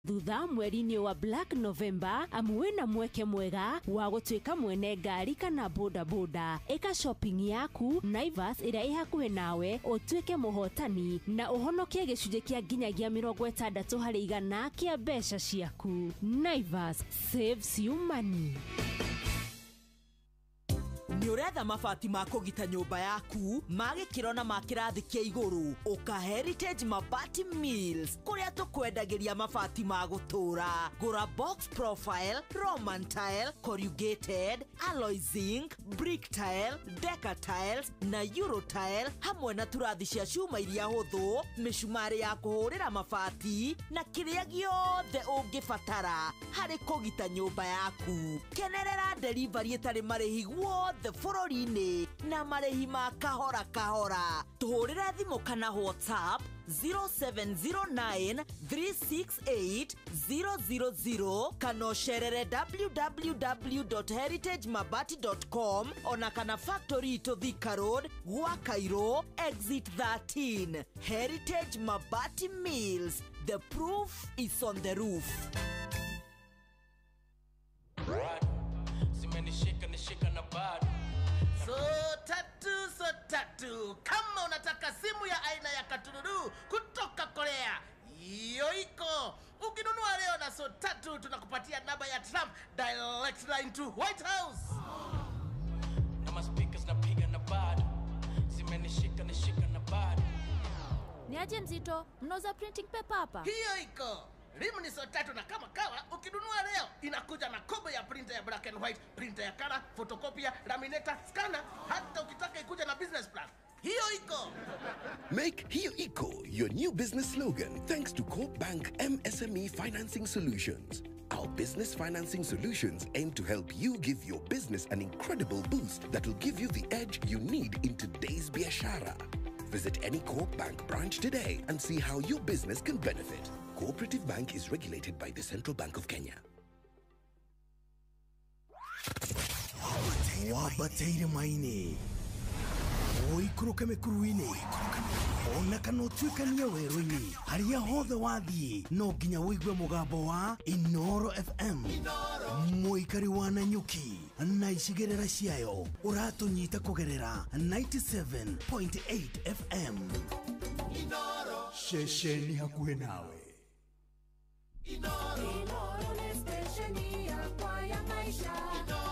Thutha mweri-inĩ wa Black November, amu wĩna mweke mwega wa gũtuĩka mwene ngari kana bodaboda. Ĩka shopping yaku Naivas ĩrĩa ĩ hakuhĩ nawe, ũtuĩke mũhotani na ũhonokie gĩcunjĩ kĩa nginyagia 60% kĩa mbeca ciaku. Naivas saves you money. Nĩ ũretha mabati ma kũgita nyũmba yaku ma gĩkĩro na ma kĩrathi kĩa igũrũ? Ũka Heritage Mabati Mills, kũrĩa tũkwendagĩria mabati ma gũtũũra. Gũra box profile, Roman tile, corrugated, alloy zinc, brick tile, deca tiles na euro tile, hamwe na turathi cia cuma iria hũthũ, mĩcumarĩ ya kũhũrĩra mabati na kĩrĩa gĩothe ũngĩbatara harĩ kũgita nyũmba yaku. Kenerera delivery ĩtarĩ marĩhi guothe bũrũri-inĩ na marĩhi ma kahora kahora. Tũhũrĩre thimũ kana WhatsApp 0709 368 000, kana ũcerere www.heritagemabati.com, ona kana factory itũ Thika Road, gwa Cairo exit 13. Heritage Mabati Mills, the proof is on the roof. Zimenishika nishika na bado. So tatu, so tatu. Kama unataka simu ya aina ya katururu kutoka Korea, hiyo iko. Ukinunua leo na so tatu, tunakupatia namba ya Trump, direct line to White House. Na maspeakers napiga na bado. Zimenishika nishika na bado. Ni aje mzito, mnauza printing paper hapa? Hiyo iko. Rimu ni so tatu, na kama kawa ukinunua leo inakuja na kobo ya printer ya black and white, printer ya color, photocopier, laminator, scanner, hata ukitaka ikuja na business plan. Hiyo iko. Make Hiyo Iko your new business slogan, thanks to Co-op Bank MSME Financing Solutions. Our business financing solutions aim to help you give your business an incredible boost that will give you the edge you need in today's biashara. Visit any Co-op Bank branch today and see how your business can benefit. Cooperative Bank is regulated by the Central Bank of Kenya. Wambatĩire maini, ũikũrũke mĩkuru-inĩ, ona kana ũtuĩkanie werũ-inĩ, harĩa hothe wathiĩ no nginya ũigue mũgambo wa Inoro FM. Mũikari wa Nanyuki na icigĩrĩra ciayo, ũratũnyita kũgerera 97.8 FM. Ceceni hakuhĩ nawe. Inoro nĩ stesheni yakwa ya maisha.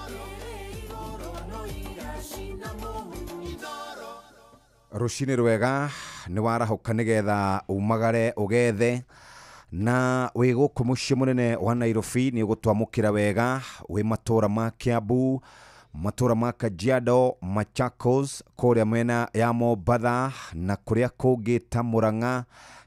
Ĩrĩ igũrũ no iracina mũhu. Rũcinĩ rwega, nĩ warahũka nĩgetha umagare ũgethe, na wĩ gũkũ mũciĩ mũnene wa Nairobi nĩ ũgũtwamũkĩra wega, wĩ matũra ma Kiambu, matũra ma Kajiado, Machakos, kũrĩa mwena ya Mombatha na kũrĩa kũngĩ ta Murang'a,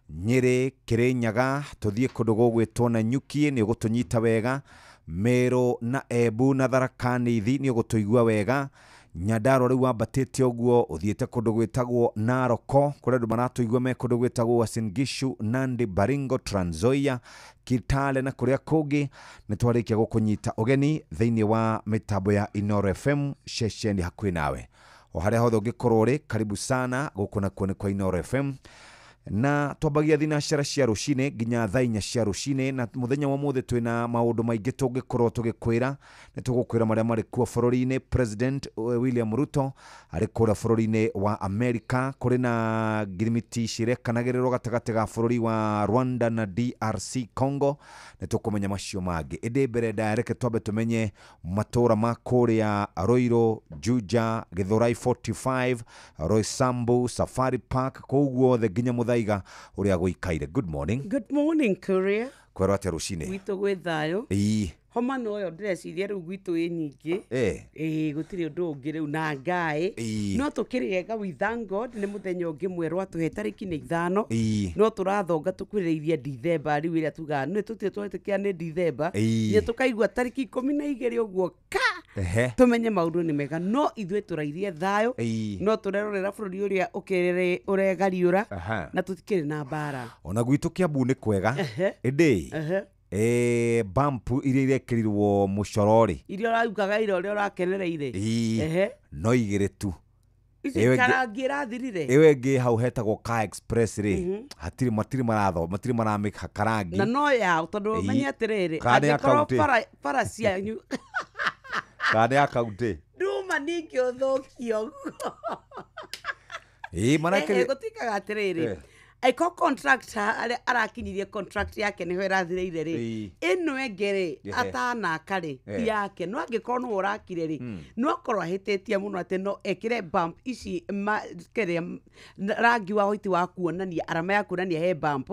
Nyĩrĩ, Kĩrĩnyaga, tũthiĩ kũndũ gũgwĩtwo Nanyuki nĩ ũgũtũnyita wega, Meru na Embu na Tharaka Nithi nĩ ũgũtũigua wega, Nyandarua rĩu wambatĩte ũguo ũthiĩte kũndũ gwĩtagwo Naroko, kũrĩa andũ maratũigua me kũndũ gwĩtagwo Uasin Gishu, Nandi, Baringo, Trans Nzoia, Kitale na kũrĩa kũngĩ. Nĩ twarĩkia gũkũnyita ũgeni thĩinĩ wa mĩtambo ya Inoro FM, ceceni hakuhĩ nawe. O harĩa hothe ũngĩkorwo ũrĩ, karibu sana gũkũ nakuo nĩ kwa Inoro FM. Na twambagia thinacara cia rũcinĩ nginya thaa 4 cia rũcinĩ, na mũthenya wa mũthĩ twĩna maũndũ maingĩ tũngĩkorwo tũgĩkwĩra. Nĩ tũgũkwĩra marĩa marĩ kuo bũrũri-inĩ. President William Ruto arĩ kũrĩa bũrũri-inĩ wa America, kũrĩ na ngirimiti cirekanagĩrĩrwo gatagatĩ ga bũrũri wa Rwanda na DRC Congo. Nĩ tũkũmenya macio mangĩ, ĩndĩ mbere ndaya reke twambe tũmenye matũra ma kũrĩa Ruiru, Juja, Githurai 45, Roysambu, Safari Park, kũu guothe nginya Muthaiga ũrĩa gũikaire. Good morning. Good morning, Kuria. Kwerwo atĩa rũcinĩ? Gwitũ gwĩ thayũ. Ĩĩ. Homa noyo ndĩreciria rĩu gwitũ ĩ nyingĩ. Ĩĩ, gũtirĩ ũndũ ũngĩ rĩu na ngaĩ. No tũkĩrĩega, we thank God, nĩ mũthenya ũngĩ mwerũ atũhe, tarĩki nĩ 5. No tũrathonga tũkuhĩrĩirie Dithemba rĩu, ĩrĩa tugaga nĩ tũtirĩ twetĩkia nĩ Dithemba. Nĩ tũkaigua tarĩki 12 ũguo ka tũmenye maũndũ nĩ mega, no ithuĩ tũrairie thayũ. No tũrerorera bũrũri ũrĩa ũkĩrĩ ũregariũra na tũtikĩrĩ na mbara. Ona gwitũ Kiambu nĩ kwega, ĩndĩ bampu iria irekĩrirwo mũcoro rĩ, iria ũraugaga ira ũrĩa ũrakenereire. No 2 tu. Ici Ĩyo ĩngĩ- karangi ĩrathirire. Ĩyo ĩngĩ hau hetagwo Car Express rĩ, hatirĩ matirĩ maratho matirĩ maramĩhaka rangi. Na no yao tondũ Ĩĩ. menye atĩrĩrĩ, Kana nĩ ya angĩkorwo kaunti. bara cianyu Kana nĩ ya kaunti. Nduma ningĩ ũthũkio ũguo. Ĩĩ marekĩrire. Gũtuĩkaga atĩrĩrĩ, aiko contractor arĩa arakinyirie contract yake nĩho ĩrathirĩire rĩ, ĩno ĩngĩ rĩ, atanaka rĩ, ti yake, no angĩkorwo nĩwe ũrakire rĩ, no akorwo ahĩtĩtie mũno atĩ no ekĩre bump ici kĩrĩa rangi wa white wa kuonania arama ya kuonania he bump,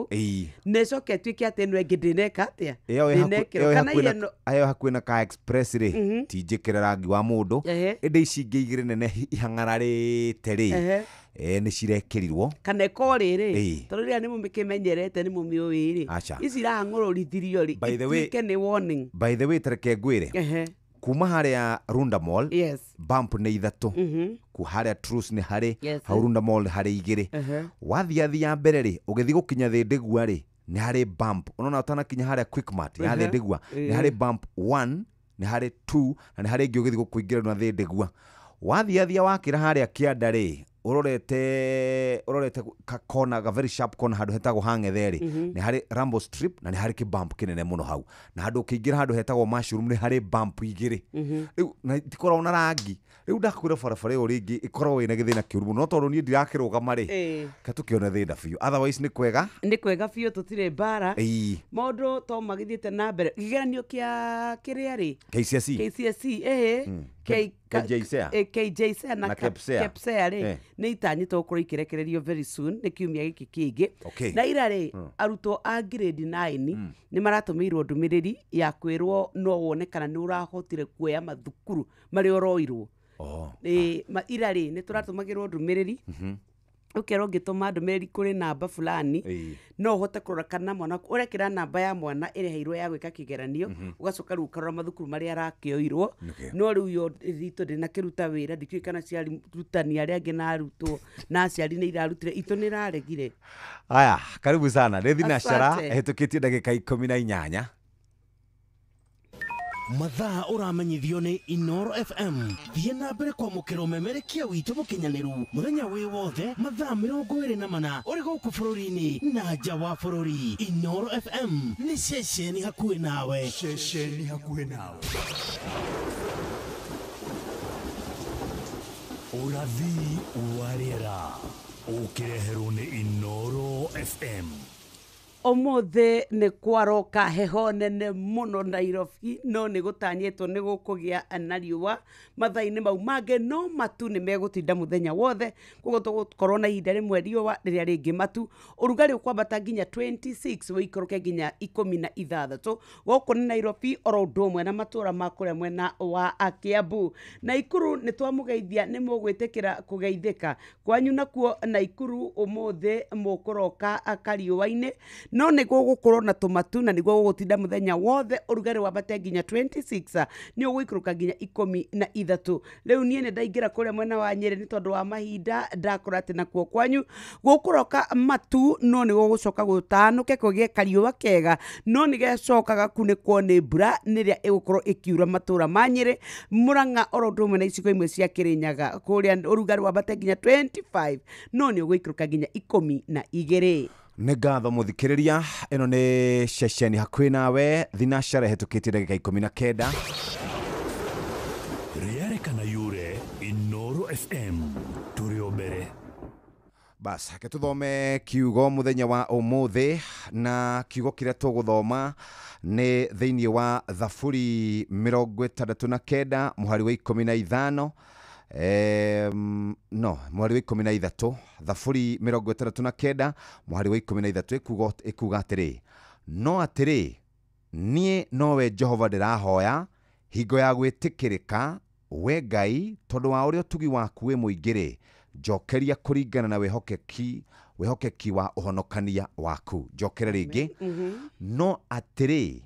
na ĩcoke ĩtuĩke atĩ ĩno ĩngĩ ndĩneka atĩa, Ĩyo ĩ haku- ndĩnekĩrwo ĩyo ĩ kana hakuhĩ ile na- no ĩyo hakuhĩ na Car Express rĩ, ti njĩkĩre rangi wa mũndũ, ĩndĩ ici ingĩ igĩrĩ nene ihang'ararĩte rĩ, nĩ cirekĩrirwo. Kana ĩkorwo rĩrĩ, tondũ rĩrĩa nĩ mũmĩkĩmenyerete nĩ mũmĩũĩ rĩ, Aca. ici irahang'ũrũrithirio rĩ, By the way- ituĩke nĩ warning. By the way, tareke ngwĩre, kuma harĩa Runda Mall, bump nĩ ithatũ, ku harĩa Truce nĩ harĩ, hau Runda Mall nĩ harĩ igĩrĩ. Wathiathia mbere rĩ, ũgĩthiĩ gũkinya Thĩndĩgua rĩ, nĩ harĩ bump, ũnona ũtanakinya harĩa Quickmart ya Thĩndĩgua, nĩ harĩ bump 1, nĩ harĩ 2, na nĩ harĩ ĩngĩ ũgĩthiĩ gũkũingĩra na Thĩndĩgua. Wathiathia wakĩra harĩa kĩanda rĩ, ũrorete ka corner, ga very sharp corner, handũ hetagwo Hang'ethe rĩ, nĩ harĩ rumble strip na nĩ harĩ kĩbump kĩnene mũno hau, na handũ ũkĩingĩra handũ hetagwo Mushroom nĩ harĩ bump igĩrĩ. Rĩu na itikoragwo na rangi. Rĩu ndakwĩra barabara ĩyo rĩngĩ ĩkoragwo ĩna gĩthĩna kĩũru mũno, no tondũ niĩ ndirakĩrũgama rĩ, ka tũkĩone thĩna biũ, otherwise nĩ kwega. Nĩ kwega biũ, tũtirĩ mbara. Maũndũ to magĩthiĩte na mbere, kĩgeranio kĩa kĩrĩa rĩ, KCSE. KCSE, ĩhĩ. KJSEA. KJSEA na Na KEPSEA. KEPSEA rĩ, nĩ itanyĩtwo gũkorwo ikĩrekererio very soon, nĩ kiumia gĩkĩ kĩngĩ. Na ira rĩ, arutwo a grade 9 nĩ maratũmĩirwo ndũmĩrĩri ya kwĩrwo no wone kana nĩ ũrahotire kuoya mathukuru marĩa ũroirwo. Ira rĩ, nĩ tũratũmagĩrwo ndũmĩrĩri, ũkerwo ũngĩtũma ndũmĩrĩri kũrĩ namba fulani, no ũhote kũrora kana mwana ũrekĩra namba ya mwana ĩrĩheirwo ya gwĩka kĩgeranio, ũgacoka rĩu ũkarora mathukuru marĩa arakĩoirwo. No rĩu yo itũ ndĩnakĩruta wĩra, ndikĩũĩ kana ciari rutani arĩa angĩ na arutwo na aciari nĩ irarutire, itũ nĩ ĩraregire. Aya, karibu sana, nĩ thinashara. Asante. Ĩhĩtũkĩtie ndagĩka 18. Mathaa ũramenyithio nĩ Inoro FM. Thiĩ na mbere kwamũkĩra ũmemerekia witũ mũkinyanĩru mũthenya wĩ wothe, mathaa 24, ũrĩ gũkũ bũrũri-inĩ na nja wa bũrũri. Inoro FM nĩ ceceni hakuhĩ nawe. Ceceni hakuhĩ nawe. Ũrathi wa rĩera ũkĩreherwo nĩ Inoro FM. Ũmũthĩ nĩ kwaroka heho nene mũno Nairobi, no nĩ gũtanyĩtwo nĩ gũkũgĩa na riũa mathaa-inĩ mau mangĩ, no matu nĩ megũtinda mũthenya wothe, koguo tũgũkorwo na ihinda rĩmwe riũa, rĩrĩa rĩngĩ matu. Ũrugarĩ ũkwambata nginya 26, ũikũrũke nginya 16. Gũkũ nĩ Nairobi oro ũndũ ũmwe na matũra ma kũrĩa mwena wa Kiambu. Naikuru nĩ twamũgeithia, nĩ mũgwĩtĩkĩra kũgeithĩka kwanyu nakuo Naikuru ũmũthĩ mũkũroka kariũa-inĩ, no nĩ gũgũkorwo na tũmatu na nĩguo gũgũtinda mũthenya wothe. Ũrugarĩ wambate nginya 26, nĩ ũgũikũrũka nginya 13. Rĩu niĩ nĩ ndaingĩra kũrĩa mwena wa Nyĩrĩ nĩ tondũ wa mahinda, ndakora atĩ nakuo kwanyu gũkũroka matu, no nĩ gũgũcoka gũtanũke kũgĩe kariũa kega, no nĩ gacoka gakunĩkwo nĩ mbura nĩrĩa ĩgũkorwo ĩkiura matũra ma Nyĩrĩ, Mũrang'a oro ũndũ ũmwe na icigo imwe cia Kĩrĩnyaga. Kũrĩa ũrugarĩ wambate nginya 25, no nĩ ũgũikũrũka nginya 12. Nĩ ngatho mũthikĩrĩria, ĩno nĩ ceceni hakuhĩ nawe, thinashara ĩhĩtũkĩtie ndagĩka 19. Rĩarĩ kana yure, Inoro FM tũrĩ o mbere. Bas, reke tũthome kiugo mũthenya wa ũmũthĩ, na kiugo kĩrĩa tũgũthoma nĩ thĩinĩ wa Thaburi 69 mũhari wa 15, no mũhari wa 13. Thaburi 69 mũhari wa 13 ĩkuga atĩrĩ, no atĩrĩ, niĩ nowe Jehova ndĩrahoya hingo ya gwĩtĩkĩrĩka, we Ngai, tondũ wa ũrĩa ũtugi waku wĩ mũingĩ rĩ, njokeria kũringana na wĩhokeki wa ũhonokania waku. Njokere rĩngĩ, no atĩrĩ,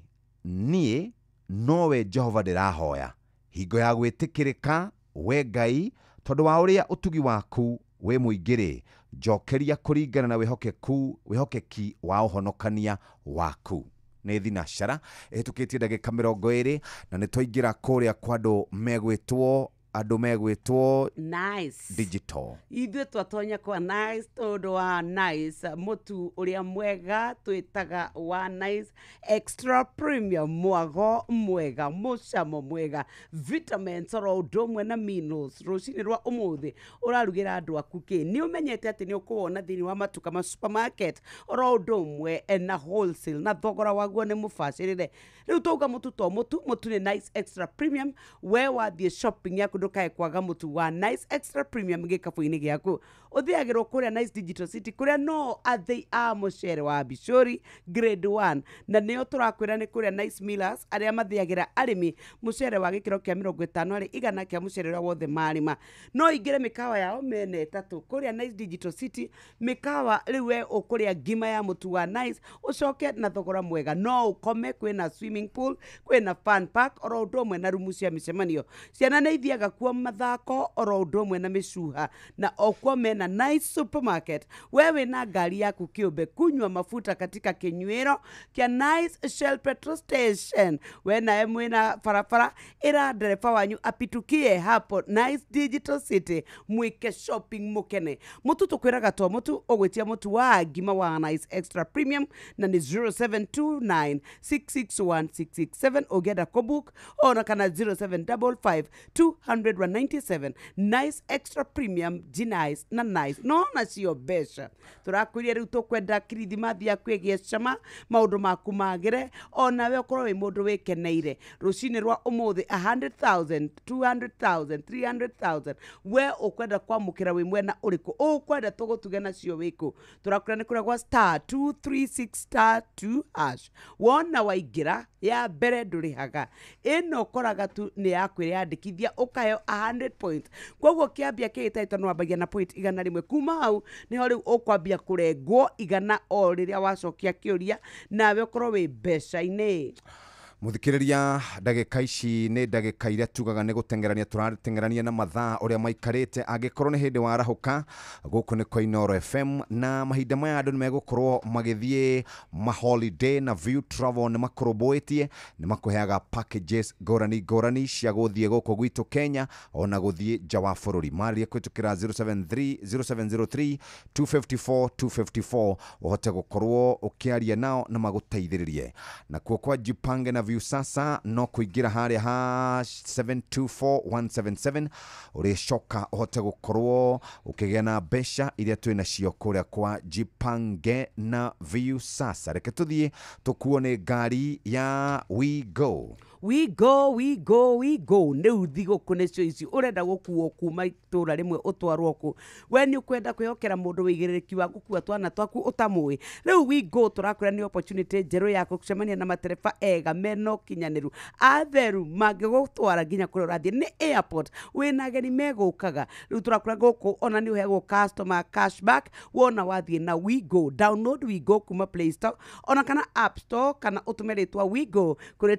niĩ nowe Jehova ndĩrahoya hingo ya gwĩtĩkĩrĩka, we Ngai, tondũ wa ũrĩa ũtugi waku wĩ mũingĩ rĩ, njokeria kũringana na wĩhokeki wa ũhonokania waku. Nĩ thinashara ĩhĩtũkĩtie ndagĩka 20, na nĩ twaingĩra kũrĩa kwa andũ megwĩtwo Andũ megwĩtwo Nice Digital. Ithuĩ twatonya kwa Nice tondũ wa Nice mũtu ũrĩa mwega twĩtaga wa Nice Extra Premium, mwago mwega, mũcamo mwega, vitamins oro ũndũ ũmwe na minerals. Rũcinĩ rwa ũmũthĩ ũrarugĩra andũ aku kĩ? Nĩ ũmenyete atĩ nĩ ũkũwona thĩinĩ wa matuka ma supermarket oro ũndũ ũmwe na wholesale, na thogora waguo nĩ mũbacĩrĩre. Rĩu tauga mũtu to mũtu, mũtu nĩ Nice Extra Premium. We wathiĩ shopping yaku ndũkae kwaga mũtu wa Nice Extra Premium gĩkabũ-inĩ gĩaku. Ũthĩagĩrwo kũrĩa Nice Digital City, kũrĩa no athĩi a mũcere wa Bishori grade 1, na nĩo tũrakwĩra nĩ kũrĩa Nice Millers arĩa mathĩagĩra arĩmi mũcere wa gĩkĩro kĩa 50% kĩa mũcere ũrĩa wothe marĩma. No ingĩre mĩkawa yao mene ĩtatũ kũrĩa Nice Digital City. Mĩkawa rĩu we ũkũrĩa ngima ya mũtu wa Nice ũcoke na thogora mwega. No ũkome, kwĩna swimming pool, kwĩna fun park oro ũndũ ũmwe na rumu cia mĩcemanio. Ciana nĩ ithiaga kuo mathako oro ũndũ ũmwe na mĩcuha, na okuo mena Nice Supermarket. We wĩna ngari yaku kĩũmbe, kunywa mafuta katika kĩnyuĩro kĩa Nice Shell petrol station. We nawe mwĩna barabara, ĩra ndereba wanyu apitukie hapo Nice Digital City mwĩke shopping mũkene. Mũtu tũkwĩraga to mũtu, ũgwĩtia mũtu wa ngima wa Nice Extra Premium na nĩ 0729 661 667 ũngĩenda kũbook, ona kana 0755 297. Nice Extra Premium, Gnice na Nice no nacio mbeca tũrakwĩria. Rĩu tũkwenda kirithimathi yaku ĩgĩe cama, maũndũ maku magĩre, onawe ũkorwo wĩ mũndũ wĩkeneire rũcinĩ rwa ũmũthĩ. 100,000, 200,000, 300,000, we ũkwenda kwamũkĩra wĩ mwena ũrĩkũ? Ũkwenda tũgũtuge nacio wĩkũ? Tũrakwĩra nĩ kũrĩa gwa star 236 star 2 hash. Wona waingĩra ya mbere ndũrĩhaga, ĩno ũkoraga tu nĩ ya kwĩyandĩkithia ũkaheo 100 points. Koguo kĩambia kĩgĩtaĩtwo nĩ wambagia na point 100. Kuma hau nĩho rĩu ũkwambia kũrengwo 100 o rĩrĩa wacokia kĩũria, nawe ũkorwo wĩ mbeca-inĩ. Muthikiriria, ndagĩka ici nĩ ndagĩka iria tugaga nĩ gũtengerania, tũratengerania na mathaa ũrĩa maikarĩte. Angĩkorwo nĩ hĩndĩ warahũka, gũkũ nĩ kwa Inooro FM, na mahinda maya andũ nĩ megũkorwo magĩthiĩ maholiday, na View Travel nĩ makũrũmbũĩtie, nĩ makũheaga packages ngũrani ngũrani cia gũthiĩ gũkũ gwitũ Kenya ona gũthiĩ nja wa bũrũri. Maria kũhĩtũkĩra 073 0703 254 254 ũhote gũkorwo ũkĩaria nao na magũteithĩrĩrie. Nakuo kwa Jipange na View Sasa no kũingĩra harĩa ha 724177, ũrĩcoka ũhote gũkorwo ũkĩgĩa na mbeca iria twĩ nacio kũrĩa kwa Jipange na View Sasa. Reke tũthiĩ tũkuo nĩ ngari ya We Go. We go, we go, we go. Rĩu thigũkũ nĩcio ici. Ũrenda gũkuo kuma itũra rĩmwe ũtwarwo kũ? We nĩ ũkwenda kwĩhokera mũndũ wĩigĩrĩrĩki wa gũkua twana twaku ũtamũĩ? Rĩu We Go tũrakwĩra nĩ opportunity njerũ ya gũcemania na matereba ega mena ũkinyanĩru, atheru, mangĩgũtwara nginya kũrĩa ũrathiĩ. Nĩ airport wĩna ageni megũkaga. Rĩu tũrakwĩra gũkũ ona nĩ ũheagwo customer cashback wona wathiĩ na We Go. Download We Go kuma Play Store ona kana App Store, kana ũtũme rĩtwa We Go kũrĩ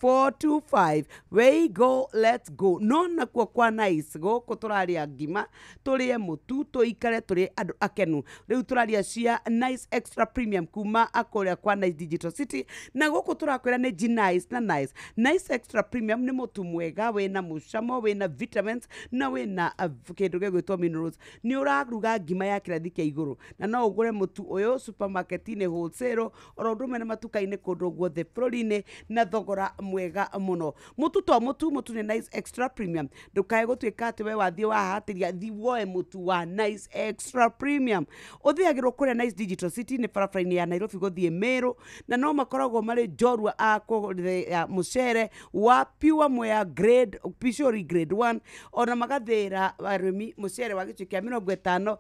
20425. We go, let's go. No nakuo kwa Nice gũkũ tũrarĩa ngima, tũrĩe mũtu, tũikare tũrĩ andũ akenu. Rĩu tũraria cia Nice Extra Premium kuma kũrĩa kwa Nice Digital City, na gũkũ tũrakwĩra nĩ Gnice na Nice. Nice Extra Premium nĩ mũtu mwega wĩna mũcamo, wĩna vitamins na wĩna kĩndũ gĩgwĩtwo minerals. Nĩ ũraruga ngima ya kĩrathi kĩa igũrũ, na no ũgũre mũtu ũyũ supermarket-inĩ wholesale oro ũndũ ũmwe na matuka-inĩ kũndũ guothe bũrũri-inĩ na thogora mwega mũno. Mũtu to mũtu, mũtu nĩ Nice Extra Premium. Ndũkae gũtuĩka atĩ we wathiĩ wahatĩria, thi woe mũtu wa Nice Extra Premium. Ũthĩagĩrwo kũrĩa Nice Digital City, nĩ barabara-inĩ ya Nairobi gũthiĩ Meru, na no makoragwo marĩ njorua a kũrĩa mũcere wa pure Mwea grade, Pishori grade 1, ona magathĩra arĩmi mũcere wa gĩcunjĩ kĩa 50%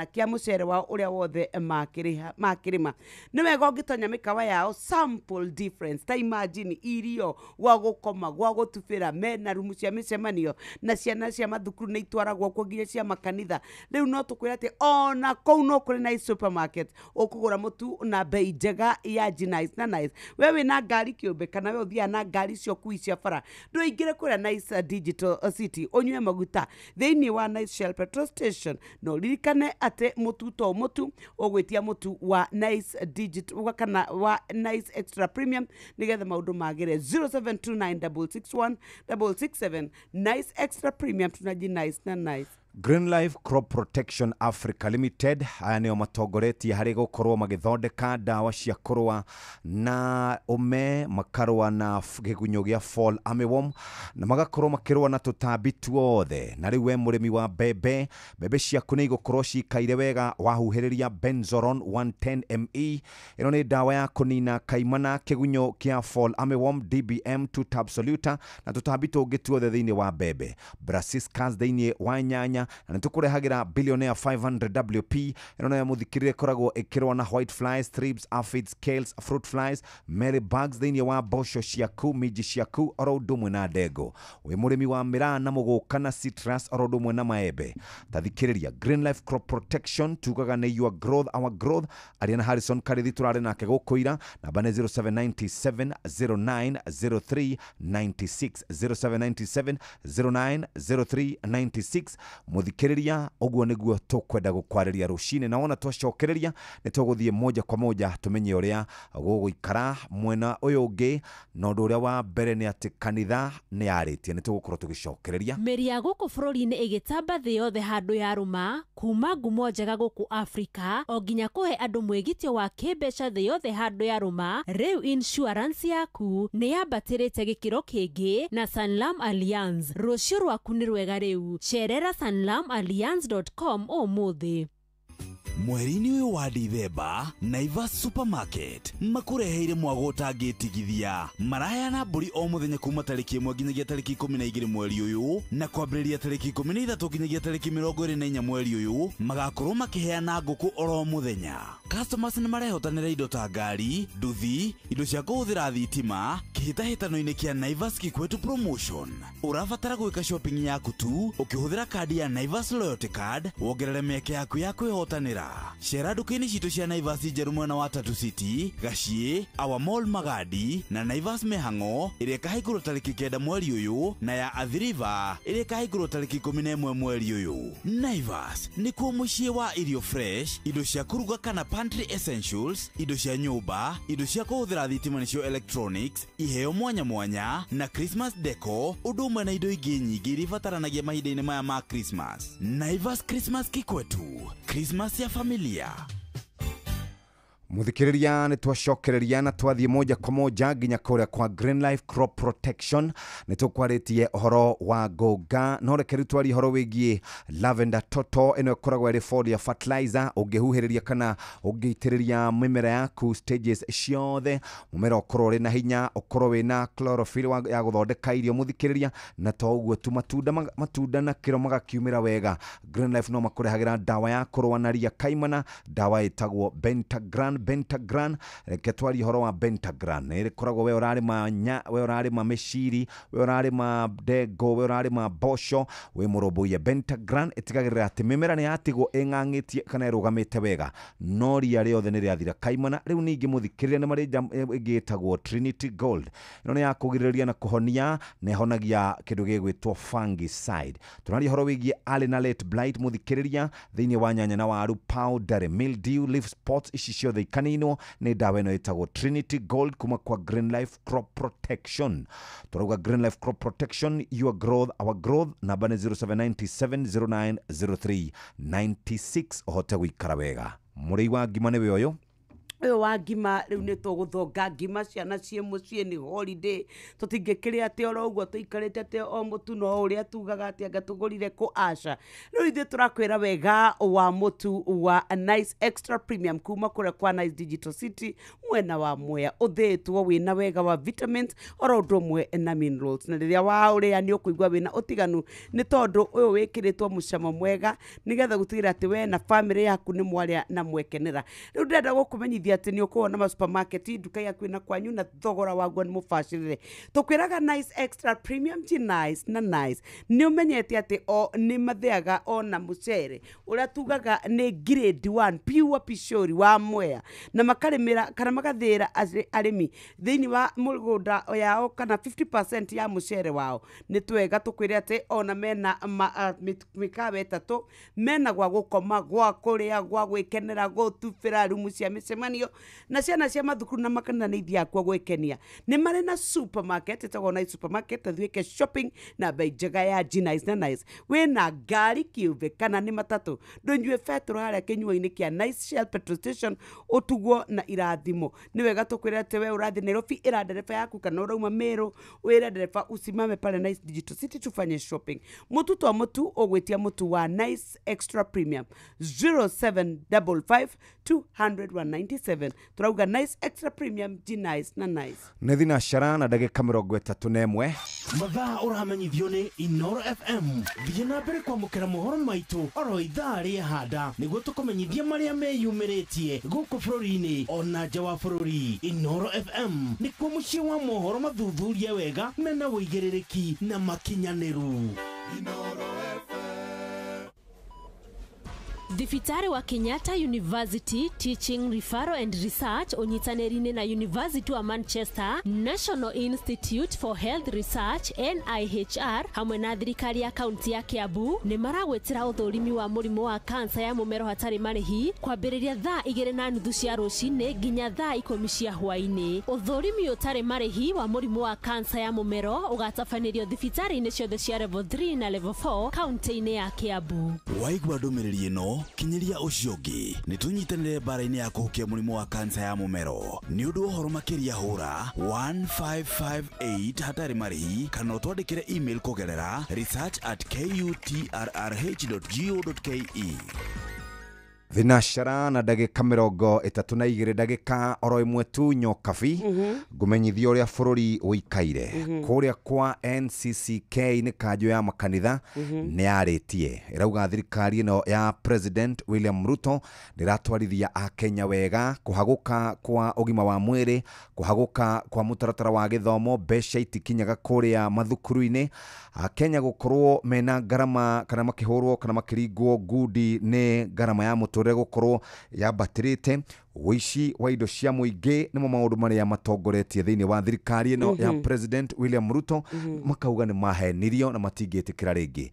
kĩa mũcere wao ũrĩa wothe makĩrĩma. Nĩ wega ũngĩtonya mĩkawa yao, sample difference. Ta imagine irio, gwa gũkoma, gwa gũtubĩra, mena rumu cia mĩcemanio, na ciana cia mathukuru nĩ itwaragwo kuo, nginya cia makanitha. Rĩu no tũkwĩra atĩ ona kũu no kũrĩ Nice Supermarket ũkũgũra mũtu na bei njega ya Gnice na Nice. We wĩna ngari kĩũmbe, kana we ũthiaga na ngari cia ũkui cia bara, ndũingĩre kũrĩa Nice Digital City ũnyue maguta thĩinĩ wa Nice Shell petrol station, na ũririkane atĩ mũtu to mũtu, ũgwĩtia mũtu wa Nice Digital kana wa Nice Extra Premium nĩgetha maũndũ magĩre. 0729661667. Nice Extra Premium, tunaji nice na nice. Green Life Crop Protection Africa Limited aya nĩo matongoretie harĩ gũkorwo magĩthondeka ndawa cia kũrũa na ũme, makarũa na kĩgunyũ gĩa fall armyworm, na magakorwo makĩrũa na tũtambi tuothe. Na rĩu we mũrĩmi wa mbembe, mbembe ciaku nĩ igũkorwo cikaire wega wahuhĩrĩria Benzoron 110 ME. Ĩno nĩ ndawa ya kũnina kaimana, kĩgunyũ kĩa fall armyworm, DBM 2 tab soluta na tũtambi tũngĩ tuothe thĩinĩ wa mbembe, brassicas thĩinĩ wa nyanya, na nĩ tũkũrehagĩra Billionaire 500 WP. Ĩno nayo mũthikĩrĩria ĩkoragwo ĩkĩrũa na white flies, thrips, aphids, scales, fruit flies, mealybugs thĩinĩ wa mboco ciaku, minji ciaku, oro ũndũ ũmwe na ndengũ. Wĩ mũrĩmi wa mĩraa na mũgũka na citrus, oro ũndũ ũmwe na maembe, tathikĩrĩria Green Life Crop Protection, tugaga nĩ your growth our growth. Aria na Harrison Karithi tũrarĩ nake gũkũ ira, namba nĩ 0797 09 03 96, 0797 09 03 96. Mũthikĩrĩria, ũguo nĩguo tũkwenda gũkwarĩria rũcinĩ, na wona twacokereria nĩ tũgũthiĩ moja kwa moja tũmenye ũrĩa gũgũikara mwena ũyũ ũngĩ. Na ũndũ ũrĩa wa mbere nĩ atĩ kanitha nĩ yarĩtie, nĩ tũgũkorwo tũgĩcokereria. Mĩri ya gũkũ bũrũri-inĩ ĩgĩtamba thĩ yothe handũ yarũma, kuma ngumo njega gũkũ Afrika o nginya kũhe andũ mwĩgitio wa kĩmbeca thĩ yothe handũ yarũma. Rĩu insurance yaku nĩ yambatĩrĩte gĩkĩro kĩngĩ na Sanlam Allianz. Rũciũ rwaku nĩ rwega rĩu, cerera sanlamallianz.com ũmũthĩ. Mweri-inĩ ũyũ wa Dithemba, Naivas Supermarket makũreheire mwago ũtangĩtigithia. Maraheana mbũri o mũthenya kuma tarĩki 1 nginyagia tarĩki 12 mweri ũyũ, na kwambĩrĩria tarĩki 13 nginyagia tarĩki 24 mweri ũyũ magakorwo makĩheana ngũkũ oro mũthenya. Customers nĩ marehotanĩra indo ta ngari, nduthi, indo cia kũhũthĩra thitima kĩhĩtahĩtano-inĩ kĩa Naivas Kikwetu Promotion. Ũrabatara gwĩka shopping yaku tu ũkĩhũthĩra kandi ya Naivas Loyalty Card, wongerere mĩeke yaku ya kwĩhotanĩra. Cera nduka-inĩ citũ cia Naivas njerũ mwena wa Tatu City, Gaciĩ, Our Mall Magadi na Naivas Mĩhang'o ĩrĩa ĩkahingũrwo tarĩki 9 mweri ũyũ, na ya Athi River ĩrĩa ĩkahingũrwo tarĩki 11 mweri ũyũ. Naivas nĩkuo mũciĩ wa irio fresh, indo cia kũruga kana pantry essentials, indo cia nyũmba, indo cia kũhũthĩra thitima nĩcio electronics, iheo mwanya mwanya na Christmas deco, ũndũ ũmwe na indo ingĩ nyingĩ iria ibataranagia mahinda-inĩ maya ma Christmas. Naivas Christmas Kikwetu, Christmas ya familia. Muthikiriria nĩ twacokereria na twathiĩ moja kwa moja nginya kũrĩa kwa Green Life Crop Protection. Nĩ tũkwarĩtie ũhoro wa ngũnga, no reke rĩu twarie ũhoro wĩgiĩ lavender toto. Ĩno ĩkoragwo ĩrĩ foliar fertilizer, ũngĩhuhĩrĩria kana ũngĩitĩrĩria mĩmera yaku stages ciothe, mũmera ũkorwo ũrĩ na hinya, ũkorwo wĩna chlorophyll ya gũthondeka irio mũthikĩrĩria, na to ũguo tu matunda na kĩro magakiumĩra wega. Green Life no makũrehagĩra ndawa ya kũrũa na ria kaimana, ndawa ĩtagwo Bentagran. Bentagran, reke twarie ũhoro wa Bentagran. Ĩkoragwo we ũrarĩma nya, we ũrarĩma mĩciri, we ũrarĩma ndengũ, we ũrarĩma mboco, wĩ mũrũmbũiye. Bentagran ĩtigagĩrĩra atĩ mĩmera nĩ yatigwo ĩng'ang'ĩtie kana ĩrũgamĩte wega, no ria rĩothe nĩ rĩathira kaimana. Rĩu ningĩ mũthikĩrĩria nĩ marĩ ĩngĩ ĩtagwo Trinity Gold. Ĩno nĩ ya kũgirĩrĩria na kũhonia, na ĩhonagia kĩndũ gĩgwĩtwo fungicide. Tũraria ũhoro wĩgiĩ early na late blight mũthikĩrĩria thĩinĩ wa nyanya na waru, powdery mildew, leaf spots, ici ciothe ikaninwo nĩ ndawa ĩno ĩtagwo Trinity Gold kuma kwa Green Life Crop Protection. Tũrauga Green Life Crop Protection, your growth our growth. Namba nĩ 0797 0903 96 ũhote gũikara wega. Mũrĩi wa ngima nĩwe ũyũ. Ũyũ wa ngima rĩu nĩ tũgũthonga ngima ciana ciĩ mũciĩ nĩ holiday, tũtingĩkĩrĩa atĩ oro ũguo tũikarĩte atĩ o mũtu no ũrĩa tugaga atĩ anga tũgũrire kũ aca. Rĩu ithuĩ tũrakwĩra wega wa mũtu wa Nice Extra Premium kuma kũrĩa kwa Nice Digital City mwena wa Mwea, ũthĩĩtwo wĩna wega wa vitamins oro ũndũ ũmwe na minerals, na rĩrĩa waũrĩa nĩ ũkũigua wĩna ũtiganu nĩ tondũ ũyũ wĩkĩrĩtwo mũcamo mwega nĩgetha gũtigĩrĩra atĩ we na famĩlĩ yaku nĩ mwarĩa na mwekenera. Rĩu ndĩrenda gũkũmenyithia atĩ nĩ ũkũwona ma supermarket nduka yaku na kwanyu na thogora waguo nĩ mũbacĩrĩre. Tũkwĩraga Nice Extra Premium ti nice na nice nĩ ũmenyete atĩ o nĩ mathĩaga ona mũcere ũrĩa tugaga nĩ grade 1 pure pishori wa Mwea, na makarĩmĩra kana magathĩra arĩmi thĩinĩ wa mũgũnda yao kana 50% ya mũcere wao. Nĩ twega tũkwĩre atĩ ona mena mĩkawa ĩtatũ, mena gwa gũkoma, gwa kũrĩa, gwa gwĩkenera, gũtubĩra, rumu cia mĩcemanio. mĩcemanio na ciana cia mathukuru na makanitha nĩ ithiaga kuo gwĩkenia. Nĩ marĩ na supermarket ĩtagwo Nice Supermarket, thuĩke shopping na bei njega ya G-Nice na Nice. Wĩna ngari kĩũmbe kana nĩ matatũ, ndũnyue betũrũ harĩa kĩnyuo-inĩ kĩa Nice Shell petrol station, ũtugwo na irathimo. Nĩ wega tũkwĩre atĩ we ũrathiĩ Nairobi, ĩra ndereba yaku kana ũrauma Meru, wĩre ndereba usimame pale Nice Digital City tufanye shopping. Mũtu to mũtu ũgwĩtia mũtu wa Nice Extra Premium 0755 200 197. Turauga Nice Extra Premium, G-Nice na Nice. Nĩ thinacara na ndagĩka 31. Mathaa ũramenyithio nĩ Inoro FM. Thiĩ na mbere kwamũkĩra mohoro maitũ oro ithaa rĩa handa nĩguo tũkũmenyithie marĩa meyumĩrĩtie gũkũ bũrũri-inĩ ona nja wa bũrũri. Inoro FM nĩkuo mũciĩ wa mohoro mathuthurie wega mena ũigĩrĩrĩki na makinyanĩru. Thibitarĩ wa Kenyatta University Teaching Referral and Research ũnyitanĩri-inĩ na University wa Manchester, National Institute for Health Research NIHR hamwe na thirikari ya kaunti ya Kiambu nĩ maragwĩtĩra ũthũrimi wa mũrimũ wa kansa ya mũmero hatarĩ marĩhi kwambĩrĩria thaa 2:30 cia rũcinĩ nginya thaa 10 cia hwaĩ-inĩ. Ũthũrimi ũtarĩ marĩhi wa mũrimũ wa kansa ya mũmero ũgatabanĩrio thibitarĩ-inĩ ciothe cia level 3 na level 4 kaunti-inĩ ya Kiambu. Waigua ndũmĩrĩri ĩno, kinyĩria ũcio ũngĩ. Nĩ tũnyitanĩre mbara-inĩ ya kũhukia mũrimũ wa kansa ya mũmero. Nĩ ũndũ wa ũhoro makĩria hũra 1558 hatarĩ marĩhi kana ũtwandĩkĩre email kũgerera research@kutrrh.go.ke. Thinacara na ndagĩka 32 ndagĩka oro ĩmwe tu nyokabi. Ngũmenyithia ũrĩa bũrũri ũikaire. Kũrĩa kwa NCCK nĩ kanjũ ya makanitha nĩ yarĩtie ĩrauga thirikari ĩno ya President William Ruto ndĩratwarithia akenya wega kũhagũka kwa ũgima wa mwĩrĩ, kũhagũka kwa mũtaratara wa gĩthomo, mbeca itikinyaga kũrĩa mathukuru-inĩ, akenya gũkorwo mena ngarama kana makĩhũrwo kana makĩringwo ngundi nĩ ngarama ya mũtũrĩre gũkorwo yambatĩrĩte, ũici wa indo cia mũingĩ nĩmo maũndũ marĩa matongoretie thĩinĩ wa thirikari ĩno ya President William Ruto. Makauga nĩ mahenirio na matingĩtĩkĩra rĩngĩ.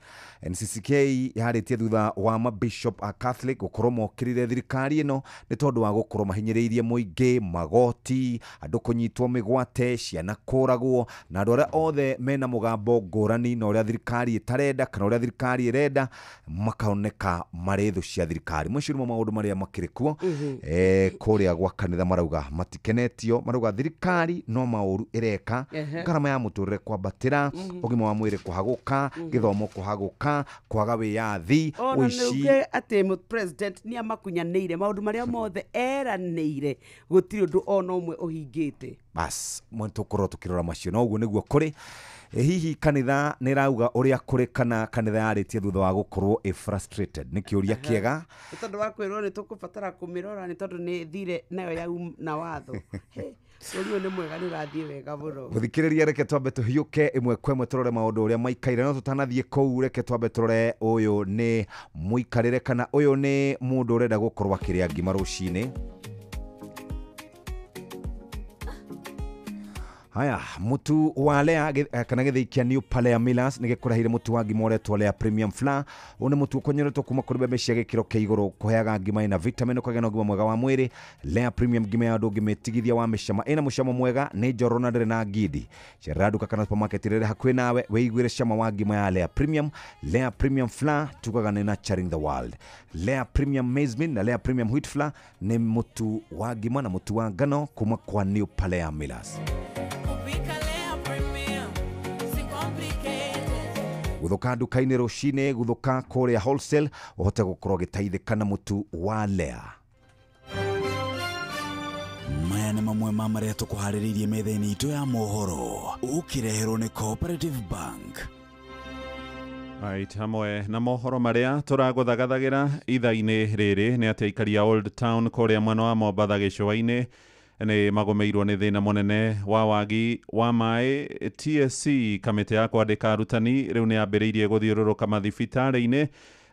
NCCK yarĩtie thutha wa mabishop a Catholic gũkorwo mokĩrĩire thirikari ĩno nĩ tondũ wa gũkorwo mahinyĩrĩirie mũingĩ, magoti, andũ kũnyitwo mĩgwate, ciana kũragwo na andũ arĩa othe mena mũgambo ngũrani na ũrĩa thirikari ĩtarenda kana ũrĩa thirikari ĩrenda makaoneka marĩ thũ cia thirikari. Macio nĩmo maũndũ marĩa makĩrĩ kuo. Kũrĩa gwa kanitha marauga matikenetio, marauga thirikari no maũru ĩreka, ngarama ya mũtũrĩre kwambatĩra, ũgima wa mwĩrĩ kũhagũka, gĩthomo kũhagũka, kwaga wĩyathi, ũici. Atĩ president nĩ amakunyanĩire maũndũ marĩa mothe eranĩire, gũtirĩ ũndũ ona ũmwe ũhingĩte. Bas tũkorwo tũkĩrora macio no ũguo nĩguo kũrĩ. Hihi kanitha nĩ ĩrauga ũrĩa kũrĩ kana kanitha yarĩtie thutha wa gũkorwo ĩ frustrated? Nĩ kĩũria kĩega. Nĩ tondũ wa kwĩrwo nĩ tũkũbatara kũmĩrora nĩ tondũ nĩ thire nayo yau na watho. Ũyũ nĩ mwega, nĩ ũrathiĩ wega mũno. Gũthikĩrĩria, reke twambe tũhiũke ĩmwe kwa ĩmwe tũrore maũndũ ũrĩa maikaire, no tũtanathiĩ kũu reke twambe tũrore ũyũ nĩ mũikarĩre kana ũyũ nĩ mũndũ ũrenda gũkorwo akĩrĩa ngima rũcinĩ. Haya, mutu wa Lea kana gĩthĩi kĩa New Palea Millers nĩ gĩkũreheire mũtu wa ngima ũretwo Lea Premium Flour. Ũyũ nĩ mũtu ũkonyoretwo kuma kũrĩ mbembe cia gĩkĩro kĩa igũrũ, kũheaga ngima ĩna vitamin, ũkagĩa na ũgima mwega wa mwĩrĩ. Lea Premium ngima ya andũ ũngĩmĩtigithia wa mĩcama, ĩna mũcamo mwega, nĩ njororo na ndĩrĩ na ngindi. Cerera nduka kana supermarket ĩrĩa ĩrĩ hakuhĩ nawe wĩiguĩre cama wa ngima ya Lea Premium. Lea Premium Flour tugaga nĩ nurturing the world. Lea Premium Maize Meal na Lea Premium Wheat Flour nĩ mũtu wa ngima na mũtu wa ngano kuma kwa New Palea Millers. Guthuka nduka-inĩ rũcinĩ, guthuka kũrĩa wholesale, ũhote gũkorwo ũgĩteithĩka na mũtu wa Lea. Maya nĩ mamwe ma marĩa tũkũharĩrĩirie metha-inĩ itũ ya mohoro, ũkĩreherwo nĩ Cooperative Bank. Right, hamwe na mohoro marĩa tũragũthagathagira ithaa-inĩ rĩrĩ nĩ atĩ aikari a Old Town kũrĩa mwena wa Mombatha gĩcũa-inĩ nĩ magũmĩirwo nĩ thĩna mũnene wa wagi wa maĩ. TSC kamĩtĩ ya kwandĩka arutani rĩu nĩ yambĩrĩirie gũthiũrũrũka mathibitarĩ-inĩ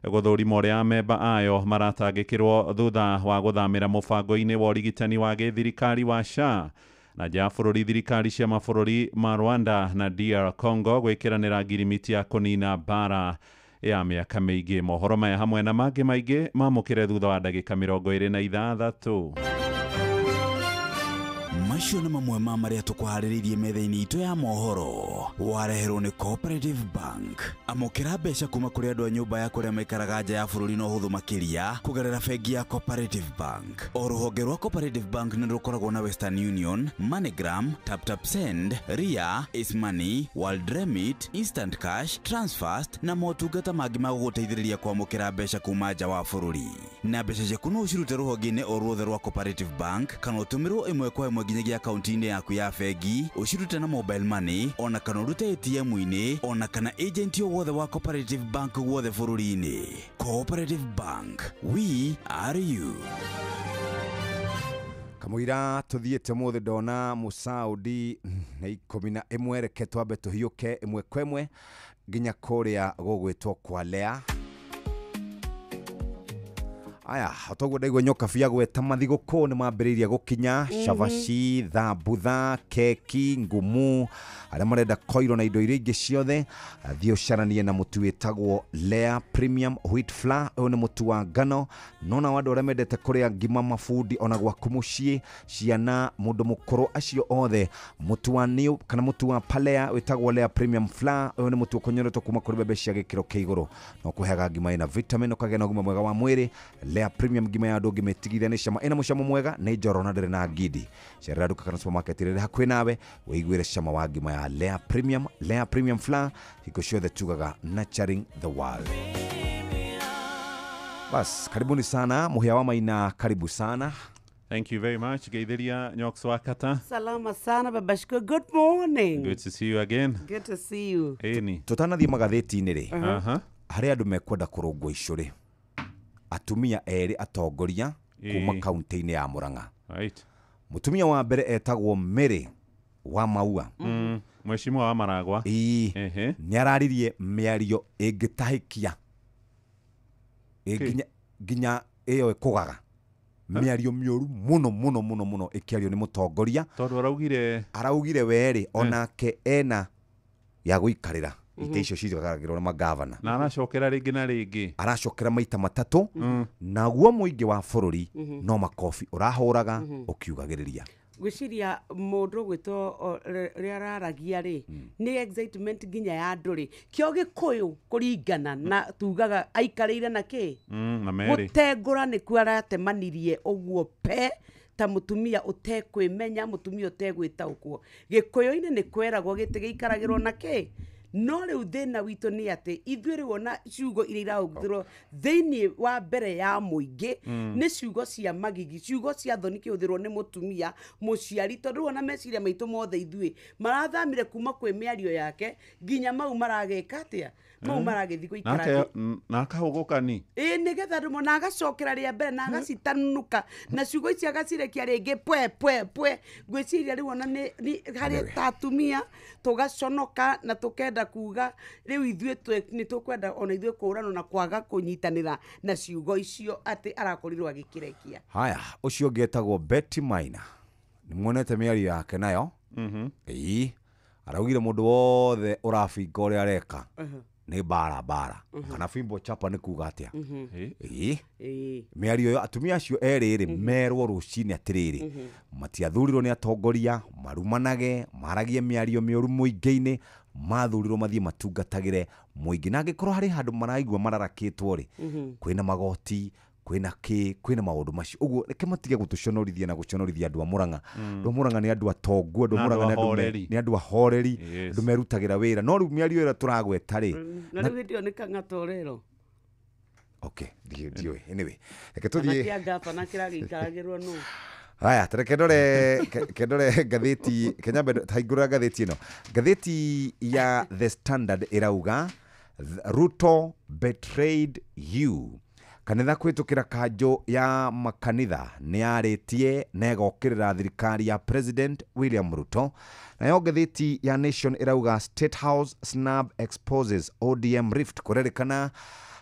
gũthũrima ũrĩa amemba ayo maratangĩkĩrwo thutha wa gũthamĩra mũbango-inĩ wa ũrigitani wa gĩthirikari wa SHA. Na nja ya bũrũri, thirikari cia mabũrũri ma Rwanda na DR Congo gwĩkĩranĩra ngirimiti ya kũnina mbara ya mĩaka mĩingĩ. Mohoro maya hamwe na mangĩ maingĩ mamũkĩre thutha wa ndagĩka 26. Macio nĩ mamwe ma marĩa tũkũharĩrĩirie metha-inĩ itũ ya mohoro. Wareherwo nĩ Cooperative Bank. Amũkĩra mbeca kuma kũrĩ andũ a nyũmba ya kũrĩa maikaraga nja ya bũrũri na ũhũthũ makĩria kũgerera bengi ya Cooperative Bank. O rũhonge rwa Cooperative Bank nĩ rũkoragwo na Western Union, MoneyGram, TapTap Send, Ria, Ace Money, World Remit, Instant Cash, Transfast na motungata mangĩ ma gũgũteithĩrĩria kwamũkĩra mbeca kuma nja wa bũrũri. Na mbeca ciaku no ũcirute rũhonge-inĩ o ruothe rwa Cooperative Bank kana ũtũmĩrwo ĩmwe kwa ĩmwe nginyagia akaunti-inĩ yaku ya bengi, ũcirute na mobile money ona kana ũrute ATM-inĩ ona kana agent o wothe wa Cooperative Bank guothe bũrũri-inĩ. Cooperative Bank, we are you. Kamũira tuthiĩte mũthĩ ndona Mũsaudi nĩ 11 reke twambe tũhiũke ĩmwe kwa ĩmwe nginya kũrĩa gũgwĩtwo Kwalea. Aya, toguo ndaigua nyoka bia gweta mathigũkũ nĩ mambĩrĩirie gũkinya cabaci, thambutha, keki, ngumu, arĩa marenda koiro na indo iria ingĩ ciothe. Thiĩ ũcaranie na mũtu wĩtagwo Lea Premium Wheat Flour. Ũyũ nĩ mũtu wa ngano nona wa andũ arĩa mendete kũrĩa ngima mabundi ona gwaku mũciĩ, ciana, mũndũ mũkũrũ, acio othe. Mũtu wa new kana mũtu wa Palea wĩtagwo Lea Premium Flour. Ũyũ nĩ mũtu ũkonyoretwo kuma kũrĩ mbembe cia gĩkĩro kĩa igũrũ na ũkũheaga ngima ĩna vitamin ũkagĩa na ũgima mwega wa mwĩrĩ. Lea Premium ngima ya andũ ũngĩmĩtigithia nĩ cama, ĩna mũcamo mwega, nĩ njororo na ndĩrĩ na ngindi. Cerera nduka kana supermarket ĩrĩa ĩrĩ hakuhĩ nawe wĩiguĩre cama wa ngima ya Lea Premium. Lea Premium Flour, hingo ciothe tugaga nurturing the world. Bas, karibuni sana Muhia wa Maina, karibu sana. Thank you very much. Geithiria Nyoks Wakata. Salama sana Babashko. Good morning. Good to see you again. Good to see you. Ĩni. Tũtanathiĩ magathĩti-inĩ rĩ, harĩ andũ mekwenda kũrũngwo icũrĩ, atumia erĩ atongoria kuma kaunti-inĩ ya Murang'a. Right. Mũtumia wa mbere etagwo Mary wa Maua. Mheshimiwa wa Maragwa. Ĩĩ. Nĩ araririe mĩario ĩngĩtahĩkia nginya ĩyo ĩkũgaga, mĩario mĩũru mũno mũno mũno mũno ĩkĩario nĩ mũtongoria, tondũ araugire werĩ onake ena ya gũikarĩra itĩ icio ciikaragĩrwo nĩ magavana, na aracokera rĩngĩ na rĩngĩ, aracokera maita matatũ, naguo mũingĩ wa bũrũri no makobi ũrahũraga ũkiugagĩrĩria. Gwĩciria mũndũ ũgwĩtwo rĩrĩa araragia rĩ nĩ excitement nginya ya andũ rĩ, kĩo gĩkũyũ kũringana na tugaga aikarĩire na kĩ na Mary gũtengũra nĩkuo aratemanirie ũguo pe ta mũtumia ũtekwĩmenya, mũtumia ũtegwĩtaũkwo. Gĩkũyũ-inĩ nĩ kweragwo gĩtĩ gĩikaragĩrwo na kĩ, no rĩu thĩna witũ nĩ atĩ ithuĩ rĩu ona ciugo iria irahũthĩrwo thĩinĩ wa mbere ya mũingĩ nĩ ciugo cia magigi, ciugo cia thoni kĩhũthĩrwo nĩ mũtumia mũciari, tondũ rĩu ona meciria maitũ mothe ithuĩ marathamire kuma kwĩ mĩario yake nginya mau marageka atĩa, mau maragĩthiĩ gũikara thĩ. Na akahũgũka ni ĩĩ, nĩgetha andũ mona agacokera rĩa mbere na agacitanuka na ciugo ici agacirekia rĩngĩ pwe pwe pwe. Ngwĩciria rĩu ona nĩ harĩ ta atumia tũgaconoka na tũkenda kuga rĩu ithuĩ nĩ tũkwenda ona ithuĩ kũũranwo na kwaga kũnyitanĩra na ciugo icio atĩ arakorirwo agĩkĩrekia. Haya, ũcio ũngĩ etagwo Betty Maina, nĩ muonete mĩario yake nayo. Ĩĩ, araugire mũndũ wothe ũrabinga ũrĩa areka nĩ bara bara kana fimbo chapa nĩ kuga atĩa. Ĩĩ, mĩario ĩyo atumia acio erĩ rĩ merwo rũcinĩ atĩrĩrĩ, matiathurirwo nĩ atongoria marumanage, maragie mĩario mĩũru mũingĩ-inĩ, mathurirwo mathiĩ matungatagĩre mũingĩ, na angĩkorwo harĩ handũ maraigua mararakĩtwo rĩ, kwĩna magoti, kwĩna kĩ, kwĩna maũndũ macio. Ũguo reke matige gũtũconorithia na gũconorithia andũ a Murang'a. Andũ a Murang'a nĩ andũ atongu, andũ a Murang'a nĩ andũ ahoreri, andũ merutagĩra wĩra. No rĩu mĩario ĩrĩa tũragweta rĩ, na rĩu hĩndĩ ĩyo nĩ kang'atorero. Okay, ndiũĩ. Anyway, reke tũthiĩ kĩa gavana kĩragĩikaragĩrwo nũ. Haya, tareke ndore ngathĩti Kenya, hingũrĩra ngathĩti ĩno. Ngathĩti ya The Standard ĩrauga Ruto betrayed you. Kanitha kwĩtũkĩra kanjũ ya makanitha nĩ yarĩtie na ĩgokĩrĩra thirikari ya President William Ruto. Nayo ngathĩti ya Nation ĩrauga State House snub exposes ODM rift. Kũrerĩkana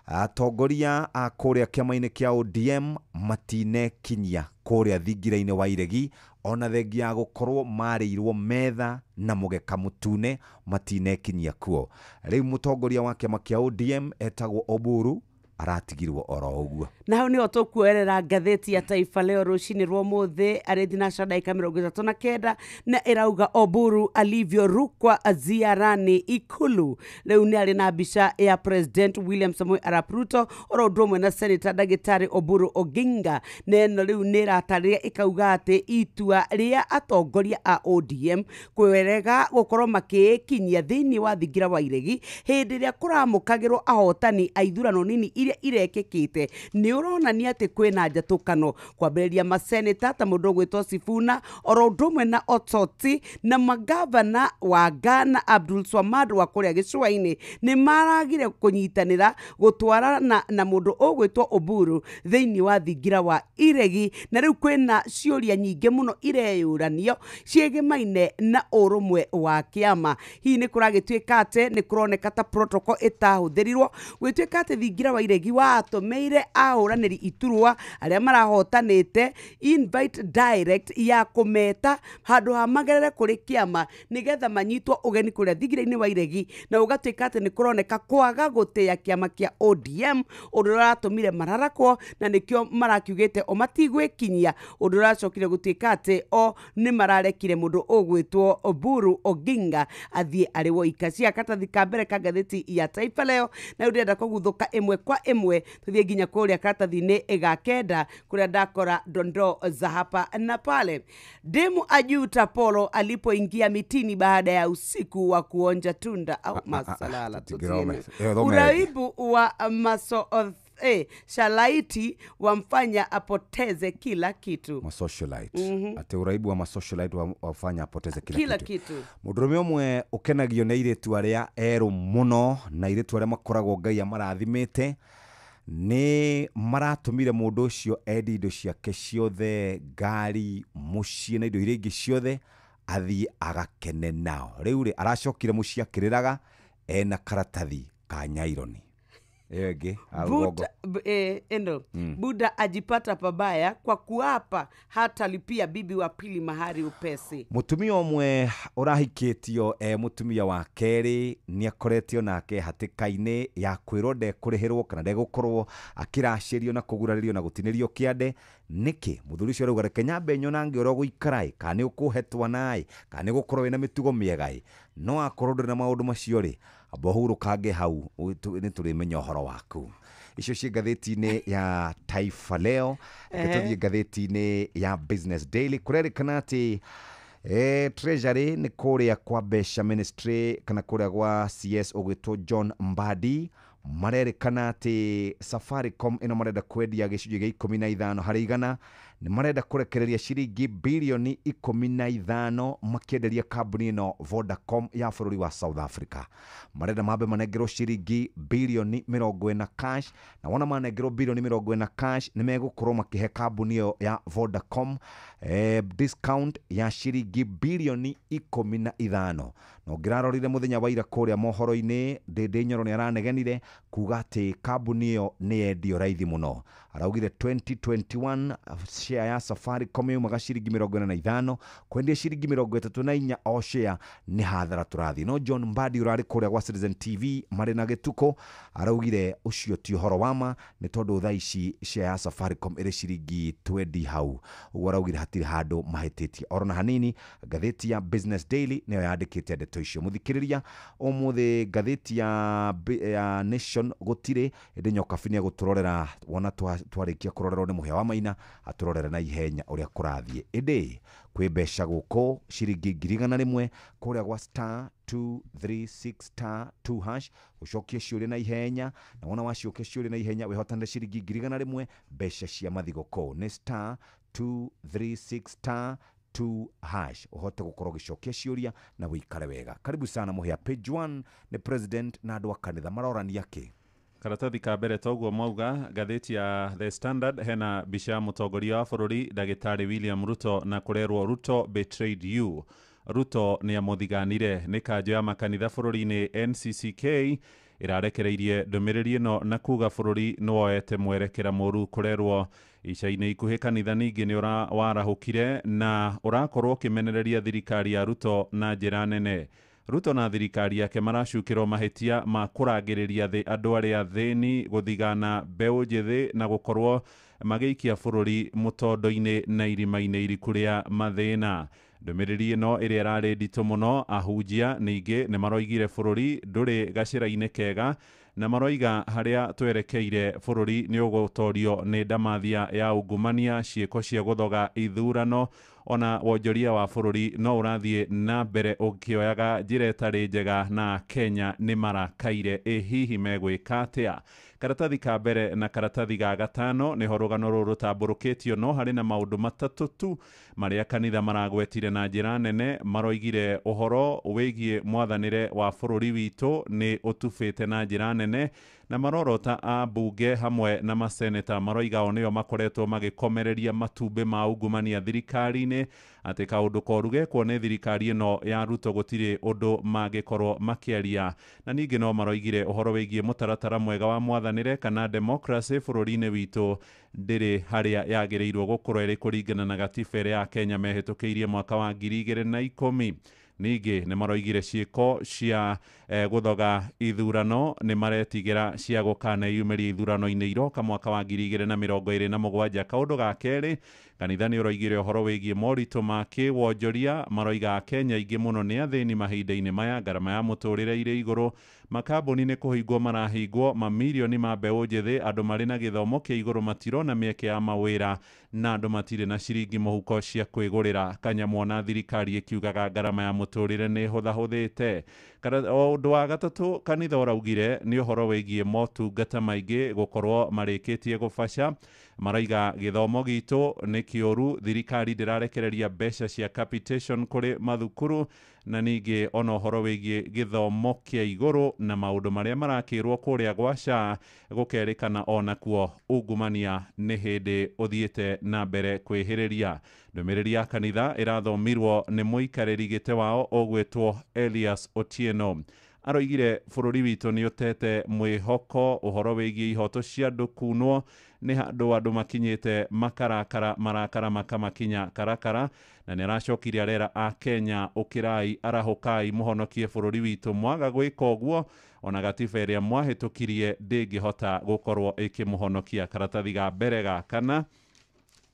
atongoria a kũrĩa kĩama-inĩ kĩa ODM matinekinyia kũrĩa thingira-inĩ wa iregi, ona thengia ya gũkorwo marĩirwo metha na mũgeka mũtune matinekinyia kuo. Rĩu mũtongoria wa kĩama kĩa ODM etagwo Oburu Aratigirwo oro ũguo. Na hau nĩho tũkuoerera ngathĩti ya Taifa Leo rũcinĩ rwa ũmũthĩ arĩ thinacara ndagĩka 39, na ĩrauga Oburu alivyorukwa ziarani Ikulu. Rĩu nĩ arĩ na mbica ya President William Samoei Arap Ruto oro ũndũ ũmwe na Senator ndagĩtarĩ Oburu Oginga, na ĩno rĩu nĩ ĩratarĩria ĩkauga atĩ itua rĩa atongoria a ODM kwerega gũkorwo makĩĩkinyia thĩinĩ wa thingira wa iregi hĩndĩ ĩrĩa kũramũkagĩrwo ahotani a ithurano nini iria irekĩkĩte nĩ ũronania atĩ kwĩna njatũkano, kwambĩrĩria maseneta ta mũndũ ũgwĩtwo Sifuna oro ũndũ ũmwe na Ototi na magavana wa Ghana Abdul Swamad wa kũrĩa gĩcũa-inĩ nĩ maragire kũnyitanĩra gũtwarana na mũndũ ũgwĩtwo Oburu thĩinĩ wa thingira wa iregi. Na rĩu kwĩna ciũria nyingĩ mũno ireyũranio ciĩgĩmaine na ũrũmwe wa kĩama. Hihi nĩ kũragĩtuĩka atĩ nĩ kũroneka ta protocol ĩtahũthĩrirwo gwĩtuĩka atĩ thingira wa iregi watũmĩire ahũranĩri iturwa arĩa marahotanĩte invite direct ya kũmeta handũ ha magerere kũrĩ kĩama nĩgetha manyitwo ũgeni kũrĩa thingira-inĩ wa iregi, na ũgatuĩka atĩ nĩ kũroneka kwaga gũtĩĩa kĩama kĩa ODM ũndũ ũratũmire mararakwo, na nĩkĩo marakiugĩte o matigwĩkinyia, ũndũ ũracokire gũtuĩka atĩ o nĩ mararekire mũndũ ũgwĩtwo Oburu Oginga athiĩ arĩ woika. Cia karatathi ka mbere ka ngathĩti ya Taifa Leo, na rĩu ndĩrenda kũguthũka ĩmwe kwa ĩmwe tũthiĩ nginya kũrĩa karatathi-inĩ ga kenda kũrĩa ndakora dondoo za hapa na pale. Demu ajuta Polo alipoingia mitini baada ya usiku wa kuonja tunda au masalala. Tutigirome. Tutiene. Ĩyo thome. Uraibu wa maso shalaiti wamfanya apoteze kila kitu. Masocialite. Atĩ ũraibu wa masocialite wafanya apoteze kila, Kila kitu. kitu. Mũndũrũme ũmwe ũkenagio nĩ airĩtu arĩa erũ mũno na airĩtu arĩa makoragwo Ngai amarathimĩte nĩ maratũmire mũndũ ũcio endie indo ciake ciothe, ngari, mũciĩ na indo iria ingĩ ciothe, athiĩ agakene nao. Rĩu rĩ, aracokire mũciĩ akĩrĩraga ena karatathi ka nyaironi. Ĩyo ĩngĩ rũgongo. Buddha, endo. Buddha ajipata pabaya kwa kuapa hatalipia bibi wa pili mahari upesi. Mũtumia ũmwe ũrahikĩtio e mũtumia wa kerĩ nĩ akoretio nake hatĩka-inĩ ya kwĩrwo ndekũrĩhĩrwo kana ndegũkorwo akĩracĩrio na kũgurarĩrio na gũtinĩrio kĩande. Nĩkĩ mũthuri ũcio arauga reke nyambe nyonange ũrĩa ũgũikara ĩ, kana nĩ ũkũhe twana ĩ, kana nĩ ũgũkorwo wĩna mĩtugo mĩega ĩ. No akorwo ndũrĩ na maũndũ macio rĩ, amba ũhurũkange hau, nĩ tũrĩmenya ũhoro waku. Icio ciĩ ngathĩti-inĩ ya Taifa Leo. Reke tũthiĩ ngathĩti-inĩ ya Business Daily. Kũrerĩkana atĩ Treasury nĩ kũrĩa kwa mbeca ministry kana kũrĩa gwa CS ũgwĩtwo John Mbadi, marerĩkana atĩ Safaricom ĩno marenda kwendia gĩcunjĩ gĩa 15 harĩ igana, nĩ marenda kũrekereria ciringi birioni 15 makĩenderia kambuni ĩno Vodacom ya bũrũri wa South Africa. Marenda mambe manengerwo ciringi birioni 40 cash, na wona manengerwo birioni 40 cash nĩ megũkorwo makĩhe kambuni ĩyo ya Vodacom discount ya ciringi birioni 15. Na ũngĩrarorire mũthenya wa ira kũrĩa mohoro-inĩ, Ndĩndĩ Nyoro nĩ aranegenire kuga atĩ kambuni ĩyo nĩ yendio raithi mũno. Araugire 2021 share ya Safaricom yaumaga ciringi 45 kwendia ciringi 34 o share nĩ hathara tũrathiĩ. No John Mbadi ũrarĩ kũrĩa gwa Citizen TV marĩ na gĩtukũ araugire ũcio ti ũhoro wa ma, nĩ tondũ thaa ici share ya Safaricom ĩrĩ ciringi 20 hau. Ũguo araugire hatirĩ handũ mahĩtĩtie oro na hanini. Ngathĩti ya Business Daily nĩyo yandĩkĩte ndeto icio. Mũthikĩrĩria, ũmũthĩ ngathĩti ya Nation gũtirĩ, ĩndĩ Nyokabi nĩ egũtũrorera wona twarĩkia kũrorerwo nĩ Mũhĩa wa Maina, atũrorere na ihenya ũrĩa kũrathiĩ. Ĩndĩ kwĩ mbeca gũkũ ciringi 100,000 kũrĩa gwa star 236 star 2 hash, ũcokie ciũria na ihenya, na wona wacokia ciũria na ihenya wĩhotanĩre ciringi 100,000 mbeca cia mathigũkũ. Nĩ star 236 star 2 hash ũhote gũkorwo ũgĩcokia ciũria na wĩikare wega. Karibu sana Mũhĩa. Page 1 nĩ president na andũ a kanitha marorania kĩ? Karatathi ka mbere toguo mauga ngathĩti ya The Standard hena mbica ya mũtongoria wa bũrũri ndagĩtarĩ William Ruto na kũrerwo Ruto betrayed you. Ruto nĩ amũthiganire. Nĩ kanjũ ya makanitha bũrũri-inĩ NCCK ĩrarekereirie ndũmĩrĩri ĩno na kuga bũrũri nĩ woete mwerekera mũru. Kũrerwo ica-inĩ ikuhĩ kanitha ningĩ nĩ warahũkire na ũrakorwo ũkĩmenereria thirikari ya Ruto na njĩra nene. Ruto na thirikari yake maracukĩrwo mahĩtia ma kũrangĩrĩria thĩ andũ arĩa athĩni, gũthigana mbeũ njĩthĩ na gũkorwo magĩikia bũrũri mũtondo-inĩ na irima-inĩ iriku rĩa mathĩna. Ndũmĩrĩri ĩno ĩrĩa ĩrarĩ nditũ mũno, ahunjia ningĩ nĩ maroigire bũrũri ndũrĩ gacĩra-inĩ kega, na maroiga harĩa twerekeire bũrũri nĩ ũgũtorio nĩ ndamathia ya ungumania, ciĩko cia gũthoga ithurano, ona wonjoria wa bũrũri no ũrathiĩ na mbere ũkĩoyaga njĩra ĩtarĩ njega, na Kenya nĩ marakaire. Ĩ hihi megwĩka atĩa? Karatathi ka mbere na karatathi ga gatano nĩho rũgano rũrũ rũtambũrũkĩtio, no harĩ na maũndũ matatũ tu marĩa kanitha maragwetire na njĩra nene. Maroigire ũhoro wĩgiĩ mwathanĩre wa bũrũri witũ nĩ ũtubĩte na njĩra nene, na marorota ambunge hamwe na maseneta maroiga o nĩo makoretwo magĩkomereria matumbĩ ma ungumania thirikari-inĩ, atĩ kaũndũ koru gekwo nĩ thirikari ĩno ya Ruto gũtirĩ ũndũ mangĩkorwo makĩaria. Na ningĩ no maroigire ũhoro wĩgiĩ mũtaratara mwega wa mwathanĩre kana democracy bũrũri-inĩ witũ ndĩrĩ harĩa yagĩrĩirwo gũkorwo ĩrĩ kũringana na gatiba ĩrĩa ya Kenya mehĩtũkĩirie mwaka wa 2010. Ningĩ nĩ maroigire ciĩko cia gũthoga ithurano nĩ maretigĩra cia gũkaneyumĩria ithurano-inĩ iroka mwaka wa 2027. Kaũndũ ga kerĩ, kanitha nĩ ũroigire ũhoro wĩgiĩ moritũ ma kĩwonjoria, maroiga Kenya aingĩ mũno nĩ athĩni mahinda-inĩ maya, ngarama ya mũtũrĩre irĩ igũrũ, makambuni nĩ kũhingwo marahingwo, mamirioni ma mbeũ njĩthĩ, andũ marĩ na gĩthomo kĩa igũrũ matirona mĩeke ya mawĩra, na andũ matirĩ na ciringi mũhuko cia kwĩgũrĩra kanyamũ, ona thirikari ĩkiugaga ngarama ya mũtũrĩre nĩ ĩhũthahũthĩte. Ũndũ wa gatatũ kanitha ũraugire nĩ ũhoro wĩgiĩ motungata maingĩ gũkorwo marĩkĩtie gũbaca, maraiga gĩthomo gitũ nĩ kĩũru, thirikari ndĩrarekereria mbeca cia capitation kũrĩ mathukuru, na ningĩ ona ũhoro wĩgiĩ gĩthomo kĩa igũrũ na maũndũ marĩa marakĩrwo kũrĩa gwa SHA gũkerĩkana onakuo ungumania nĩ hĩndĩ ũthiĩte na mbere kwĩhĩrĩria. Ndũmĩrĩri ya kanitha ĩrathomirwo nĩ mũikarĩri gĩtĩ wao ũgwĩtwo Elias Otieno. Aroigire bũrũri witũ nĩ ũtete mwĩhoko ũhoro wĩgiĩ ihoto cia andũ kunwo nĩ handũ andũ makinyĩte makarakara marakara makamakinya karakara, na nĩ aracokire arera a Kenya ũkĩrai arahũkai mũhonokie bũrũri witũ, mwaga gwĩka ũguo ona gatiba ĩrĩa mwahĩtũkirie ndĩngĩhota gũkorwo ĩkĩmũhonokia. Karatathi ga mbere ga kana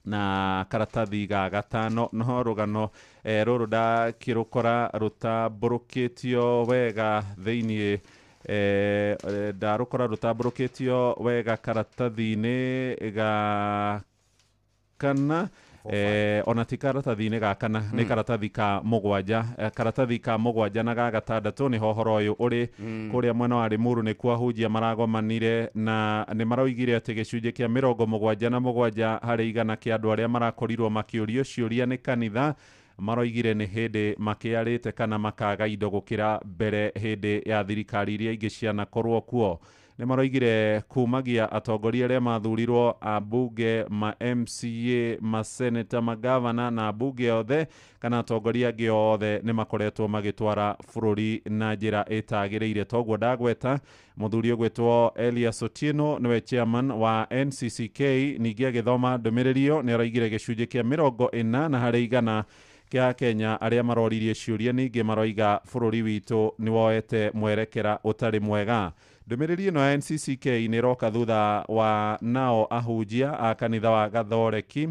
na karatathi ga gatano no rũgano rũrũ ndakĩrũkora rũtambũrũkĩtio wega thĩiniĩ, ndarũkora rũtambũrũkĩtio wega karatathi-inĩ ga kana ona ti karatathi-inĩ ga kana, nĩ karatathi ka mũgwanja, karatathi ka mũgwanja na ga gatandatũ nĩho ũhoro ũyũ ũrĩ. Kũrĩa mwena wa Limuru nĩkuo ahunjia maragomanire na nĩ maroigire atĩ gĩcunjĩ kĩa 77 harĩ igana kĩa andũ arĩa marakorirwo makĩũrio ciũria nĩ kanitha maroigire nĩ hĩndĩ makĩarĩte kana makaga indo gũkĩra mbere hĩndĩ ya thirikari iria ingĩ cianakorwo kuo. Nĩ maroigire kumagia atongoria arĩa mathurirwo ambunge, ma MCA, maseneta, magavana na ambunge othe kana atongoria angĩ othe nĩ makoretwo magĩtwara bũrũri na njĩra ĩtagĩrĩire. Toguo ndagweta mũthuri ũgwĩtwo Elias Otieno nĩwe chairman wa NCCK, ningĩ agĩthoma ndũmĩrĩri ĩyo nĩ aroigire gĩcunjĩ kĩa 40 harĩ igana kĩa Kenya arĩa maroririe ciũria ningĩ maroiga bũrũri witũ nĩ woete mwerekera ũtarĩ mwega. Ndũmĩrĩri ĩno ya NCCK nĩ ĩroka thutha wa nao ahunjia a kanitha wa Gathoreki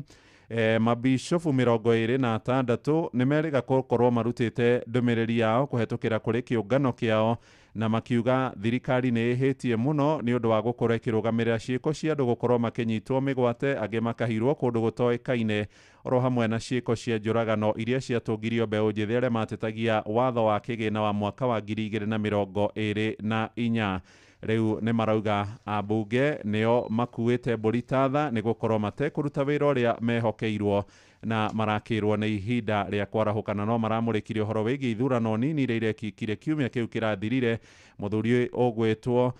mabishofu 26 nĩ merĩga gũkorwo marutĩte ndũmĩrĩri yao kũhetũkĩra kũrĩ kĩũngano kĩao, na makiuga thirikari nĩ ĩhĩtie mũno nĩ ũndũ wa gũkorwo ĩkĩrũgamĩrĩra ciĩko cia andũ gũkorwo makĩnyitwo mĩgwate, angĩ makahirwo kũndũ gũtoĩkaine, oro hamwe na ciĩko cia njũragano iria ciatũngirio mbeũ njĩthĩ arĩa matetagia watho wa kĩgĩna wa mwaka wa 2024. Rĩu nĩ marauga ambunge nĩo makuĩte mbũri ta tha nĩ gũkorwo matekũruta wĩra ũrĩa mehokeirwo na marakĩrwo nĩ ihinda rĩa kwarahũkana. No maramũrĩkire ũhoro wĩgiĩ ithurano nini iria irekĩkire kiumia kĩu kĩrathirire. Mũthuri ũgwĩtwo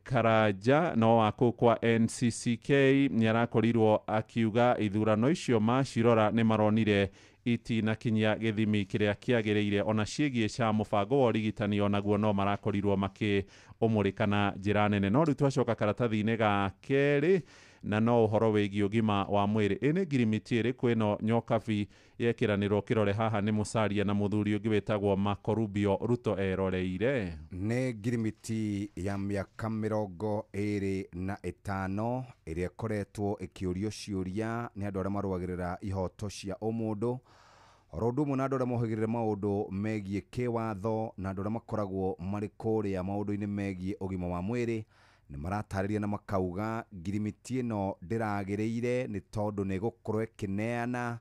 Karanja no wa kũu kwa NCCK nĩ arakorirwo akiuga ithurano icio macirora nĩ maronire itinakinyia gĩthimi kĩrĩa kĩagĩrĩire, ona ciĩgiĩ ca mũbango wa ũrigitani onaguo no marakorirwo makĩũmũrĩka na njĩra nene. No rĩu twacoka karatathi-inĩ ga kerĩ Na no ũhoro wĩgiĩ ũgima wa mwĩrĩ, ĩ nĩ ngirimiti ĩrĩkũ ĩno nyokabi yekĩranĩrwo kĩrore haha nĩ Musalia na mũthuri ũngĩ wĩtagwo Marco Rubio Ruto eroreire? Nĩ ngirimiti ya mĩaka 25 ĩrĩa ĩkoretwo ĩkĩũrio ciũria nĩ andũ arĩa marũagĩrĩra ihoto cia ũmũndũ, oro ũndũ ũmwe na andũ arĩa mohĩgĩrĩre maũndũ megiĩ kĩwatho na andũ arĩa makoragwo marĩ kũrĩa maũndũ-inĩ megiĩ ũgima wa mwĩrĩ. Nĩ maratarĩria na makauga ngirimiti ĩno ndĩragĩrĩire nĩ tondũ nĩ ĩgũkorwo ĩkĩneana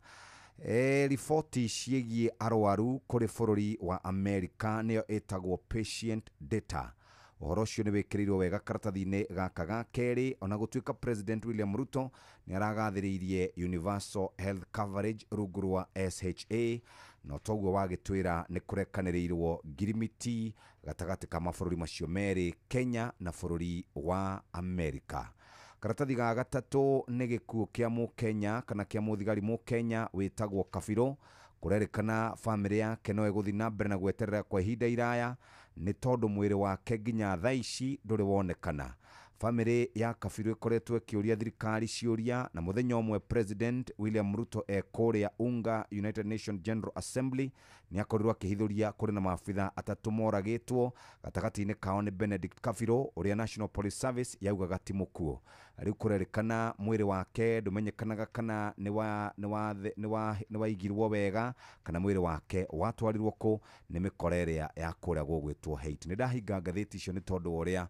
riboti ciĩgiĩ arwaru kũrĩ bũrũri wa Amerika, nĩyo ĩtagwo patient data. Ũhoro ũcio nĩ wĩkĩrĩirwo wega karatathi-inĩ gaka ga kerĩ. Ona gũtuĩka President William Ruto nĩ aragathĩrĩirie universal health coverage rungu rwa SHA, no toguo wagĩtwĩra nĩ kũrekanĩrĩirwo ngirimiti gatagatĩ ka mabũrũri macio merĩ, Kenya na bũrũri wa Amerika. Karatathi ga gatatũ nĩ gĩkuũ kĩa mũkenya kana kĩa mũthigari mũkenya wĩtagwo Kabirũ. Kũrerĩkana bamĩrĩ yake no ĩgũthiĩ na mbere na gweterera kwa ihinda iraya nĩ tondũ mwĩrĩ wake nginya thaa ici ndũrĩ wonekana. Bamĩrĩ ya Kabirũ ĩkoretwo ĩkĩũria thirikari ciũria, na mũthenya ũmwe President William Ruto e kũrĩa UNGA, United Nations General Assembly, nĩ akorirwo akĩhithũria kũrĩ na maabitha atatũ moragĩtwo, gatagatĩ-inĩ kao nĩ Benedict Kabirũ ũrĩa National Police Service yaugaga ti mũkuũ. Rĩu kũrerĩkana mwĩrĩ wake ndũmenyekanaga kana nĩ waigirwo wega kana mwĩrĩ wake watwarirwo kũ nĩ mĩkora ĩrĩa ya kũrĩa gũgwĩtwo Haiti. Nĩ ndahinga ngathĩti icio nĩ tondũ wa ũrĩa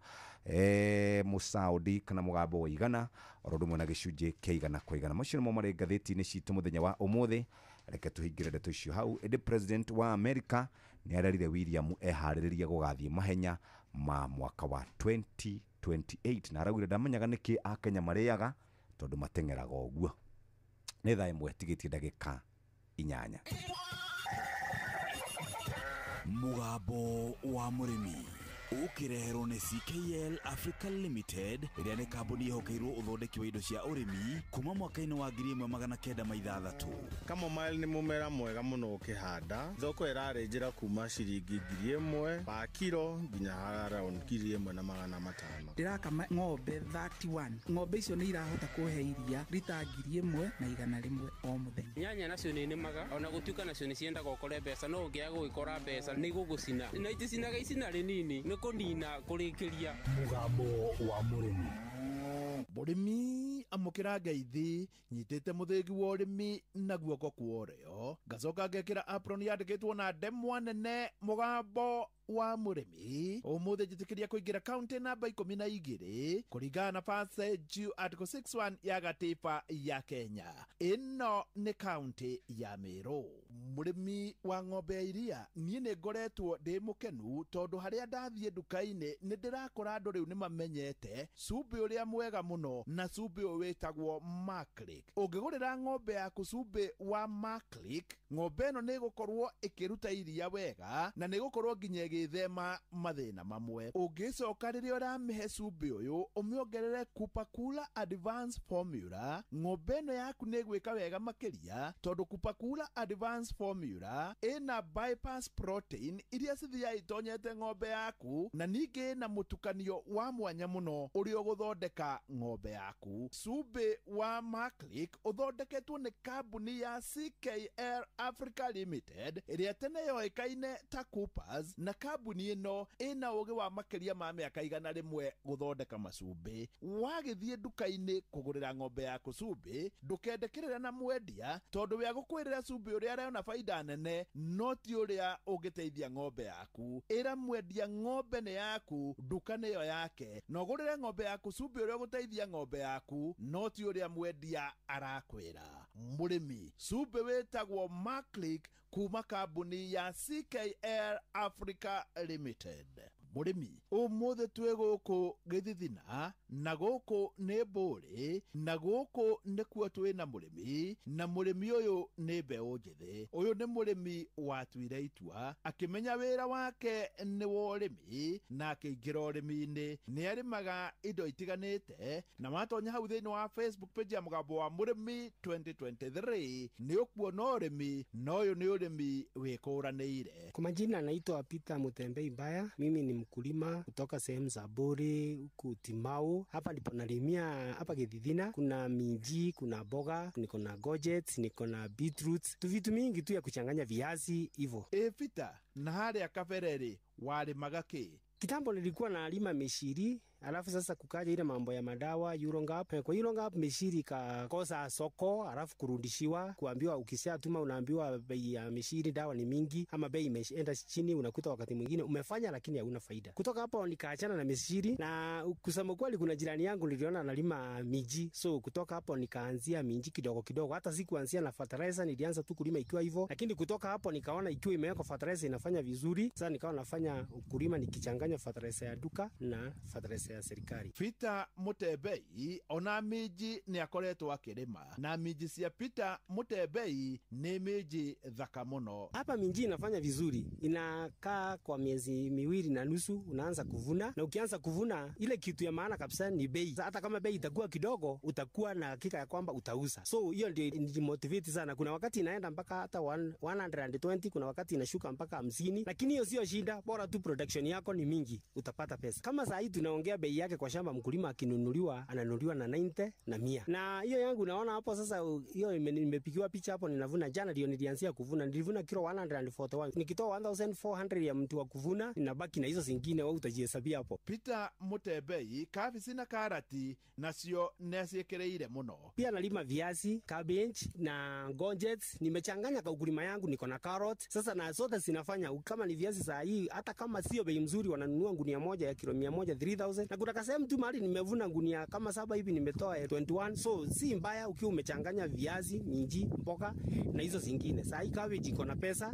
Mũsaudi kana mũgambo wa igana oro ũndũ ũmwe na gĩcunjĩ kĩa igana kwa igana. Macio nĩmo marĩ ngathĩti-inĩ citũ mũthenya wa ũmũthĩ. Reke tũhingĩre ndeto icio hau. Ĩndĩ President wa America nĩ arerire William eharĩrĩrie gũgathiĩ mahenya ma mwaka wa 2028, na araugire ndamenyaga nĩkĩ akenya marĩaga tondũ mateng'eraga ũguo. Nĩ thaa 1 tigĩtie ndagĩka 8. Mũgambo wa mũrĩmi ũkĩreherwo nĩ CKL Africa Limited, ĩrĩa nĩ kambuni ĩhokeirwo ũthondeki wa indo cia ũrĩmi kuma mwaka-inĩ wa 1906. Chamomile nĩ mũmera mwega mũno ũkĩhanda. Thoko ĩrarĩ njĩra kuma ciringi 1000 pa kiro nginya around 1500. Ndĩrakama ng'ombe 31. Ng'ombe icio nĩ irahota kũhe iria rita 1100 o mũthenya. Nyanya nacio nĩ nĩmaga ona gũtuĩka nacio nĩ ciendaga ũkore mbeca, no ũngĩaga gũgĩkora mbeca nĩ igũgũcina na iticinaga icina rĩnini nĩ kũnina kũrĩkĩria. Mũgambo wa mũrĩmi. Mũrĩmi amũkĩra ngeithi nyitĩte mũthĩgi wa ũrĩmi na guoko kwa ũrĩo, ngacoka ngekĩra apron yandĩkĩtwo na ndemwa nene mũgambo wa mũrĩmi. Ũmũthĩ njĩtĩkĩria kũingĩra kaunti namba 12 kũringana na passage article 61 ya gatiba ya Kenya. Ĩno nĩ kaunti ya Meru. Mũrĩmi wa ng'ombe ya iria, niĩ nĩ ngoretwo ndĩ mũkenu tondũ harĩa ndathiĩ nduka-inĩ nĩ ndĩrakora andũ rĩu nĩ mamenyete cumbĩ ũrĩa mwega mũno, na cumbĩ ũyũ wĩtagwo Maclick. Ũngĩgũrĩra ng'ombe yaku cumbĩ wa Maclick, ng'ombe ĩno nĩ ĩgũkorwo ĩkĩruta iria wega na nĩ ĩgũkorwo nginya ĩgĩthema mathĩna mamwe. Ũngĩcoka rĩrĩa ũramĩhe cumbĩ ũyũ ũmĩongerere Kupakula Advanced Formula, ng'ombe ĩno yaku nĩ ĩgwĩka wega makĩria tondũ Kupakula Advanced Formula ĩna bypass protein iria cithiaga itonyete ng'ombe yaku, na ningĩ ĩna mũtukanio wa mwanya mũno ũrĩa ũgũthondeka ng'ombe yaku. Cumbĩ wa Maclick ũthondeketwo nĩ kambuni ya CKL Africa Limited ĩrĩa tene yoĩkaine ta Coopers, na kambuni ĩno ĩna ũgĩ wa makĩria ma mĩaka 100 gũthondeka macumbĩ. Wagĩthiĩ nduka-inĩ kũgũrĩra ng'ombe yaku cumbĩ, ndũkende kĩrĩra na mwendia tondũ we agũkwĩrĩra cumbĩ ũrĩa arona baida nene no ti ũrĩa ũngĩteithia ng'ombe yaku. Ĩra mwendia ng'ombe nĩ yaku, nduka nĩyo yake, na ũgũrĩre ng'ombe yaku cumbĩ ũrĩa ũgũteithia ng'ombe yaku no ti ũrĩa mwendia arakwĩra. Mũrĩmi, cumbĩ wĩtagwo Maclick kuma kambuni ya CKL Africa Limited. Mũrĩmi, ũmũthĩ twĩ gũkũ Gĩthithina, na gũkũ nĩ Mbũrĩ, na gũkũ nĩkuo twĩna mũrĩmi, na mũrĩmi ũyũ nĩ mbeũ njĩthĩ. Ũyũ nĩ mũrĩmi watuire itua akĩmenya wĩra wake nĩ wa ũrĩmi na akĩingĩra ũrĩmi-inĩ. Nĩ arĩmaga indo itiganĩte, na watonya hau thĩinĩ wa Facebook page ya Mũgambo wa Mũrĩmi 2023 nĩ ũkuona ũrĩmi, na ũyũ nĩ ũrĩmi wĩkũranĩire. Kwa majina naitwa Peter Mutembei Mbaya, mimi ni mkulima kutoka sehemu za Bori huku Timau. Hapa ndipo nalimia hapa Githithina. Kuna minji, kuna boga, niko na courgettes, niko na beetroot, tu vitu mingi tu ya kuchanganya viazi hivyo. Ĩ Peter, na harĩa kabere rĩ warĩmaga kĩ? Kitambo nilikuwa nalima mishiri, alafu sasa kukaja ile mambo ya madawa Urongap. Kwa Urongap mishiri ikakosa soko, alafu kurudishiwa, kuambiwa ukishatuma unaambiwa bei ya mishiri dawa ni mingi ama bei imeenda chini, unakuta wakati mwingine umefanya lakini hauna faida. Kutoka hapo nikaachana na mishiri, na kusema kweli kuna jirani yangu niliona analima miji, so kutoka hapo nikaanzia minji kidogo kidogo. Hata sikuanzia na fertilizer, nilianza tu kulima ikiwa hivyo, lakini kutoka hapo nikaona ikiwa imewekwa fertilizer inafanya vizuri. Sasa nikawa nafanya ukulima nikichanganya fertilizer ya duka na fertilizer ya serikali. Peter Mutembei ona minji nĩ akoretwo akĩrĩma, na minji cia Peter Mutembei nĩ minji thaka mũno. Hapa minji inafanya vizuri, inakaa kwa miezi 2.5 unaanza kuvuna, na ukianza kuvuna ile kitu ya maana kabisa ni bei. Hata kama bei itakuwa kidogo, utakuwa na hakika ya kwamba utauza. So hiyo ndio inimotivate sana. Kuna wakati inaenda mpaka hata 120, kuna wakati inashuka mpaka 50, lakini hiyo sio shida, bora tu production yako ni mingi, utapata pesa. Kama saa hii tunaongea bei yake kwa shamba, mkulima akinunuliwa ananunuliwa na 90 na 100. Na hiyo yangu naona hapo sasa, hiyo nimepigiwa picha hapo, ninavuna jana ndio nilianzia kuvuna, nilivuna kilo 141. Nikitoa 1400 ya mtu wa kuvuna, ninabaki na hizo zingine, wewe utajihesabia hapo. Peter Mutembei kabici na karati nacio nĩaciĩkĩrĩire mũno. Pia nalima viazi, cabbage na courgettes, nimechanganya kwa ukulima yangu, niko na carrot. Sasa na zote zinafanya kama ni viazi saa hii, hata kama sio bei mzuri, wananunua gunia moja ya kilo 100 3000, na kuna kasehemu tu mahali nimevuna gunia kama 7 hivi nimetoa 21. So si mbaya ukiwa umechanganya viazi, minji, mboga na hizo zingine. Saa hii cabbage iko na pesa,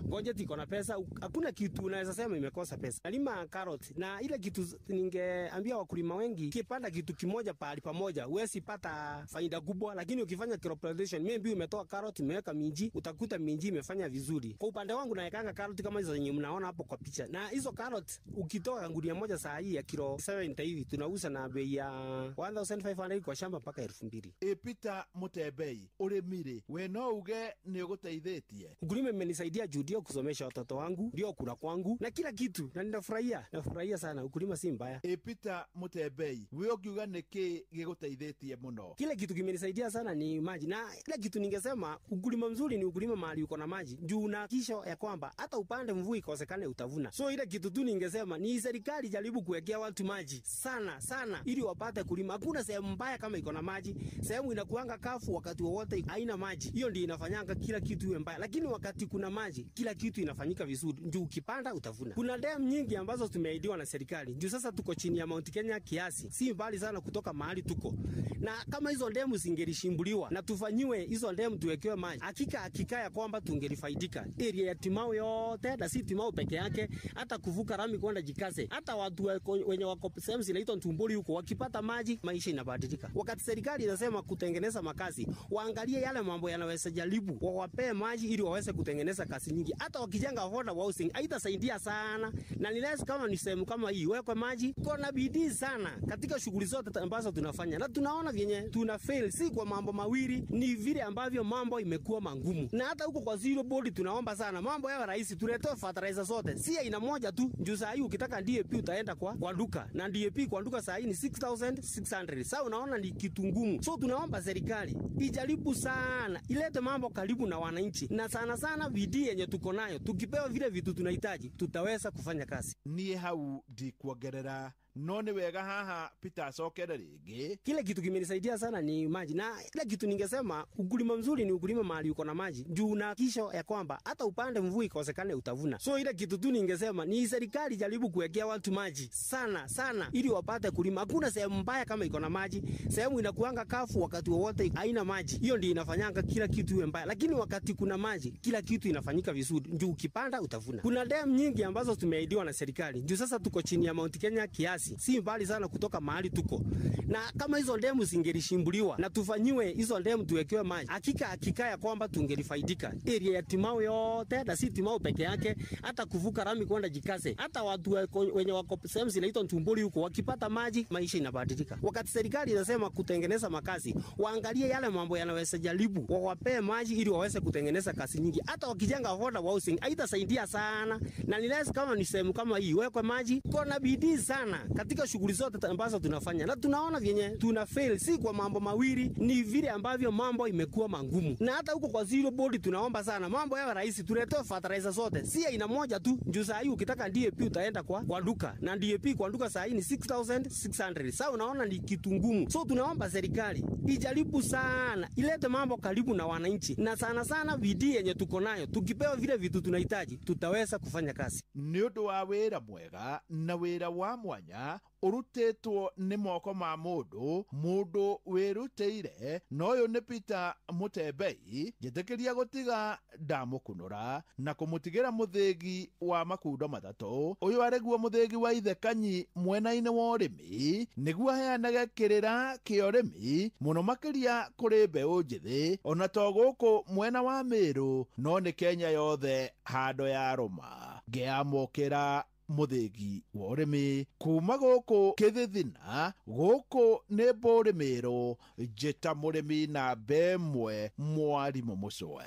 courgette iko na pesa, hakuna kitu unaweza sema imekosa pesa. Nalima carrot, na ile kitu ningeambia wakulima wengi, ukipanda kitu kimoja pahali pamoja huwezi pata faida kubwa, lakini ukifanya crop rotation, maybe umetoa carrot umeweka minji, utakuta minji imefanya vizuri. Kwa upande wangu naekanga carrot kama hizo zenye mnaona hapo kwa picha, na hizo carrot ukitoa gunia moja saa hii ya kilo 70 hivi tunauza na bei ya 1500 kwa shamba mpaka 2000. Ĩ Peter Mutembei, ũrĩmi rĩ we no uge nĩ ũgũteithĩtie? Ukulima imenisaidia juu ndio kusomesha watoto wangu, ndio kula kwangu na kila kitu, na ninafurahia, nafurahia sana. Ukulima si mbaya. Ĩ Peter Mutembei, we ũngiuga nĩ kĩ gĩgũteithĩtie mũno? Kile kitu kimenisaidia sana ni maji, na kila kitu ningesema ukulima mzuri ni ukulima mahali uko na maji, juu una kisho ya kwamba hata upande mvua ikosekane utavuna. So ile kitu tu ningesema ni serikali jaribu kuwekea watu maji sana sana ili wapate kulima. Hakuna sehemu mbaya kama iko na maji. Sehemu inakuanga kafu wakati wowote haina maji, hiyo ndio inafanyanga kila kitu iwe mbaya, lakini wakati kuna maji kila kitu inafanyika vizuri, juu ukipanda utavuna. Kuna dam nyingi ambazo tumeahidiwa na serikali, juu sasa tuko chini ya Mount Kenya kiasi, si mbali sana kutoka mahali tuko, na kama hizo demu zingelishimbuliwa na tufanyiwe hizo demu tuwekewe maji, hakika hakika ya kwamba tungelifaidika area ya Timau yote, na si Timau peke yake, hata kuvuka rami kwenda Jikase, hata watu wenye wako sehemu zinaitwa Ntumburi huko wakipata maji maisha inabadilika. Wakati serikali inasema kutengeneza makazi, waangalie yale mambo yanaweza jaribu, wawapee maji ili waweze kutengeneza kazi nyingi. Hata wakijenga affordable housing haitasaidia sana, na ni lazima kama ni sehemu kama hii wekwe maji. Kuna bidii sana katika shughuli zote ambazo tunafanya, na tunaona vyenye tuna fail si kwa mambo mawili, ni vile ambavyo mambo imekuwa mangumu. Na hata huko kwa zero board tunaomba sana mambo yawe rahisi, tuletoe fertilizer zote, si aina moja tu. Juu saa hii ukitaka DAP utaenda kwa duka, na DAP kwa duka saa hii ni 6600. Sasa unaona ni kitu ngumu. So tunaomba serikali ijaribu sana, ilete mambo karibu na wananchi, na sana sana bidii yenye tuko nayo, tukipewa vile vitu tunahitaji tutaweza kufanya kazi. Niĩ hau ndikuongerera, no nĩ wega haha Peter acokere rĩngĩ. Kile kitu kimenisaidia sana ni maji, na kile kitu ningesema ukulima mzuri ni ukulima mahali uko na maji, juu una kisho ya kwamba hata upande mvua ikosekane utavuna. So ile kitu tu ningesema ni serikali jaribu kuwekea watu maji sana sana ili wapate kulima. Hakuna sehemu mbaya kama iko na maji. Sehemu inakuanga kafu wakati wowote haina maji, hiyo ndio inafanyanga kila kitu iwe mbaya, lakini wakati kuna maji kila kitu inafanyika vizuri, juu ukipanda utavuna. Kuna dam nyingi ambazo tumeahidiwa na serikali, juu sasa tuko chini ya Mount Kenya kiasi, makazi si mbali sana kutoka mahali tuko, na kama hizo demu zingelishimbuliwa na tufanyiwe hizo demu tuwekewe maji, hakika hakika ya kwamba tungelifaidika area ya Timau yote, na si Timau peke yake, hata kuvuka rami kwenda Jikase, hata watu wenye wako sehemu zinaitwa Ntumburi huko wakipata maji, maisha inabadilika. Wakati serikali inasema kutengeneza makazi, waangalie yale mambo yanaweza jaribu, wawapee maji ili waweze kutengeneza kazi nyingi. Hata wakijenga affordable housing haitasaidia sana, na ni lazima kama ni sehemu kama hii wekwe maji. Kuna bidii sana katika shughuli zote ambazo tunafanya, na tunaona vyenye tuna fail, si kwa mambo mawili, ni vile ambavyo mambo imekuwa mangumu. Na hata huko kwa zero board tunaomba sana mambo yawe rahisi, tuletewe fertilizer zote, si aina moja tu. Juu saa hii ukitaka DAP utaenda kwa duka, na DAP kwa duka saa hii ni 6600. Sasa unaona ni kitu ngumu. So tunaomba serikali ijaribu sana, ilete mambo karibu na wananchi, na sana sana bidii yenye tuko nayo, tukipewa vile vitu tunahitaji tutaweza kufanya kazi. Nĩ ũndũ wa wĩra mwega na wĩra wa mwanya ũrutĩtwo nĩ moko ma mũndũ mũndũ wĩrutĩire, na ũyũ nĩ Peter Mũtembei. Njĩtĩkĩria gũtiga ndamũkunũra na kũmũtigĩra mũthĩgi wa makundo matatũ. Ũyũ arĩguo mũthĩgi wa ithe Kanyi mwena-inĩ wa ũrĩmi, nĩguo aheanage kĩrĩra kĩa ũrĩmi mũno makĩria kũrĩ mbeũ njĩthĩ, ona to gũkũ mwena wa Mĩrũ no nĩ Kenya yothe handũ ya rũma. Ngĩamũkĩra mũthĩgi wa ũrĩmi kuma gũkũ Kĩthithina, gũkũ nĩ Mbũrĩ Mĩrũ, njĩta mũrĩmi namba ĩmwe mwarimũ Mũcwe.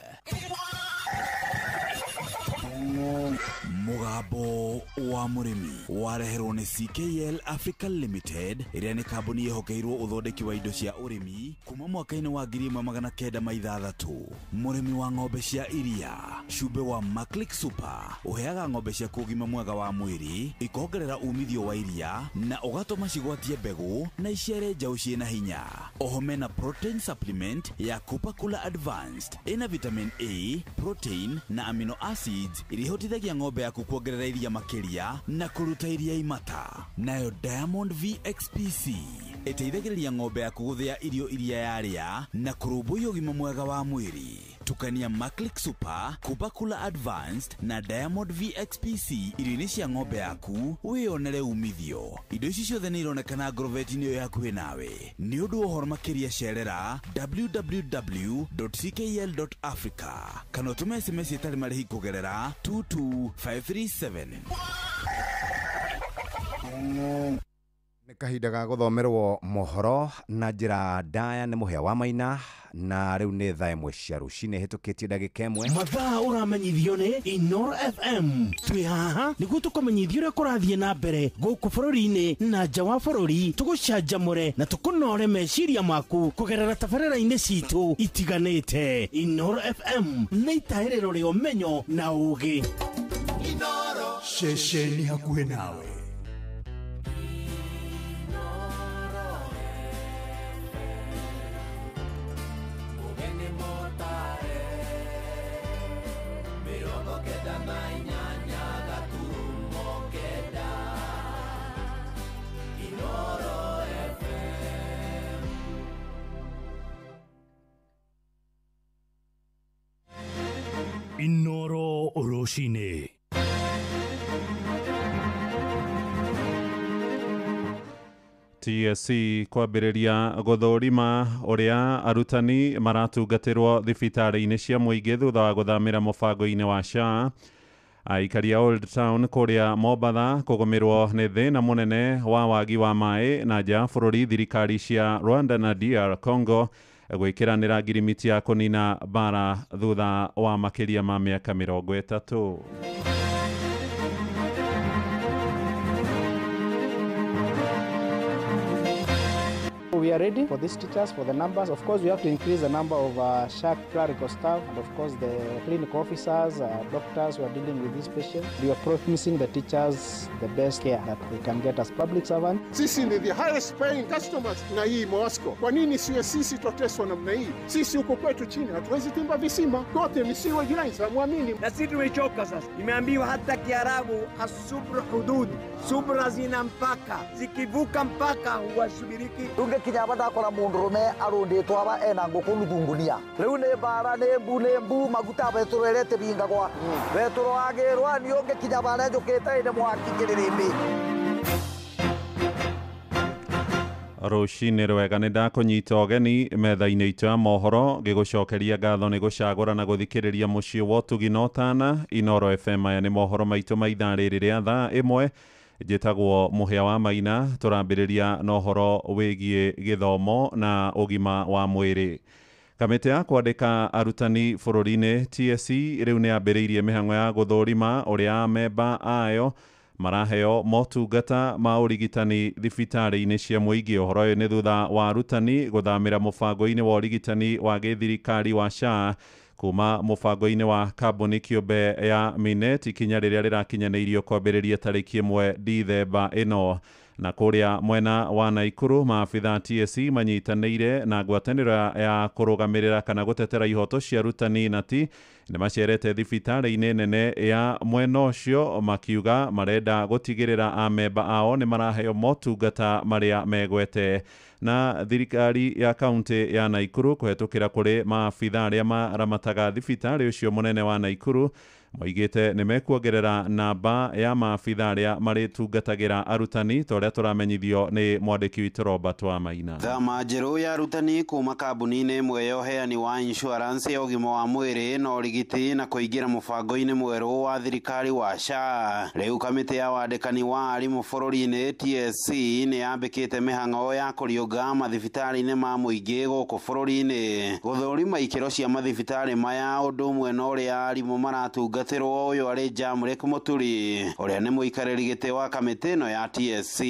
Mũgambo wa mũrĩmi wareherwo nĩ CKL Africa Limited, ĩrĩa nĩ kambuni ĩhokeirwo ũthondeki wa indo cia ũrĩmi kuma mwaka-inĩ wa 1906. Mũrĩmi wa ng'ombe cia iria, cumbĩ wa Maclick Super ũheaga ng'ombe ciaku ũgima mwega wa mwĩrĩ, ikongerera umithio wa iria na ũgatũma cigwatie mbegũ na iciare njaũ ciĩna hinya. Oho mena protein supplement ya Coca-Cola Advanced ĩna vitamin A, protein na amino acids iria ihotithagia ng'ombe yaku kuongerera iria makĩria na kũruta iria imata. Nayo Diamond VXPC ĩteithagĩrĩria ng'ombe yaku gũthĩa irio iria yarĩa na kũrũmbũiya ũgima mwega wa mwĩrĩ. Tukania Maclick Super, Coca-Cola Advanced na Diamond VXPC irio-inĩ cia ng'ombe yaku wĩyonere umithio. Indo ici ciothe nĩ ironekana ngorobeti-inĩ ĩyo hakuhĩ nawe. Nĩ ũndũ wa ũhoro makĩria cerera www.ckl.africa kana ũtũme SMS ĩtarĩ marĩhi kũgerera 22537. Nĩ kahinda ga gũthomerwo mohoro na njĩra ndaya nĩ Mũhĩa wa Maina, na rĩu nĩ thaa 1 cia rũcinĩ hĩtũkĩtie ndagĩka 1. Mathaa ũramenyithio nĩ Inoro FM. Twĩ haha nĩguo tũkũmenyithie ũrĩa kũrathiĩ na mbere gũkũ bũrũri-inĩ na nja wa bũrũri, tũgũcanjamũre na tũkũnore meciria maku kũgerera tabarĩra-inĩ citũ itiganĩte. Inoro FM nĩ itahĩrĩro rĩa ũmenyo na ũũgĩ. Ceceni hakuhĩ nawe. Inoro rũcinĩ. TSC kwambĩrĩria gũthũrima ũrĩa arutani maratungatĩrwo thibitarĩ-inĩ cia mũingĩ thutha wa gũthamĩra mũbango-inĩ wa SHA. Aikari a Old Town kũrĩa Mombatha kũgũmĩrwo nĩ thĩna mũnene wa wagi wa maĩ, na nja ya bũrũri thirikari cia Rwanda na DR Congo gwĩkĩranĩra ngirimiti ya kũnina mbara thutha wa makĩria ma mĩaka 30. We are ready for these teachers, for the numbers. Of course, we have to increase the number of SHA clerical staff and, of course, the clinical officers, doctors who are dealing with these patients. We are promising the teachers the best care that they can get as public servants. Sisi ni the highest paying customers na hii Moscow. Kwa nini siwe sisi tuteswa namna hii? Sisi huko kwetu chini hatuwezi timba visima. Kote ni sewage lines, hamwamini. Na sisi tumechoka sasa. Imeambiwa hata Kiarabu asubru hudud. Subra zina mpaka. Zikivuka mpaka huwasubiriki. Kinya ndakora mundu rume arunditwo aba ena nguku nuthu ngunia riu ni mbara ni mbu ni mbu maguta beturo erete bingagwa beturo agirwa ni ungikinya bara njukite ni mwaki kiririmbi. Rũcinĩ rwega, nĩ ndakũnyita ũgeni metha-inĩ itũ ya mohoro, ngĩgũcokeria ngatho nĩ gũcagũra na gũthikĩrĩria mũciĩ wa ũtugi na ũtana Inoro FM. Aya nĩ mohoro maitũ ma ithaa rĩrĩ rĩa thaa 1. Njĩtagwo Mũhĩa wa Maina. Tũrambĩrĩria na ũhoro wĩgiĩ gĩthomo na ũgima wa mwĩrĩ. Kamĩtĩ ya kwandĩka arutani bũrũri-inĩ TSC rĩu nĩ yambĩrĩirie mĩhang'o ya gũthũrima ũrĩa amemba ayo maraheo motungata ma ũrigitani thibitarĩ-inĩ cia mũingĩ. Ũhoro ũyũ nĩ thutha wa arutani gũthamĩra mũbango-inĩ wa ũrigitani wa gĩthirikari wa SHA kuma mũbango-inĩ wa kambuni kĩũmbe ya Minet, ikinya rĩrĩa rĩrakinyanĩirio kwambĩrĩria tarĩki 1 Dithemba ĩno. Na kũrĩa mwena wa Naikuru, maabitha TSC manyitanĩire na ngwatanĩro ya kũrũgamĩrĩra kana gũtetera ihoto cia arutani na ti nĩ macerete thibitarĩ-inĩ nene ya mwena ũcio, makiuga marenda gũtigĩrĩra amemba ao nĩ maraheo motungata marĩa megwete. Na thirikari ya kaunti ya Naikuru kũhetũkĩra kũrĩ maabitha arĩa maramataga thibitarĩ ũcio mũnene wa Naikuru moigĩte nĩ mekuongerera namba ya maabitha arĩa marĩtungatagĩra arutani, ta ũrĩa tũramenyithio nĩ mwandĩki witũ Robert wa Maina. Thama njerũ ya arutani kuma kambuni-inĩ ĩmwe ya ũheani wa insurance ya ũgima wa mwĩrĩ na ũrigiti na kũingĩra mũbango-inĩ mwerũ wa thirikari wa SHA. Rĩu kamĩtĩ ya wandĩkani wa arimũ bũrũri-inĩ TSC nĩ yambĩkĩte mĩhang'o ya kũriũnga mathibitarĩ-inĩ ma mũingĩ gũkũ bũrũri-inĩ, gũthũrima ikĩro cia mathibitarĩ maya ũndũ ũmwe na ũrĩa arimũ maratungatĩrwo. Ũyũ arĩ Jamrek Muturi ũrĩa nĩ mũikarĩri gĩtĩ wa kamĩtĩ ĩno ya TSC.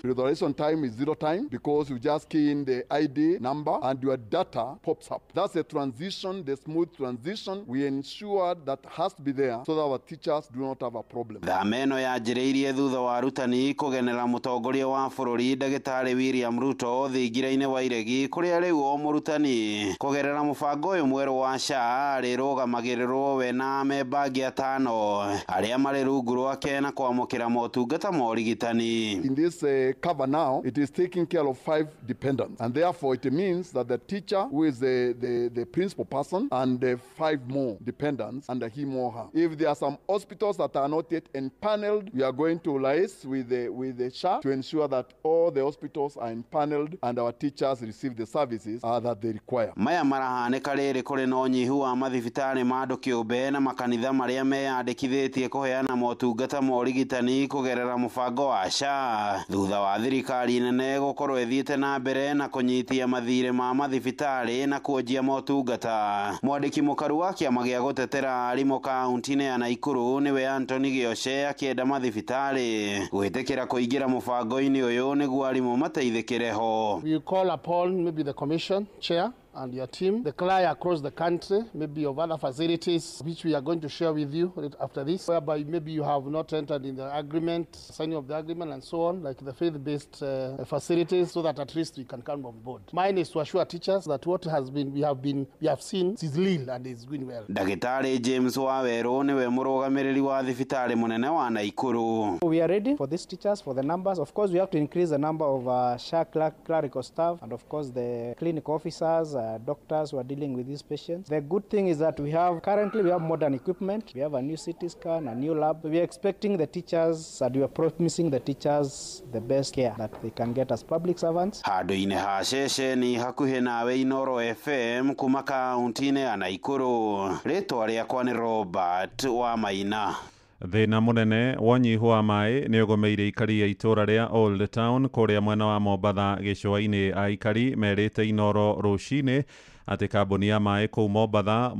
Restoration time is zero time because you just key in the ID number and your data pops up. That's a transition, the smooth transition we ensure that has to be there so that our teachers do not have a problem. Thama ĩno yanjĩrĩirie thutha wa arutani kũgenera mũtongoria wa bũrũri ndagĩtarĩ William Ruto thingira-inĩ wa Iregi, kũrĩa rĩu o mũrutani kũgerera mũbango ũyũ mwerũ wa SHA arĩrũgamagĩrĩrwo we na amemba angĩ 5 arĩa marĩ rungu rwake na kwamũkĩra motungata ma ũrigitani. In this cover now, it is taking care of 5 dependents, and therefore it means that the teacher who is the principal person and the 5 more dependents under him or her. If there are some hospitals that are not yet empaneled, we are going to liaise with the SHA to ensure that all the hospitals are empaneled and our teachers receive the services that they require. Maya marahanĩka rĩrĩ kũrĩ na ũnyihu wa mathibitarĩ ma andũ kĩũmbe na makanitha marĩa meyandĩkithĩtie kũheana motungata ma ũrigitani kũgerera mũbango wa SHA, thutha wa thirikari nene gũkorwo ĩthiĩte na mbere na kũnyitia mathirĩ ma mathibitarĩ na kuonjia motungata. Mwandĩki mũkaru wa kĩama gĩa gũtetera arimũ kaunti-inĩ ya Naikuru nĩwe Anthony Gĩoce akĩenda mathibitarĩ gwĩtĩkĩra kũingĩra mũbango-inĩ ũyũ nĩguo arimũ mateithĩkĩre ho. We call upon maybe the commission chair and your team, the cry across the country, maybe of other facilities, which we are going to share with you right after this, whereby maybe you have not entered in the agreement, signing of the agreement and so on, like the faith-based facilities, so that at least we can come on board. Mine is to assure teachers that what has been, we have seen is real and is going well. Ndagĩtarĩ James Wawerũ nĩwe mũrũgamĩrĩri wa thibitarĩ mũnene wa Naikuru. We are ready for these teachers, for the numbers. Of course, we have to increase the number of SHA clerical staff and of course the clinic officers, doctors who are dealing with these patients. The good thing is that we have modern equipment. We have a new CT scan, a new lab. We are expecting the teachers, and we are promising the teachers the best care that they can get as public servants. Handũ-inĩ ha ceceni hakuhĩ nawe Inoro FM kuma kaunti-inĩ ya Naikuru, rĩtwa rĩakwa nĩ Robert wa Maina. Thĩna mũnene wa ũnyihu wa maĩ nĩ ũgũmĩire ikari ya itũũra rĩa Old Town kũrĩa mwena wa Mombatha gĩcũa-inĩ. Aikari merĩte Inoro rũcinĩ atĩ kambuni ya maĩ kũu Mombatha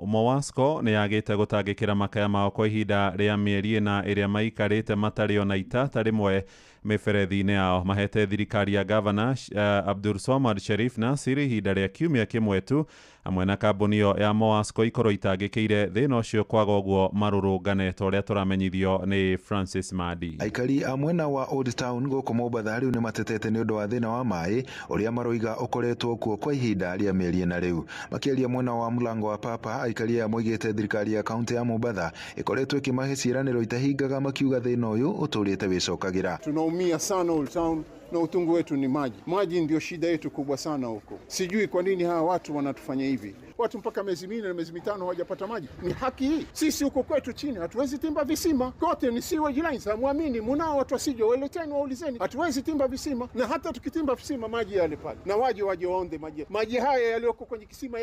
Mowasco nĩ yagĩte gũtangĩkĩra makaya mao kwa ihinda rĩa mĩeri 4 ĩrĩa maikarĩte matarĩ ona itata rĩmwe mĩberethi-inĩ yao. Mahete thirikari ya gavana Abdul Swamad Sharif Nasir ihinda rĩa kiumia kĩmwe tu hamwe na kambuni ĩyo ya Mowasco ikorwo itangĩkĩire thĩna ũcio, kwaga ũguo marũrũngane, ta ũrĩa tũramenyithio nĩ Francis Madi. Aikari a mwena wa Old Town gũkũ Mombatha rĩu nĩ matetete nĩ ũndũ wa thĩna wa maĩ ũrĩa maroiga ũkoretwo kuo kwa ihinda rĩa mĩeri 4 rĩu. Makĩaria mwena wa Mũlango wa Papa, aikari aya moigĩte thirikari ya kaunti ya Mombatha ĩkoretwo ĩkĩmahe ciĩranĩro itahingaga, makiuga thĩna ũyũ ũtũrĩte wĩcokagĩra. Tunaumia sana Old Town na utungu wetu ni maji. Maji ndio shida yetu kubwa sana huko. Sijui kwa nini hawa watu wanatufanya hivi. Watu mpaka miezi 4 na miezi 5 hawajapata maji. Ni haki hii? Sisi huko kwetu chini hatuwezi timba visima. Kote ni sewage lines. Hamuamini, mnao watu wasije waleteni waulizeni. Hatuwezi timba visima, na hata tukitimba visima maji yale pale. Na waje waonde maji. Maji haya yaliyoko kwenye kisima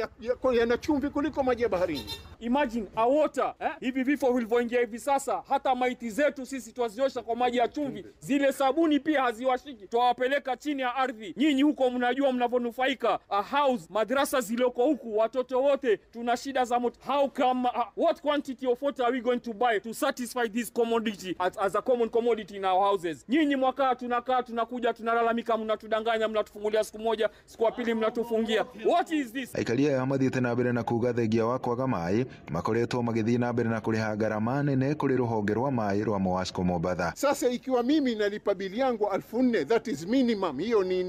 yana chumvi kuliko maji ya baharini. Imagine a water, hivi vifo vilivyoingia hivi sasa, hata maiti zetu sisi twaziosha kwa maji ya chumvi. Zile sabuni pia haziwashiki. Twawapeleka chini ya ardhi. Nyinyi huko mnajua mnavonufaika. A house, madrasa zilizoko huku, watoto wote tuna shida za moto. How come what quantity of water are we going to buy to satisfy this commodity as a common commodity in our houses? Nyinyi mwaka tunakaa tunakuja tunalalamika, mnatudanganya, mnatufungulia siku moja, siku ya pili mnatufungia. What is this? Aikaria aya mathiĩte na mbere na kuga thengia wa kwaga maĩ makoretwo magĩthiĩ na mbere na kũrĩha ngarama nene kũrĩ rũhonge rwa maĩ rwa Mowasco Mombatha. Sasa ikiwa mimi nalipa bili yangu 4,000, that is minimum. Hiyo ni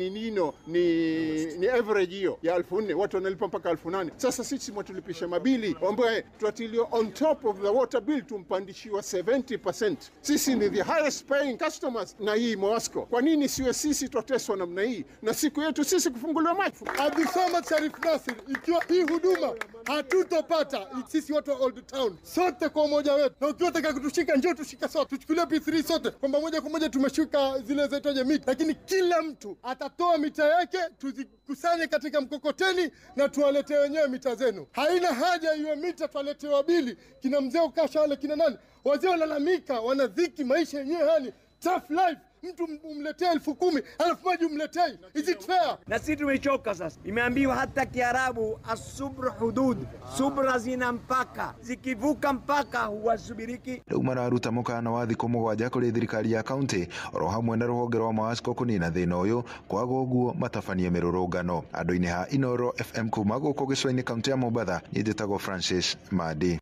ni average hiyo ya 4,000, watu wanalipa mpaka 8,000. Sasa sisi mwatulipisha mabili ambaye tuatilio on top of the water bill tumpandishiwa 70%. Sisi ni the highest paying customers na hii Mowasco. Kwa nini siwe sisi tuteswa namna hii na siku yetu sisi kufunguliwa maji? Abdulsamad Sharif Nasir, ikiwa hii huduma hatutopata sisi watu wa Old Town sote kwa umoja wetu, na ukiwa unataka kutushika njoo tushika sote, tuchukulie P3 sote kwamba moja kwa moja tumeshuka zile zaitoje mita, lakini kila mtu atatoa mita yake, tuzikusanye katika mkokoteni na tuwaletee wenyewe mita zenu. Haina haja iwe mita tuwaletewa bili, kina mzee ukasha wale kina nani, wazee walalamika, wanadhiki maisha yenyewe, yani tough life. Mtu umletee 10,000 alafu maji umletee. Is it fair? Na sisi tumechoka sasa. Imeambiwa hata Kiarabu asubru hudud, subra zina mpaka, zikivuka mpaka huwasubiriki. Rĩu mararuta mũkana wa thikũ 7 kũrĩ thirikari ya kaunti oro hamwe na rũhonge rwa Mowasco kũnina thĩna ũyũ, kwaga ũguo matabanie mĩrũrũngano. Andũ-inĩ ha Inoro FM kuma gũkũ gĩcũa-inĩ kaunti ya Mombatha, niĩ njĩtagwo Francis Madi.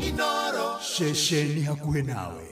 Inoro ceceni hakuhĩ nawe.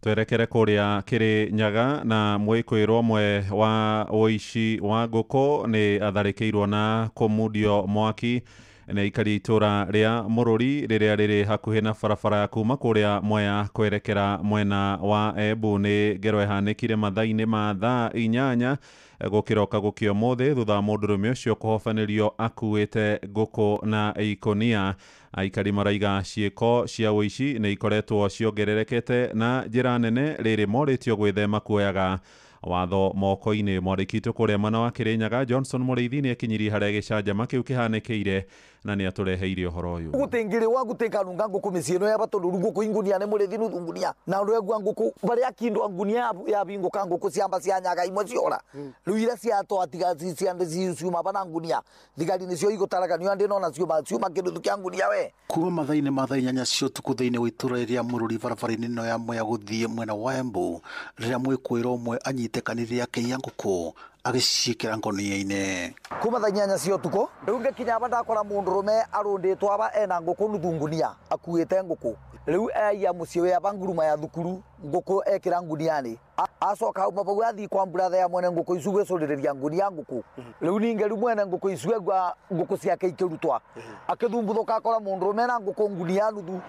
Twerekere kũrĩa Kĩrĩnyaga na mwĩkũĩrwo ũmwe wa ũici wa ngũkũ nĩ atharĩkĩirwo na kũmundio mwaki nĩ aikari itũra rĩa Mũrũri rĩrĩa rĩrĩ hakuhĩ na barabara ya kuma kũrĩa Mwea kwerekera mwena wa Embu. Nĩ ngero ĩhanĩkire mathaa-inĩ ma thaa 8 gũkĩroka gũkĩa ũmũthĩ thutha wa mũndũrũme ũcio kũhobanĩrio akuĩte ngũkũ na ikũnia. Aikari maraiga ciĩko cia ũici nĩ ikoretwo ciongererekete na njĩra nene rĩrĩ morĩtio gwĩthema kuoyaga watho moko-inĩ. Mwandĩki witũ kũrĩa mwena wa Kĩrĩnyaga Johnson Mũrĩithi nĩ akinyirie harĩa gĩcanjama kĩu kĩhanĩkĩire na nĩ atũreheire ũhoro ũyũ. Gũtingĩrĩ wa gũtĩkanunga ngũkũ mĩciĩ ĩno ya batũrũ ngũkũ ingunia nĩ mũrĩithi nuthu ngunia na ũndũ egua ngũkũ barĩa kindwa ngunia ya bingũka ngũkũ ciamba cia nyaga imwe ciora rĩu iria ciatwatiga ciuma bana ngunia thigari nĩcio igũtaraganio andĩ nona ciuma kĩnuthu kĩa ngunia we. Kuma mathaa-inĩ ma thaa 8 cia ũtukũ thĩinĩ wa itũra rĩa Mũrũri barabara-inĩ ĩno ya Mwea gũthiĩ mwena wa Embu rĩrĩa mwĩkũĩrwo ũmwe anyitĩkanire akĩiya ngũkũ agĩciĩkĩra ngonia-inĩ. Kuma thaa 8 cia ũtukũ rĩu ngĩkinya aba ndakora mũndũrũme arũndĩtwo aba ena ngũkũ nuthu ngunia akuĩte ngũkũ rĩu eiya mũciĩ wĩ aba nguruma ya thukuru ngũkũ ekĩra ngunianĩ acoka auma bau athiĩ kwa mburatha ya mwene ngũkũ icu gwĩcũrĩrĩria ngunia ngũkũ rĩu ningĩ rĩu mwene ngũkũ icu egua ngũkũ ciake ikĩrutwa akĩthumbuthũka akora mũndũrũme na ngũkũ ngunia nuthu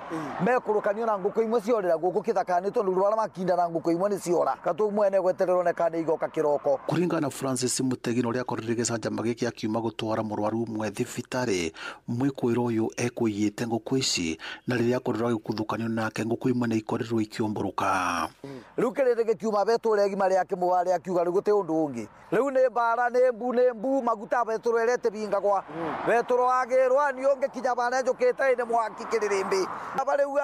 mekũrũkanio na ngũkũ imwe ciorĩra gũkũ kĩthaka-inĩ tondũ rĩu arĩa makinda na ngũkũ imwe nĩ ciora katũ mwene gwetererwo nĩ kana igoka kĩroko. Kũringana na Francis Mũtegi na ũrĩa akorire gĩcanjama gĩkĩ akiuma gũtwara mũrwaru ũmwe thibitarĩ, mwĩkũĩrwo ũyũ ekũiyĩte ngũkũ ici na rĩrĩa akorirwo agĩkuthũkanio nake ngũkũ imwe nĩ ikorirwo ikĩũmbũrũka. Rĩu kĩrĩndĩ gĩkiuma betũra igima rĩa kĩmũwa rĩa kiuga rĩu gũtĩ ũndũ ũngĩ rĩu nĩ mbara nĩ mbu maguta betũrũ erete bingagwa betũrũ agĩrwa niĩ ũngĩkinya bana njũkĩte ĩnĩ mwaki kĩrĩrĩmbĩ aba rĩu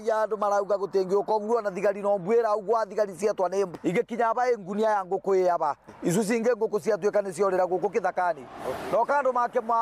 ya andũ marauga gũtingĩũka ũguo na thigari no mbuĩra ũguo thigari cietwa nĩ mbu ingĩkinya aba ĩ ngunia ya ngũkũ ĩ aba icu cingĩ ngũkũ ciatuĩka nĩ ciorĩra gũkũ kĩthaka-inĩ no kandũ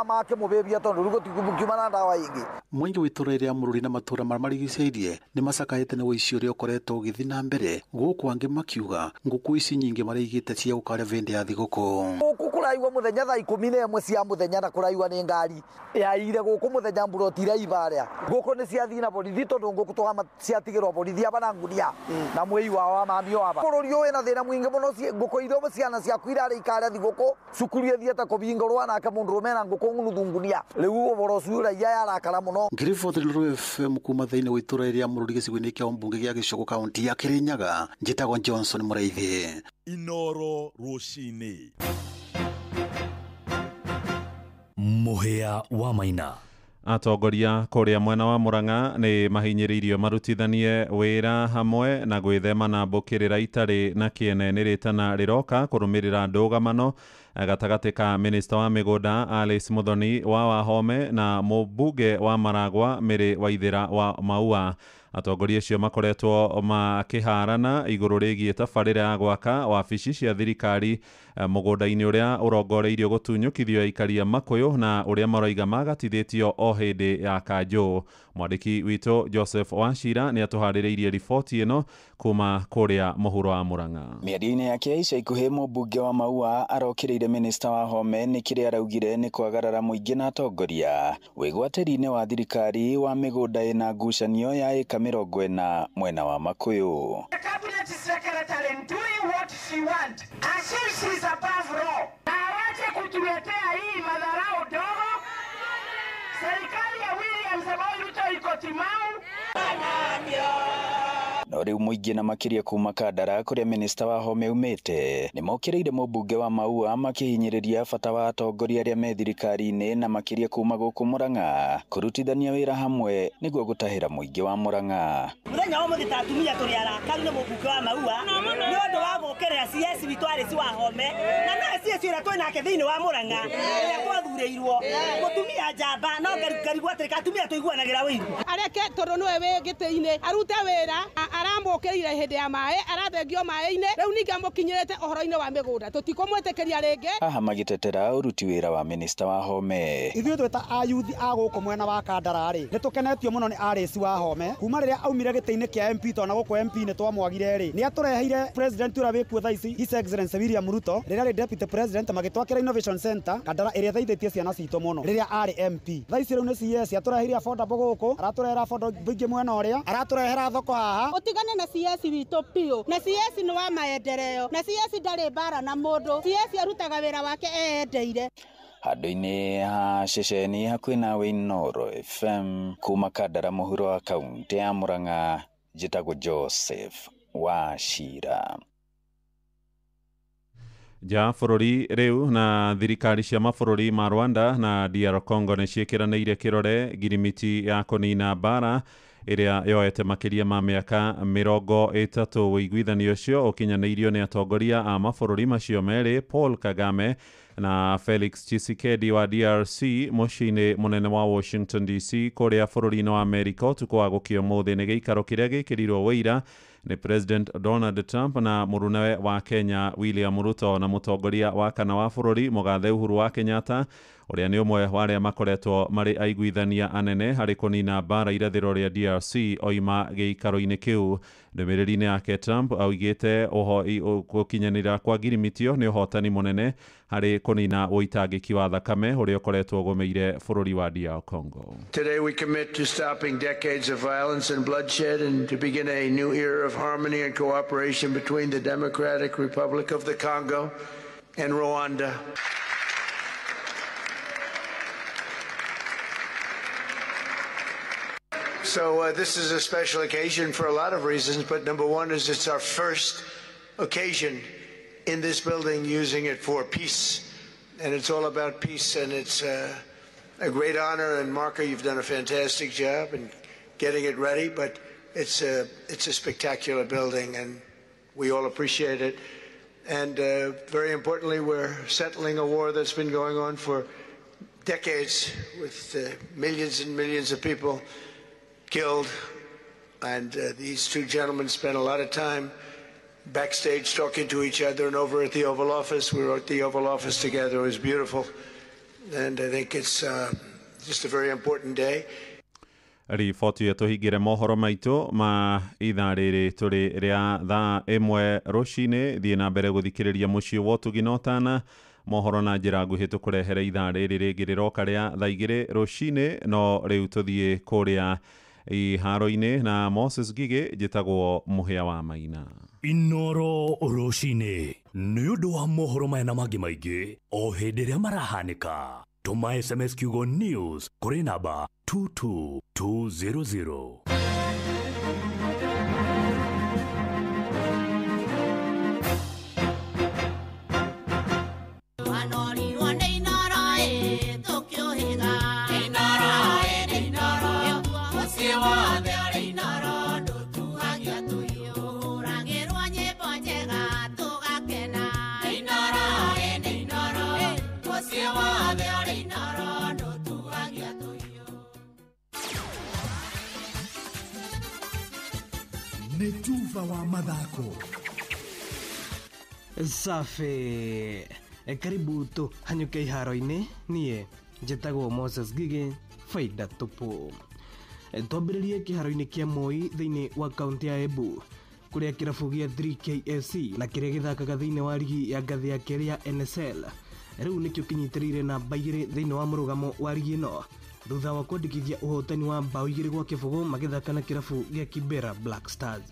makĩmũbĩbia tondũ rĩu gũtikiuma na ndawa ingĩ. Mũingĩ wa itũra rĩa Mũrũri na matũra marĩa marigicĩirie nĩ macakaĩte nĩ ũici ũrĩa ũkoretwo ũgĩthiĩ na mbere gũkũ angĩ makiuga ngũkũ ici nyingĩ maraigĩte cia gũkarĩa hĩndĩ ya thigũkũ. Gũkũ kũraigua mũthenya thaa 11 cia mũthenya na kũraigua nĩ ngari yaire gũkũ mũthenya mburoti iria ibarĩa ngũkũ nĩ ciathiĩ na borithi tondũ ngũkũ twama ciatigĩrwo borithi aba na ngunia na mwĩi wao wa mami aba. Bũrũri ũyũ wĩna thĩna mũingĩ mũno, ngũkũ iria ciana ciaku irarĩ ikarĩa thigũkũ cukuru ĩthiĩte kũbingũrwo nake mũndũrũme na ngũkũ nuthu ngunia rĩu ũhoro ũcio raia yarakara mũno. muno. Ngiriboti Rũrũ FM kuma thĩinĩ wa itũra rĩa Mũrũri gĩcigo-inĩ kĩa mbunge gĩa Gĩcũgũ kaunti ya Kĩrĩnyaga, njĩtagwo Johnson Mũraithi. Inoro rũcinĩ. Mũhĩa wa Maina. Atongoria kũrĩa mwena wa Murang'a nĩ mahinyĩrĩirio marutithanie wĩra hamwe na gwĩthema na mbũkĩrĩra itarĩ na kĩene nĩ rĩtana rĩroka kũrũmĩrĩra ndũgamano gatagatĩ ka minista wa mĩgũnda Alice Muthoni wa Wahome na mũmbunge wa Maragwa Mary Waithera wa Maua. Atongoria acio makoretwo makĩharana igũrũ rĩgiĩ tabarĩra ya gwaka wabici cia thirikari mũgũnda-inĩ ũrĩa ũrongoreirio gũtunyũkithio aikari a Makũyũ na ũrĩa maroiga magatithĩtio o hĩndĩ ya kanjũ. Mwandĩki witũ Joseph Wachira nĩ atũharĩrĩirie riboti ĩno kuma kũrĩa mũhuro wa Murang'a. Mĩario-inĩ yake ya ica ikuhĩ mũmbunge wa Maua arokĩrĩire minista wa Home nĩ kĩrĩa araugire nĩ kwagarara mũingĩ na atongoria wĩgwatĩri-inĩ wa thirikari wa mĩgũnda ĩna ngucanio ya ĩka 40 mwena wa Makũyũ. The cabinet secretary doing what she want as if she's above law. Na awache kutuletea hii madharau dogo. Serikali ya William Samoei Ruto iko timamu. No rĩu mũingĩ na makĩria kuma Kandara kũrĩa minista wa Home umĩte nĩ mokĩrĩire mũmbunge wa Maua makĩhinyĩrĩria bata wa atongoria arĩa me thirikari-inĩ na makĩria kuma gũkũ Murang'a kũrutithania wĩra hamwe nĩguo gũtahĩra mũingĩ wa Murang'a. Mũthenya wa ũmũthĩ ta atumia tũrĩ arakaru nĩ mũmbunge wa Maua nĩ ũndũ wa gũkĩrĩra CS witũ Alice Wahome na nowe CS ũrĩa twĩ nake thĩinĩ wa Murang'a ũrĩa twathurĩirwo mũtumia njamba no ngarigwo atĩrĩ atumia tũiguanagĩra ũiru. Areke tondũ nĩwe wĩ gĩtĩ-inĩ arute wĩra aramũkĩrĩire hĩndĩ ya maĩ arathengio maĩ-inĩ rĩu ningĩ amũkinyĩrĩte ũhoro-inĩ wa mĩgũnda tũtikũmwĩtĩkĩria rĩngĩ. Haha magĩtetera ũruti wĩra wa minista wa Home. Ithuĩ twĩ ta ayuthi a gũkũ mwena wa Kandara rĩ nĩ tũkenetio mũno nĩ Alice Wahome kuma rĩrĩa aumire gĩtĩ-inĩ kĩa MP tondũ na gũkũ MP nĩ twamwagire rĩ nĩ atũreheire president ũrĩa wĩkuo thaa ici His Excellency William Ruto rĩrĩa arĩ deputy president magĩtwakĩra Innovation Center Kandara ĩrĩa ĩteithĩtie ciana citũ mũno rĩrĩa arĩ MP. Thaa ici rĩu nĩ CS atũreheire affordable gũkũ aratũrehera affordable ingĩ mwena ũrĩa aratũrehera thoko haha. Utigane na CS witũ piũ na CS nĩ wa maendeleo na CS ndarĩ mbara na mũndũ. CS arutaga wĩra wake eyendeire. Handũ-inĩ ha ceceni hakuhĩ nawe Inooro FM kuma Kandara mũhuro wa kaunti ya Murang'a njĩtagwo Joseph Wachira. Nja bũrũri rĩu na thirikari cia mabũrũri ma Rwanda na DR Congo nĩ ciĩkĩranĩire kĩrore ngirimiti ya kũnina mbara ĩrĩa yoete makĩria ma mĩaka 30. Ũiguithanio ũcio ũkinyanĩirio nĩ atongoria a mabũrũri macio merĩ Paul Kagame na Felix Tshisekedi wa DRC mũciĩ-inĩ mũnene wa Washington DC kũrĩa bũrũri-inĩ wa Amerika ũtukũ wa gũkĩa ũmũthĩ. Nĩ gĩikaro kĩrĩa gĩkĩrirwo wũira nĩ President Donald Trump na mũrunawe wa Kenya William Ruto na mũtongoria wa kana wa bũrũri mũgathe Uhuru wa Kenyatta ũrĩa nĩ ũmwe wa arĩa makoretwo marĩ aiguithania anene harĩ kũnina mbara irathĩro rĩa DRC oima gĩikaro-inĩ kĩu. Ndũmĩrĩri-inĩ yake Trump augĩte gũkinyanĩra kwa ngirimiti nĩ ũhotani mũnene harĩ kũnina ũitangĩki wa thakame ũrĩa ũkoretwo ũgũmĩire bũrũri wa DR Congo. Today we commit to stopping decades of violence and bloodshed and to begin a new era of harmony and cooperation between the Democratic Republic of the Congo and Rwanda. So this is a special occasion for a lot of reasons, but number one is it's our first occasion in this building using it for peace, and it's all about peace, and it's a great honor. And Marco, you've done a fantastic job in getting it ready, but it's a spectacular building, and we all appreciate it. And very importantly, we're settling a war that's been going on for decades with millions and millions of people killed, and these two gentlemen spent a lot of time backstage talking to each other and over at the Oval Office. We were at the Oval Office together. It was beautiful, and I think it's just a very important day. Riboti ĩyo tũhingĩre mohoro maitũ ma ithaa rĩrĩ tũrĩ rĩa thaa 1 rũcinĩ. Thiĩ na mbere gũthikĩrĩria mũciĩ wa ũtugi na ũtana mohoro na njĩra nguhĩ tũkũrehere ithaa rĩrĩ rĩngĩ rĩroka rĩa thaa 2 rũcinĩ. No rĩu tũthiĩ kũrĩa iharo-inĩ na Moses Gige, njĩtagwo Mũhĩa wa Maina. Inoro rũcinĩ nĩ ũndũ wa mohoro maya na mangĩ maingĩ o hĩndĩ ĩrĩa marahanĩka. Tũma SMS kiugo news kũrĩ namba 22200. Nĩ tuba wa mathako. Safi, karibu tu hanyuke iharo-inĩ. Niĩ njĩtagwo Moses Gige faida tupu. Twambĩrĩrie kĩharo-inĩ kĩa Moi thĩinĩ wa kaunti ya Embu, kũrĩa kĩrabu gĩa 3KFC na kĩrĩa gĩthakaga thĩinĩ wa rigi ya ngathĩ ya kerĩ ya NSL rĩu nĩkĩo kĩnyitĩrĩire namba 2 thĩinĩ wa mũrũgamo wa rigi ĩno, thutha wa kwandĩkithia ũhotani wa mbaũ 2-0 magĩthaka na kĩrabu gĩa Kibera Black Stars.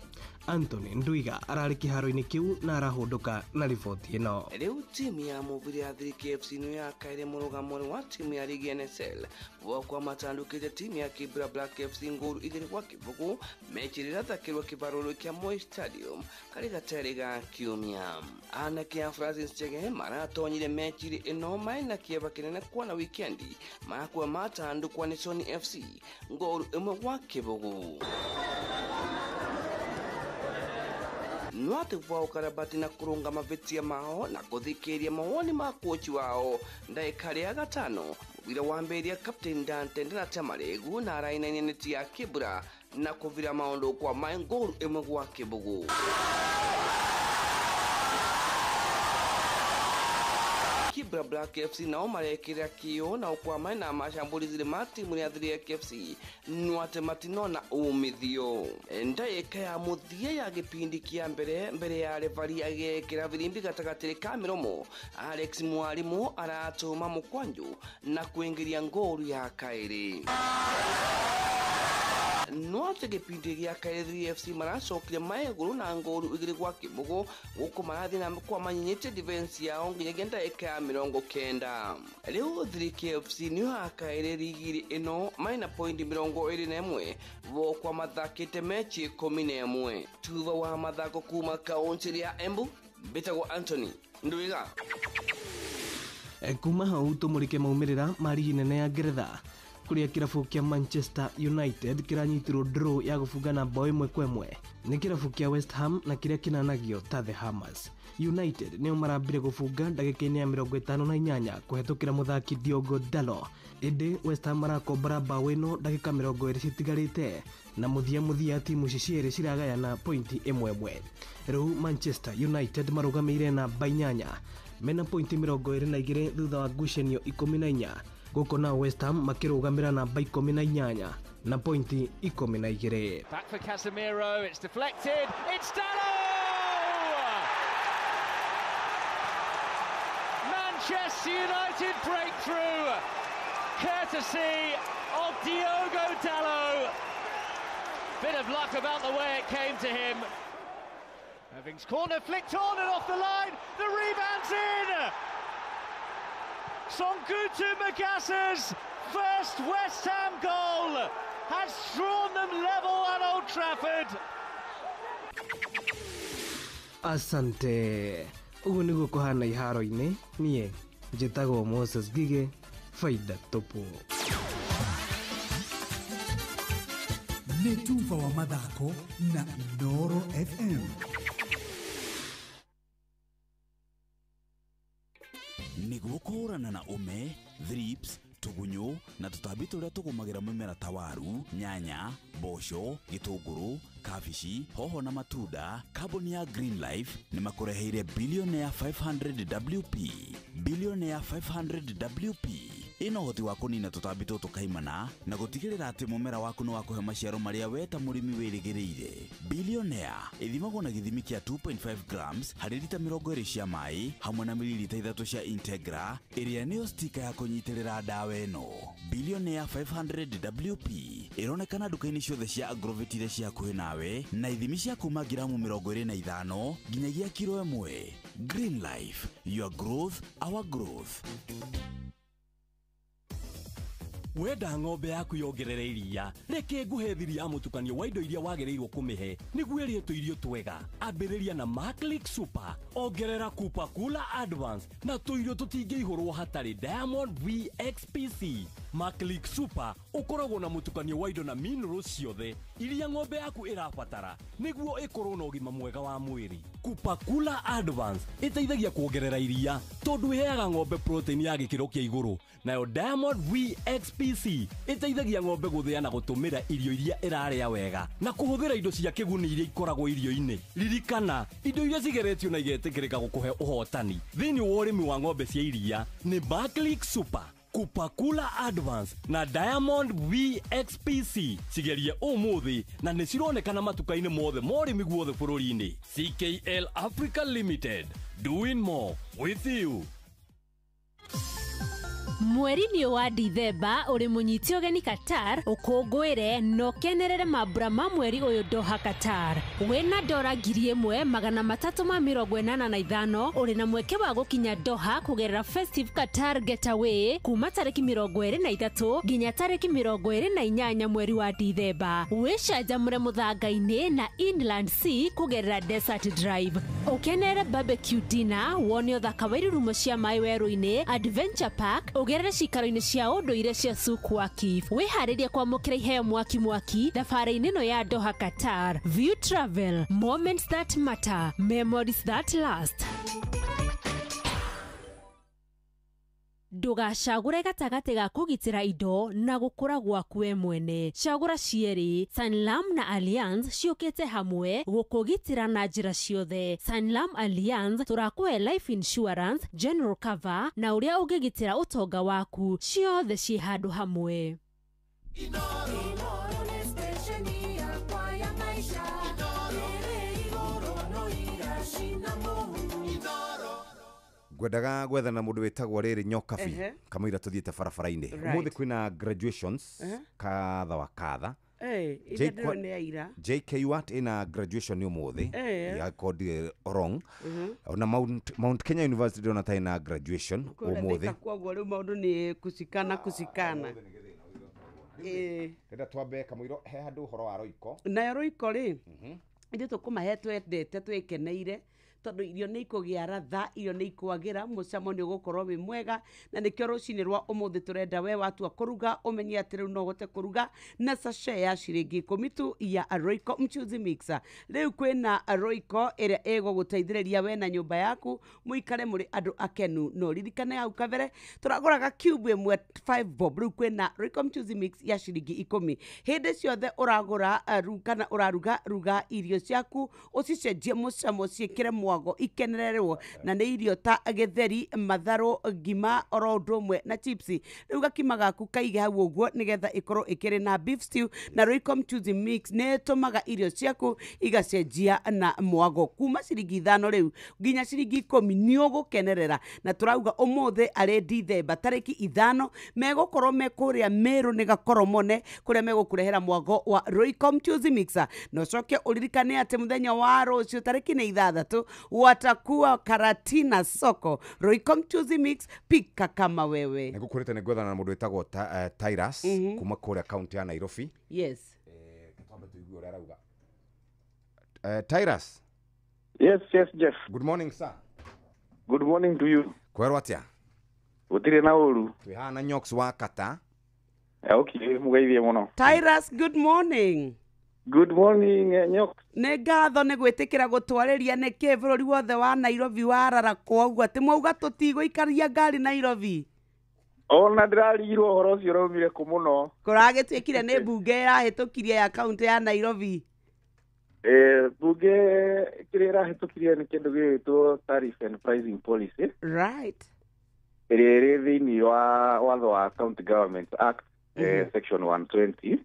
Anthony Ndwiga ararĩ kĩharo-inĩ kĩu na arahũndũka na riboti ĩno. Rĩu timu ya mũbira ya 3KFC nĩyo yakaire mũrũgamo wa timu ya ligi NSL gwakwa matandũkĩte timu ya Kibera Black FC ngũru 2-0 mechi ĩrĩa ĩrathakĩrwo kĩbarũrũ kĩa Moi Stadium karĩ gatarĩ ga kiumia. Anake a Francis Chege maratonyire mechi ĩno maĩ na kĩeva kĩnene kuona wikendi makua matandũkwa nĩ Sony FC ngũru 1-0. Nwate kwa ukarabati na kurunga mavitia mao na kuthikiria mawoni ma kochi wao ndagĩka ya gatano mũbira wa mbere Captain Dante ndanatemaregu na arainaine neti ya Kibra na kuvira maũndũ kwa maĩ ngũru 1-0. Kibra Black FC nao marekĩra kĩo na ũkwama na mashambulizi ma timu ya 3KFC nwate matinona umithio. Ndagĩka ya mũthia ya gĩpindi kĩa mbere ya refari agĩkĩra firimbi gatagatĩ ka mĩromo, Alex Mwalimu aratũma mũkwanjũ na kuingiria ngũru ya kaĩrĩ. Nwate gĩpindi gĩa kaĩrĩ 3FC maracokire maĩgũrũ na ngũru 2-0 gũkũ marathiĩ na kwa manyinyĩte defense yao nginyagia ndagĩka ya 90. Rĩu 3KFC nĩyo yakaĩrĩ rigi ĩno maina pointi 21 gũkwa mathakĩte mechi 11. Thutha wa mathako kuma kaunti ya Embu, mbĩtagwo Anthony Ndwiga. Kuma hau tũmũrĩke maumĩrĩra ma rigi nene ya Ngeretha, kũrĩa kĩrabu kĩa Manchester United kĩranyitirwo draw ya gũbungana bao 1-1 nĩ kĩrabu kĩa West Ham na kĩrĩa kĩnanagio ta The Hammers. United nĩo marambire gũbunga ndagĩka-inĩ ya 58 kũhetũkĩra mũthaki Diogo Dalot, ĩndĩ West Ham marakombora bao ĩno ndagĩka 20 citigarĩte na mũthia timu ici cierĩ ciragayana pointi 1-1. Rĩu Manchester United marũgamĩire namba 8 mena pointi 22 thutha wa ngucanio 14, gũkũ nao West Ham makĩrũgamĩra namba 18 na pointi 12. Back for Casemiro, it's deflected, it's Dalot! Manchester United breakthrough, courtesy of Diogo Dalot. Bit of luck about the way it came to him. Irving's corner flicked on and off the line, the rebound's in! Songutu Magasa's first West Ham goal has drawn them level at Old Trafford. Asante. Ũguo nĩguo kũhana iharo-inĩ. Niĩ njĩtagwo Moses Gige faida tupu. Nĩ tuba wa mathako na Inooro FM. Nĩguo kũhũrana na ũme, thrips, tũgunyũ na tũtambi tũrĩa tũgũmagĩra mĩmera ta waru, nyanya, mboco, gĩtũngũrũ, kabici, hoho na matunda, kambuni ya Green Life nĩ makũreheire Billionaire 500 WP. Billionaire 500 WP ĩna ũhoti wa kũnina tũtambi tũtũ kaimana na gũtigĩrĩra atĩ mũmera waku nĩ wakũhe maciaro marĩa we ta mũrĩmi wĩrĩgĩrĩire. Billionaire ĩthimagwo na gĩthimi kĩa 2.5 grams harĩ rita 20 cia maĩ hamwe na mililita 3 cia Integra ĩrĩa nĩyo stika ya kũnyitĩrĩra ndawa ĩno. Billionaire 500 WP ĩronekana nduka-inĩ ciothe cia Agrovet iria ciĩ hakuhĩ nawe na ithimi cia kuma ngiramu 25 nginyagia kiro 1. Green Life, your growth, our growth. Wenda ng'ombe yaku yongerere iria, reke nguhe thiri ya mũtukanio wa indo iria wagĩrĩirwo kũmĩhe nĩguo ĩrĩe tũirio twega. Ambĩrĩria na Maclick Super, ongerera Kupa Kula Advance na tũirio tũtingĩihũrwo hatarĩ Diamond VXPC. Maclick Super ũkoragwo na mũtukanio wa indo na minerals ciothe iria ng'ombe yaku ĩrabatara nĩguo ĩkorwo na ũgima mwega wa mwĩrĩ. Kupa Kula Advance ĩteithagia kuongerera iria tondũ ĩheaga ng'ombe protein ya gĩkĩro kĩa igũrũ, nayo Diamond VXPC ĩteithagia ng'ombe gũthĩa na gũtũmĩra irio iria ĩrarĩa wega na kũhũthĩra indo cia kĩguni iria ikoragwo irio-inĩ. Ririkana, indo iria cigeretio na igetĩkĩrĩka gũkũhe ũhotani thĩinĩ wa ũrĩmi wa ng'ombe cia iria nĩ Maclick Super, Kupakula Advance na Diamond VXPC. Cigerie ũmũthĩ na nĩ cironekana matuka-inĩ mothe ma ũrĩmi guothe bũrũri-inĩ. CKL Africa Limited, doing more with you. Mweri-inĩ wa Dithemba ũrĩ mũnyiti ũgeni Qatar, ũkũngũĩre na ũkenerere mambura ma mweri ũyũ Doha Qatar. Wĩna dora 1385 ũrĩ na mweke wa gũkinya Doha kũgerera Festive Qatar Getaway kuma tarĩki 23 nginya tarĩki 28 mweri wa Dithemba. Wĩcanjamũre mũthanga-inĩ na Inland Sea kũgerera Desert Drive. Ũkenerere barbecue dinner, wone ũthaka wa irurumo cia maĩ werũ-inĩ, Adventure Park, ũgerere cikaro-inĩ cia ũndũire cia Souk Waqif. Wĩharĩrie kwamũkĩra iheo mwaki mwaki thabarĩ-inĩ ĩno ya Doha Qatar. View Travel, moments that matter, memories that last. Ndũgacagũre gatagatĩ ga kũgitĩra indo na gũkũra gwaku we mwene. Cagũra cierĩ. Sanlam na Allianz ciũkĩte hamwe gũkũgitĩra na njĩra ciothe. Sanlam Allianz tũrakũhe life insurance, general cover na ũrĩa ũngĩgitĩra ũtonga waku, ciothe ciĩ handũ hamwe. Ngwendaga gwethana mundu witagwo riri Nyokabi kamũira tuthiĩte barabara-inĩ. Ũmũthĩ kwĩna graduations katha wa katha. JKUAT ina graduation ũmũthĩ ya code wrong. Ona Mount Kenya University ndĩrona ta ina graduation ũmũthĩ. Koguo rĩu maũndũ nĩ kucikana kucikana. Renda twambe kamũiro he handũ ũhoro wa Royco. Nayo Royco rĩ, ithuĩ tũkũmahe twendete twĩkeneire tondũ irio nĩ ikũgĩa ratha, irio nĩ ikwagĩra, mũcamo nĩ ũgũkorwo wĩ mwega, na nĩkĩo rũcinĩ rwa ũmũthĩ tũrenda we watua kũruga ũmenye atĩ rĩu no ũhote kũruga na sachet ya ciringi 10 tu ya Royco mchuzi mixer. Rĩu kwĩna Royco ĩrĩa ĩgũgũteithĩrĩria we na nyũmba yaku mũikare mũrĩ andũ akenu. No ririkane hau kabere tũragũraga cube ĩmwe 5 bob, rĩu kwĩna Royco mchuzi mix ya ciringi 10. Hĩndĩ ciothe ũragũra kana ũraruga, ruga irio ciaku ũcicenjie mũcamo, ciĩkĩre mwago ikenererwo, na nĩ irio ta gĩtheri, matharũ, ngima oro ũndũ ũmwe na chips. Rĩu gakima gaku kaige hau ũguo nĩgetha ĩkorwo ĩkĩrĩ na beef stew na Royco mchuzi mix nĩ ĩtũmaga irio ciaku igacenjia na mwago kuma ciringi 5 rĩu nginya ciringi 10 nĩ ũgũkenerera. Na tũrauga ũmũthĩ arĩ Dithemba tarĩki 5 megũkorwo me kũrĩa Meru nĩ Gakoromone kũrĩa megũkũrehera mwago wa Royco mchuzi mixer. Na ũcoke ũririkane atĩ mũthenya wa rũciũ tarĩki nĩ 6 watakuwa Karatina soko. Royco mchuzi mix, pika kama wewe. Nĩngũkwĩrĩte nĩ ngwethana na mũndũ wĩtagwo Tyrus kuma kũrĩa kaunti ya Nairobi. Yes. Twambe tũigue ũrĩa arauga. Tyrus. Yes, yes, Jeff. Good morning, sir. Good morning to you. Kwerwo atĩa? Gũtirĩ na ũru. Twĩ haha na Nyox wa Kata. Okay, mũgeithie mũno. Tyrus, good morning. Good morning, Nyox. Nĩ ngatho nĩ gwĩtĩkĩra gũtwarĩria nĩkĩ bũrũri wothe wa Nairobi wararakwo ũguo atĩ mwauga tũtigũikaria ngari Nairobi. Ona ndĩrarigirwo ũhoro ũcio ũraumire kũ mũno. Kũragĩtuĩkire nĩ mbunge ĩrahĩtũkirie ya kaũntĩ ya Nairobi. Bunge kĩrĩa ĩrahĩtũkirie nĩ kĩndũ gĩgwĩtwo tariff and pricing policy. Right. Ĩrĩa ĩrĩ thĩinĩ wa watho wa County Government Act, section 120.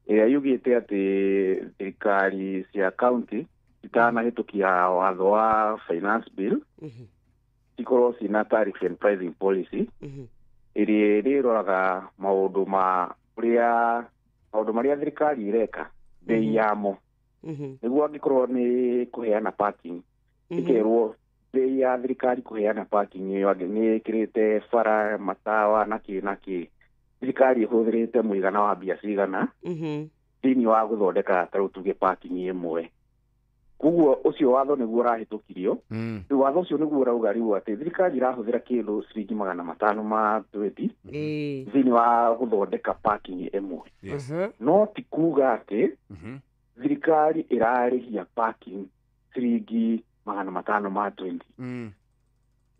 Ĩrĩa yugĩte atĩ thirikari cia county itanahĩtũkia watho wa finance bill cikorwo cina tariff and pricing policy ĩrĩa ĩrĩroraga maũndũ ma ũrĩa maũndũ marĩa thirikari ĩreka bei yamo, nĩguo angĩkorwo nĩ kũheana parking ĩkerwo bei ya thirikari kũheana parking ĩyo nĩ ĩkĩrĩte bara, matawa na kĩ na kĩ. Thirikari ĩhũthĩrĩte mũigana wa mbia cigana thĩinĩ wa gũthondeka ta rĩu tuge parking ĩmwe. Koguo ũcio watho nĩguo ũrahĩtũkirio. Rĩu watho ũcio nĩguo ũrauga rĩu atĩ thirikari ĩrahũthĩra kĩndũ ciringi 520 thĩinĩ wa gũthondeka parking ĩmwe. No ti kuga atĩ thirikari ĩrarĩhia parking ciringi 520.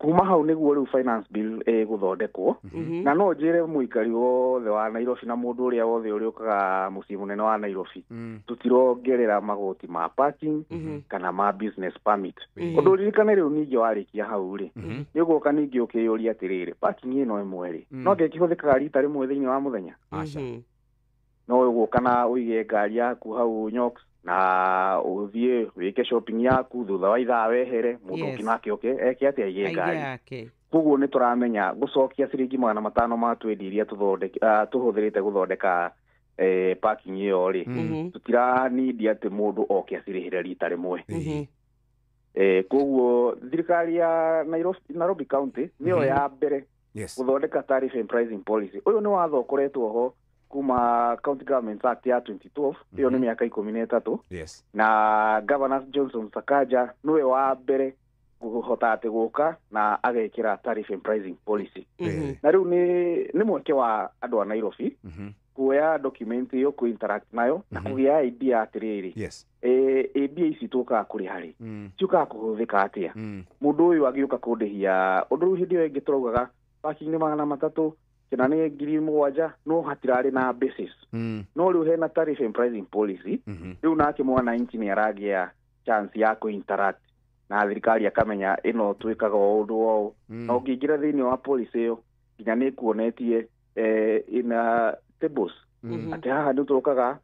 Kuma hau nĩguo rĩu finance bill ĩgũthondekwo. Na no njĩre mũikari wothe wa Nairobi na mũndũ ũrĩa wothe ũrĩũkaga mũciĩ mũnene wa Nairobi, tũtirongerera magoti ma parking kana ma business permit. Ũndũ ũririkane rĩu ningĩ warĩkia hau rĩ, nĩ ũgũka ningĩ ũkĩyũria atĩrĩrĩ, parking ĩno ĩmwe rĩ, no ngĩkĩhũthĩkaga rita rĩmwe thĩinĩ wa mũthenya? No ũgũka na ũige ngari yaku hau Nyox na ũthiĩ wĩke shopping yaku, thutha wa ithaa wehere, mũndũ ũngĩ nake oke eke atĩa, aige ngari. Koguo nĩ tũramenya gũcokia ciringi 520 iria tũhũthĩrĩte gũthondeka parking ĩyo rĩ, tũtiranindi atĩ mũndũ oke acirĩhĩre rita rĩmwe. Koguo thirikari ya Nairobi County nĩyo ya mbere gũthondeka tariff and pricing policy. Ũyũ nĩ watho ũkoretwo ho kuma County Government Act ya 2012, ĩyo nĩ mĩaka 13. Na Governor Johnson Sakaja nĩwe wa mbere kũhota atĩ gũka na agekĩra tariff and pricing policy. Na rĩu nĩ mweke wa andũ a Nairobi kuoya document ĩyo, kũ interact nayo na kũgĩa idea atĩrĩrĩ, mbia ici tũkaga kũrĩha rĩ, ciũkaga kũhũthĩka atĩa? Mũndũ ũyũ agĩũka kũndĩhia ũndũ rĩu hĩndĩ ĩyo ĩngĩ tũraugaga parking nĩ 300 kana nĩ 7,000, no hatirarĩ na basis. No rĩu hena tariff and pricing policy, rĩu nake mwananchi nĩ aragĩa chance ya kũ interact na thirikari, akamenya ĩno twĩkaga o ũndũ o na ũngĩingĩra thĩinĩ wa policy ĩyo nginya nĩ ĩkuonetie ina tables atĩ haha nĩ tũkaga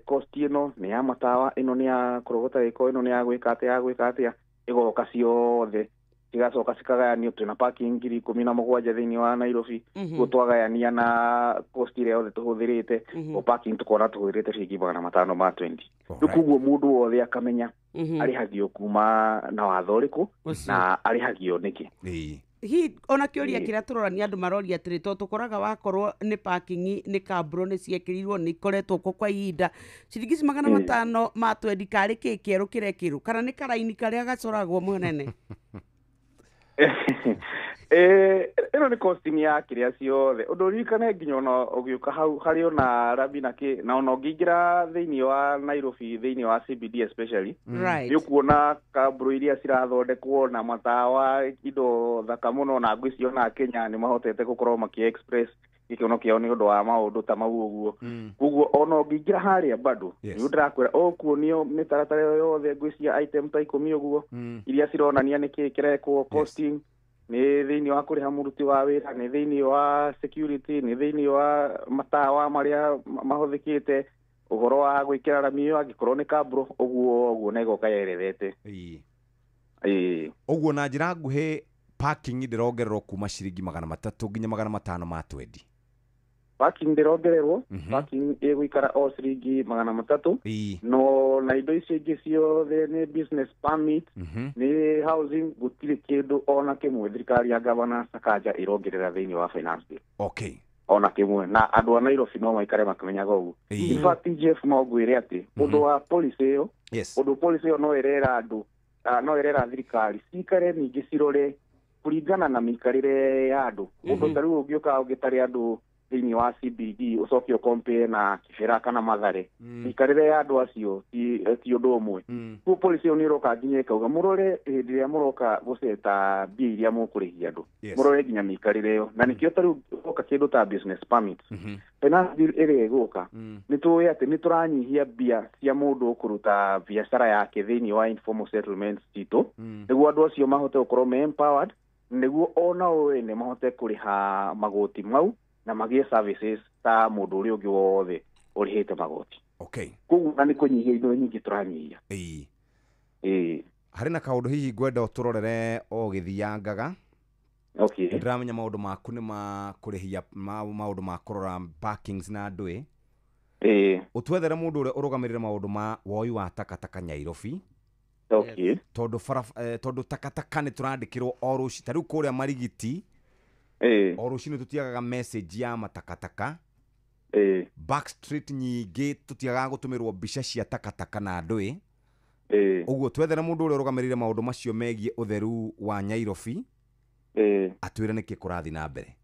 cost ĩno nĩ ya matawa, ĩno nĩ ya kũrogota gĩko, ĩno nĩ ya gwĩka atĩa, ya gwĩka atĩa, ĩgoka ciothe cigacoka cikagayanio. Twĩna parking 17,000 thĩinĩ wa Nairobi, koguo twagayania na cost ĩrĩa yothe tũhũthĩrĩte o parking tũkona tũhũthĩrĩte ciringi 520. Rĩu koguo mũndũ wothe akamenya arĩhagio kuma na watho ũrĩkũ na arĩhagio nĩkĩ. Hihi ona kĩũria kĩrĩa tũrorania andũ maroria atĩrĩ, tondũ tũkoraga wakorwo nĩ parking nĩ kamburo nĩ ciekĩrirwo nĩ ikoretwo kuo kwa ihinda, ciringi ici 520 karĩ kĩ kĩerũ kĩrekĩrwo kana nĩ karaini karĩa gacoragwo mũnene? Ĩno nĩ costing ya kĩrĩa ciothe. Ũndũ ũririkane nginya ona ũgĩũka hau harĩ ona rami na kĩ, na ona ũngĩingĩra thĩinĩ wa Nairobi, thĩinĩ wa CBD especially, nĩ ũkuona kamburo iria cirathondekwo na matawa, indo thaka mũno, na ngwĩciria ona Kenya nĩ mahotete gũkorwo makĩ express gĩkeno kĩao nĩ ũndũ wa maũndũ ta mau ũguo. Koguo ona ũngĩingĩra harĩa bado nĩ ndĩrakwĩra ũkuonio mĩtaratara ĩyo yothe, ngwĩciria item ta 10 ũguo iria cironania nĩkĩĩ kĩrekwo, costing nĩ thĩinĩ wa kũrĩha mũruti wa wĩra, nĩ thĩinĩ wa security, nĩ thĩinĩ wa matawa marĩa mahũthĩkĩte, ũhoro wa gwĩkĩra rami ĩyo angĩkorwo nĩ kamburo, ũguo ũguo na ĩgoka yerethete. Ũguo na njĩra nguhĩ parking ndĩrongererwo kuma ciringi 300 nginya 520. Parking ndĩrongererwo, parking ĩgũikara o ciringi 300, no na indo icio ingĩ ciothe nĩ business permit, nĩ housing, gũtirĩ kĩndũ ona kĩmwe thirikari ya Governor Sakaja ĩrongerera thĩinĩ wa finance bill. Ona kĩmwe, na andũ a Nairobi no maikare makĩmenyaga ũguo. In fact TGF no ngwĩre atĩ ũndũ wa policy ĩyo, ũndũ policy ĩyo no ĩrera andũ, no ĩrera thirikari cikare ningĩ cirore kũringana na mĩikarĩre ya andũ. Ũndũ ta rĩu ũngĩũka ũngĩtare andũ thĩinĩ wa CBD ũcoke ũkompare na Kibera kana Mathare, mĩikarĩre ya andũ acio ti ũndũ ũmwe. Koguo policy ĩyo nĩ ĩroka nginya ĩkauga mũrore hĩndĩ ĩrĩa mũroka gũceta mbia iria mũkũrĩhia andũ, mũrore nginya mĩikarĩre ĩyo. Na nĩkĩo ta rĩu ũka kĩndũ ta business permit, finance bill ĩrĩa ĩgũka, nĩ tũĩ atĩ nĩ tũranyihia mbia cia mũndũ ũkũruta biacara yake thĩinĩ wa informal settlements citũ, nĩguo andũ acio mahote gũkorwo me empowered, nĩguo ona o ene mahote kũrĩha magoti mau na magĩe services ta mũndũ ũrĩa ũngĩ wothe ũrĩhĩte magoti. Koguo na nĩ kũnyihia indo nyingĩ tũranyihia. Harĩ na kaũndũ hihi ngwenda ũtũrorere o gĩthiangaga. Ndĩramenya maũndũ maku nĩ ma kũrĩhia maũndũ ma kũrora parkings na andũ. Ũtwethere mũndũ ũrĩa ũrũgamĩrĩre maũndũ ma woi wa takataka Nairobi. Tondũ takataka nĩ tũrandĩkĩrwo o rũci ta rĩu kũrĩa Marigiti. O rũcinĩ tũtiagaga message ya matakataka. Backstreet nyingĩ tũtiagaga gũtũmĩrwo mbica cia takataka na andũ. Ũguo twethere mũndũ ũrĩa ũrũgamĩrĩire maũndũ macio megiĩ ũtheru wa Nyairobi, atwĩre nĩkĩ kũrathiĩ na mbere.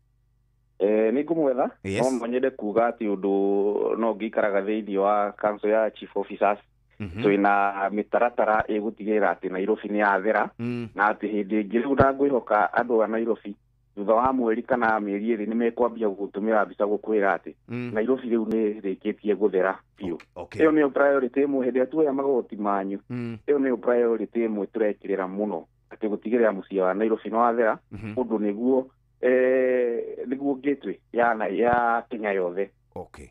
Nĩ ngũmwetha. Yes. No nyende kuga atĩ ũndũ no ngĩikaraga thĩinĩ wa council ya chief officers, twĩna mĩtaratara ĩgũtigĩrĩra atĩ Nairobi nĩ yathera, na atĩ hĩndĩ ĩngĩ rĩu na ngwĩhoka andũ a Nairobi thutha wa mweri kana mĩeri 2 nĩ mekwambia gũtũmĩra mbica gũkwĩra atĩ Nairobi rĩu nĩ rĩkĩtie gũthera biũ. Ĩyo nĩyo priority ĩmwe hĩndĩ ĩrĩa tuoya magoti manyu. Ĩyo nĩyo priority ĩmwe tũrekĩrĩra mũno, atĩ gũtigĩrĩra mũciĩ wa Nairobi nĩ wathera, ũndũ nĩguo nĩguo gateway ya Kenya yothe.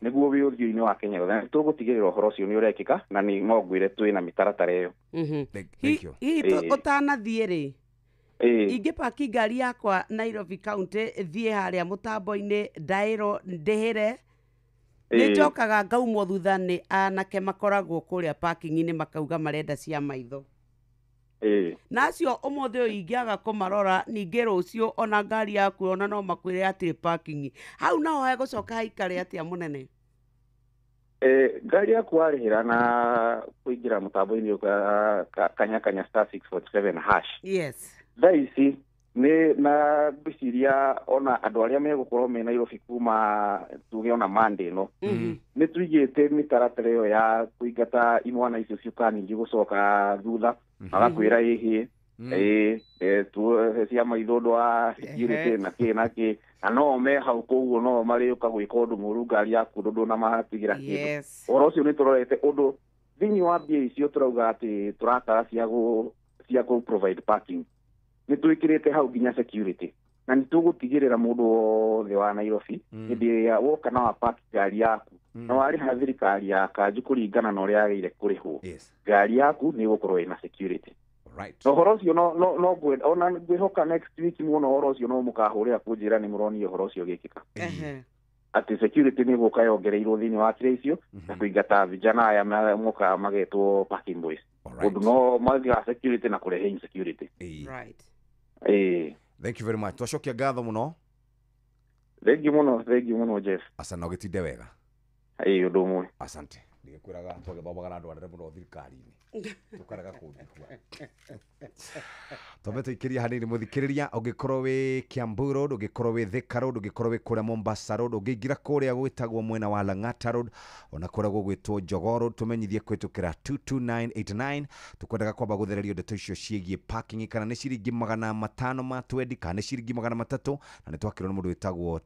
Nĩguo wĩ ũthiũ-inĩ wa Kenya yothe. Tũgũtigĩrĩra ũhoro ũcio nĩ ũrekĩka, na nĩ no ngwĩre twĩ na mĩtaratara ĩyo. Hihi ũtanathiĩ rĩ, ingĩpaki ngari yakwa Nairobi County thiĩ harĩa mũtambo-inĩ ndaĩrwo ndĩhĩre, nĩ njokaga ngaumwo thutha nĩ anake makoragwo kũrĩa parking-inĩ makauga marenda cia maitho. Na acio ũmũthĩ ũyũ ingĩaga kũmarora, ningĩ rũciũ ona ngari yaku ona no makwĩre atĩ parking. Hau naho hegũcoka haikare atĩa mũnene? Ngari yaku warĩhĩra na kũingĩra mũtambo-inĩ kanya kanya *647#. Yes. Thaa ici nĩ na ngwĩciria ona andũ arĩa megũkorwo me Nairobi kuma tuge ona Monday ĩno, nĩ tũigĩte mĩtaratara ĩyo ya kũingata imwana icio ciũkaga ningĩ gũcoka thutha, magakwĩra ĩhĩ cia maitho ũndũ wa security na kĩ na kĩ, na no me hau, koguo no marĩũka gwĩka ũndũ mũru ngari yaku ũndũ ndũnamatigĩra kĩndũ. Ũhoro ũcio nĩ tũrorete ũndũ thĩinĩ wa mbia icio tũrauga atĩ tũratara cia kũ provide parking, nĩ twĩkĩrĩte hau nginya security, na nĩ tũgũtigĩrĩra mũndũ wothe wa Nairobi hĩndĩ ĩrĩa woka na wa park ngari yaku na warĩha thirikari ya kanjũ kũringana na ũrĩa yagĩrĩire kũrĩhwo, ngari yaku nĩ ĩgũkorwo ĩna security. Na ũhoro ũcio no ona ngwĩhoka next week muona ũhoro ũcio no mũkahũrĩra kũnjĩra nĩ mũronire ũhoro ũcio ũgĩkĩka, atĩ security nĩ gũka yongereirwo thĩinĩ wa kĩrĩa icio na kũingata vijana aya mokaga magetwo parking boys, ũndũ no mathiaga security na kũrehe insecurity. Thank you very much. Twacokia ngatho mũno. Thank you mũno, thank you mũno Jeff. Asante, ũgĩtinde wega. Ũndũ ũmwe. Asante. Ndigĩkwĩraga twagĩthomaga na andũ anene mũno thirikari-inĩ, tũkarega kũnjigua. Twambe tũikĩrie hanini mũthikĩrĩria, ũngĩkorwo wĩ Kiambu Road, ũngĩkorwo wĩ Thika Road, ũngĩkorwo wĩ kũrĩa Mombasa Road, ũngĩingĩra kũrĩa gwĩtagwo mwena wa Lang'ata Road, ona kũrĩa gũgwĩtwo Jogoo Road, tũmenyithie kũhĩtũkĩra 22989. Tũkwendaga kwamba gũthererio ndeto icio ciĩgiĩ parking, kana nĩ ciringi 500 ma twendi kana nĩ ciringi 300, na nĩ twakĩrwo nĩ mũndũ wĩtagwo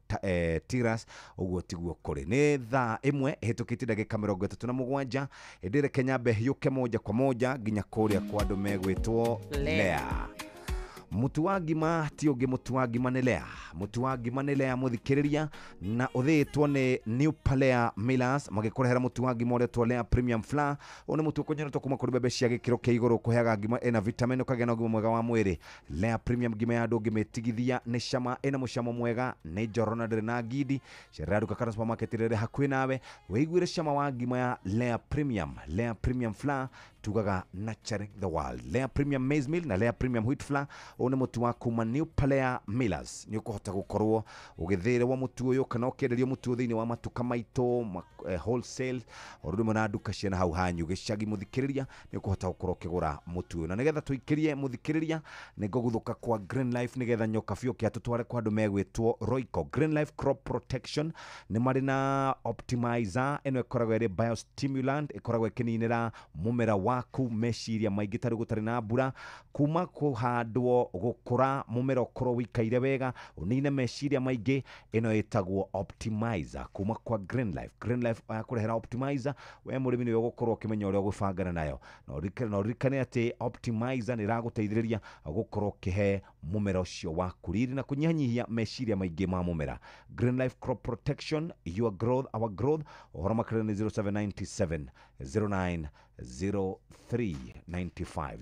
Tiras. Ũguo tiguo kũrĩ. Nĩ thaa 1 ĩhĩtũkĩtie ndagĩka 37. Hĩndĩ ĩrĩa Kenya mbe hiũke moja kwa moja nginya kũrĩa kwa andũ megwĩtwo Lea. Mũtu wa ngima ti ũngĩ, mũtu wa ngima nĩ Lea. Mũtu wa ngima nĩ Lea mũthikĩrĩria, na ũthĩĩtwo nĩ New Palea Millers, magĩkũrehera mũtu wa ngima ũretwo Lea Premium Flour. Ũyũ nĩ mũtu ũkonyeretwo kuma kũrĩ mbembe cia gĩkĩro kĩa igũrũ, kũheaga ngima ĩna vitamin, ũkagĩa na ũgima mwega wa mwĩrĩ. Lea Premium ngima ya andũ ũngĩmĩtigithia nĩ cama, ĩna mũcamo mwega, nĩ njororo na ndĩrĩ na ngindi. Cerera nduka kana supermarket ĩrĩa ĩrĩ hakuhĩ nawe, wĩiguĩre cama wa ngima ya Lea Premium. Lea Premium Flour tugaga nurturing the world. Lea Premium Maize Meal na Lea Premium Wheat Flour, ũyũ nĩ mũtu wa kuma New Palea Millers. Nĩ ũkũhota gũkorwo ũgĩthĩrwo mũtu ũyũ kana ũkĩenderio mũtu ũyũ thĩinĩ wa matuka maitũ wholesale, o ũndũ ũmwe na nduka ciana hau hanyu gĩcagi mũthikĩrĩria, nĩ ũkũhota gũkorwo ũkĩgũra mũtu ũyũ. Na nĩgetha tũikĩrie mũthikĩrĩria, nĩ ngũguthũka kwa Green Life nĩgetha nyoka biũ kĩa tũtware kwa andũ megwĩtwo Royco. Green Life Crop Protection nĩ marĩ na optimizer, ĩno ĩkoragwo ĩrĩ biostimulant, ĩkoragwo ĩkĩninĩra mũmera waku meciria maingĩ tarĩ gũtarĩ na mbura, kuma kũhandwo gũkũra mũmera ũkorwo wĩikaire wega, ũnine meciria maingĩ. Ĩno ĩtagwo optimizer kuma kwa Green Life. Green Life yakũrehera optimizer, we mũrĩmi nĩwe ũgũkorwo ũkĩmenya ũrĩa ũgũbangana nayo. Na ũririkane atĩ optimizer nĩ ĩragũteithĩrĩria gũkorwo ũkĩhe mũmera ũcio waku riri na kũnyihanyihia meciria maingĩ ma mũmera. Green Life Crop Protection, your growth, our growth. Ũhoro makĩria nĩ 0797 09 03 95,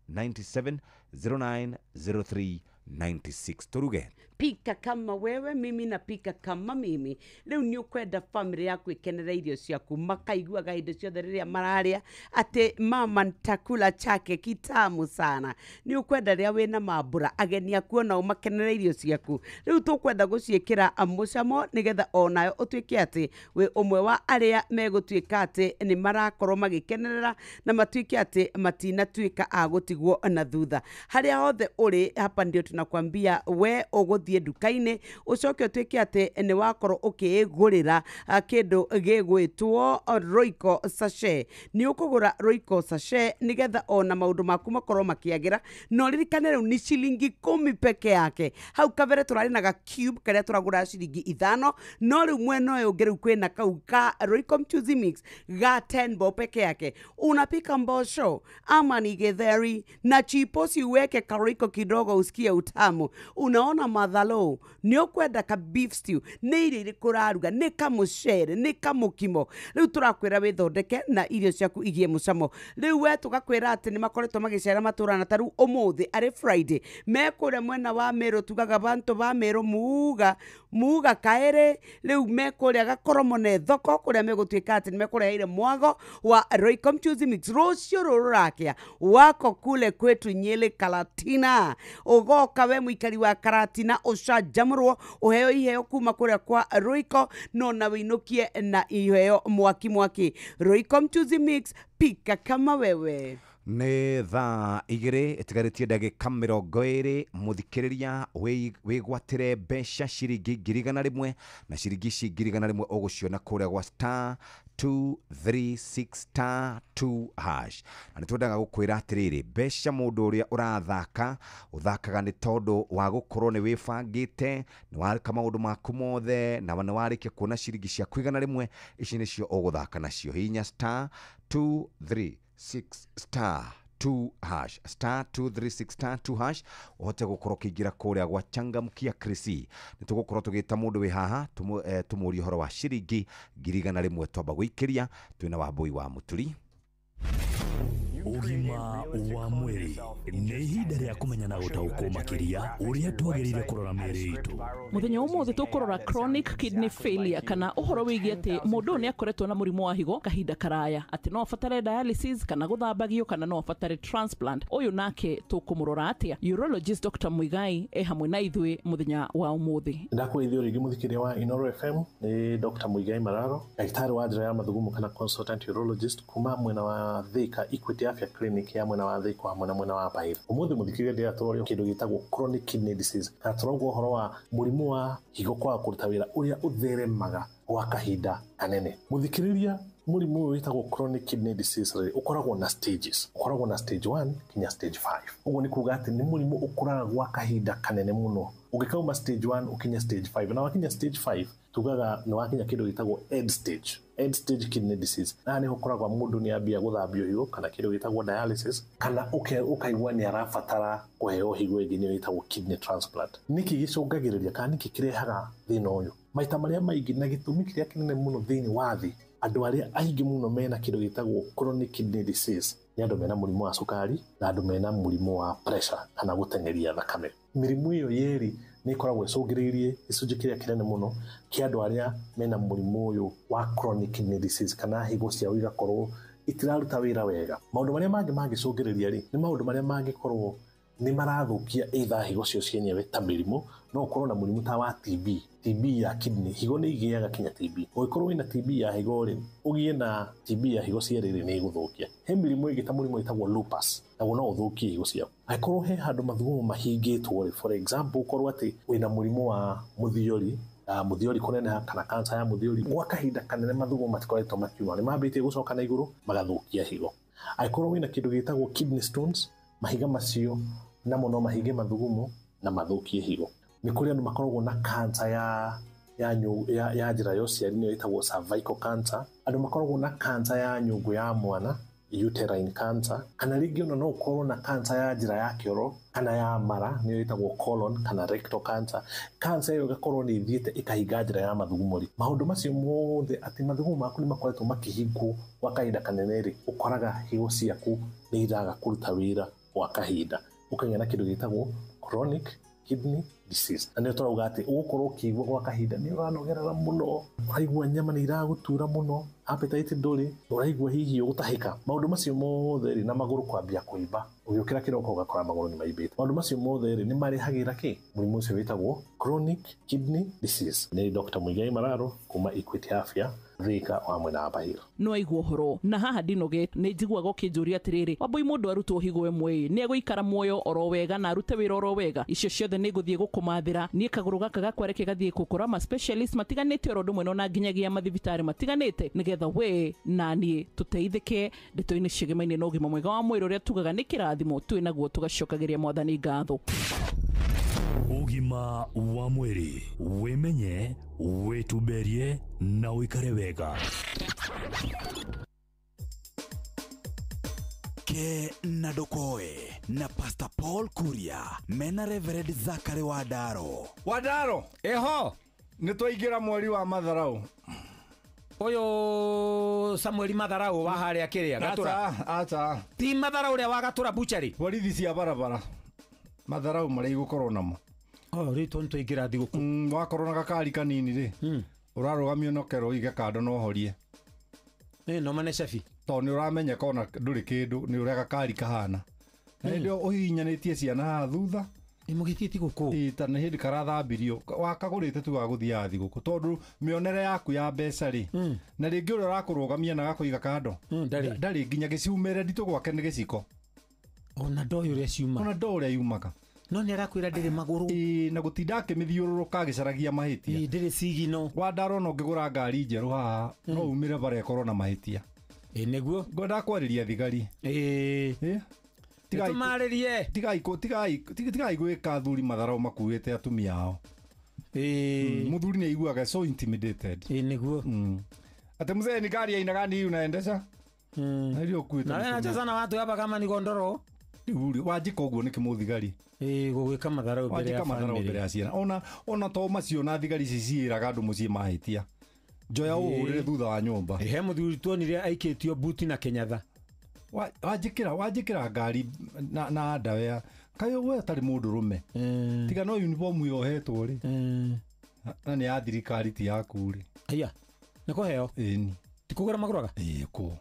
0797 09 03 96. Tũruge pika kama wewe, mimi napika kama mimi. Rĩu nĩ ũkwenda family yaku ĩkenere irio ciaku, makaiguaga hĩndĩ ciothe rĩrĩa mararĩa atĩ mama ntakula chake kitamu sana. Nĩ ũkwenda rĩrĩa wĩna mambura ageni aku onao makenere irio ciaku. Rĩu tũkwenda gũciĩkĩra mũcamo nĩgetha onayo ũtuĩke atĩ wĩ ũmwe wa arĩa megũtuĩka atĩ nĩ marakorwo magĩkenerera na matuĩke atĩ matinatuĩka a gũtigwo na thutha. Harĩa hothe ũrĩ, hapa ndio tunakwambia we ũgũthiĩ nduka-inĩ ũcoke ũtuĩke atĩ nĩ wakorwo ũkĩĩgũrĩra kĩndũ gĩgwĩtwo Royco sachet. Nĩ ũkũgũra Royco sachet nĩgetha ona maũndũ maku makorwo makĩagĩra, na ũririkane rĩu nĩ ciringi 10 peke yake. Hau kabere tũrarĩ na ga cube karĩa tũragũra ciringi 5, no rĩu mwena ũyũ ũngĩ rĩu kwĩna kau ka Royco mchuzi mix ga 10 bob peke yake. Unapika mbosho ama ni githeri na chiposi, uweke karoiko kidogo usikie utamu. Unaona madhalo, nĩ ũkwenda ka beef stew, nĩ irio irĩkũ ũraruga, nĩ kamũcere, nĩ kamũkimo. Rĩu tũrakwĩra wĩthondeke na irio ciaku igie mũcamo. Rĩu we tũgakwĩra atĩ nĩ makoretwo magĩcera matũra, na ta rĩu ũmũthĩ arĩ Friday me kũrĩa mwena wa Meru, tugaga bantu ba Meru muga muga kaere. Rĩu me kũrĩa Gakoromone thoko kũrĩa megũtuĩka atĩ nĩ mekũreheire mwago wa Royco mchuzi mix. Rũciũ rũrũ rũrakĩa wako kule kwetu Nyeri Karatina, ũgoka we mũikari wa Karatina ũcanjamũrwo ũheo iheo kuma kũrĩa kwa Royco, no na wĩinũkie na iheo mwaki mwaki. Royco mchuzi mix, pika kama wewe. Nĩ thaa 2 ĩtigarĩtie ndagĩka 20. Mũthikĩrĩria wĩgwatĩre mbeca ciringi 100,000, na ciringi ici 100,000 ũgũciona kũrĩa gwa star 236 star 2 hash. Na nĩ twendaga gũkwĩra atĩrĩrĩ, mbeca mũndũ ũrĩa ũrathaka ũthakaga nĩ tondũ wa gũkorwo nĩ wĩbangĩte, nĩ warĩka maũndũ maku mothe, na nĩ warĩkia kuona ciringi ciaku 100, ici nĩcio ũgũthaka nacio. Hihinya star 236 star 2 hash, star 236 star 2 hash, ũhote gũkorwo ũkĩingĩra kũrĩa gwa Changamkia Krisi. Nĩ tũgũkorwo tũgĩta mũndũ wĩ haha tũmũrie ũhoro wa ciringi 100,000 twamba gũikĩria. Twĩna Wambui wa Mũturi. Ũgima wa mwĩrĩ nĩ ihinda rĩa kũmenya na gũtaũkwo makĩria ũrĩa twagĩrĩire kũrora mĩĩrĩ itũ. Mũthenya ũmũthĩ tũkũrora chronic kidney failure, kana ũhoro wĩgiĩ atĩ mũndũ ũyũ nĩ akoretwo na mũrimũ wa higo kahinda karaya, atĩ no abatare dialysis kana gũthambagio kana no abatare transplant. Ũyũ nake tũkũmũrora atĩa? Urologist Dr. Muigai e hamwe na ithuĩ mũthenya wa ũmũthĩ. Ndakwĩthio rĩngĩ mũthikĩria wa Inoro FM, nĩ Dr. Muigai Mararo, ndagĩtarĩ wa njĩra ya mathugumo kana consultant urologist kuma mwena wa Thika Equity Afya Clinic ya mwena wa Thika hamwe na mwena wa Bahira. Ũmũthĩ mũthikĩria ndĩratũroria kĩndũ gĩtagwo chronic kidney disease, kana tũrauga ũhoro wa mũrimũ wa higo kwaga kũruta wĩra ũrĩa ũtheremaga gwa kahinda kanene. Mũthikĩrĩria, mũrimũ ũyũ wĩtagwo chronic kidney disease rĩ, ũkoragwo na stages, ũkoragwo na stage 1 kinya stage 5. Ũguo nĩ kuga atĩ nĩ mũrimũ ũkũraga gwa kahinda kanene mũno. Ũngĩkauma stage 1 ũkinye stage 5, na wakinya stage 5 tugaga nĩ wakinya kĩndũ gĩtagwo end stage, end stage kidney disease. Na nĩ ũkoragwo mũndũ nĩ ambia gũthambio higo kana kĩndũ gĩtagwo dialysis, kana ũkaigua nĩ arabatara kũheo higo ĩngĩ nĩyo ĩtagwo kidney transplant. Nĩkĩ gĩcũngagĩrĩria kana nĩkĩ kĩrehaga thĩna ũyũ? Maita marĩa maingĩ na gĩtũmi kĩrĩa kĩnene mũno thĩinĩ wa thĩ, andũ arĩa aingĩ mũno mena kĩndũ gĩtagwo chronic kidney disease nĩ andũ mena mũrimũ wa cukari na andũ mena mũrimũ wa pressure kana gũteng'eria thakame. Mĩrimũ ĩyo yerĩ nĩ ĩkoragwo ĩcũngĩrĩirie gĩcunjĩ kĩrĩa kĩnene mũno kĩa andũ arĩa mena mũrimũ ũyũ wa chronic kidney disease, kana higo ciao igakorwo itiraruta wĩra wega. Maũndũ marĩa mangĩ mangĩcũngĩrĩria rĩ, nĩ maũndũ marĩa mangĩkorwo nĩ marathũkia either higo cio cienyewe ta mĩrimũ. No ũkorwo na mũrimũ ta wa TB, TB ya kidney, higo nĩ igĩaga kinya TB. Ũngĩkorwo wĩna TB ya higo rĩ, ũgĩe na TB ya higo cierĩ rĩ, nĩ ĩgũthũkia. He mĩrimũ ĩngĩ ta mũrimũ wĩtagwo lupus, naguo no ũthũkie higo ciaku. Angĩkorwo he handũ mathugumo mahingĩtwo rĩ, for example ũkorwo atĩ wĩna mũrimũ wa mũthiori, mũthiori kũneneha kana kansa ya mũthiori, gwa kahinda kanene mathugumo matikoretwo makiuma, nĩ mambĩtie gũcoka na igũrũ magathũkia higo. Angĩkorwo wĩna kĩndũ gĩtagwo kidney stones, mahiga macio namo no mahinge mathugumo na mathũkie higo. Nĩ kũrĩ andũ makoragwo na cancer ya njĩra ya ũciari nĩyo ĩtagwo cervical cancer, andũ makoragwo na cancer ya nyũngũ ya mwana, uterine cancer, kana rĩngĩ ona no ũkorwo na cancer ya njĩra ya kĩoro kana ya mara nĩyo ĩtagwo colon kana rectal cancer. Cancer ĩyo ĩgakorwo nĩ ĩthiĩte ĩkahinga njĩra ya mathugumo rĩ, maũndũ macio mothe atĩ mathugumo maku nĩ makoretwo makĩhingwo gwa kahinda kanene rĩ, ũkoraga higo ciaku nĩ iraga kũruta wĩra gwa kahinda, ũkagĩa na kĩndũ gĩtagwo chronic kidney disease. Na nĩyo tũrauga atĩ ũgũkorwo ũkĩigua gwa kahinda nĩ ũranogerera mũno, ũraigua nyama nĩ iragũtura mũno, appetite ndũrĩ, ũraigua hihi ũgũtahĩka. Maũndũ macio mothe rĩ, na magũrũ kwambia kũimba, ũgĩũkĩra kĩroko ũgakora magũrũ nĩ maimbĩte. Maũndũ macio mothe rĩ, nĩ marehagĩra kĩ? Mũrimũ ũcio wĩtagwo chronic kidney disease. Nĩ Dr. Muigai Mararo kuma Equity Afya Thika wa mwena wa Bahira. No aigua ũhoro na haha ndinoge nĩ njiguaga ũkĩnjũria atĩrĩrĩ, Wambui mũndũ arutwo higo ĩmwe nĩ egũikara muoyo oro wega na arute wĩra oro wega? Icio ciothe nĩ ngũthiĩ gũkũmathĩra niĩ kagũrũ gaka gakwa reke gathiĩ gũkora ma specialist matiganĩte oro ũndũ ũmwe na nginyagia mathibitarĩ matiganĩte nĩgetha we na niĩ tũteithĩke ndeto-inĩ ciĩgemaine na ũgima mwega wa mwĩrĩ ũrĩa tugaga nĩ kĩrathimo twĩ naguo tũgacokagĩria mwathani ngatho. Ũgima wa mwĩrĩ, wĩmenye, wĩtumberie na ũikare wega. Ke na Ndokoe na Pastor Paul Kuria mena Reverend Zachary Wadaro. Wadaro, eho nĩ twaingĩra mweri wa matharau. Ũyũ Samuel Matharau wa harĩa kĩrĩa Gatura. Acha. Ti Matharau ũrĩa wa Gatura butchery. Borithi cia barabara. Matharau marĩa igũkorwo namo. Oh, rĩu tondũ twaingĩra thigũkũ. Wakorwo na gakari kanini rĩ, ũrarũgamio na ũkerwo ũige kando na ũhorie. No mane cabi. Tondũ nĩ ũramenyeka ona ndũrĩ kĩndũ, nĩ ũrĩa gakari kahana. Na hĩndĩ ĩyo ũhihinyanĩtie ciana haha thutha. Mũgĩthiĩ thigũkũ. Ĩ, ta nĩ hĩndĩ karathambirio. Wakagũrĩte tu wa gũthiaga thigũkũ tondũ mĩonere yaku ya mbeca rĩ, na rĩngĩ ũrĩa ũrakũrũgamia na agakũiga kando, ndarĩ nginya gĩciumĩre nditũ gwake nĩ gĩciko. Ona ndoĩ ũrĩa ciumaga. Ona ndoĩ ũrĩa yumaga. No nĩ arakwĩra ndĩrĩ magũrũ. Ĩ, na gũtinda akĩmĩthiũrũrũka agĩcaragia mahĩtia. Ĩ, ndĩrĩ cigino. Wandaro ona ũngĩgũra ngari njerũ haha, no umĩre bara ĩkorwo na mahĩtia. Ĩ, nĩguo. Ngwendaga kwarĩria thigari. Ĩ. Tũmarĩrie. Tigai gwĩka athuri matharau makuĩte atumia ao. Mũthuri nĩ aiguaga so intimidated. Ĩ, nĩguo. Ate mzee ni gari aina gani hii unaendesha? Na ndio kuita. Na wewe unacheza na watu hapa kama ni gondoro. Rĩu wanjĩka ũguo nĩkĩ mũthigari? Ĩ, gũgwĩka matharau mbere ya Wanjĩka matharau family. mbere ya ciana. Ona to macio na thigari ici ciĩraga andũ mũciĩ mahĩtia. Njoya ũhũrĩre thutha wa nyũmba. He mũthuri tuonire aikĩtio buti na Kenyatha. Wanjĩkĩra ngari na ndawea. Kaĩ we ũtarĩ mũndũrũme. Tiga no uniform yohetwo rĩ. Na nĩ ya thirikari ti yaku rĩ. Aya, nĩ kũheo? Ĩni. Ti kũgũra magũraga? Ĩ, kũ.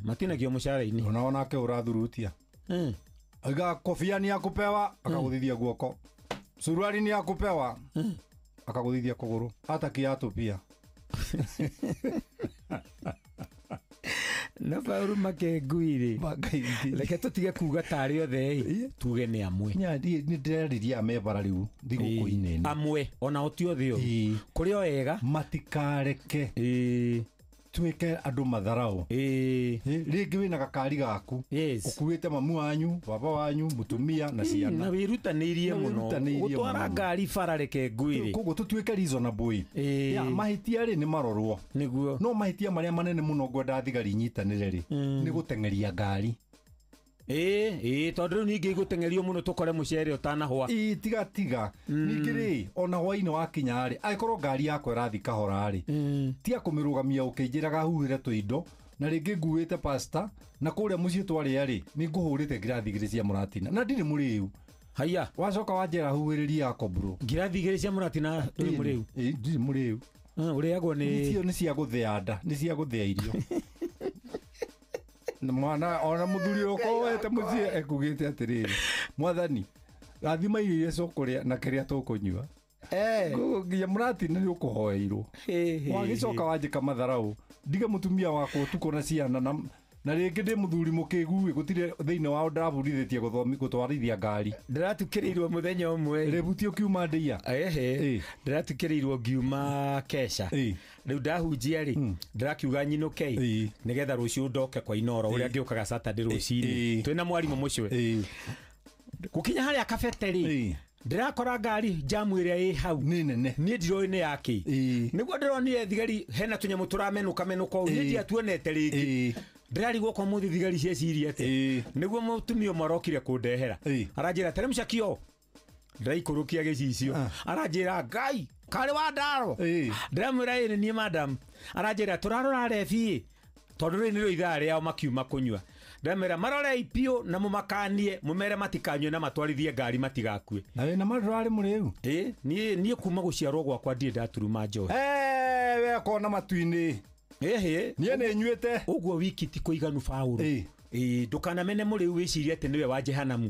Matinagio mũcara-inĩ. Ona onake ũrathurutia. Aiga kofia ni ya kupewa, akagũthithia guoko. Suruali ni ya kupewa, akagũthithia kũgũrũ. Hata kiatu pia. Na Paul Makengui rĩ, reke tũtige kuga tarĩ othe ĩ, tuge nĩ amwe. Nĩ ndĩrarĩria amebara rĩu thigũkũ-inĩ ĩno. Amwe, ona o ti othe ũru. Kũrĩ o ega. Matikareke tuĩke andũ matharau. Rĩngĩ wĩna gakari gaku, ũkuĩte mamu wanyu, baba wanyu, mũtumia na ciana. Na wĩrutanĩirie mũno. Gũtwara ngari bara reke ngui rĩ. Koguo tũtuĩke reasonable. Ya, mahĩtia rĩ nĩ marorwo. Nĩguo. No mahĩtia marĩa manene mũno ngwenda thigari inyitanĩre rĩ, nĩ gũteng'eria ngari. Ĩ, tondũ rĩu ningĩ igũteng'erio mũno tũkore mũcere ũtanahwa. Ĩ, tiga tiga. Ningĩ rĩ, ona hwainĩ wakinya rĩ, angĩkorwo ngari yakwa ĩrathiĩ kahora rĩ, tiga kũmĩrũgamia ũkĩnjĩraga huhĩre tũindo, na rĩngĩ nguĩte pasta, na kũrĩa mũciĩ twarĩa rĩ, nĩ ngũhũrĩte ngirathi igĩrĩ cia mũratina, na ndirĩ mũrĩu. Haiya. Wacoka wanjĩra huhĩrĩria yako bro. Ngirathi igĩrĩ cia mũratina ndũrĩ mũrĩu? Ĩ, ndirĩ mũrĩu. Ũrĩagwo nĩ Icio nĩ cia gũthĩa nda, nĩ cia gũthĩa irio. Mwana ona mũthuri ũkwa wete mũciĩ ekugĩte atĩrĩrĩ, mwathani rathima irio iria tũkũrĩa na kĩrĩa tũkũnyua. Nginya mũratina nĩ ũkũhoeirwo. Wagĩcoka wanjĩka matharau, ndige mũtumia wakwa ũtukũ na ciana na rĩngĩ ndĩ mũthuri mũkĩgu ĩ, gũtirĩ thĩinĩ wao ndĩrabundithĩtie gũtwarithia ngari. Ndĩratukĩrĩirwo mũthenya ũmwe. Rĩbuti ũkiuma ndĩia. Ehe, ndĩratukĩrĩirwo ngiuma kesha. Rĩu ndahunjia rĩ, ndĩrakiuga nyinũke ĩ, nĩgetha rũciũ ndoke kwa Inoro ũrĩa ngĩũkaga Saturday rũcinĩ. Twĩna mwarimũ mũcwe. Gũkinya harĩa kabete rĩ, ndĩrakora ngari jamu ĩrĩa ĩ hau nĩ nene. Niĩ ndiroĩ nĩ yakĩ. Nĩguo ndĩronire thigari hena tũnyamũ tũramenũka menũka ũũ, niĩ ndiatuonete rĩngĩ. Ndĩrarigwo kwa mũthĩ thigari cieciria atĩa. Nĩguo mũtumia ũmwe arokire kũndehera. Aranjĩra teremsha kio. Ndĩraikũrũkia gĩcicio. Aranjĩra Ngai karĩ wa ndaro. Ndĩramwĩra ĩ nĩ niĩ madam. Aranjĩra tũrarora rebi ĩ, tondũ rĩrĩ nĩrĩo ithaa rĩao makiuma kũnyua. Ndamera marore biũ na mũmakanie mũmere matikanyue na matwarithie ngari matigakue. Na wĩna mandũrarĩ mũrĩu? Ĩ, niĩ kuma gũciarwo gwakwa ndirĩ ndaturuma njohi. We kona matu-inĩ. Ĩhĩ. Niĩ nĩ nyuĩte. Ũguo wiki ti kũiganu Paũlũ. Ĩ, ndũkanamene mũrĩu wĩcirie atĩ nĩwe wa Jehanamu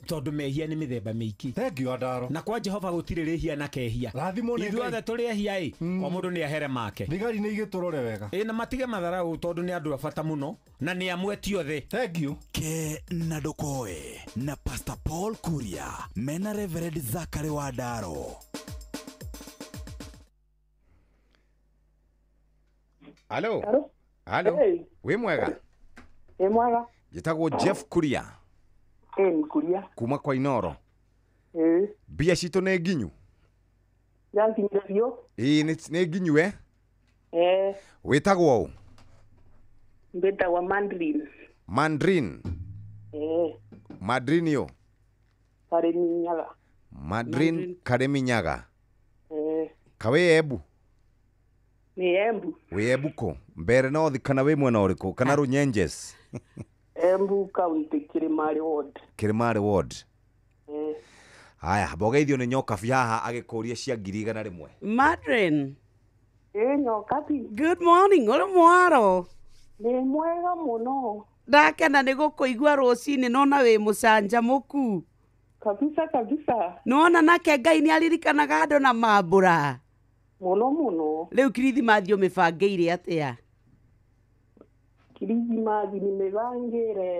tondũ mehia nĩ mĩthemba mĩingĩ. Thank you Adaro. Na kwa Jehova gũtirĩ rĩhia na kehia. Rathimwo nĩ Ngai. Ithuothe tũrĩ ehia ĩ, o mũndũ nĩ ahere make. Thigari nĩ igĩtũrore wega. Ĩ, na matige matharau tondũ nĩ andũ a bata mũno na nĩ amwe ti othe. Thank you. Ke na Ndokoe na Pastor Paul Kuria mena Reverend Zachary Wandaro. Halo. Halo. Wĩ mwega? Ĩ mwega. Njĩtagwo Jeff Kuria. Ĩ Kuria. Kuma kwa Inoro. Ĩ. Mbia citũ nĩ nginyu? Yanginyire biũ. Ĩ nĩ nginyu eh? Ĩ. Wĩtagwo ũ? Mbĩtagwo Mandrin. Mandrin. Ĩ. Mandrin ũ? Karĩminyaga. Mandrin Karĩminyaga. Ĩ. Ka wĩ Embu? Nĩ Embu. Wĩ Embu kũ? Mbere North kana wĩ mwena ũrĩkũ? Kana Runyenjes? Embu County Kirimari Ward. Kirimari Ward. Ĩ. Haya, mbogeithio nĩ Nyokabi haha agĩkũria cia 100,000. Madrin. Ĩ Nyokabi. Good morning, ũrĩ mwaro? Nĩ mwega mũno. Ndakena nĩ gũkũigua rũcinĩ nona wĩ mũcanjamũku. Kabisa kabisa. Nĩwona nake Ngai nĩ aririkanaga andũ na mambũra. Mũno mũno. Rĩu kirithimathi ũmĩbangĩire atĩa? Kirithimathi nĩmĩbangĩre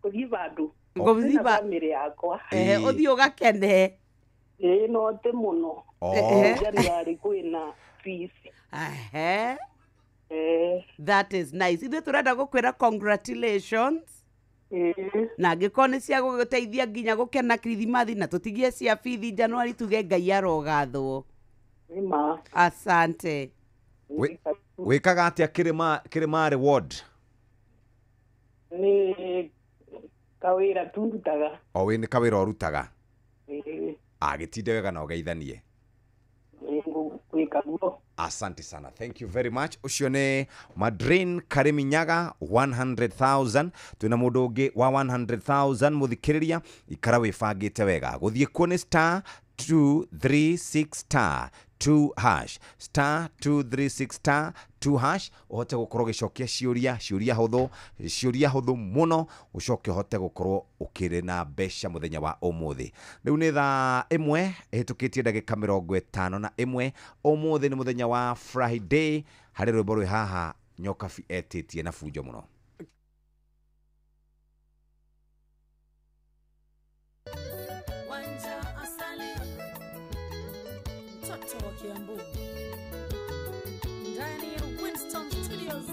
gũthiĩ vandũ. Gũthiĩ Na bamĩrĩ yakwa. Ehe, ũthiĩ ũgakene. Ĩ no tĩ mũno. January kwĩna fees. Ehe. That is nice. Ithuĩ tũrenda gũkwĩra congratulations. Na angĩkorwo nĩ cia gũgũteithia nginya gũkena kirithimathi na tũtigie cia bithi January tuge Ngai arogathwo. Nĩma. Asante. Wĩkaga atĩa Kirimari Ward? Nĩ kawĩra tu ndutaga. O wĩ nĩ kawĩra ũrutaga? Ĩ. Agĩtinde wega na ũgeithanie. Gwĩka guo. Asante sana. Thank you very much. Ũcio nĩ Madrin Kariminyaga 100,000. Twĩna mũndũ ũngĩ wa 100,000 mũthikĩrĩria ikara wĩbangĩte wega. Gũthiĩ kuo nĩ star 236 star 2 hash star 236 star 2 hash ũhote gũkorwo ũgĩcokia ciũria hũthũ mũno ũcoke ũhote gũkorwo ũkĩrĩ na mbeca mũthenya wa ũmũthĩ. Rĩu nĩ thaa 1 ĩhĩtũkĩtie ndagĩka 51. Ũmũthĩ nĩ mũthenya wa Friday. Harĩ rwĩmbo rwĩ haha Nyokabi etĩtie na bunjo mũno. Wanja Asali, mtoto wa Kiambu, ndani ya Winston Studios.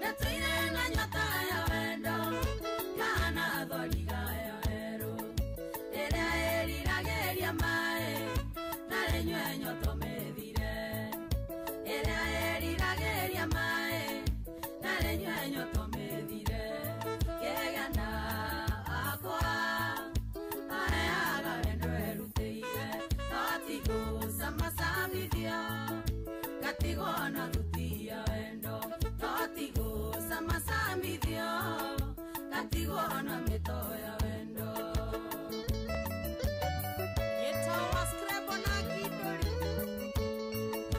Natuire na nyota ya wendo, kana thoriga ya werũ, ĩrĩa ĩriragĩria maĩ, na rĩnyue nyoto mĩthire. Ĩrĩa ĩriragĩria maĩ, na rĩnyue nyoto mĩthire. Kĩgana akwa, aheaga wendo erutĩire, no ti gũcamacamithia, gatigwo na thuti ya wendo, no ti gũcamacamithio, gatigwo na mĩto ya wendo. Gĩtawa Scrabble na Kidori,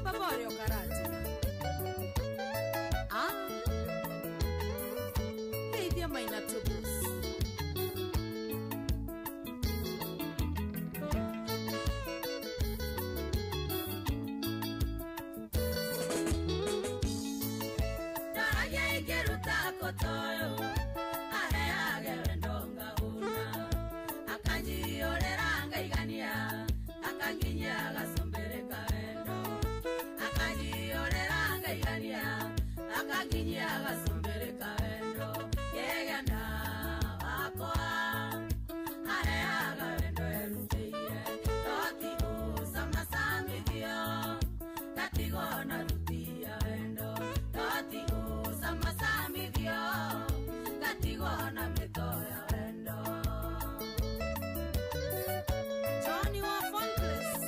Baborio Karatina. Geithia Maina Tubus. Ndoragia ingĩruta kotoyo, aheage wendo ngahũna, akanjiyũrĩra ngaigania, akanginyia gacumbĩrĩ ka wendo, akanjiyũrĩra ngaigania, akanginyia gacumbĩrĩ ka wendo. Kĩganda wakwa, aheaga wendo erutĩire, no ti gũcamacamithio, gatigwo na thuti ya wendo, no ti gũcamacamithio, gatigwo na mĩto ya wendo. Johnny wa Fontes,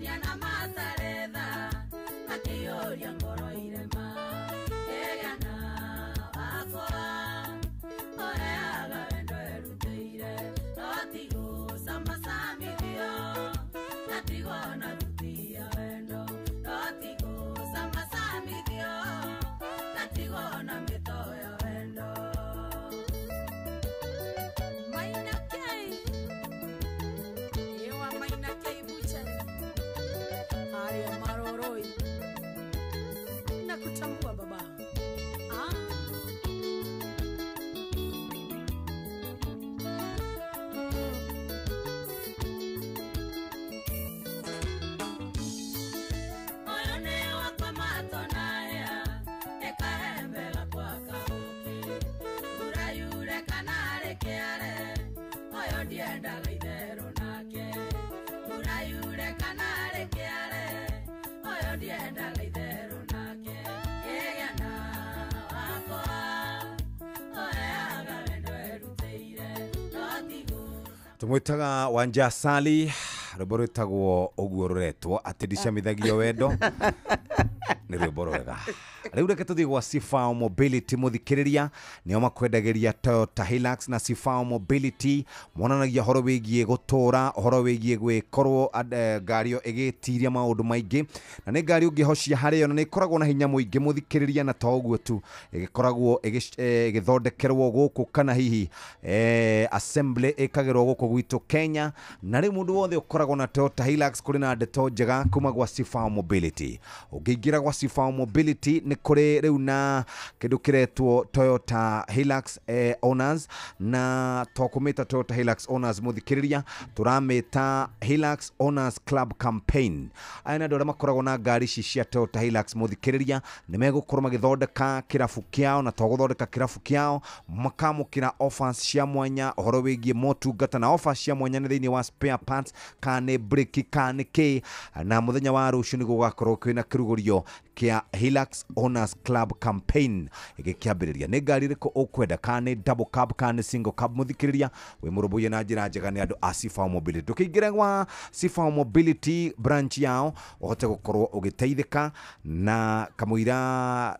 Makĩngenia na matarĩ tha, makĩiyũria ngoro irema. Kĩgĩa na wakwa, ũheaga wendo erutĩire, no ti gũcamacamithio, na ti na thuti ya wendo, no ti gũcamacamithio, na ti na mĩto ya wendo. Maina Kei, Ewa Maina Kei Butchery, Aria Maroroi, nakutambua baba. Ah. Ũyũ nĩ wakwa matonaya, ĩkahembe gakwa kaũkĩ. Mbura yure kana rĩkĩare, ũyũ ndiendaga itherũ nake. Mbura yure kana rĩkĩare, ũyũ ndiendaga itherũ nake. Kĩgĩa na wakwa, ũheaga wendo erutĩire, no ti Tumwitaga Wanja Sali, rwĩmbo rwĩtagwo ũguo rũretwo atĩ ndicamithagia wendo nĩ rwĩmbo rwega. Rĩu reke tũthiĩ gwa Sifao Mobility mũthikĩrĩria, nĩo makwendagĩria Toyota Hilux na Sifao Mobility monanagia ũhoro wĩgiĩ gũtũra, ũhoro wĩgiĩ gwĩkorwo ngari ĩyo ĩgĩtiria maũndũ maingĩ, na nĩ ngari ũngĩhocia harĩyo na nĩ ĩkoragwo na hinya mũingĩ mũthikĩrĩria, na to ũguo tu ĩgĩkoragwo ĩgĩthondekerwo gũkũ kana hihi assembly ĩkagĩrwo gũkũ gwitũ Kenya. Na rĩu mũndũ wothe ũkoragwo na Toyota Hilux kũrĩ na ndeto njega kuma gwa Sifao Mobility. Ũngĩingĩra gwa Sifao Mobility nĩ kũrĩ rĩu na kĩndũ kĩretwo Toyota Hilux Owners, na to kũmĩta Toyota Hilux Owners mũthikĩrĩria, tũramĩta Hilux Owners Club Campaign. Aya nĩ andũ arĩa makoragwo na ngari ici cia Toyota Hilux mũthikĩrĩria, nĩ megũkorwo magĩthondeka kĩrabu kĩao, na to gũthondeka kĩrabu kĩao, makamũkĩra offers cia mwanya ũhoro wĩgiĩ motungata, na offers cia mwanya nĩ thĩinĩ wa spare parts, kana nĩ breki, kana nĩ kĩ. Na mũthenya wa rũciũ nĩ gũgakorwo kwĩna kĩrugũrio kĩa Hilux Owners Club Campaign ĩgĩkĩambĩrĩria. Nĩ ngari ĩrĩkũ ũkwenda, kana nĩ double cab kana nĩ single cab mũthikĩrĩria, wĩ mũrũmbũiye na njĩra njega nĩ andũ a Sifao Mobility. Ndũkĩingĩre gwa Sifao Mobility branch yao ũhote gũkorwo ũgĩteithĩka. Na kamũira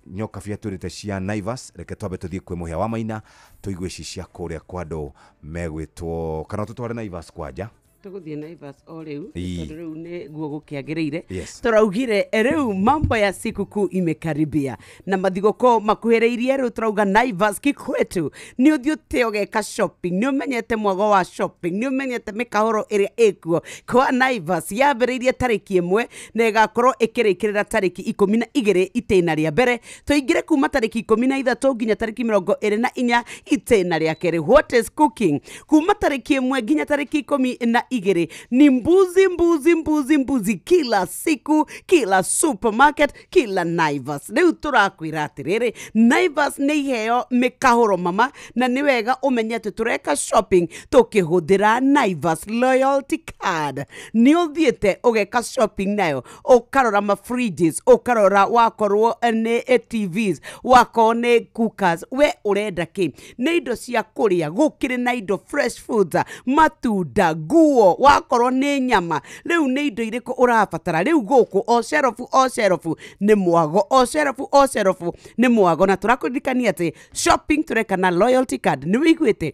nyoka bia twĩrĩte cia Naivas, reke twambe tũthiĩ kwĩ Mũhĩa wa Maina tũigue ici cia kũrĩa kwa andũ megwĩtwo, kana tũtware Naivas kwanja. Tũgũthiĩ Naivas o rĩu tondũ rĩu nĩguo gũkĩagĩrĩire. Yes. Tũraugire rĩu mambo ya sikukuu imekaribia na mathigũkũ makuhĩrĩirie, rĩu tũrauga Naivas kikwetu nĩ ũthiũte ũgeka shopping, nĩ ũmenyete mwago wa shopping, nĩ ũmenyete mĩkahũro ĩrĩa ĩkuo kwa Naivas. Yambĩrĩirie tarĩki 1 na ĩgakorwo ĩkĩrĩkĩrĩra tarĩki 12 itĩna rĩa mbere. Tũingĩre kuma tarĩki 13 nginya tarĩki 24 itĩna rĩa kerĩ. What is cooking? Kuma tarĩki 1 nginya tarĩki 12 ni mbuzi mbuzi mbuzi mbuzi kila siku, kila supermarket, kila Naivas. Rĩu tũrakwĩra atĩrĩrĩ, Naivas nĩ iheo mĩkahũro mama, na nĩ wega ũmenye atĩ tũreka shopping tũkĩhũthĩra Naivas loyalty card. Nĩ ũthiĩte ũgeka shopping nayo, ũkarora ma fridges, ũkarora wakorwo nĩ TVs, wakorwo nĩ cookers, we ũrenda kĩ? Nĩ indo cia kũrĩa, gũkĩrĩ na indo fresh foods, matunda, nguo, wakorwo nĩ nyama. Rĩu nĩ indo irĩkũ ũrabatara? Rĩu gũkũ o sherofu o sherofu nĩ mwago, o sherofu o sherofu nĩ mwago. Na tũrakũririkania atĩ shopping tũreka na loyalty card. Nĩ wĩiguĩte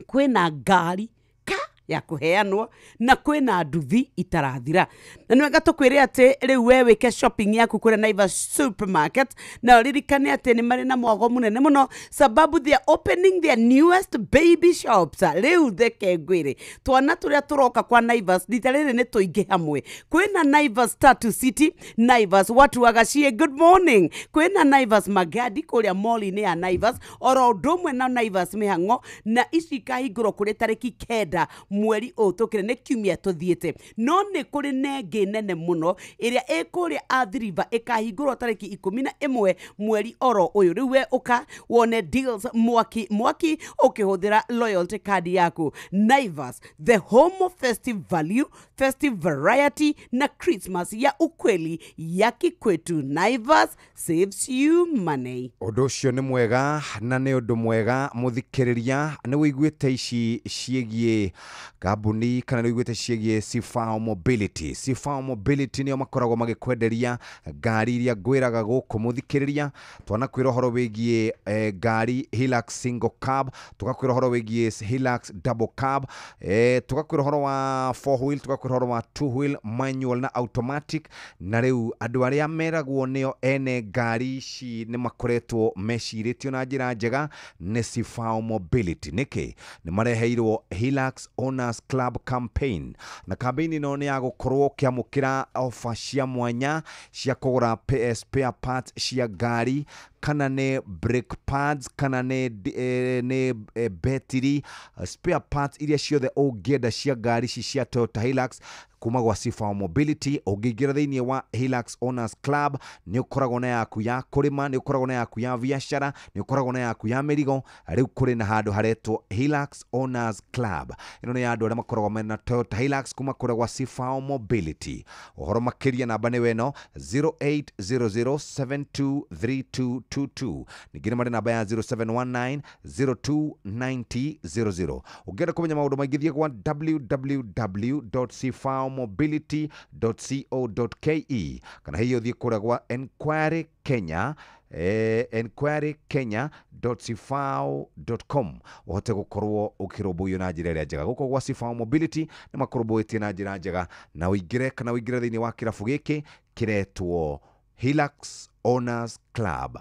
kwĩna ngari ka ya kũheanwo na kwĩna nduthi itarathira. Na nĩ wega tũkwĩre atĩ rĩu we wĩke shopping yaku kũrĩa Naivas supermarket, na ũririkane atĩ nĩ marĩ na mwago mũnene mũno, sababu they are opening their newest baby shops. Rĩu theke ngwĩre, twana tũrĩa tũroka kwa Naivas rita rĩrĩ nĩ tũingĩ hamwe. Kwĩna Naivas Tatu City, Naivas watu wa Gachie, good morning. Kwĩna Naivas Magadi kũrĩa mall-inĩ ya Naivas, oro ũndũ ũmwe na Naivas Mĩhang'o, na ici ikahingũrwo kũrĩ tarĩki 9 mweri ũyũ tũkĩrĩ, nĩ kiumia tũthiĩte. No nĩ kũrĩ nengĩ nene mũno ĩrĩa ĩ kũrĩa Athi River ĩkahingũrwo tarĩki 11 mweri oro ũyũ. Rĩu we ũka wone deals mwaki mwaki ũkĩhũthĩra loyalty card yaku. Naivas, the home of festive value, festive variety na Christmas ya ukweli ya kikwetu. Naivas saves you money. Ũndũ ũcio nĩ mwega na nĩ ũndũ mwega mũthikĩrĩria, nĩ wĩiguĩte ici ciĩgiĩ Kambuni kana nĩ ũiguĩte ciĩgiĩ Sifao Mobility. Sifao Mobility nĩo makoragwo magĩkwenderia ngari iria ngwĩraga gũkũ mũthikĩrĩria. Twanakwĩra ũhoro wĩgiĩ ngari Hilux single cab, tũgakwĩra ũhoro wĩgiĩ Hilux double cab, tũgakwĩra ũhoro wa four wheel, tũgakwĩra ũhoro wa two wheel, manual na automatic. Na rĩu andũ arĩa meragwo nĩo ene ngari ici nĩ makoretwo mecirĩtio na njĩra njega nĩ Sifao Mobility. Nĩkĩ? Nĩ mareheirwo Hilux Owners Club campaign, na campaign ĩno nĩ ya gũkorwo ũkĩamũkĩra ofa cia mwanya cia kũgũra spare parts cia ngari, kana nĩ brake pads, kana nĩ betiri, spare parts iria ciothe ũngĩenda cia ngari ici cia Toyota Hilux kuma gwa Sifao Mobility. Ũngĩingĩra thĩinĩ wa Hilux Owners Club nĩ ũkoragwo na yaku ya kũrĩma, nĩ ũkoragwo na yaku ya biacara, nĩ ũkoragwo na yaku ya mĩrigo. Rĩu kũrĩ na handũ haretwo Hilux Owners Club. Ĩno nĩ ya andũ arĩa makoragwo mena Toyota Hilux kuma kũrĩa gwa Sifao Mobility. Ũhoro makĩria namba nĩ weno 0800723222, ningĩ nĩ marĩ namba ya 0719 029000. Ũngĩenda kũmenya maũndũ maingĩ thiĩ kwa www.sifaomobility.co.ke, kana hihi ũthiĩ kũrĩa gwa Enquiry Kenya, enquirykenya.sifao.com, ũhote gũkorwo ũkĩrũmbũiyo na njĩra ĩrĩa njega. Gũkũ gwa Sifao Mobility nĩ makũrũmbũĩtie na njĩra njega, na ũingĩre kana ũingĩre thĩinĩ wa kĩrabu gĩkĩ kĩretwo Hilux Owners Club.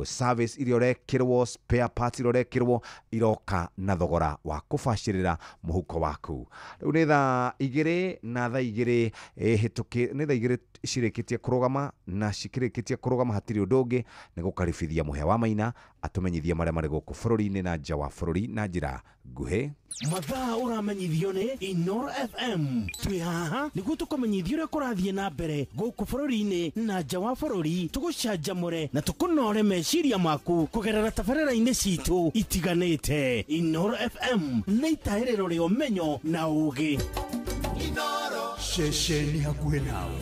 Service iria ũrekĩrwo, spare parts iria ũrekĩrwo iroka na thogora wa kũbacĩrĩra mũhuko waku. Rĩu nĩ thaa igĩrĩ na thaa igĩrĩ hĩtũkĩ, nĩ thaa igĩrĩ cirĩkĩtie kũrũgama, na cikĩrĩkĩtie kũrũgama hatirĩ ũndũ ũngĩ nĩ gũkaribithia Mũhĩa wa Maina atũmenyithie marĩa marĩ gũkũ bũrũri-inĩ na nja wa bũrũri na njĩra nguhĩ. Mathaa ũramenyithio nĩ Inoro FM. Twĩ haha nĩguo tũkũmenyithie ũrĩa kũrathiĩ na mbere gũkũ bũrũri-inĩ na nja wa bũrũri, tũgũcanjamũre na tũkũnore meciria maku kũgerera tabarĩra-inĩ citũ itiganĩte. Inoro FM nĩ itahĩrĩro rĩa ũmenyo na ũũgĩ. Ceceni hakuhĩ nawe.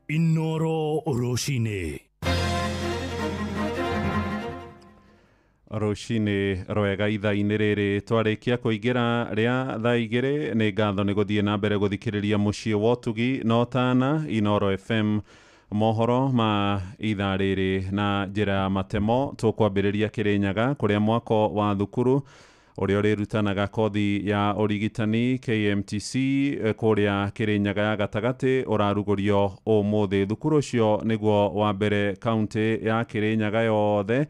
Inoro rũcinĩ. Rũcinĩ rwega ithaa-inĩ rĩrĩ twarĩkia kũingĩra rĩa thaa igĩrĩ. Nĩ ngatho nĩ gũthiĩ na mbere gũthikĩrĩria mũciĩ wa ũtugi na ũtana Inoro FM. Mohoro ma ithaa rĩrĩ na njĩra ya matemo tũkwambĩrĩria Kĩrĩnyaga kũrĩa mwako wa thukuru ũrĩa ũrĩrutanaga kothi ya ũrigitani KMTC kũrĩa Kĩrĩnyaga ya gatagatĩ ũrarugũrio ũmũthĩ. Thukuru ũcio nĩguo wa mbere kaunti ya Kĩrĩnyaga yothe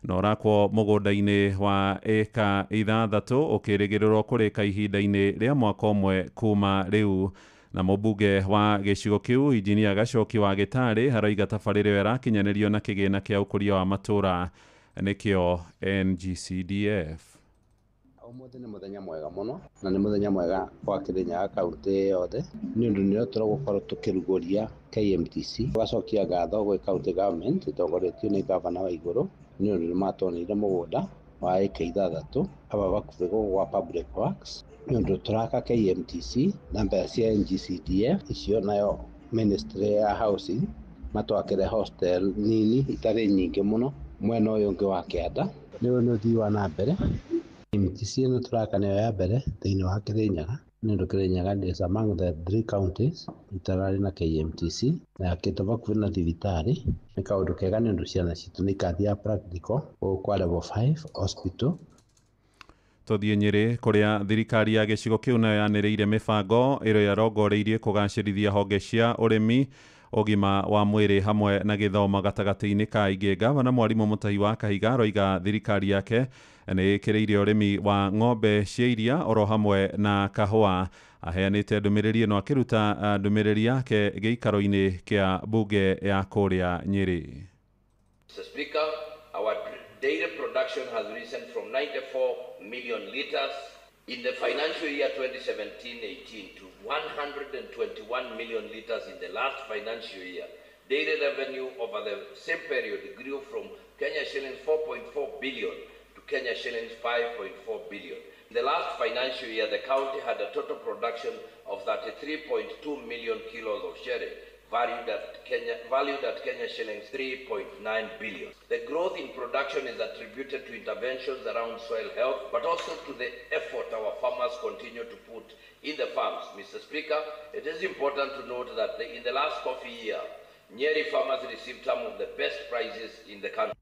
na ũrakwo mũgũnda-inĩ wa ĩka 6 ũkĩrĩgĩrĩrwo kũrĩka ihinda-inĩ rĩa mwaka ũmwe kuma rĩu. Na mũmbunge wa gĩcigo kĩu Injinia Gacoki wa Gĩtarĩ aroiga tabarĩra ĩyo ĩrakinyanĩrio na kĩgĩna kĩa ũkũria wa matũũra nĩkĩo NGCDF. Ũmũthĩ nĩ mũthenya mwega mũno na nĩ mũthenya mwega kwa Kĩrĩnyaga kaunti yothe nĩ ũndũ nĩrĩo tũragũkorwo tũkĩrugũria KMTC. Tũgacokia ngatho gwĩ county government ĩtongoretio nĩ gavana wa igũrũ nĩ ũndũ nĩmatuoneire mũgũnda wa ĩka 6 aba bakuhĩ gũkũ gwa Public Works nĩ ũndũ tũraka KMTC na mbeca cia NGCDF icio, nayo ministry ya housing matwakĩre hostel nini itarĩ nyingĩ mũno mwena ũyũ ũngĩ wa kĩanda. Nĩ ũthii wa na mbere. KMTC ĩno tũraka nĩyo ya mbere thĩinĩ wa Kĩrĩnyaga nĩ ũndũ Kĩrĩnyaga is among the 3 counties itararĩ na KMTC na yakĩtwo bakuhĩ na thibitarĩ. Nĩ kaũndũ kega nĩ ũndũ ciana citũ nĩ ikathiaga practical gũkũ kwa level 5 hospital. Tũthiĩ Nyĩrĩ kũrĩa thirikari ya gĩcigo kĩu nayo yanĩrĩire mĩbango ĩrĩa yarongoreirie kũgacĩrithia honge cia ũrĩmi, ũgima wa mwĩrĩ hamwe na gĩthomo gatagatĩ-inĩ ka ingĩ. Gavana Mwarimũ Mũtahi wa Kahiga aroiga thirikari yake nĩ ĩkĩrĩire ũrĩmi wa ng'ombe cia iria oro hamwe na kahũa. Aheanĩte ndũmĩrĩri ĩno akĩruta ndũmĩrĩri yake gĩikaro-inĩ kĩa mbunge ya kũrĩa Nyĩrĩ. Mr. Speaker, our dairy production has risen from 94 million liters in the financial year 2017-18 to 121 million liters in the last financial year. Dairy revenue over the same period grew from Kenya shillings 4.4 billion to Kenya shillings 5.4 billion. In the last financial year, the county had a total production of 33.2 million kilos of sherry, valued at Kenya shillings 3.9 billion. The growth in production is attributed to interventions around soil health, but also to the effort our farmers continue to put in the farms. Mr. Speaker, it is important to note that in the last coffee year, Nyeri farmers received some of the best prices in the country.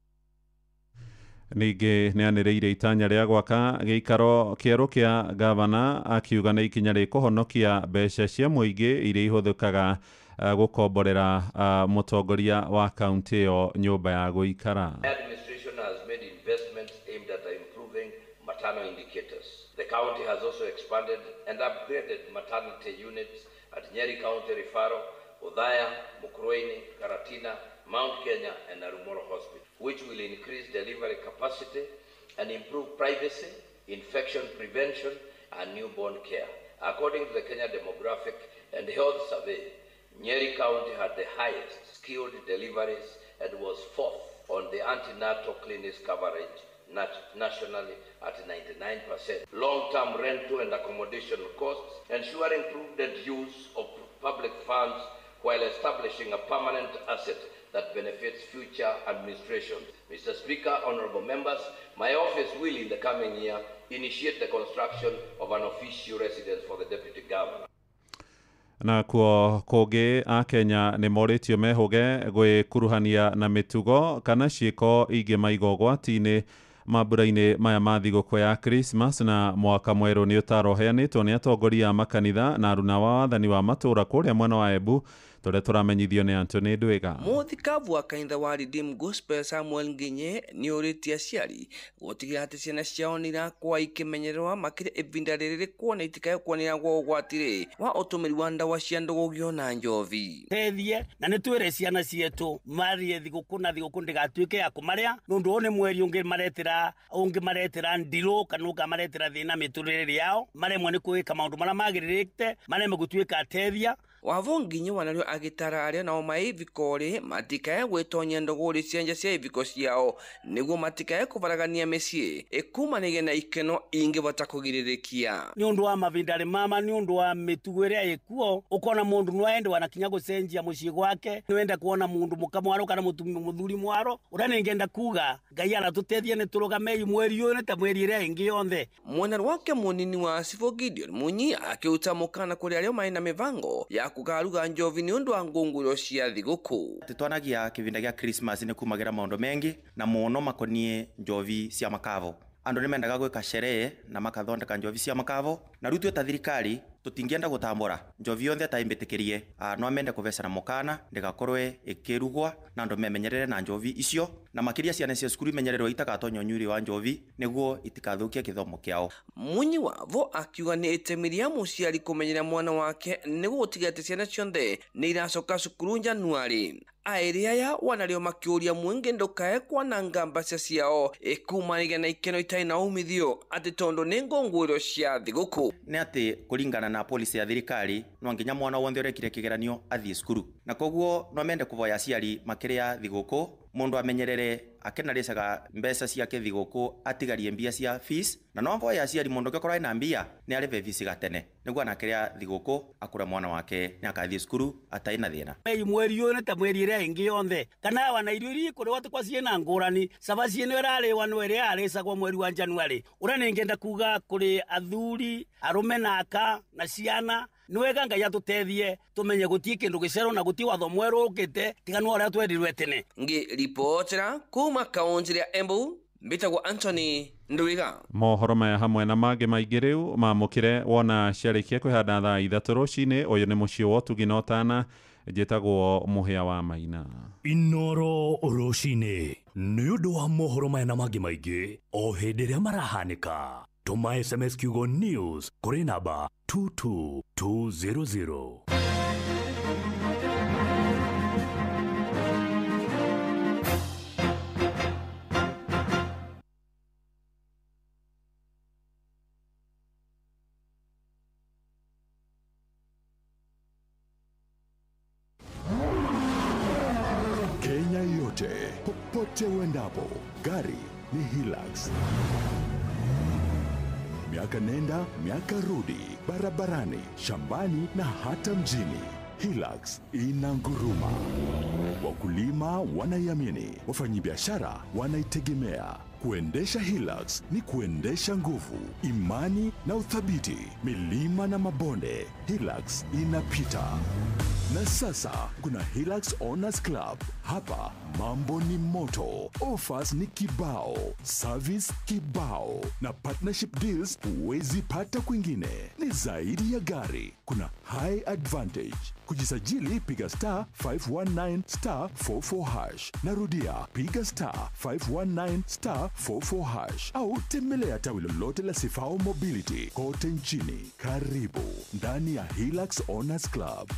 Ningĩ nĩanĩrĩire itanya rĩa gwaka gĩikaro kĩerũ kĩa gavana akiuga nĩ ikinya rĩkũhonokia mbeca cia mũingĩ iria ihũthĩkaga gũkomborera mũtongoria wa kaunti ĩyo nyũmba ya gũikara. Administration has made investments aimed at improving maternal indicators. The county has also expanded and upgraded maternity units at Nyeri County Referral, Othaya, Mukurweini, Karatina, Mount Kenya and Narumoro Hospital, which will increase delivery capacity and improve privacy, infection prevention and newborn care. According to the Kenya Demographic and Health Survey, Nyeri County had the highest skilled deliveries and was fourth on the antenatal clinics coverage nationally at 99%. Long-term rental and accommodation costs, ensuring prudent use of public funds while establishing a permanent asset that benefits future administrations. Mr. Speaker, honorable members, my office will in the coming year initiate the construction of an official residence for the Deputy Governor. Na kuo kũngĩ akenya nĩ morĩtio mehũge gwĩkuruhania na mĩtugo kana ciĩko ingĩmaiga ũgwati-inĩ mambura-inĩ maya ma thigũkũ ya Christmas na mwaka mwerũ. Nĩ ũtaro ũheanĩtwo nĩ atongoria a makanitha na aruna wa wathani wa matũũra kũrĩa mwena wa Embu tũrĩa tũramenyithio nĩ Anthony Ndwiga. Mũthikabu wa kanitha wa Redeemed Gospel Samuel Nginye nĩ ũrĩtie aciari gũtigĩrĩra atĩ ciana ciao nĩ irakorwo ikĩmenyererwo makĩria ihinda rĩrĩ kuona itikae kuonera ũgwati rĩ wa ũtũmĩri wa ndawa cia ndũgũgio na njovi. Tethie na nĩ twĩre ciana cietũ marie thigũkũ na thigũkũ ndĩgatuĩke ya kũmarĩa nĩ ũndũ ũyũ nĩ mweri ũngĩ maretĩra ndirũ kana ũngamaretĩra thĩna mĩtũrĩre yao maremwo nĩ kwĩka maũndũ marĩa magĩrĩrĩte maremwo gũtuĩka atethia. Wavo Nginye wanario agĩtara arĩa nao mai iviko-rĩ matikae gwĩtonya ndũgũrĩ cia nja cia iviko ciao nĩguo matikae kũbaragania mĩciĩ ĩkumanĩge na ikeno ingĩbota kũgirĩrĩkia. Nĩ ũndũ wa mavinda mama nĩ ũndũ wa mĩtugo ĩrĩa ĩkuo ũkona mũndũ no ende wanakinya gũcenjia mũciĩ gwake nĩwenda kuona mũndũ mũka mwaro kana mũthuri mwaro ũrĩa nĩngenda kuga Ngai aratũteithia nĩ tũrũgamei mweri ũyũ nĩ ta mweri ĩrĩa ĩngĩ yonthe. Mwena wake mũnini wa Civil Gideon Munyi akĩruta mũkana kũrĩ arĩa marĩ na mĩbango ya kugaruga njovi nĩ ũndũ wa ngũngũĩro cia thigũkũ. Twanagia kĩvinda gĩa Christmas nĩ kumagĩra maũndũ mengi na mũno makonie njovi cia makavo. Andũ nĩ mendaga gwĩka sherehe na makathondeka njovi cia makavo na rĩu twĩ ta thirikari tũtingĩenda gũtambũra njovi yonthe ta imbĩtĩkĩrie no amende kũvecana mũkana ndĩgakorwe ĩkĩrugwa na andũ memenyerere na njovi icio na makĩria ciana cia cukuru imenyererwo itakatonya ũnyuri wa njovi nĩguo itikathũkie gĩthomo kĩao. Munyi wavo akiuga nĩ itemi rĩa mũciari kũmenyera mwana wake nĩguo gũtiga atĩ ciana ciothe nĩ iracoka cukuru Januarĩ. Aĩrĩ aya wanarĩo makĩũria mũingĩ ndũkae kwananga mbeca ciao ĩkumanĩge na ikeno itarĩ na umithio atĩ tondũ nĩ ngũngũĩro cia thigũkũ. Nĩ atĩ kũringana na policy ya thirikari no nginya mwana wothe ũrekire kĩgeranio athiĩ cukuru na koguo no mende kũvoya aciari makĩrĩa thigũkũ mũndũ amenyerere akenarĩcaga mbeca ciake thigũkũ atigarie mbia cia fees na no mvoya aciari mũndũ ũngĩkorwo ena mbia nĩ arĩbe fees gatene nĩguo anakĩrĩa thigũkũ akũre mwana wake nĩ akathiĩ cukuru atarĩ na thĩna. Mweri ũyũ nĩ ta mweri ĩrĩa ĩngĩ yonthe kana wana irio iria ikũrĩwa tũkwa ciĩna ngũrani cabaci ĩno ĩrarĩwa no ĩrĩa yarĩcagwo mweri wa Januarĩ. Ũrĩa nĩngenda kuga kũrĩ athuri arũme na aka na ciana nĩ wega Ngai atũteithie tũmenye gũtiĩ kĩndũ gĩcerũ na gũtiĩ watho mwerũ ũkĩte tiga no ũrĩa twerirwe tene. Ngĩribotera kuma kaunti ya Embu mbĩtagwo Anthony Ndwiga. Mohoro maya hamwe na mangĩ maingĩ rĩu mamũkĩre wona ciarĩkia kwĩhanda thaa 3 rũcinĩ. Ũyũ nĩ mũciĩ wa ũtugi na ũtana, njĩtagwo Mũhĩa wa Maina. Inoro rũcinĩ nĩ ũndũ wa mohoro maya na mangĩ maingĩ o hĩndĩ ĩrĩa marahanĩka. Tũma SMS kiugo news kũrĩ namba 22200. Kenya yote, popote uendapo, gari, Nĩ Hilux. Miaka nenda, miaka rudi, barabarani, shambani na hata mjini. Hilux inanguruma. Wakulima wanaiamini, wafanyibiashara wanaitegemea. Kuendesha Hilux ni kuendesha nguvu, imani na uthabiti. Milima na mabonde, Hilux inapita. Na sasa kuna Hilux Owners Club. Hapa mambo ni moto, offers ni kibao, service kibao, na partnership deals huwezi pata kwingine. Ni zaidi ya gari, kuna high advantage. Kujisajili piga star 519 star 44 hash. Narudia, piga star 519 star 44 hash au tembelea tawi lolote la Sifao Mobility kote nchini. Karibu ndani ya Hilux Owners Club.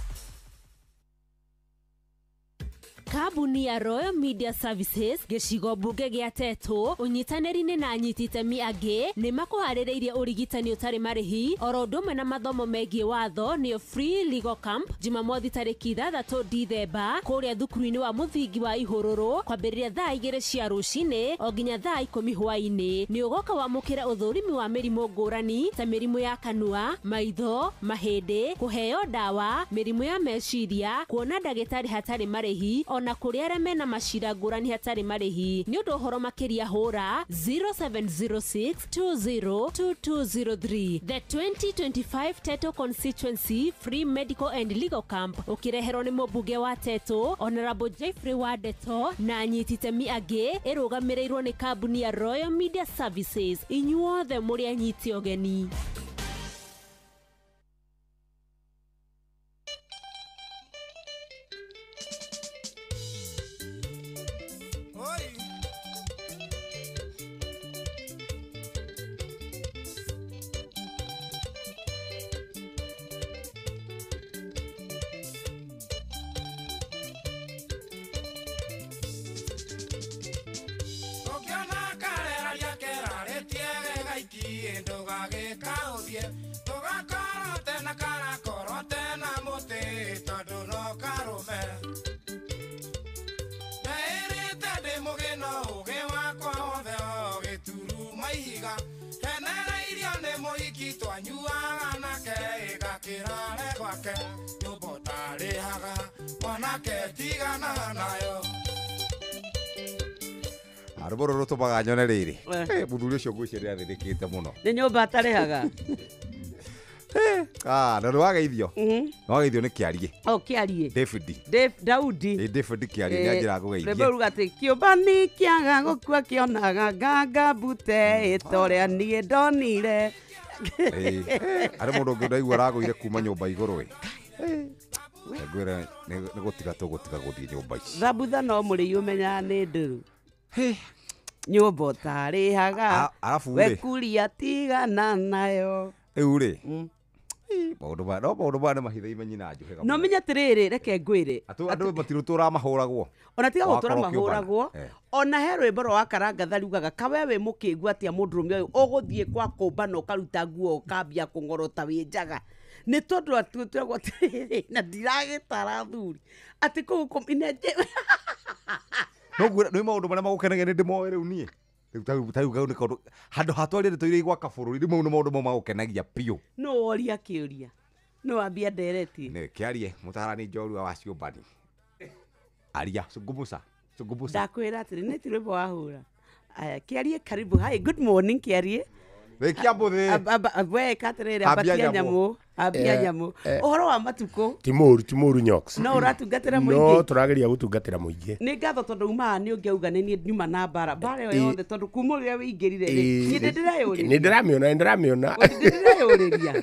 Kambuni ya Royal Media Services gĩcigo mbunge gĩa Tetũ ũnyitanĩri-inĩ na anyiti itemi angĩ nĩ makũharĩrĩirie ũrigitani ũtarĩ marĩhi oro ũndũ ũmwe na mathomo megiĩ watho nĩyo Free Legal Camp Jumamothi tarĩki 6 Dithemba kũrĩa thukuru-inĩ wa mũthingi wa Ihũrũrũ kwambĩrĩria thaa 2 cia rũcinĩ o nginya thaa 10 hwaĩ-inĩ. Nĩ ũgoka wamũkĩra ũthũrimi wa mĩrimũ ngũrani ta mĩrimũ ya kanua, maitho, mahĩndĩ, kũheo ndawa, mĩrimũ ya meciria, kuona ndagĩtarĩ hatarĩ marĩhi ona kũrĩ arĩa mena macira ngũrani hatarĩ marĩhi. Nĩ ũndũ ũhoro makĩria hũra 0706202203. The 2025 Teto Constituency Free Medical and Legal Camp ũkĩreherwo nĩ mũmbunge wa Teto Honorable Jeffrey Wadeto na anyiti itemi angĩ, ĩrũgamĩrĩirwo nĩ kambuni ya Royal Media Services. Inyuothe mũrĩ anyiti ũgeni. Rwĩmbo rũrũ rũtũmaga nyone rĩrĩ mũthuri ũcio ngwĩciria nĩathĩnĩkĩte mũno. Nĩ nyũmba atarĩhaga. Na nĩwageithio nĩwageithio nĩ Kĩarie. O Kĩarie. David. Daudi. David Kĩarie nĩanjĩra ngũgeithie. Rwĩmbo ruga atĩ kĩũmba nĩ kĩaga gũkua kĩonaga nganga mbute ĩta ũrĩa niĩ ndonire. Harĩ mũndũ ũngĩ ndaigua aragũire kuma nyũmba igũrũ ĩ. Ngwĩra nĩ gũtiga tũgũtiga gũthiĩ nyũmba ici. Thambutha no mũrĩi ũmenyaga nĩ ndũrũ. Nyũmba ũtarĩhaga wekuria tigana nayo. Rĩu rĩ maũndũ maya no maũndũ maya nĩ mahithe nyina njũhĩga. No menye atĩrĩrĩ, reke ngwĩre andũ matirũtũraga mahũragwo. Ona tiga gũtũra mahũragwo, ona he rwĩmbo rwa Wakaranga rugaga kawe wĩ mũkĩngu atĩa mũndũrũme ũyũ ũgũthiĩ kwa kũmba na ũkaruta nguo ũkambia kũng'orota wĩ njaga. Nĩ tondũ atwĩragwo atĩrĩrĩ na ndiragĩtara athuri atĩ kũu no ngwĩra nĩ maũndũ marĩa magũkenagia nĩ ndĩmoĩ rĩu niĩ. Rĩu tarĩu kau nĩ kaũndũ handũ hatwarire ndeto iria igwaka bũrũri rĩu mau nĩ maũndũ mau magũkenagia biũ. No woria kĩũria, no wambia ndereti. Nĩ kĩarie mũtaarani njorua wa ciũmbani. Aria zungumza zungumza. Ndakwĩra atĩrĩ nĩ ti rwĩmbo wahũra. Aya Kĩarie karibu. Hi, good morning Kĩarie. Rĩkia mbũthĩ. We atĩrĩrĩ ambatia nyamũ, ambia nyamũ. Ũhoro wa matukũ? Ti mũru, ti mũru Nyox. No ũratungatĩra mũingĩ? No tũrageria gũtungatĩra mũingĩ. Nĩ ngatho tondũ umaga nĩ ũngĩauga nĩ niĩ nyuma na mbara. Mbara ĩyo yothe tondũ kuma ũrĩa wĩingĩrire rĩ, niĩ ndĩreyũrĩria. Nĩ ndĩramĩona, nĩ ndĩramĩona. Ndĩreyũrĩria.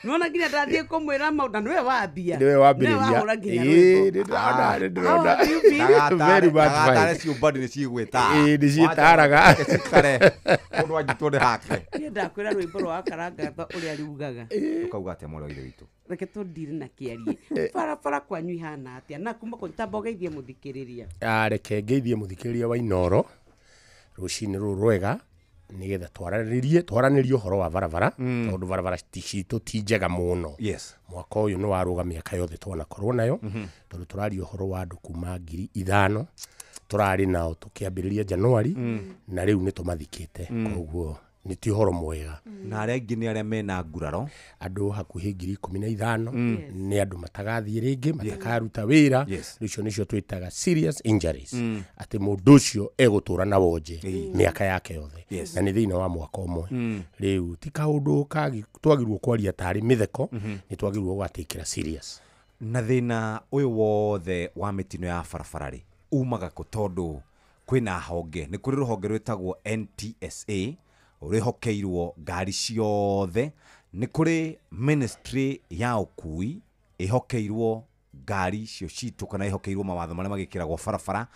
Nĩwona nginya ndathiĩ kũmwĩra maũndũ na nĩwe wambia. Nĩwe wambĩrĩria. Nĩwe wahũra nginya rwĩmbo. Ĩĩ, nĩ ndĩrona, nĩ ndĩrona. Very much fine. Ndagatare ciũmbani nĩ cigwĩtara. Ĩĩ, nĩ ciĩtaraga. Cikare. Mũndũ anjitwo nĩ hake. Niĩ ndakwĩra rwĩmbo rwa Wakaranga ũrĩa rugaga. Ũkauga atĩa mwana wa ithe witũ? Reke tũndire na Kĩarie. Barabara kwanyu ihana atĩa? Na kuma kũ tamba ũgeithie mũthikĩrĩria. Reke ngeithie mũthikĩrĩria wa Inooro rũcinĩ rũrũ rwega nĩgetha twaranĩrie ũhoro wa barabara tondũ barabara citũ ti njega mũno. Mwaka ũyũ nĩ warũga mĩaka yothe twanakorwo nayo tondũ tũraria ũhoro wa andũ kuma 5,000 Tũrarĩ nao tũkĩambĩrĩria January na rĩu nĩ tũmathikĩte. Koguo nĩ ti ũhoro mwega. Na arĩa angĩ nĩ arĩa mena nguraro. Andũ hakuhĩ 15,000 nĩ andũ matagathiĩ rĩngĩ, matakaruta wĩra. Icio nĩcio twĩtaga serious injuries. Atĩ mũndũ ũcio egũtũra na wonje mĩaka yake yothe. Na nĩ thĩinĩ wa mwaka ũmwe. Rĩu ti kaũndũ twagĩrĩirwo kwaria tarĩ mĩtheko, nĩ twagĩrĩirwo gũgatĩkĩra serious. Na thĩna ũyũ wothe wa mĩtino ya barabara rĩ umaga kũ? Tondũ kwĩna honge, nĩ kũrĩ rũhonge rwĩtagwo NTSA rwĩhokeirwo ngari ciothe, nĩ kũrĩ ministry ya ũkui ĩhokeirwo ngari icio citũ kana ĩhokeirwo mawatho marĩa magĩkĩragwo barabara,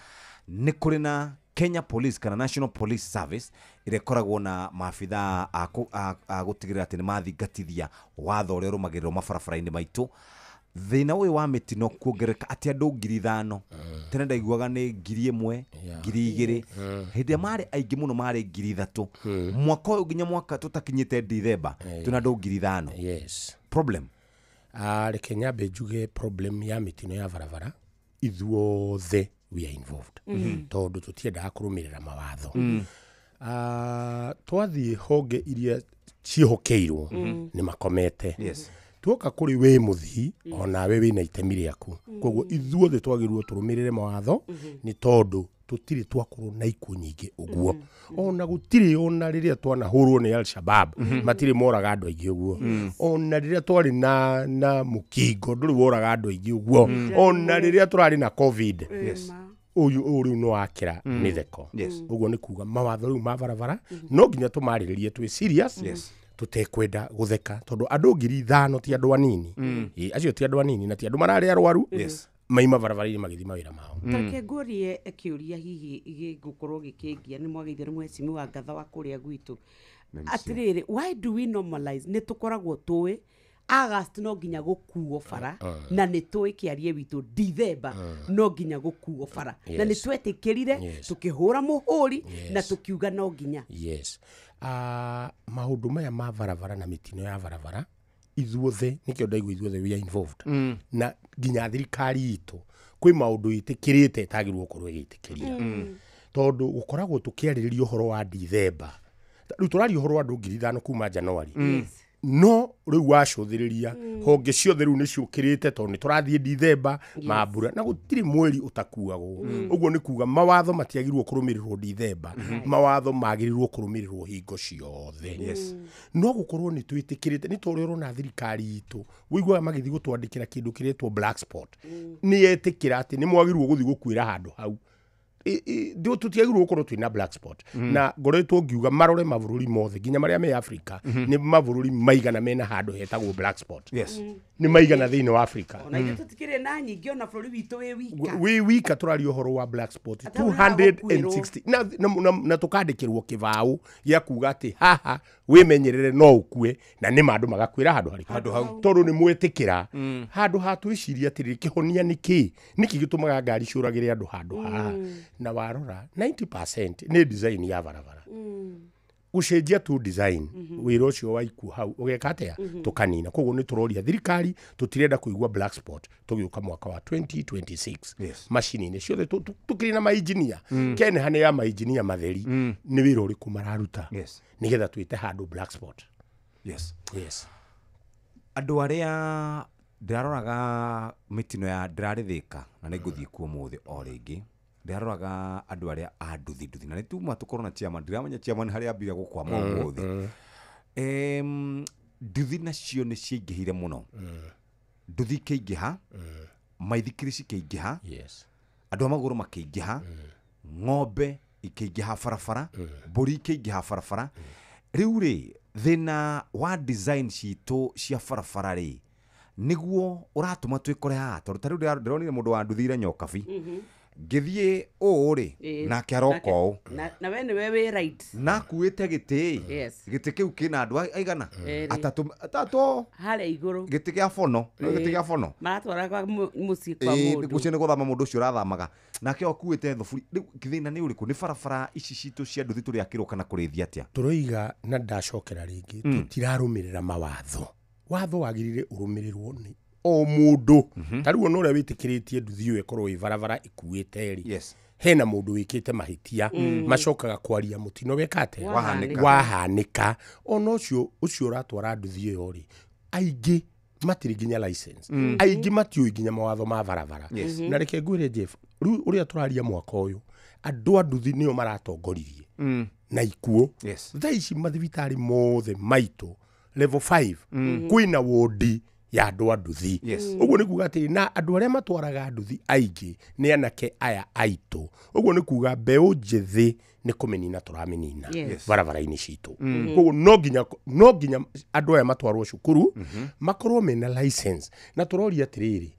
nĩ kũrĩ na Kenya Police kana National Police Service ĩrĩa ĩkoragwo na maabithaa a gũtigĩrĩra atĩ nĩ mathingatithia watho ũrĩa ũrũmagĩrĩrwo mabarabara-inĩ maitũ. Thĩna ũyũ wa mĩtino kuongerereka atĩ andũ 5,000 tene ndaiguaga nĩ 1,000 2,000 hĩndĩ ĩrĩa marĩ aingĩ mũno marĩ 3,000 mwaka ũyũ nginya mwaka tũtakinyĩte Dithemba twĩna andũ 5,000. Yes. Problem. Reke nyambe njuge problem ya mĩtino ya barabara ithuothe we are involved. Tondũ tũtiendaga kũrũmĩrĩra mawatho. Twathiĩ honge iria ciĩhokeirwo nĩ makomete. Tuoka kũrĩ wĩ mũthii onawe wĩna itemi rĩaku. Koguo ithuothe twagĩrĩirwo tũrũmĩrĩre mawatho nĩ tondũ tũtirĩ twakorwo na ikuũ nyingĩ ũguo. Ona gũtirĩ ona rĩrĩa twanahũrwo nĩ Al-Shabaab matirĩ moraga andũ aingĩ ũguo. Ona rĩrĩa twarĩ na mũkingo ndũrĩ woraga andũ aingĩ ũguo. Ona rĩrĩa tũrarĩ na COVID ũyũ rĩu no wakĩra mĩtheko. Ũguo nĩ kuga mawatho rĩu ma barabara no nginya tũmarĩrĩrie twĩ serious. Tũtekwenda gũtheka tondũ andũ 5,000 ti andũ anini. Acio ti andũ anini na ti andũ mararĩ arwaru. Maima barabara-inĩ magĩthiĩ mawĩra mao. Tareke ngũrie kĩũria hihi gĩgũkorwo gĩkĩngia nĩ mwageithio nĩ mheshimiwa Ngatha wa kũrĩa gwitũ. Atĩrĩrĩ, why do we normalize? Nĩ tũkoragwo tũĩ August no nginya gũkuo bara na nĩ tũĩ kĩarie witũ Dithemba no nginya gũkuo bara na nĩ twetĩkĩrire tũkĩhũra mũhũri na tũkiuga no nginya. Yes. Maũndũ maya ma barabara na mĩtino ya barabara ithuothe nĩkĩo ndaigua ithuothe we are involved. Na nginya thirikari itũ kwĩ maũndũ ĩtĩkĩrĩte ĩtagĩrĩirwo gũkorwo ĩgĩtĩkĩria. Tondũ gũkoragwo tũkĩarĩrĩria ũhoro wa Dithemba. Rĩu tũraria ũhoro wa andũ 5,000 kuma January. No rĩu wacũthĩrĩria honge ciothe rĩu nĩciũkĩrĩte tondũ nĩ tũrathiĩ Dithemba mambura na gũtirĩ mweri ũtakuagwo. Ũguo nĩ kuga mawatho matiagĩrĩirwo kũrũmĩrĩrwo Dithemba, mawatho magĩrĩirwo kũrũmĩrĩrwo hingo ciothe. No gũkorwo nĩ twĩtĩkĩrĩte nĩ tondũ ũrona thirikari itũ ũiguaga magĩthiĩ gũtwandĩkĩra kĩndũ kĩretwo black spot. Nĩ yetĩkĩra atĩ nĩ mwagĩrĩirwo gũthiĩ gũkuĩra handũ hau. Tũtiagĩrĩirwo gũkorwo twĩna black spot. Na ngoretwo ngiuga marore mabũrũri mothe nginya marĩa me Africa nĩ mabũrũri maigana mena handũ hetagwo black spot. Nĩ maigana thĩinĩ wa Africa. Ona ithuĩ tũtikĩrĩ na nyingĩ ona bũrũri witũ wĩ wika. Wĩ wika tũraria ũhoro wa black spot 260 na tũkandĩkĩrwo kĩbaũ gĩa kuga atĩ haha wĩmenyerere no ũkue na nĩ ma andũ magakuĩra handũ harĩkũ tondũ nĩ mwetĩkĩra handũ ha twĩciria atĩrĩrĩ kĩhonia nĩ kĩ nĩkĩ gĩtũmaga ngari ciũragĩre andũ handũ haha. Na warora 90% nĩ design ya barabara. Gũcenjia tu design wĩra ũcio wa ikuũ hau ũgeka atĩa tũkanina. Koguo nĩ tũroria thirikari tũtirenda kũigua black spot tũgĩũka mwaka wa 2026. Macini-inĩ ciothe tũkĩrĩ na mainjinia Kenha nĩ ya mainjinia matheri nĩ wĩra ũrĩkũ mararuta nĩgetha twĩte handũ black spot. Yes. Yes. Andũ arĩa ndĩraroraga mĩtino ya ndĩrarĩ Thĩka na nĩ ngũthiĩ kuo ũmũthĩ o rĩngĩ ndĩraroraga andũ arĩa a nduthi nduthi na nĩ tuma tũkorwo na chairman ndiramenya chairman harĩa ambire gũkwama ũmũthĩ. Nduthi nacio nĩ ciaingĩhire mũno. Nduthi ikĩingĩha, maithikiri cikĩingĩha, andũ a magũrũ makĩingĩha, ng'ombe ikĩingĩha barabara, mbũri ikĩingĩha barabara. Rĩu rĩ thĩna wa design citũ cia barabara rĩ nĩguo ũratũma twĩkore haha tondũ ta rĩu ndĩronire mũndũ wa nduthi ira nyokabi ngĩthiĩ ũũ rĩ nake aroka ũũ na we nĩwe wĩ right na akuĩte gĩtĩ gĩtĩ kĩu kĩna andũ aigana atatũ harĩa igũrũ gĩtĩ kĩa bono gĩtĩ kĩa bono maratwara kwa mũciĩ kwa mũndũ mũciĩ nĩ gũthama mũndũ ũcio ũrathamaga nake akuĩte thuburi. Rĩu thĩna nĩ ũrĩkũ? Nĩ barabara ici citũ cia nduthi tũrĩakĩrwo kana kũrĩithia atĩa? Tũroiga na ndacokera rĩngĩ tũtirarũmĩrĩra mawatho. Watho wagĩrĩire ũrũmĩrĩrwo nĩ o mũndũ. Ta rĩu ona ũrĩa wĩtĩkĩrĩtie nduthi ĩyo ĩkorwo ĩ barabara ĩkuĩte rĩ, Hena mũndũ wĩkĩte mahĩtia macokaga kwaria mũtino wekate wahanĩka ona ũcio ũratwara nduthi ĩyo rĩ aingĩ matirĩ nginya license aingĩ matiũĩ nginya mawatho ma barabara. Na reke ngwĩre Jeff, rĩu ũrĩa tũraria mwaka ũyũ andũ a nduthi nĩo maratongoririe na ikuũ. Thaa ici mathibitarĩ mothe maitũ level 5 kwĩna wodi ya andũ a nduthi. Ũguo nĩ kuga atĩrĩ, na andũ arĩa matwaraga nduthi aingĩ nĩ anake aya aitũ. Ũguo nĩ kuga mbeũ njĩthĩ nĩ kũmĩnina tũramĩnina barabara-inĩ citũ. Koguo no nginya andũ aya matwarwo cukuru makorwo mena license. Na tũroria atĩrĩrĩ,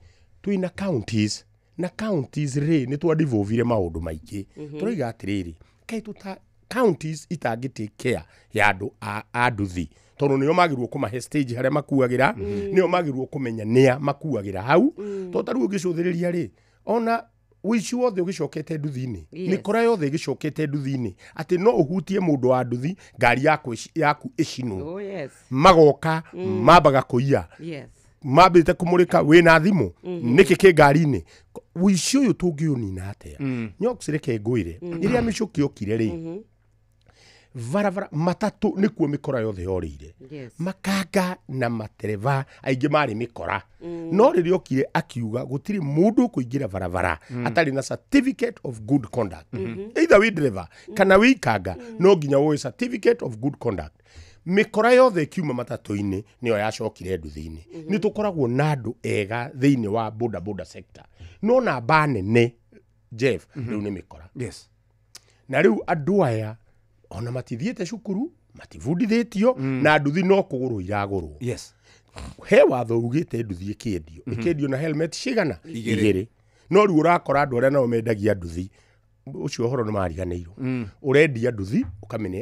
twĩna counties na counties rĩ nĩ twadevolvire maũndũ maingĩ. Tũroiga atĩrĩrĩ, kaĩ tũta counties itangĩ take care ya andũ a nduthi, tondũ nĩo magĩrĩirwo kũmahe stage harĩa makuagĩra, nĩo magĩrĩirwo kũmenya nĩa makuagĩra hau. Tondũ ta rĩu ũngĩcũthĩrĩria rĩ, ona ũici wothe ũgĩcokete nduthi-inĩ, mĩkora yothe ĩgĩcokete nduthi-inĩ, atĩ no ũhutie mũndũ wa nduthi ngari yaku ĩcinwo. Magoka mambaga kũiya, mambĩte kũmũrĩka wĩna thimũ nĩkĩ kĩ ngari-inĩ. Ũici ũyũ tũngĩũnina atĩa? Nyox, reke ngwĩre, rĩrĩa mĩcũkĩ yokire rĩ, barabara matatũ nĩkuo mĩkora yothe yorĩire. Makanga na matereba aingĩ marĩ mĩkora. No rĩrĩa okire akiuga gũtirĩ mũndũ ũkũingĩra barabara atarĩ na certificate of good conduct. Either wĩ driver kana wĩ ikanga, no nginya woe certificate of good conduct. Mĩkora yothe ĩkiuma matatũ-inĩ nĩyo yacokire nduthi-inĩ. Nĩ tũkoragwo na andũ ega thĩinĩ wa boda boda sector, no namba nene Jeff rĩu nĩ mĩkora. Na rĩu andũ aya ona matithiĩte cukuru, matibundithĩtio, na nduthi no kũgũrwo iragũrwo. He watho ugĩte nduthi ĩkĩendio ĩkĩendio na helmet cigana? Igĩrĩ. No rĩu ũrakora andũ arĩa nao mendagia nduthi, ũcio ũhoro nĩ mariganĩirwo. Ũrendia nduthi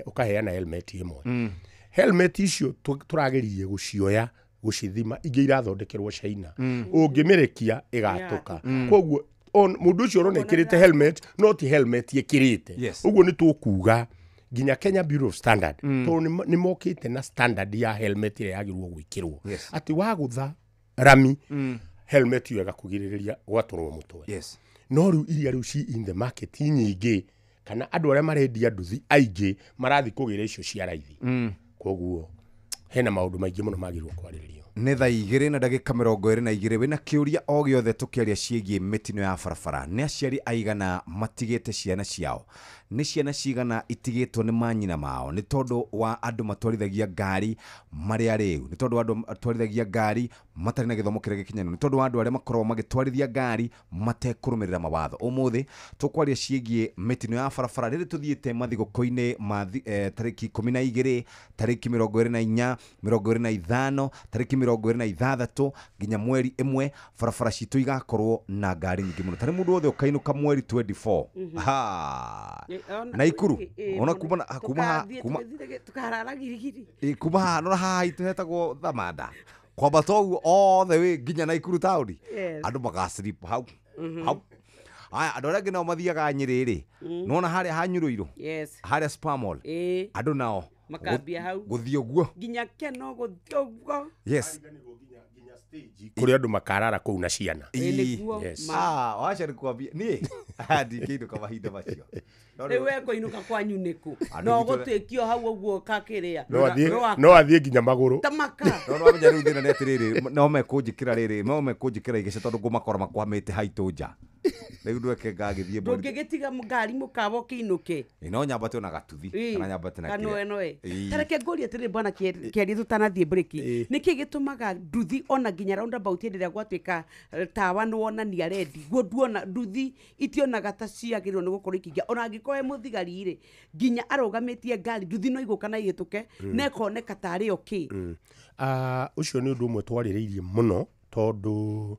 ũkaheana helmet ĩmwe. Helmet icio tũrageririe gũcioya gũcithima, ingĩ irathondekerwo China, ũngĩmĩrekia ĩgatũka. Koguo mũndũ ũcio ũrona ĩkĩrĩte helmet no ti helmet ĩkĩrĩte. Ũguo nĩ tũkuga nginya Kenya Bureau of Standard, tondũ nĩ mokĩte na standard ya helmet ĩrĩa yagĩrĩirwo gwĩkĩrwo, atĩ wagũtha rami helmet ĩyo ĩgakũgirĩrĩria gwatũrwo mũtwe. No rĩu iria rĩu ci in the market nyingĩ, kana andũ arĩa marendia nduthi aingĩ marathiĩ kũgĩra icio cia raithi. Koguo hena maũndũ maingĩ mũno magĩrĩirwo kwarĩrĩrio. Nĩ thaa 2:22 wĩna kĩũria o gĩothe tũkĩaria ciĩgiĩ mĩtino ya barabara. Nĩ aciari aigana matigĩte ciana ciao? Nĩ ciana cigana itigĩtwo nĩ manyina mao nĩ tondũ wa andũ matwarithagia ngari marĩ arĩu, nĩ tondũ wa andũ matwarithagia ngari matarĩ na gĩthomo kĩrĩa gĩkinyanĩru, nĩ tondũ wa andũ arĩa makoragwo magĩtwarithia ngari matekũrũmĩrĩra mawatho. Ũmũthĩ tũkwaria ciĩgiĩ mĩtino ya barabara rĩrĩ tũthiĩte mathigũkũ-inĩ ma tarĩki 12, tarĩki 24, 25, tarĩki 26 nginya mweri 1 barabara citũ igakorwo na ngari nyingĩ mũno. Tarĩ mũndũ wothe ũkainũka mweri 24 ha Naikuru ona kuma kuma tukarara girigiri kuma haha no haha itũ hetagwo Thamanda kwambata ũguo all the way nginya Naikuru taũni, andũ magaslip hau hau. Aya andũ arĩa angĩ nao mathiaga Nyĩrĩ rĩ, nona harĩa hanyũrũirwo harĩa Spar Mall, andũ nao makambia hau gũthiĩ ũguo nginya keno gũthiĩ ũguo. Kũrĩ andũ makarara kũu na ciana. Waca nĩ kwambia niĩ ndingĩinũka mahinda macio. Rĩu we kũinũka kwanyu nĩkũ? No gũtuĩkio hau ũguo kakĩrĩa. No athiĩ nginya magũrũ. Tamaka. No wamenya rĩu thĩna nĩ atĩrĩrĩ, no mekũnjĩkĩra rĩrĩ, no mekũnjĩkĩra igece tondũ ngũmakora makwamĩte haitũ nja. Rĩu ndweke ngagĩthiĩ mweri. Ndũngĩgĩtiga ngari mũkawa ũkĩinũke. No nyambate ona gatuthi kana nyambate na kĩrĩa. Kanoe. Ta reke ngũrie atĩrĩrĩ bwana Kĩarie tũtanathiĩ breki. Nĩkĩ gĩtũmaga nduthi ona nginya roundabout hĩndĩ ĩrĩa gwatuĩka tawa nĩ wonania rendi guo nduona nduthi itionaga ta ciagĩrĩirwo nĩ gũkorwo ikĩingĩra ona angĩkorwo he mũthigari rĩ nginya arũgamĩtie ngari nduthi no igũka na ihĩtũke na ĩkoneka tarĩ okay. Ũcio nĩ ũndũ ũmwe twarĩrĩirie mũno tondũ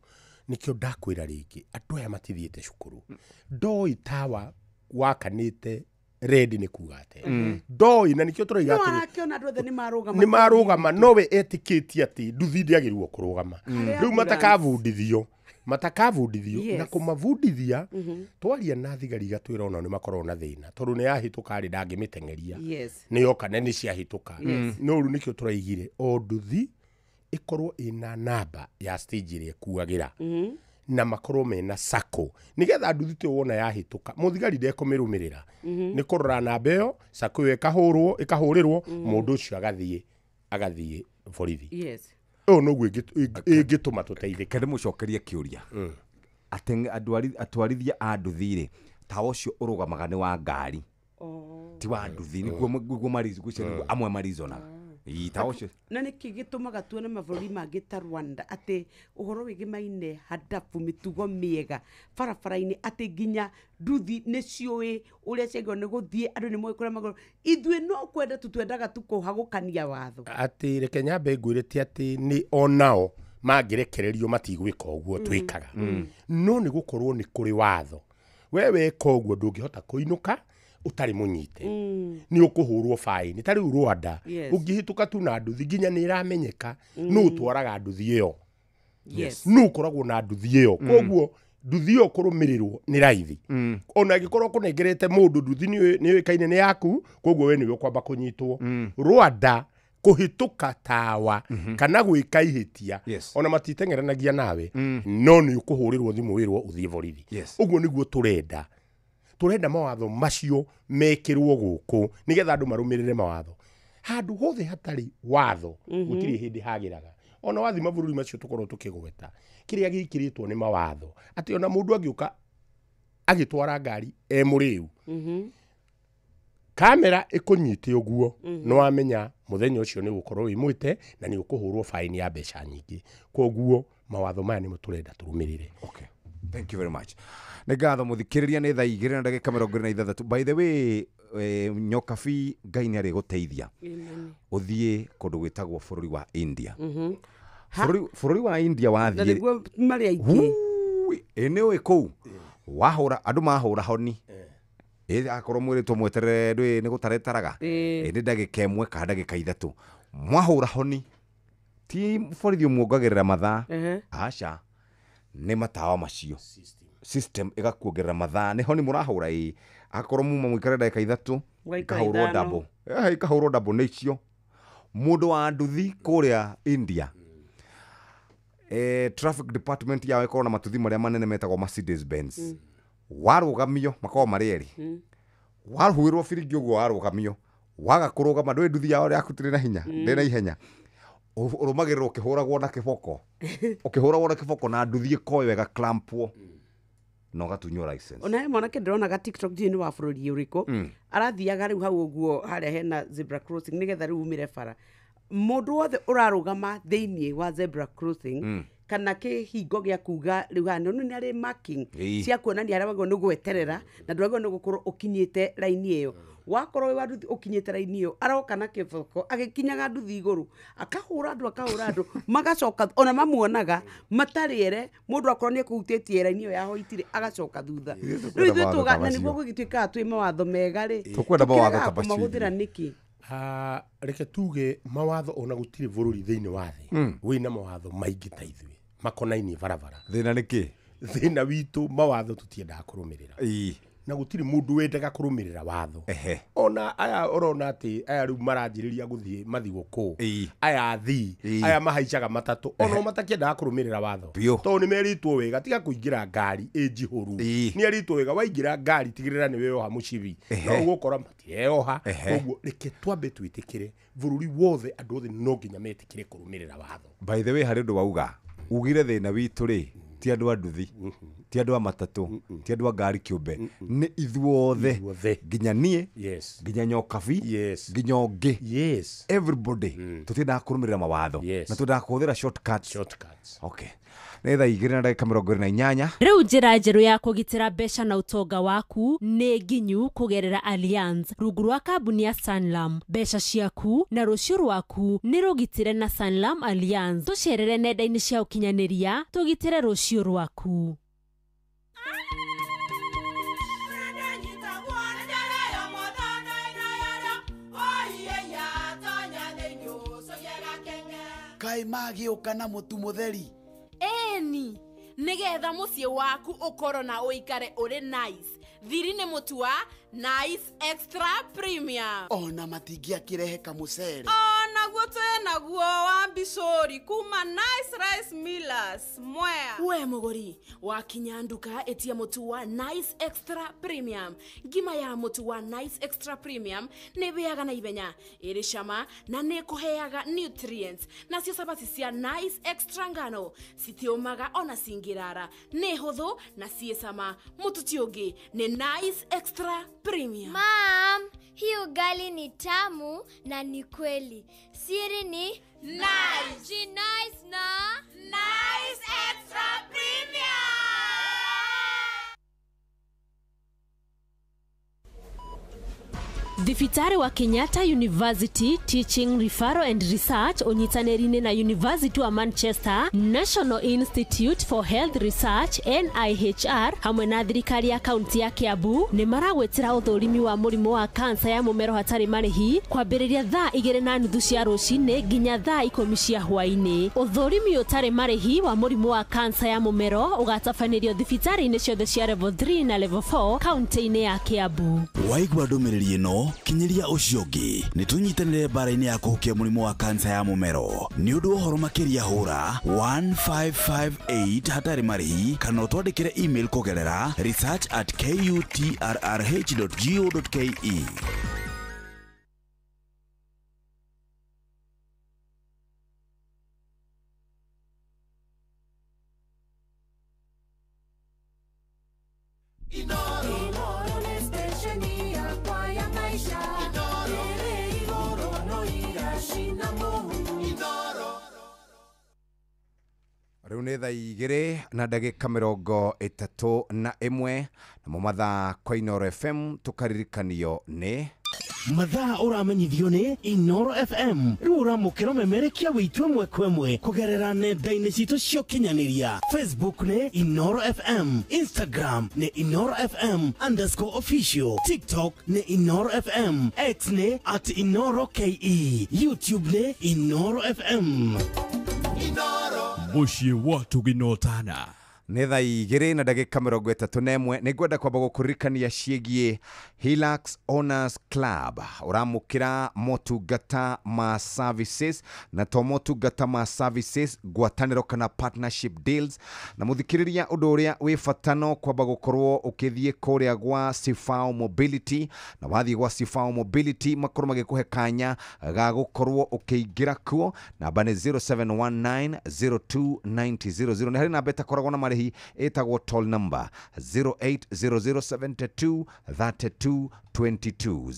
nĩkĩo ndakwĩra rĩngĩ andũ aya matithiĩte cukuru. Ndoi tawa wakanĩte rendi nĩ kuga atĩa. Ndoi na nĩkĩo tũroiga atĩrĩ no arakĩona andũ othe nĩ marũgama nowe etĩkĩtie atĩ nduthi ndĩagĩrĩirwo kũrũgama. Rĩu matakabundithio na kũmabundithia twaria na thigari igatwĩra onao nĩ makoragwo na thĩna tondũ nĩ yahĩtũka rĩ ndangĩmĩteng'eria nĩ yoka na nĩ ciahĩtũka. No rĩu nĩkĩo tũraigire o nduthi ĩkorwo ĩna namba ya stage ĩrĩa ĩkuagĩra Na makorwo mena sako nigetha nduthi tĩ wona yahĩtũka mũthigari ndekũmĩrũmĩrĩra. Nĩ kũrora namba ĩyo, sako ĩyo ĩkahũrwo, ĩkahũrĩrwo mũndũ ũcio agathiĩ borithi. Ũyũ noguo ĩngĩtũma tũteithĩke. Kende mũcokerie kĩũria atĩ atwarithia a nduthi rĩ, tawa ũcio ũrũgamaga nĩ wa ngari, ti wa nduthi, nĩguo nĩguo amwe marizonaga. Ii, tawa ũcio. Na nĩkĩ gĩtũmaga tuone mabũrũri mangĩ ta Rwanda atĩ ũhoro wĩgĩmaine hadabu mĩtugo mĩega barabara-inĩ, atĩ nginya nduthi nĩ ciũĩ ũrĩa ciagĩrĩirwo nĩ gũthiĩ, andũ nĩ moĩ kũrĩa magũrũ. Ithuĩ no kwenda tu twendaga tu kũhagũkania watho. Atĩ reke nyambe ngwĩre ti atĩ nĩ onao mangĩrekererio matigwĩka ũguo twĩkaga, no nĩ gũkorwo nĩ kũrĩ watho. We weka ũguo ndũngĩhota kũinũka ũtarĩ mũnyite, nĩ ũkũhũrwo baini. Ta rĩu Rwanda ũngĩhĩtũka tu na nduthi nginya nĩ ĩramenyeka nũ ũtwaraga nduthi ĩyo, nũ ũkoragwo na nduthi ĩyo. Koguo nduthi ĩyo kũrũmĩrĩrwo nĩ raithi. Ona ĩngĩkorwo kũnengerete mũndũ nduthi nĩ yũĩkaine nĩ yaku, koguo we nĩwe ũkwamba kũnyitwo. Rwanda kũhĩtũka tawa kana gwĩka ihĩtia, ona matiteng'eranagia nawe, no nĩ ũkũhũrĩrwo thimũ wĩrwo ũthiĩ borithi. Ũguo nĩguo tũrenda. Tũrenda mawatho macio mekĩrwo gũkũ nĩgetha andũ marũmĩrĩre mawatho. Handũ hothe hatarĩ watho gũtirĩ hĩndĩ hagĩraga. Ona wathi mabũrũri macio tũkorwo tũkĩgweta, kĩrĩa gĩkĩrĩtwo nĩ mawatho atĩ ona mũndũ angĩũka agĩtwara ngari e mũrĩu, kamera ĩkũnyite ũguo, nĩ wamenya mũthenya ũcio nĩ gũkorwo wĩ mwĩte na nĩ ũkũhũrwo baini ya mbeca nyingĩ. Koguo mawatho maya nĩmo tũrenda tũrũmĩrĩre. Okay. Thank you very much. Nĩ ngatho mũthikĩrĩria, nĩ thaa 2:26. By the way, Nyokabi, Ngai nĩ arĩgũteithia ũthiĩ kũndũ gwĩtagwo bũrũri wa India. Bũrũri wa India Na wathiĩ nĩguo marĩ aingĩ. Ĩ nĩ ũĩ kũu wahũra andũ mahũra honi, ĩ akorwo mwĩrĩtwo mweterere ndũĩ nĩ gũtaretaraga, ĩ nĩ ndagĩka 1 kana ndagĩka 3 mwahũra honi, ti borithi ũmuongagĩrĩra mathaa, aca, nĩ matawa macio system ĩgakuongerera mathaa. Nĩ honi mũrahũra, ĩ akorwo muma mũikare ndagĩka 3 Mũgaikara ikahũrwo 5. Double, ikahũrwo double nĩ icio. Mũndũ wa nduthi kũrĩa India, traffic department yao ĩkoragwo na matuthi marĩa manene metagwo Mercedes Benz. Warũgamio makoragwo marĩ erĩ, wahuĩrwo biringi ũguo warũgamio, waga kũrũgama ndũĩ nduthi yao yaku tirĩ na hinya, ndĩ na ihenya, ũrũmagĩrĩrwo ũkĩhũragwo na kĩboko, ũkĩhũragwo na kĩboko na nduthi ĩkoywo ĩgaklampwo na ũgatunywo license. Ona he mwanake ndĩronaga TikTok, ndiũĩ nĩ wa bũrũri ũrĩkũ, arathiaga rĩu hau ũguo harĩa hena zebra crossing nĩgetha rĩu umĩre bara. Mũndũ wothe ũrarũgama thĩiniĩ wa zebra crossing kana kĩhingo gĩa kuga rĩu haha nĩ nĩ arĩ marking cia kuonania harĩa wagĩrĩirwo nĩ gweterera na ndwagĩrĩirwo nĩ gũkorwo ũkinyĩte raini ĩyo. Wakorwo wĩ wa nduthi ũkinyĩte raini ĩyo, aroka na kĩboko agĩkinyaga nduthi igũrũ, akahũra andũ, akahũra andũ magacoka, ona mamuonaga matarĩ ere mũndũ akorwo nĩ ekũhutĩtie raini ĩyo ya hoitire agacoka thutha. Rĩu ithuĩ mawatho tuga ta na nĩguo macio. gũgĩtuĩkaga twĩ mawatho mega rĩ, Tũkwenda mawatho ta tũkĩregaga macio kũmahũthĩra ithuĩ. nĩkĩ? Reke tuge mawatho ona gũtirĩ bũrũri thĩinĩ wa thĩ wĩna mawatho maingĩ ta ithuĩ makonainie barabara. Thĩna nĩ kĩ? Thĩna witũ mawatho tũtiendaga kũrũmĩrĩra, na gũtirĩ mũndũ wendaga kũrũmĩrĩra watho. Ona aya ũrona atĩ aya rĩu maranjĩrĩria gũthiĩ mathigũkũ, aya athii aya mahaicaga matatũ, ona matakĩendaga kũrũmĩrĩra watho tondũ nĩ merĩtwo wega tiga kũingĩra ngari ĩ njihũru. Nĩ erĩtwo wega waingĩra ngari tigĩrĩra nĩ weyoha mũcibi, no ũgũkora matireyoha. Koguo reke twambe twĩtĩkĩre bũrũri wothe, andũ othe no nginya metĩkĩre kũrũmĩrĩra watho. By the way, harĩ ũndũ wauga ugire thĩna witũ rĩ ti andũ a nduthi, ti andũ a matatũ, ti andũ a ngari kĩũmbe, nĩ ithuothe, nginya niĩ, nginya Nyokabi, nginya ũngĩ, everybody tũtiendaga kũrũmĩrĩra mawatho na twendaga kũhũthĩra shortcuts. Okay, nĩ thaa 2:28. Rĩu njĩra njerũ ya kũgitĩra mbeca na ũtonga waku nĩ nginyu kũgerera Allianz rungu rwa kambuni ya Sanlam. Mbeca ciaku na rũciũ rwaku nĩ rũgitĩre na Sanlam Allianz. Tũcerere nenda-inĩ cia ũkinyanĩria tũgitĩre rũciũ rwaku. Kaĩ magĩũka na mũtu mũtheri? Ĩni, nĩgetha mũciĩ waku ũkorwo na ũikare ũrĩ nice. Thiri nĩ mũtu wa Nice Extra Premium. Ona matingĩakĩrehe kamũcere. Onaguo twĩ naguo wa mbicũri. Njori kuma Nice Rice Millers Mwea. We muguri wakinya nduka etia mutu wa Nice Extra Premium. Ngima ya mutu wa Nice Extra Premium nĩ ĩhĩaga na ihenya, ĩrĩ cama na nĩ ĩkũheaga nutrients. Nacio cabaci cia Nice Extra ngano citiũmaga ona cingĩrara, nĩ hũthũ na ciĩ cama. Mũtu ti ũngĩ nĩ Nice Extra Premium. Mam, hii ugali ni tamu na ni kweli. Siri ni Nice. Nice na Nice Extra Premium. Thibitarĩ wa Kenyatta University Teaching Referral and Research ũnyitanĩri-inĩ na University wa Manchester, National Institute for Health Research NIHR hamwe na thirikari ya kaunti ya Kiambu nĩ maragwĩtĩra ũthũrimi wa mũrimũ wa kansa ya mũmero hatarĩ marĩhi kwambĩrĩria thaa 2:30 cia rũcinĩ nginya thaa 10 cia hwaĩ-inĩ. Ũthũrimi ũtarĩ marĩhi wa mũrimũ wa kansa ya mũmero ũgatabanĩrio thibitarĩ-inĩ ciothe cia level 3 na level 4 kaunti-inĩ ya Kiambu. Waigua ndũmĩrĩri ĩno kinyiria ũcio ũngĩ nĩ tũnyitanĩre mbara-inĩ ya kũhukia mũrimũ wa kansa ya mũmero. Nĩ ũndũ wa ũhoro makĩria hũra 1558 hatarĩ marĩhi kana ũtwandĩkĩre email kũgerera research@kutrrh.go.ke. Rĩu nĩ thaa 2:31 namo mathaa kwa Inooro FM tũkaririkanio nĩ mathaa ũramenyithio nĩ Inooro FM. Rĩu ũramũkĩra ũmemerekia wĩitũ ĩmwe kwa ĩmwe kũgerera nenda-inĩ citũ cia ũkinyanĩria. Facebook nĩ Inooro FM, Instagram nĩ Inooro FM _official, TikTok nĩ Inooro FM, X nĩ @InooroKE, YouTube nĩ Inooro FM. Mũciĩ wa Tũginotana. Nĩ thaa 2:31 nĩ ngwenda kwamba gũkũririkania ciĩgiĩ Hilux Owners Club. Ũramũkĩra motungata ma services na to motungata ma services, ngwatanĩro kana partnership deals. Na mũthikĩrĩria ũndũ ũrĩa wĩ bata no kwamba gũkorwo ũkĩthiĩ kũrĩa gwa Sifao Mobility, na wathiĩ gwa Sifao Mobility makorwo magĩkũhe kanya ga gũkorwo ũkĩingĩra kuo. Namba nĩ 0719 029000. Nĩ harĩ namba ĩtakoragwo na marĩhi ĩtagwo toll number 0800 72 32 22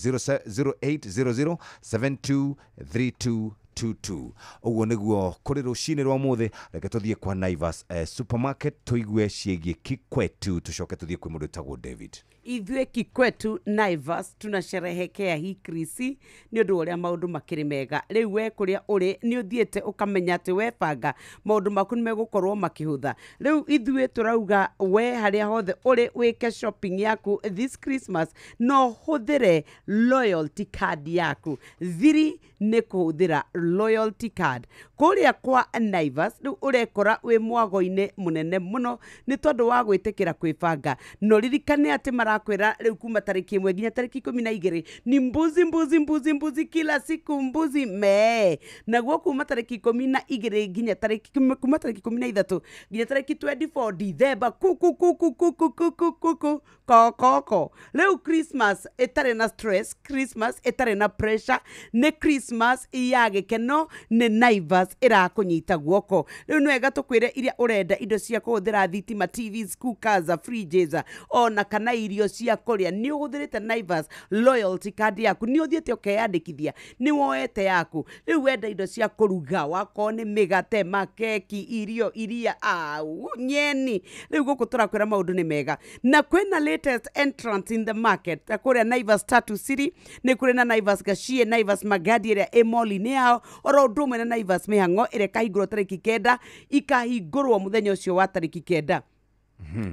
0800 72 32 22. Ũguo nĩguo kũrĩ rũcinĩ rwa mũthĩ. Reke tũthiĩ kwa Naivas supermarket tũigue ciĩgiĩ Kikwetu, tũcoke tũthiĩ kwĩ mũndũ wĩtagwo David. Ithuĩ Kikwetu Naivas tunasherehekea hii krisi nĩ ũndũ ũrĩa maũndũ makĩrĩ mega. Rĩu we kũrĩa ũrĩ nĩ ũthiĩte ũkamenya atĩ webanga maũndũ maku nĩ megũkorwo makĩhũtha. Rĩu ithuĩ tũrauga we harĩa hothe ũrĩ wĩke shopping yaku this Christmas no hũthĩre loyalty card yaku. Thiri nĩ kũhũthĩra loyalty card kũrĩa kwa Naivas. Rĩu ũrekora wĩ mwago-inĩ mũnene mũno nĩ tondũ wa gwĩtĩkĩra kwĩbanga. No ririkane atĩ marakwĩra rĩu kuma tarĩki 1 nginya tarĩki 12 ni mbuzi mbuzi mbuzi mbuzi kila siku mbuzi mee. Naguo kuma tarĩki 12 nginya tarĩki kuma tarĩki 13 nginya tarĩki 24 Dithemba kuku kuku kuku kuku kuku kokoko. Rĩu Christmas ĩtarĩ na stress, Christmas ĩtarĩ na pressure, nĩ Christmas ya gĩkeno, nĩ Naivas ĩrakũnyita guoko. Rĩu nĩ wega tũkwĩre iria ũrenda indo cia kũhũthĩra thitima, TVs, cookers, fridges ona kana irio cia kũrĩa. Nĩ ũhũthĩrĩte Naivas loyalty card yaku, nĩ ũthiĩte ũkeyandĩkithia, nĩ woete yaku. Rĩu wenda indo cia kũruga, wakorwo nĩ mĩgate, makeki, irio iria au nyeni. Rĩu gũkũ tũrakwĩra maũndũ nĩ mega na kwĩna latest entrance in the market. Ta kũrĩa Naivas Tatu City nĩ kũrĩ na Naivas Gachie, Naivas Magadi ĩrĩa ĩ mall-inĩ yao, oro ũndũ ũmwe na Naivas Mĩhang'o ĩrĩa ĩkahingũrwo tarĩki 9, ikahingũrwo mũthenya ũcio wa tarĩki 9.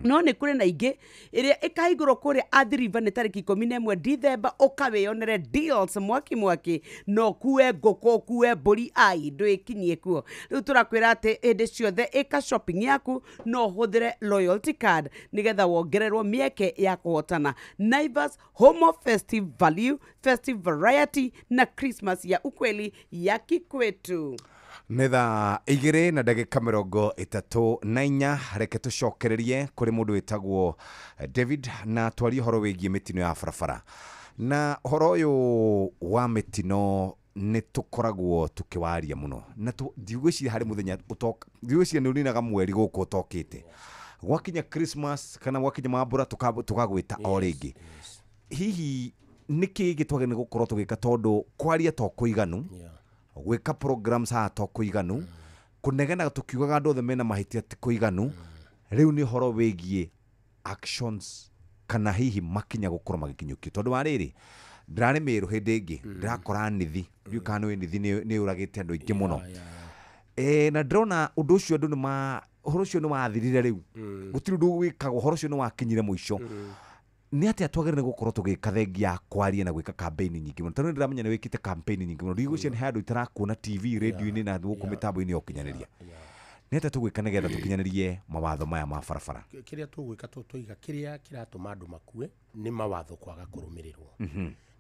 No nĩ kũrĩ na ingĩ ĩrĩa ĩkahingũrwo kũrĩa Athi River nĩ tarĩki 11 Dithemba, ũkawĩyonere deals mwaki mwaki, no kue ngũkũ kue mbũri ai ndwĩkinyie kuo. Rĩu tũrakwĩra atĩ hĩndĩ ciothe ĩka shopping yaku no ũhũthĩre loyalty card nĩgetha wongererwo mĩeke ya kũhotana. Naivas, home of festive value, festive variety na Christmas ya ukweli ya Kikwetu. Nĩ thaa 2:34. Reke tũcokererie kũrĩ mũndũ wĩtagwo David na twarie ũhoro wĩgiĩ mĩtino ya barabara. Na ũhoro ũyũ wa mĩtino nĩ tũkoragwo tũkĩwaria mũno na ndigwĩciria harĩ mũthenya ndigwĩciria nĩ ũninaga mweri gũkũ ũtokĩte gwakinya Christmas kana gwakinya mambura tũkagwĩta o rĩngĩ. Hihi nĩkĩ gĩtwagĩrĩire gũkorwo tũgĩka tondũ kwaria to kũiganu, gwĩka programs haha to kũiganu, kũnegena tũkiugaga andũ othe mena mahĩtia ti kũiganu. Rĩu nĩ ũhoro wĩgiĩ actions kana hihi makinya gũkorwo magĩkinyũkio tondũ wa rĩrĩ ndĩrarĩ Mĩrũ hĩndĩ ĩngĩ ndĩrakora nithi ndiũĩ kana nĩ nithi nĩ yũragĩte andũ aingĩ mũno. Na ndĩrona ũndũ ũcio andũ nĩ ũhoro ũcio nĩ wathirire rĩu gũtirĩ ũndũ wĩkagwo ũhoro ũcio nĩ wakinyire mũico. Nĩ atĩa twagĩrĩire gũkorwo tũgĩka thengia ya kwaria na gwĩka campaign nyingĩ mũno tondũ nĩndĩramenya nĩ wĩkĩte campaign nyingĩ mũno ndigwĩciria nĩ handũ itarakuona TV radio-inĩ na gũkũ mĩtambo-inĩ ya ũkinyanĩria. Nĩ atĩa tũgwĩka nĩgetha tũkinyanĩrie mawatho maya ma barabara? Kĩrĩa tũgwĩka tũiga kĩrĩa kĩratũma andũ makue nĩ mawatho kwaga kũrũmĩrĩrwo.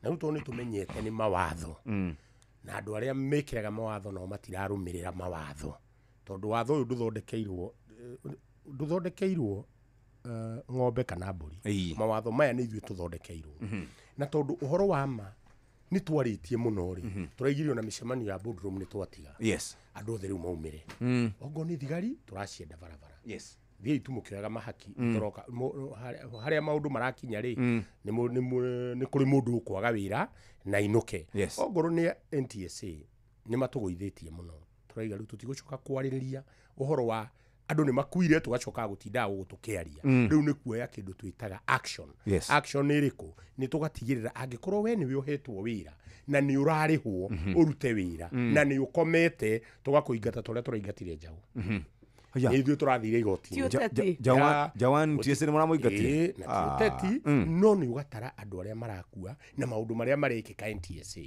Na rĩu tondũ nĩ tũmenyete nĩ mawatho na andũ arĩa mekĩraga mawatho nao matirarũmĩrĩra mawatho tondũ watho ũyũ ndũthondekeirwo ng'ombe kana mbũri. Mawatho maya nĩ ithuĩ tũthondekeirwo. Na tondũ ũhoro wa ma nĩ twarĩtie mũno rĩ, tũraigĩrĩrio na mĩcemanio ya boardroom nĩ twatiga. Andũ othe rĩu maumĩre. Ongorwo nĩ thigari tũracienda barabara. Thiĩi tu mũkĩoyaga mahaki tũroka harĩa maũndũ marakinya rĩ, nĩ kũrĩ mũndũ ũkwaga wĩra na inũke. Ongorwo nĩ NTSA nĩ matũgũithĩtie mũno. Tũraiga rĩu tũtigũcoka kwarĩrĩria ũhoro wa andũ nĩ makuire tũgacoka gũtinda gũgũ tũkĩaria. Rĩu nĩ kuoya kĩndũ twĩtaga action. Action nĩ ĩrĩkũ? Nĩ tũgatigĩrĩra angĩkorwo we nĩwe ũhetwo wĩra na nĩ ũrarĩhwo ũrute wĩra na nĩ ũkomete tũgakũingata ta ũrĩa tũraingatire njaũ. Nĩ ithuĩ tũrathire igoti-inĩ. Jawan TSA nĩ mũramũingatire? Na ti ũteti, no nĩ ũgatara andũ arĩa marakua na maũndũ marĩa marekĩka NTSA.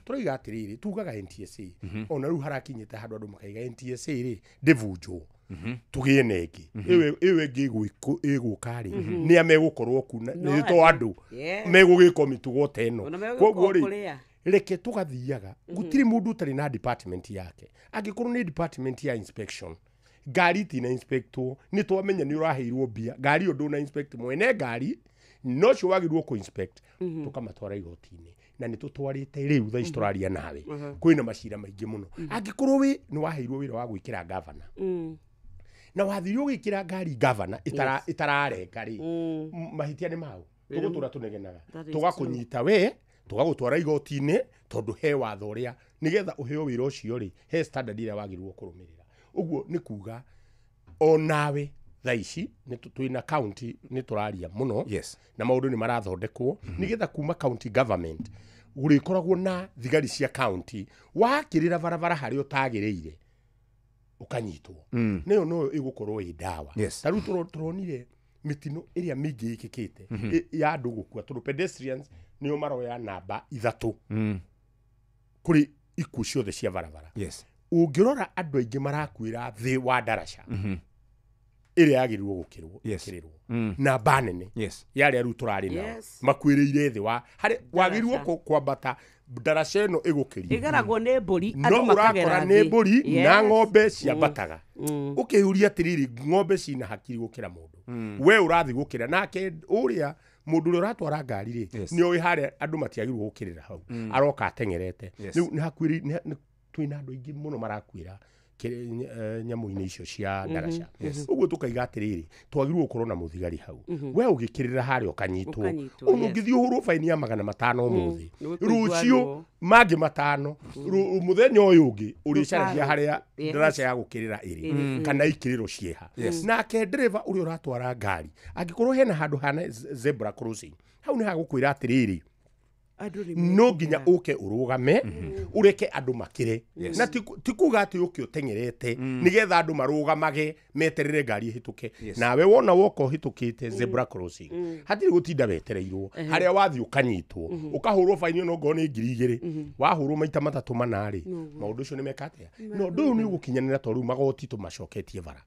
Tũraiga atĩrĩrĩ, tugaga NTSA ona rĩu harakinyĩte handũ andũ makaiga NTSA rĩ ndĩbunjwo tũgĩe na ĩngĩ ĩyo ĩngĩ ĩgũka rĩ nĩ a megũkorwo ku nĩ to andũ megũgĩka mĩtugo ta ĩno. Koguo rĩ reke tũgathiaga gũtirĩ mũndũ ũtarĩ na department yake. Angĩkorwo nĩ department ya inspection, ngari tina inspectwo nĩ twamenya nĩ ũraheirwo mbia ngari ĩyo ndũna inspect mwene ngari no cio wagĩrĩirwo kũ inspect tũkamatwara igoti-inĩ na nĩ tũtwarĩte rĩu thaa ici tũraria nawe kwĩna macira maingĩ mũno. Angĩkorwo wĩ nĩ waheirwo wĩra wa gwĩkĩra gavana na wathire ũgĩkĩra ngari gavana ĩtararenga rĩ, mahĩtia nĩ mau tũgũtũra tũnegenaga tũgakũnyita we tũgagũtwara igoti-inĩ tondũ he watho ũrĩa nĩgetha ũheo wĩra ũcio rĩ he standard ĩrĩa wagĩrĩirwo kũrũmĩrĩra. Ũguo nĩ kuga onawe thaa ici twĩna county nĩ tũraria mũno na maũndũ nĩ marathondekwo nĩgetha kuma county government gũrĩkoragwo na thigari cia county wakĩrĩra barabara harĩa ũtagĩrĩire ũkanyitwo. Nĩyo noyo ĩgũkorwo ĩ ndawa. Ta rĩu tũronire mĩtino ĩrĩa mĩingĩ ĩkĩkĩte ya andũ gũkua tondũ pedestrians nĩo maroya namba 3 kũrĩ ikuũ ciothe cia barabara. Ũngĩrora andũ aingĩ marakuĩra thĩ wa ndaraca ĩrĩa yagĩrĩirwo gũkĩrĩrwo namba nene ya arĩa rĩu tũrarĩ nao makuĩrĩire thĩ wa harĩ wagĩrĩirwo kwambata ndaraca ĩno ĩgũkĩrio ĩgeragwo nĩ mbũri andũ makagera nĩ mbũri na ng'ombe ciambataga. Ũkĩyũria atĩrĩrĩ ng'ombe cina hakiri gũkĩra mũndũ we ũrathiĩ gũkĩra nake ũrĩa mũndũ ũrĩa ũratwara ngari rĩ nĩ oĩ harĩa andũ matiagĩrĩirwo gũkĩrĩra hau aroka ateng'erete. Rĩu nĩ hakuĩrĩ twĩna andũ aingĩ mũno marakuĩra nyamũ-inĩ icio cia ndaraca. Ũguo tũkaiga atĩrĩrĩ twagĩrĩirwo gũkorwo na mũthigari hau we ũgĩkĩrĩra harĩa ũkanyitwo ona ũngĩthiĩ ũhũrwo baini ya 500 ũmũthĩ rũciũ mangĩ 5 mũthenya ũyũ ũngĩ ũrĩcaragia harĩa ndaraca ya gũkĩrĩra ĩrĩ kana ikĩrĩro cieha. Nake ndereba ũrĩa ũratwara ngari angĩkorwo hena handũ hana zebra crossing hau nĩ hagũkwĩra atĩrĩrĩ no nginya uke urugame ureke andu makire na ti kuga ati uke uteng'erete nigetha andu marugamage meterere ngari ihituke nawe wona woka uhitukite zebra crossing hatiri gutinda wetereirwo haria wathi ukanyitwo ukahurwo faini no ngoo ni 2000 wahurwo maita matatu manari maundu ucio ni meka atia no ndu ni ugukinyanira to riu magoti tumacoketie bara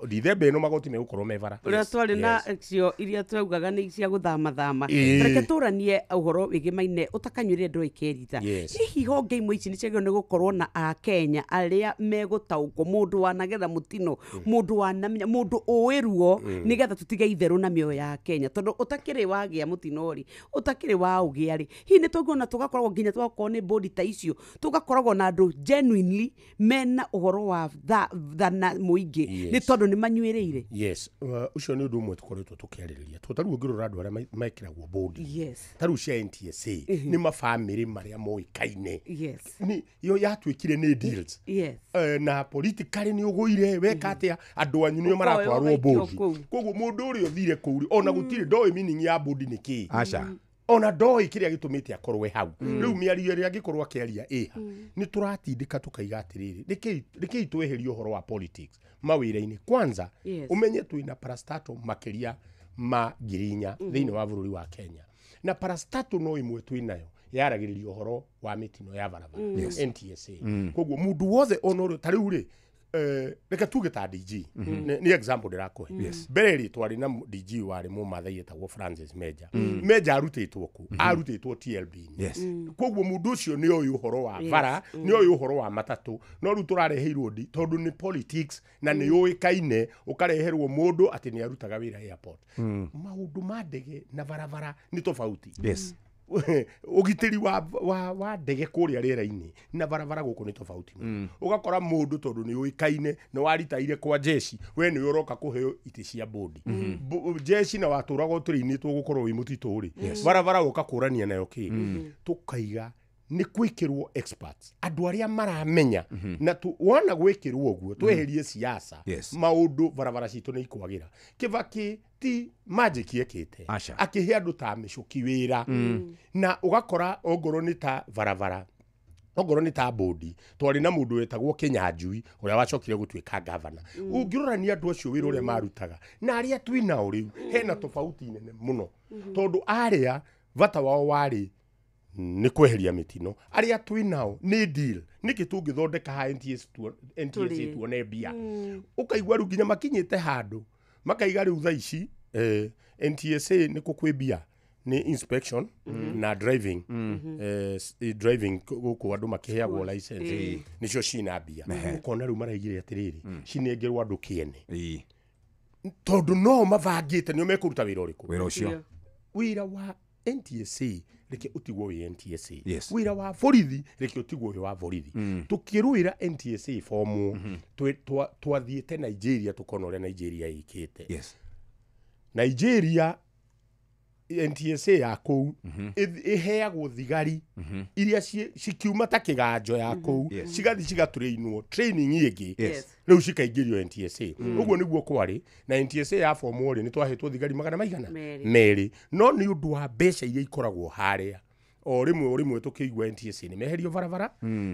ndithemba ino magoti megukorwo me bara uria twari na cio iria twaugaga ni cia guthama thama reke turanie uhoro wigi maine ũtakanyuĩrĩre ndũĩ kĩritha. Yes. Hihi honge imwe ici nĩ ciagĩrĩirwo nĩ gũkorwo na akenya arĩa megũtaũkwo, mũndũ wanagetha mũtino, mũndũ wanamenya, mũndũ ũĩ ruo, nĩgetha tũtige itherũ na mĩoyo ya Kenya, tondũ ũtakĩrĩ wagĩa mũtino rĩ, ũtakĩrĩ wa ũgĩa rĩ, hihi nĩ tũngĩona tũgakoragwo nginya twakorwo nĩ bodi ta icio, tũgakoragwo na andũ genuinely mena ũhoro wa thana mũingĩ, nĩ tondũ nĩ manyuĩrĩire. Yes, ũcio nĩ ũndũ ũmwe tũkoretwo tũkĩarĩrĩria. Tondũ ta rĩu ũngĩrora andũ arĩa mekĩragwo bodi ta rĩu cia NTSA, nĩ mabamĩrĩ marĩa moĩkaine. Nĩ yo yatuĩkire nĩ deals. Na politically nĩ ũgũire weka atĩa, andũ anyu nĩo Ũkoywo maratwarwo ũgaikio bodi. kũu. Koguo mũndũ ũrĩa ũthire kũu rĩ, ona gũtirĩ ndoĩ meaning ya bodi nĩ kĩĩ. Aca. Ona ndoĩ kĩrĩa gĩtũmĩte akorwo e hau. Rĩu mĩario ĩrĩa angĩkorwo akĩaria ĩha, nĩ tũratindĩka tũkaiga atĩrĩrĩ, nĩkĩĩ tweherie ũhoro wa politics mawĩra-inĩ kwanza. Ũmenye twĩna parastatal makĩria ma 4,000 thĩinĩ wa bũrũri wa Kenya, na parastatal no ĩmwe twĩnayo yaragĩrĩria ũhoro wa mĩtino ya barabara, NTSA. Koguo mũndũ wothe ona ũrĩa ta rĩu rĩ, reke tuge ta DG, nĩ example ndĩrakũhe. Mbere rĩ, twarĩ na DG warĩ mũmathai etagwo Francis Meja. Meja arutĩtwo kũ? Arutĩtwo TLB-inĩ. Koguo mũndũ ũcio nĩ oĩ ũhoro wa bara, nĩ oĩ ũhoro wa matatũ, no rĩu tũrareheirwo ndi tondũ nĩ politics na nĩ yũĩkaine, ũkareherwo mũndũ atĩ nĩ arutaga wĩra airport. Maũndũ ma ndege na barabara nĩ tofauti. Ũgitĩri wa ndege kũrĩa rĩera-inĩ na barabara gũkũ nĩ tofauti mũno. Ũgakora mũndũ tondũ nĩ ũĩkaine nĩ waritaire kwa jeshi, we nĩwe ũroka kũheo itĩ cia bodi. Jeshi na watũraga ũtũrĩinĩtwo gũkorwo wĩ mũtitũ rĩ, barabara ũka kũrania nayo kĩ. Tũkaiga nĩ gwĩkĩrwo experts, andũ arĩa maramenya, na wona gwĩkĩrwo ũguo tweherie siasa, maũndũ barabara citũ nĩ ikwagĩra. Kĩbaki ti magic ekĩte, Aca. akĩhe andũ ta mĩcuki wĩra, na ũgakora ongorwo nĩ ta barabara, ongorwo nĩ ta bodi, twarĩ na mũndũ wetagwo Kĩnyanjui ũrĩa wacokire gũtuĩka gavana. Ũngĩrorania andũ acio wĩra ũrĩa marutaga na arĩa twĩ nao rĩu, hena tofauti nene mũno, tondũ arĩa bata wao warĩ nĩ kweheria mĩtino, arĩa twĩ nao nĩ deal, nĩkĩ tũngĩthondeka ha NTSA NTSA Tũrĩe. tuone mbia. Ũkaigua rĩu nginya makinyĩte handũ makaiga rĩu thaa ici, NTSA nĩ kũ kwĩ mbia nĩ inspection na driving, driving gũkũ andũ makĩheagwo license, nĩcio cina mbia. Ũkona rĩu maraigire atĩrĩrĩ, cinengerwo andũ kĩene, tondũ no mabangĩte nĩo mekũruta wĩra ũrĩkũ. Wĩra ũcio. Wĩra wa NTSA reke ũtigwo wĩ NTSA. Wĩra wa borithi reke ũtigwo wĩ wa borithi. Tũkĩrũĩra NTSA formwo, twathiĩte Nigeria tũkona ũrĩa Nigeria ĩkĩte. Nigeria NTSA ya kũu ĩheagwo thigari iria cikiuma ta kĩganjo ya kũu, cigathiĩ cigatũrĩinwo training ĩngĩ, rĩu cikaingĩrio NTSA. Ũguo nĩguo kwarĩ na NTSA ya formwo rĩ, nĩ twahetwo thigari magana maigana Merĩ. merĩ, no nĩ ũndũ wa mbeca iria ikoragwo harĩa, o rĩmwe o rĩmwe tũkĩigua NTSA nĩ meherio barabara,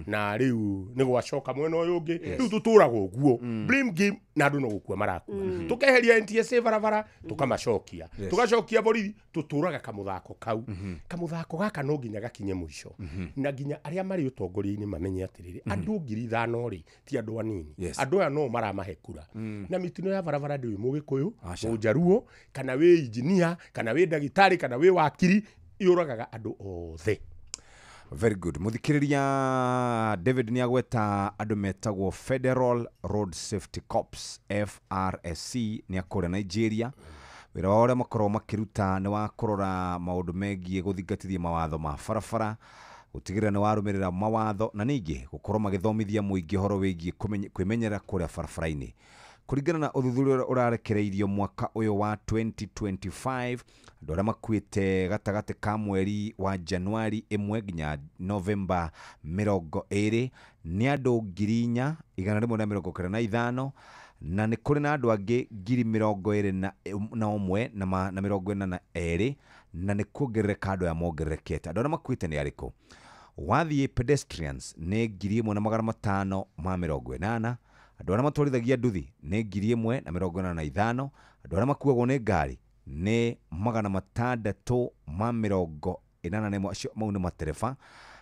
na rĩu nĩ gwacoka mwena ũyũ ũngĩ. Rĩu tũtũraga ũguo blame game, na andũ no gũkua marakua. Tũkeheria NTSA barabara, tũkamacokia, tũgacokia borithi, tũtũraga kamũthako kau. Kamũthako gaka no nginya gakinye mũico, na nginya arĩa marĩ ũtongoria-inĩ mamenye atĩrĩrĩ, andũ 5,000 rĩ ti andũ anini. Andũ aya no maramahe kura, na mĩtino ya barabara ndĩũĩ mũgĩkũyũ, mũnjaruo, kana wĩ injinia, kana wĩ ndagĩtarĩ, kana wĩ wakiri, yũragaga andũ othe. Very good. Muthikiriria David nĩ agweta andũ metagwo Federal Road Safety Corps, FRSC, nĩ akũrĩa Nigeria. Wĩra wao ũrĩa makoragwo makĩruta nĩ wa kũrora maũndũ megiĩ gũthingatithia mawatho ma barabara, gũtigĩrĩra nĩ warũmĩrĩra mawatho, na ningĩ gũkorwo magĩthomithia mũingĩ ũhoro wĩgiĩ kwĩmenyerera kũrĩa barabara-inĩ. Kũringana na ũthuthuria ũrĩa ũrarekereirio mwaka ũyũ wa 2025, andũ arĩa makuĩte gatagatĩ ka mweri wa Januari 1 nginya Novemba 20 nĩ andũ 4,195, na nĩ kũrĩ na andũ angĩ 21,042, na nĩ kuongerereka andũ aya mongererekete. Andũ arĩa makuĩte nĩ arĩkũ? Wathiĩ pedestrians nĩ 1,580, andũ arĩa matwarithagia nduthi nĩ 1,085, andũ arĩa makuagwo nĩ ngari nĩ 681, acio mau nĩ matereba,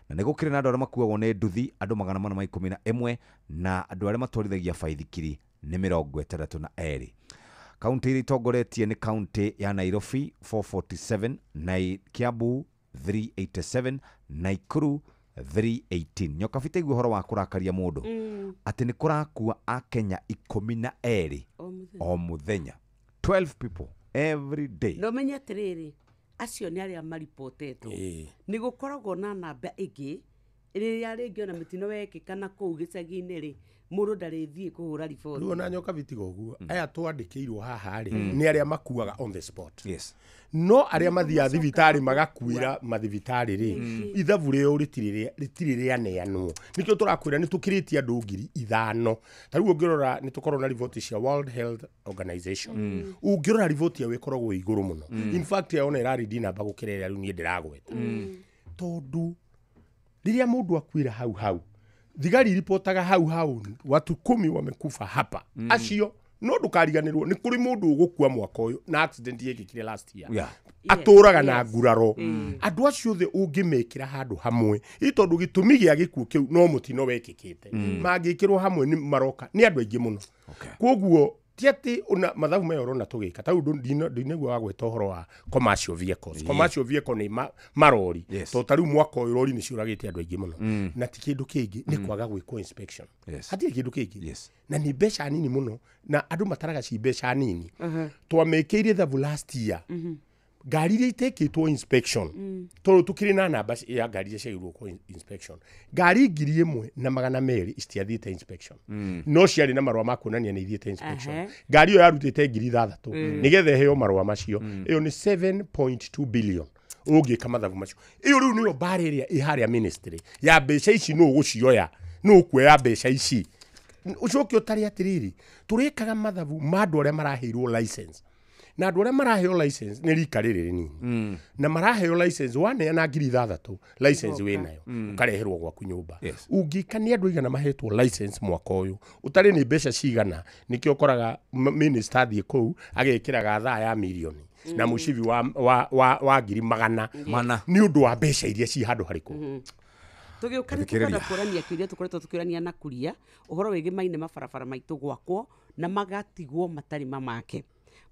na nĩ gũkĩrĩ na andũ arĩa makuagwo nĩ nduthi andũ 411, na andũ arĩa matwarithagia baithikiri nĩ 62. Kaunti iria itongoretie nĩ kaunti ya Nairobi 447, na Kiambu 387, Naikuru 318. Nyokabi taigua ũhoro wa kũrakaria mũndũ atĩ nĩ kũrakua akenya 12 o mũthenya, 12 people every day. No menye atĩrĩrĩ, acio nĩ arĩa maripotetwo. Nĩ gũkoragwo na namba ĩngĩ rĩrĩa rĩngĩ ona mĩtino wekĩka na kũu gĩcagi-inĩ rĩ, mũndũ ndarĩthiĩ kũhũra riboti. Rĩu ona Nyokabi tiga ũguo, aya twandĩkĩirwo haha rĩ nĩ arĩa makuaga on the spot. Yes. No arĩa mathiaga thibitarĩ magakuĩra mathibitarĩ rĩ, ithabu rĩo rĩtirĩ rĩaneanwo. Nĩkĩo tũrakwĩra nĩ tũkĩrĩtie andũ 5,000. Ta rĩu ũngĩrora nĩ tũkorwo na riboti cia World Health Organization. Ũngĩrora riboti yao ĩkoragwo igũrũ mũno. In fact yao ona ĩrarindi namba gũkĩra ĩrĩa rĩu niĩ ndĩragweta. Tondũ rĩrĩa mũndũ akuĩra hau hau, thigari ripotaga hau hau watu 10 wamekufa hapa. Acio no ndukariganirwo ni kuri mundu ugukua mwaka uyu na accident yekikire last year. Yeah. Aturaga na nguraro. Andu acio othe ungimekira handu hamwe i tondu gitumi gia gikuo kiu no mutino wekikite. Mangikirwo hamwe ni maroka ni andu aingi muno. Koguo ti ati ona mathabu maya urona tugika ta undu ndinegua wa gweta uhoro wa commercial vehicles. Commercial vehicle ni marori. To ta riu mwaka uyu rori ni ciuragite andu aingi muno. Na ti kindu kingi ni kwaga gwikwo inspection. Hatirĩ kindu kingi. Na ni mbeca nini muno na andu mataraga ci mbeca nini. Twamekĩire thabu last year. Ngari iria itekĩtwo inspection tondũ tukĩrĩ na namba ya ngari iria ciagĩrĩirwo gwĩkwo inspection, ngari 1200 citiathiĩte inspection. No ciarĩ na marũa ma kuonania nĩ ithiĩte inspection. Ngari ĩyo yarutĩte 6,000 nĩgetha ĩheo marũa macio. Ĩyo nĩ 7.2 billion ũngĩka mathabu macio. Ĩyo rĩu nĩyo mbara ĩrĩa ĩ harĩa ministry ya mbeca ici, nũ ũgũcioya, nũ ũkuoya mbeca ici. Ũcoke ũtare atĩrĩrĩ, tũrĩkaga mathabu ma andũ arĩa maraheirwo license. Na andũ arĩa maraheo license nĩ rika rĩrĩ rĩnini. Na maraheo license waneana 6,000 license wĩnayo ũkareherwo gwaku nyũmba. Ũngĩka nĩ andũ aigana mahetwo license mwaka ũyũ ũtarĩ nĩ mbeca cigana, nĩkĩo ũkoraga minister athiĩ kũu agekĩraga thaa ya mirioni na mũcibi wa 100,000 nĩ ũndũ wa mbeca iria ci handũ harĩkũ. Tũgĩũka nĩ tũkwenda kũrania kĩũria tũkoretwo tũkĩũrania na kuria ũhoro wĩgiĩ maine mabarabara maitũ gwakwo na magatigwo matarĩ mamake.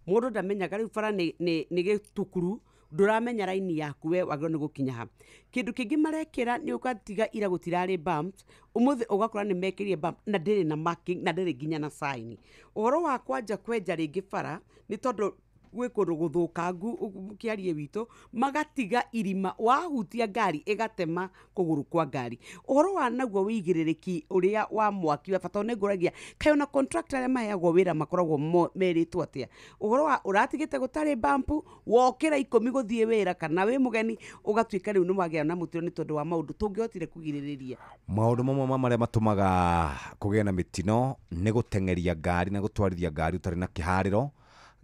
Mũndũ ndamenyaga rĩu bara nĩ gĩtukuru, ndũramenya raini yaku we wagĩrĩirwo nĩ gũkinya ha. Kĩndũ kĩngĩ marekĩra nĩ ũgatiga ira gũtirarĩ bumps, ũmũthĩ ũgakora nĩ mekĩrire bump na ndĩrĩ na marking na ndĩrĩ nginya na sign. Ũhoro wa kwanja kwenja rĩngĩ bara nĩ tondũ gwĩ kũndũ gũthũkangu kĩarie witũ magatiga irima, wahutia ngari ĩgatema kũgũrũ kwa ngari. Ũhoro wa naguo wĩigĩrĩrĩki ũrĩa wa mwaki wa bata nĩngũragia kaĩ ona contractor arĩa maheagwo wĩra makoragwo merĩtwo atĩa. Ũhoro wa ũratigĩte gũtarĩ bampu wokĩra 10 gũthiĩ wĩra kana wĩ mũgeni ũgatuĩka rĩu nĩ wagĩa na mũtino nĩ tondũ wa maũndũ tũngĩhotire kũgirĩrĩria. Maũndũ mamwe ma marĩa matũmaga kũgĩe na mĩtino nĩ gũteng'eria ngari na gũtwarithia ngari ũtarĩ na kĩharĩro,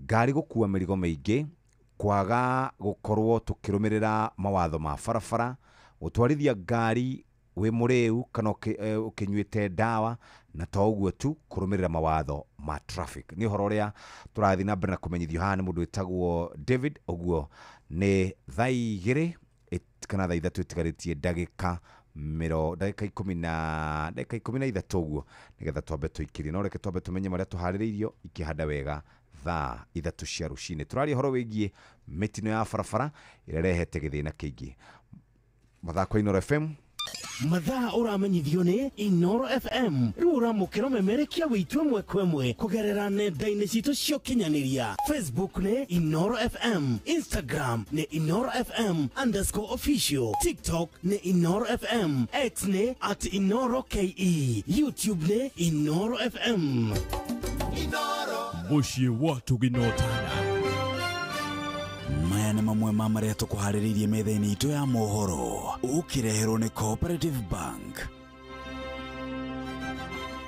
ngari gũkua mĩrigo mĩingĩ, kwaga gũkorwo tũkĩrũmĩrĩra mawatho ma barabara, gũtwarithia ngari wĩ mũrĩu kana ũkĩnyuĩte ndawa, na to ũguo tu kũrũmĩrĩra mawatho ma traffic. Nĩ ũhoro ũrĩa tũrathiĩ na mbere na kũmenyithio haha nĩ mũndũ wĩtagwo David. Ũguo nĩ thaa 2 kana thaa 3 ĩtigarĩtie ndagĩka 13 ũguo nĩgetha twambe tũikĩrie. No reke twambe tũmenye marĩa tũharĩrĩirio ikĩhanda wega thaa 3 cia rũcinĩ. Tũraria ũhoro wĩgiĩ mĩtino ya barabara ĩrĩa ĩrehete gĩthĩna kĩingĩ. Mathako Inooro FM. Mathaa ũramenyithio nĩ Inooro FM. Rĩu ũramũkĩra memerekia witũ ĩmwe kwa ĩmwe kũgerera nenda-inĩ citũ cia ũkinyanĩria. Facebook nĩ Inooro FM, Instagram nĩ Inooro FM _official, TikTok nĩ Inooro FM, X nĩ @InooroKE, YouTube nĩ Inooro FM. Mũciĩ wa tũgĩnotana. Maya nĩ mamwe ma marĩa tũkũharĩrĩirie metha-inĩ itũ ya mohoro ũkĩreherwo nĩ Cooperative Bank.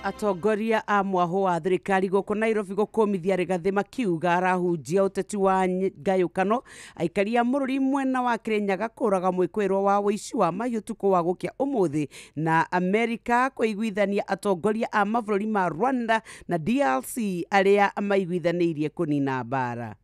Atongoria a mwaho wa thirikari gũkũ Nairobi gũkũmithia Rigathĩ makiuga arahunjia ũteti wa ngayũkano. Aikari a mũrũri mwena wa Kĩrĩnyaga kũraga mwĩkũĩrwo wa ũici wa mahiũ ũtukũ wa gũkĩa ũmũthĩ. Na Amerika kũiguithania atongoria a mabũrũri ma Rwanda na DRC arĩa maiguithanĩirie kũnina mbara.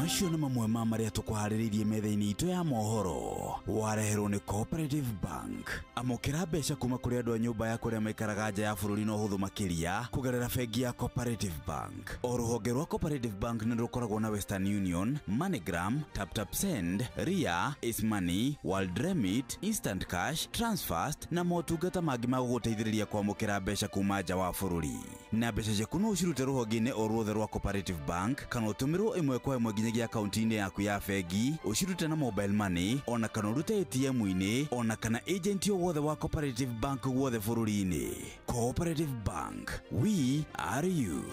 Macio nĩ mamwe ma marĩa tũkũharĩrĩirie metha-inĩ itũ ya mohoro. Wareherwo nĩ Cooperative Bank. Amũkĩra mbeca kuma kũrĩ andũ a nyũmba ya kũrĩa maikaraga nja ya bũrũri na ũhũthũ makĩria kũgerera bengi ya Cooperative Bank. O rũhonge rwa Cooperative Bank nĩ rũkoragwo na Western Union, MoneyGram, TapTap Send, Ria, Ace Money, World Remit, Instant Cash, Transfast na motungata mangĩ ma gũgũteithĩrĩria kwamũkĩra mbeca kuma nja wa bũrũri. Na mbeca ciaku no ũcirute rũhonge-inĩ o ruothe rwa Cooperative Bank kana ũtũmĩrwo ĩmwe kwa ĩmwe nginyagia akaunti-inĩ yaku ya bengi, ũcirute na mobile money ona kana ũrute ATM-inĩ ona kana agent o wothe wa Cooperative Bank guothe bũrũri-inĩ. Cooperative Bank, we are you.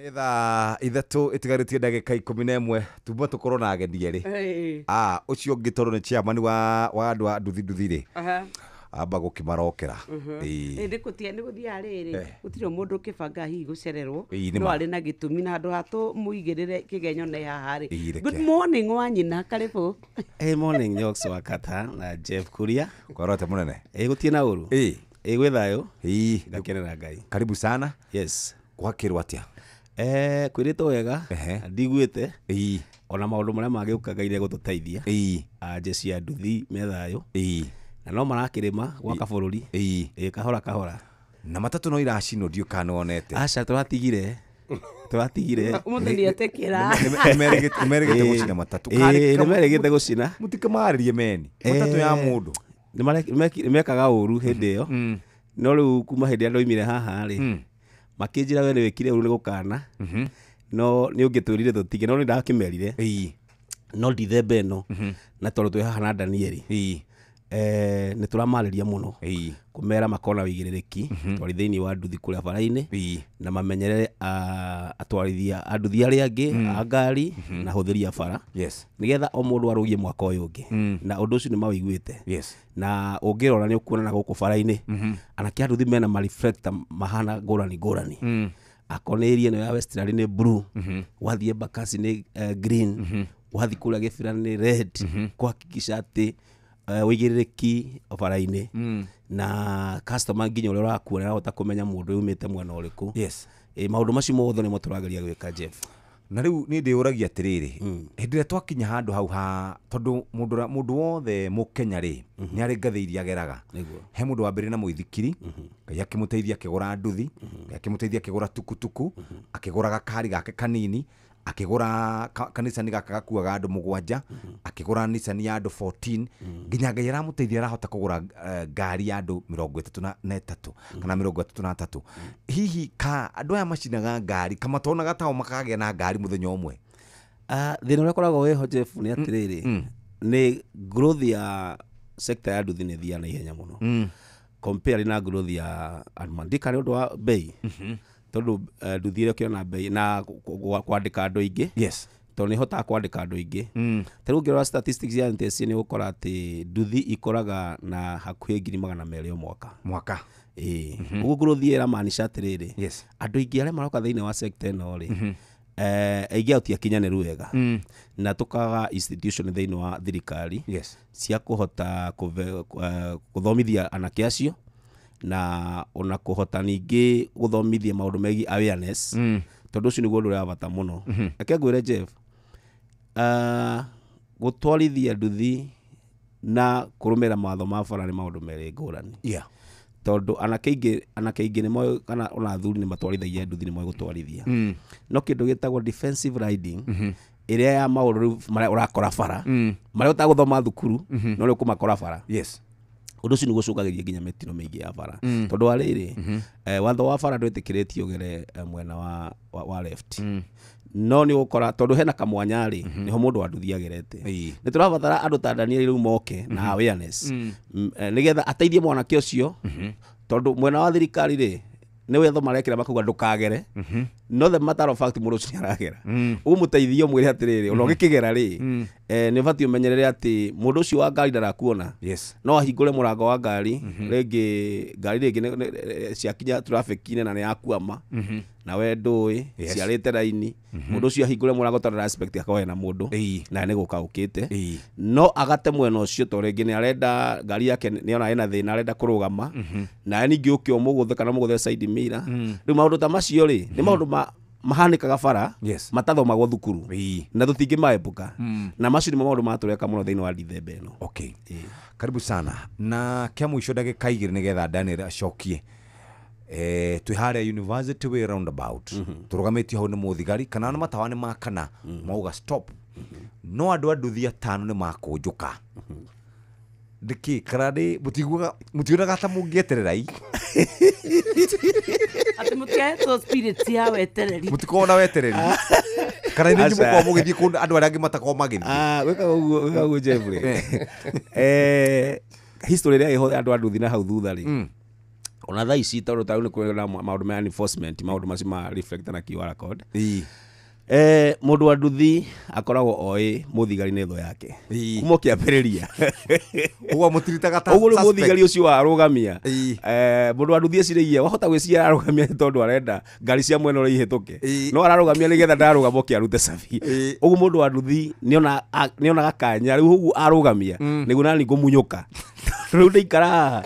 Nĩ thaa ithatũ ĩtigarĩtie ndagĩka 11 tuma tũkorwo na ageni erĩ. Ũcio ũngĩ tondũ nĩ chairman wa andũ a nduthi nduthi rĩ, amba gũkĩmarokera. Nĩ gũthiaga rĩrĩ gũtirĩ mũndũ ũkĩbanga hihi gũcererwo no arĩ na gĩtũmi na handũ ha tũmũigĩrĩre kĩgenyo nĩ haha rĩ. Good morning Wanyina, karibu. Hey, morning Nyox wa Kata na Jeff Kuria. Kwarota mũnene. Gũtirĩ na ũru. Gwĩ thayũ. Ngakenera Ngai. Karibu sana. Yes. Gwakĩrwo atĩa? Kwĩrĩtwo wega, ndiguĩte ona maũndũ marĩa mangĩũka Ngai nĩegũtũteithia. Jeshi ya nduthi me thayũ na no marakĩrĩma gwaka bũrũri kahora kahora. Na matatũ no iracinwo ndiũ kana nĩwonete? Aca, tũratigire. Ũmũthĩ nĩetĩkĩra. Nĩmerĩgĩte gũcina matatũ. Nĩmerĩgĩte gũcina. Mũtikamarĩrie meni matatũ ya mũndũ. Nĩmekaga ũru hĩndĩ ĩyo, no rĩu kuma hĩndĩ ĩrĩa ndoimire haha rĩ, makĩnjĩra we nĩwĩkire ũru nĩ gũkana, no nĩ ũngĩtwĩrire tũtige, no nĩ ndakĩmerire no ndithemba ĩno, na tondũ twĩ haha na Danieli nĩ tũramarĩria mũno kũmera makorwo na wĩigĩrĩrĩki twari thĩinĩ wa nduthi kũrĩa bara-inĩ, na mamenyerere atwarithia a nduthi arĩa angĩ a ngari na hũthĩri a bara, nĩgetha o mũndũ arũgie mwaka ũyũ ũngĩ, na ũndũ ũcio nĩ mawĩiguĩte. Na ũngĩrora nĩ ũkuona na gũkũ bara-inĩ anake a nduthi mena ma reflector mahana ngũrani ngũrani. Akorwo nĩ area ĩno ya Westland nĩ blue, wathiĩ Embakasi nĩ green, wathiĩ kũrĩa Gĩbira nĩ red, kũhakikisha atĩ wĩigĩrĩrĩki bara-inĩ na customer nginya ũrĩa ũrakuona arahota kũmenya mũndũ umĩte mwena ũrĩkũ. Maũndũ macio mothe nĩmo tũrageria gwĩka Jeff. Na rĩu nĩ ndĩũragia atĩrĩrĩ, hĩndĩ ĩrĩa twakinya handũ hau ha tondũ mũndũ wothe mũkenya rĩ nĩ arĩ ngathĩ iria ageraga. He mũndũ wambĩrĩria na mũithikiri, Ngai akĩmũteithia akĩgũra nduthi, Ngai akĩmũteithia akĩgũra tukutuku, akĩgũra gakari gake kanini, akĩgũra kanicani gaka gakuaga andũ 7, akĩgũra nicani ya andũ 14, nginya Ngai aramũteithia arahota kũgũra ngari ya andũ 33 kana 33. Hihi ka andũ aya macinaga ngari kamatonaga tao makagĩa na ngari mũthenya ũmwe? Thĩna ũrĩa ũkoragwo wĩho Jeff nĩ atĩrĩrĩ, nĩ growth ya sector ya nduthi nĩ ĩthiaga na ihenya mũno compare na growth ya andũ ndika nĩ ũndũ wa bei, tondũ nduthi ĩrĩa ũkĩona bei na kwandĩka andũ aingĩ. Tondũ nĩ ĩhotaga kwandĩka andũ aingĩ. Ta rĩu ũngĩrora statistics ya NTSA nĩ ũgũkora atĩ nduthi ikoraga na hakuhĩ 200,000 o mwaka. Ũguo growth ĩyo ĩramaanisha atĩrĩrĩ, andũ aingĩ arĩa maroka thĩinĩ wa sector ĩno rĩ, aingĩ ao ti akinyanĩru wega, na tũkaga institution thĩinĩ wa thirikari cia kũhota gũthomithia anake acio na ona kũhota ningĩ gũthomithia maũndũ megiĩ awareness, tondũ ũcio nĩguo ũndũ ũrĩa wa bata mũno. Reke ngwĩre Jeff, gũtwarithia nduthi na kũrũmĩrĩra mawatho ma bara nĩ maũndũ merĩ ngũrani. Tondũ anake aingĩ nĩmoĩ kana ona athuri nĩ matwarithagia nduthi, nĩmoĩ gũtwarithia, no kĩndũ gĩtagwo defensive riding ĩrĩa ya maũndũ rĩu marĩa ũrakora bara, marĩa ũtagũthoma thukuru, no rĩu ũkũmakora bara. Ũndũ ũcio nĩguo ũcũngagĩrĩria nginya mĩtino mĩingĩ ya bara, tondũ wa rĩrĩ, watho wa bara ndwĩtĩkĩrĩtio ũgere mwena wa left, no nĩ ũgũkora tondũ hena kamwanya rĩ, nĩho mũndũ wa nduthi agerete. Nĩ tũrabatara andũ ta Daniel rĩu moke na awareness nĩgetha ateithie mwanake ũcio, tondũ mwena wa thirikari rĩ nĩ watho marekĩra makauga ndũkagere, no the matter of fact mũndũ ũcio nĩaragera. Ũmũteithie ũmwĩre atĩrĩrĩ, ona ũgĩkĩgera rĩ, nĩ ũbatiĩ ũmenyerere atĩ mũndũ ũcio wa ngari ndarakuona, no ahingũre mũrango wa ngari rĩngĩ, ngari rĩngĩ ciakinya traffic-inĩ na nĩ yakwama, Na we ndũĩ ciarĩte raini mũndũ ũcio ahingũre mũrango tondũ respect akorwo na mũndũ na nĩ gũka ũkĩte no agate mwena ũcio tondũ rĩngĩ nĩ arenda ngari yake nĩ ona ĩna thĩna arenda kũrũgama na ningĩ ũke ũmũgũthe kana ũmũgũthe side mirror. Rĩu maũndũ ta macio rĩ nĩ maũndũ mahanĩkaga bara matathomagwo thukuru na tũtingĩmaepuka na macio nĩmo maũndũ matũreka mũno thĩinĩ wa Dithemba ĩno. Okay. Karibu sana na kĩa mũico ndagĩka igĩrĩ nĩgetha Daniel acokie. Twĩ harĩa University Way roundabout tũrũgamĩtio hau nĩ mũthigari kana nĩ matawa nĩ makana mauga stop no andũ a nduthi atano nĩ makũnjũka ndĩkĩ kana nĩ mũtiguaga mũtionaga ta mũngĩeterera i atĩ mũtiahetwo spirit ya wetereri mũtikoragwo na wetereri kana nĩ mũkoragwo mũgĩthiĩ kũndũ andũ arĩa angĩ matakoragwo magĩthiĩ. Gwĩka ũguo Jeffrey, history ĩrĩa ĩho andũ a nduthi na hau thutha rĩ ona thaa ici tondũ ta rĩu nĩ kũrĩ na maũndũ ma enforcement maũndũ macio ma reflect na QR code. Mũndũ wa nduthi akoragwo oĩ mũthigari nĩ thũ yake kuma ũkĩambĩrĩria ũguo mũtiritaga ta ũguo rĩu mũthigari ũcio arũgamia mũndũ wa nduthi eciragia wahota gwĩciria ararũgamia nĩ tondũ arenda ngari cia mwena ũrĩa ihĩtũke no ararũgamia nĩgetha ndarũgama ũke arute cabi. Ũguo mũndũ wa nduthi nĩonaga kanya rĩu ũguo arũgamia nĩguo nani ngũmunyũka rĩu ndaikara haha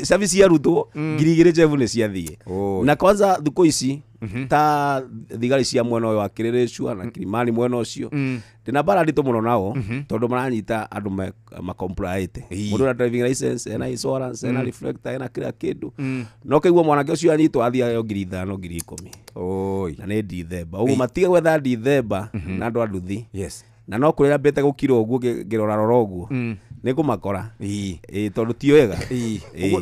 cabi ciarutwo 2000 Jeff nĩ ciathiĩ. Na kwanza thikũ ici ta thigari cia mwena ũyũ wa Kĩrĩrĩcua na Kilimani mwena ũcio ndĩna mbara nditũ mũno nao tondũ maranyita andũ makomplaĩte mũndũ na driving license ena insurance ena reflector ena kila kĩndũ no kĩigua mwanake ũcio anyitwo athiĩ aheo 5000 10,000 na nĩ Dithemba. Ũguo matige gwetha Dithemba na andũ a nduthi na no kũrĩa mbĩte gũkira ũguo ngĩrorarora ũguo nĩ ngũmakora tondũ ti wega.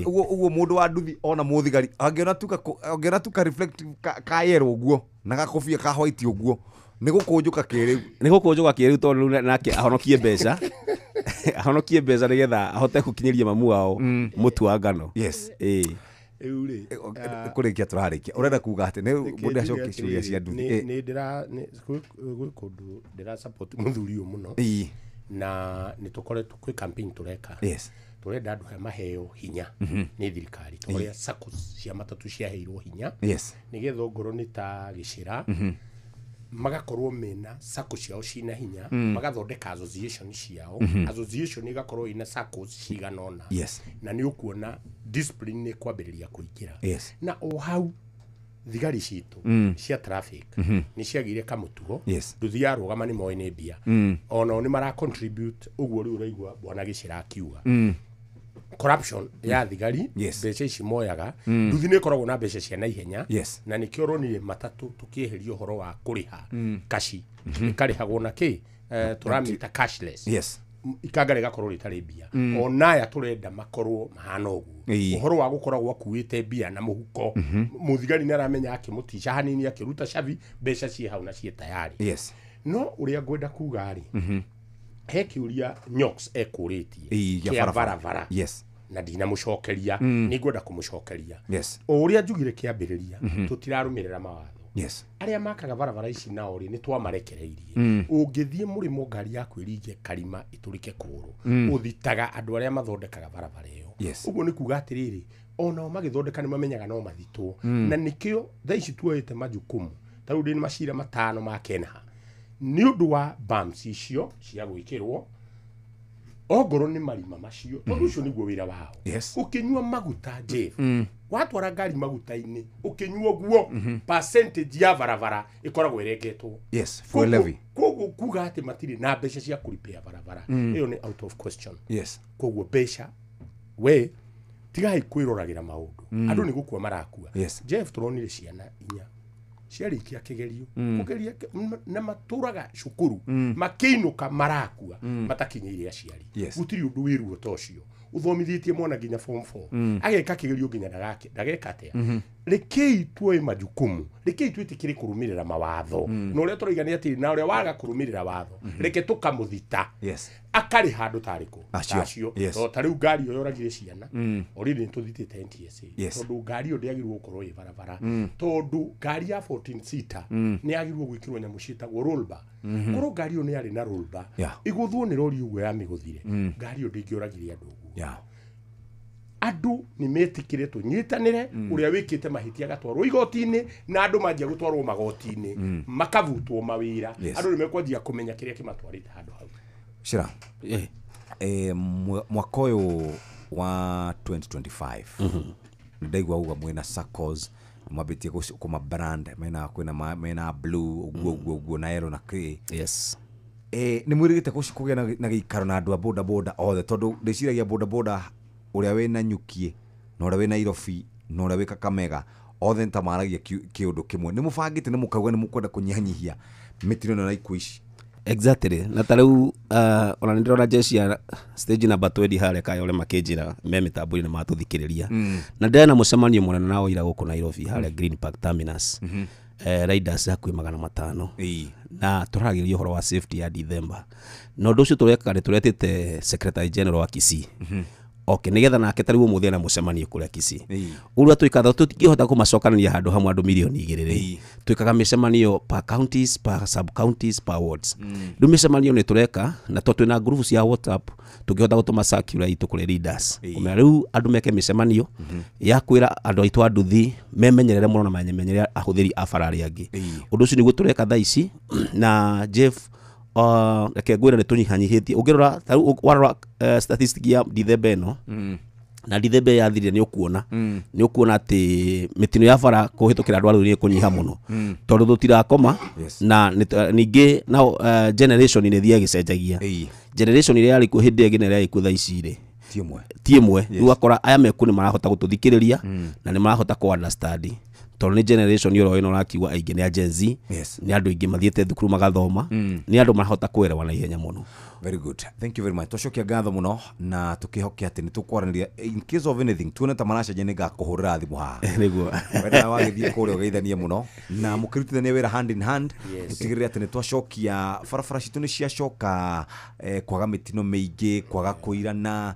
Ũguo mũndũ wa nduthi ona mũthigari angĩona tu ka reflect ka yellow ũguo na gakobia ka white ũguo nĩ gũkũnjũka kĩrĩu nĩ gũkũnjũka kĩrĩu tondũ rĩu nake ahonokie mbeca ahonokie mbeca nĩgetha ahote gũkinyĩria mamu wao mũtu wa ngano. Rĩu rĩ kũrĩkia tũrarĩkia ũrenda kuga atĩ nĩ mũndũ acokie ciũria cia nduthi. Nĩ ndĩra gwĩ kũndũ ndĩra support mũthuri ũyũ mũno na nĩ tũkoretwo kwĩ campaign tũreka tũrenda andũ aya maheo hinya nĩ thirikari tũrĩa SACCOs cia matatũ ciaheirwo hinya nĩgetha ongorwo nĩ ta gĩcĩra magakorwo mena SACCO ciao cina hinya magathondeka association ciao association igakorwo ina SACCOs cigana ũna na nĩ ũkuona discipline nĩ kwambĩrĩria kũingĩra na o hau thigari citũ cia traffic nĩ ciagĩire kamũtugo nduthi yarũgama nĩ moĩ nĩ mbia onao nĩ mara contribute ũguo rĩu ũraigua bwana Gĩcĩra akiuga corruption ya thigari mbeca ici moyaga nduthi nĩ ĩkoragwo na mbeca cia naihenya na nĩkĩo ũronire matatũ tũkĩeheria ũhoro wa kũrĩha kaci ĩkarĩhagwo na kĩ tũramĩta cashless ikanga rĩgakorwo rĩtarĩ mbia onaya tũrenda makorwo mahana ũguo ũhoro wa gũkoragwo akuĩte mbia na mũhuko mũthigari nĩ aramenya akĩmũtica hanini akĩruta cabi mbeca ciĩ hau na ciĩ tayari. No ũrĩa ngwenda kuga rĩ he kĩũria Nyox ekũrĩtie kĩa barabara na ndinamũcokeria nĩ ngwenda kũmũcokeria o ũrĩa njugire kĩambĩrĩria tũtirarũmĩrĩra mawatho arĩa makaga barabara ici nao rĩ nĩ twamarekereirie ũngĩthiĩ mũrĩmo ngari yaku ĩringe karima ĩtũrĩke kũgũrũ ũthitaga andũ arĩa mathondekaga barabara ĩyo. Ũguo nĩ kuga atĩrĩrĩ onao magĩthondeka nĩ mamenyaga no mathitwo na nĩkĩo thaa ici tuoete majukumu ta rĩu ndĩ macira 5 ma Kenha nĩ ũndũ wa bumps icio cia gwĩkĩrwo ongorwo nĩ marima macio tondũ ũcio nĩguo wĩra wao. Ũkĩnyua maguta Jeff watwara ngari maguta-inĩ ũkĩnyua ũguo percentage ya barabara ĩkoragwo ĩrengetwo. Fuel levy. Koguo kuga atĩ matirĩ na mbeca cia kũripĩa barabara ĩyo nĩ out of question. Koguo mbeca we tigai kwĩroragĩra maũndũ andũ nĩ gũkua marakua. Jeff tũronire ciana 4 ciarĩkia kĩgerio kũgeria na matũraga cukuru makĩinũka marakua matakinyĩire aciari. Gũtirĩ ũndũ wĩ ruo ta ũcio ũthomithĩtie mwana nginya form 4 ageka kĩgerio nginya ndageka atĩa. Rekei tuoe majukumu rekei twĩtĩkĩre kũrũmĩrĩra mawatho na ũrĩa tũrauga nĩ atĩ na ũrĩa waga kũrũmĩrĩra watho reke tũkamũthita akarĩ handũ tarĩkũ acio ta rĩu ngari ĩyo yoragire ciana already nĩ tũthitĩte NTSA tondũ ngari ĩyo ndĩagĩrĩirwo gũkorwo ĩ barabara tondũ ngari ya 14 seater nĩ yagĩrĩirwo gwĩkĩrwo nyamũ ciĩtagwo roll bar korwo ngari ĩyo nĩ yarĩ na roll bar ĩgũthwo nĩ rori ũguo yamĩgũthire ngari ĩyo ndĩngĩoragire andũ ũguo. Andũ nĩ metĩkĩre tũnyitanĩre ũrĩa wĩkĩte mahĩtia agatwarwo igoti-inĩ na andũ manjia gũtwarwo magoti-inĩ makavutwo mawĩra. Andũ nĩ mekwanjia kũmenya kĩrĩa kĩmatwarĩte handũ hau. Shira, mwaka ũyũ wa 2025 ndaigua uga mwena SACCOs mwambĩtie kũma brand mena kwĩna mena blue ũguo ũguo ũguo na yellow na grey. Yes. Nĩ mwĩrĩgĩte kũgĩa na gĩikaro na andũ a boda boda othe tondũ ndĩciragia boda boda ũrĩa wĩna Nyukie na ũrĩa wĩna Nairobi na ũrĩa wĩ Kakamega othe nĩ ta maragia kĩũndũ kĩmwe. Nĩ mũbangĩte nĩ mũkauga nĩ mũkwenda kũnyihanyihia mĩtino ĩno na ikuũ ici? Exactly. Na ta rĩu ona nĩ ndĩrona jeshi ya stage number 20 harĩa Kayole makĩnjĩra me mĩtambo-inĩ matũthikĩrĩria. Na ndĩrĩ na mũcemanio mũnene nao ira gũkũ Nairobi harĩa Green Park Terminus. Riders hakuhĩ 500. Na tũraragĩrĩria ũhoro wa safety ya December. Na ũndũ ũcio tũreka nĩ tũretĩte Secretary General wa Kisii. Okay, nigetha nake tari umuthi na mucemanio kuria Kisii. Uria twikaga tutingihota kumacokanania handu hamwe andu milioni 2 twikaga micemanio per counties, per sub counties, per wards. Riu micemanio ni tureka na to twina groups cia WhatsApp tungihota gutuma circular itu kuri leaders. Kumenya riu andu meke micemanio ya kwira andu aitu anduthi memenyerere muno na menyenyere ahuthiri a bara aria angi. Undu ucio niguo tureka thaa ici na Jeff reke ngwĩre nĩ tũnyihanyihĩtie. Ũngĩrora tarĩu warora statistic ya Dithemba ĩno na Dithemba yathirire nĩ ũkuona nĩ ũkuona atĩ mĩtino ya bara kũhĩtũkĩra andũ arũĩ nĩ ĩkũnyiha mũno tondũ tũtirakoma. Na ningĩ nao generation nĩ ĩthiaga ĩgĩcenjagia. Generation ĩrĩa yarĩ kuo hĩndĩ ĩngĩ na ĩrĩa ĩkuo thaa ici rĩ ti ĩmwe. Rĩu ũgakora aya mekuo nĩ marahota gũtũthikĩrĩria na nĩ marahota kũ understand tondũ nĩ generation ĩyo ĩno ũrakiuga aingĩ nĩ a Gen Z, nĩ andũ aingĩ mathiĩte thukuru magathoma, nĩ andũ marahota kũerewa na ihenya mũno. Very good. Thank you very much. Twacokia ngatho mũno na tũkĩhoke atĩ nĩ tũkwaranĩria in case of anything tuone ta maracenjia nĩ ngakũhũrĩra thimũ haha. Nĩguo. Wenda wagĩthiĩ kũrĩa ũgeithanie mũno na mũkĩrutithania wĩra hand in hand tũtigĩrĩre atĩ nĩ twacokia barabara citũ nĩ ciacoka kwaga mĩtino mĩingĩ, kwaga kũirana,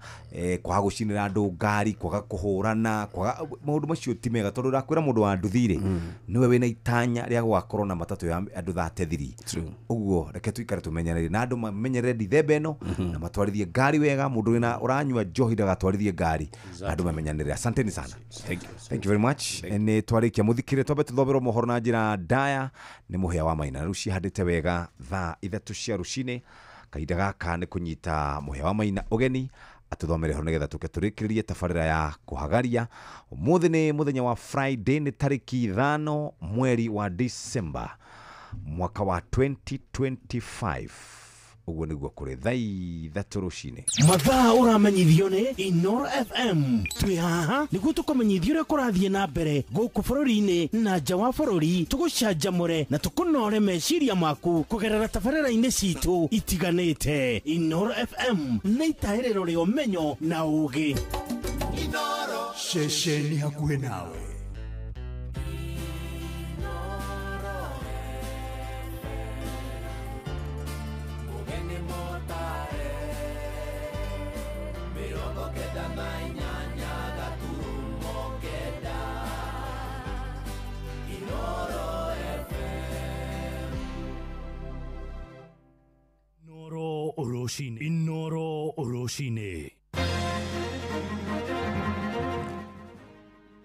kwaga gũcinĩra andũ ngari, kwaga kũhũrana, kwaga maũndũ macio ti mega tondũ ndakwĩra mũndũ wa nduthi rĩ nĩwe wĩna itanya rĩa gũgakorwo na matatũ ya andũ 33. Ũguo reke tũikare tũmenyereire na andũ mamenyerere Dithemba ĩno na matwarithie ngari wega. Mũndũ wĩna ũranyua njohi ndagatwarithie ngari na andũ mamenyanĩre. Asanteni sana. Thank you. Thank you very much. Nĩ twarĩkia mũthikĩre twambe tũthomerwo mohoro na njĩra ndaya nĩ Mũhĩa wa Maina. Rĩu cihandĩte wega thaa 3 cia rũcinĩ. Kahinda gaka nĩ kũnyita Mũhĩa wa Maina ũgeni atũthomere ho nĩgetha tũke tũrĩkĩrĩrie tabarĩra ya kũhagaria. Ũmũthĩ nĩ mũthenya wa Friday, nĩ tarĩki 5 mweri wa December mwaka wa 2025. Ũguo nĩguo kũrĩ thaa 3 rũcinĩ. Mathaa ũramenyithio nĩ Inoro FM. Twĩ haha nĩguo tũkũmenyithie ũrĩa kũrathiĩ na mbere gũkũ bũrũri-inĩ na nja wa bũrũri, tũgũcanjamũre na tũkũnore meciria maku kũgerera tabarĩra-inĩ citũ itiganĩte. Inoro FM nĩ itahĩrĩro rĩa ũmenyo na ũũgĩ. Ceceni hakuhĩ nawe. Inoro Rũcinĩ.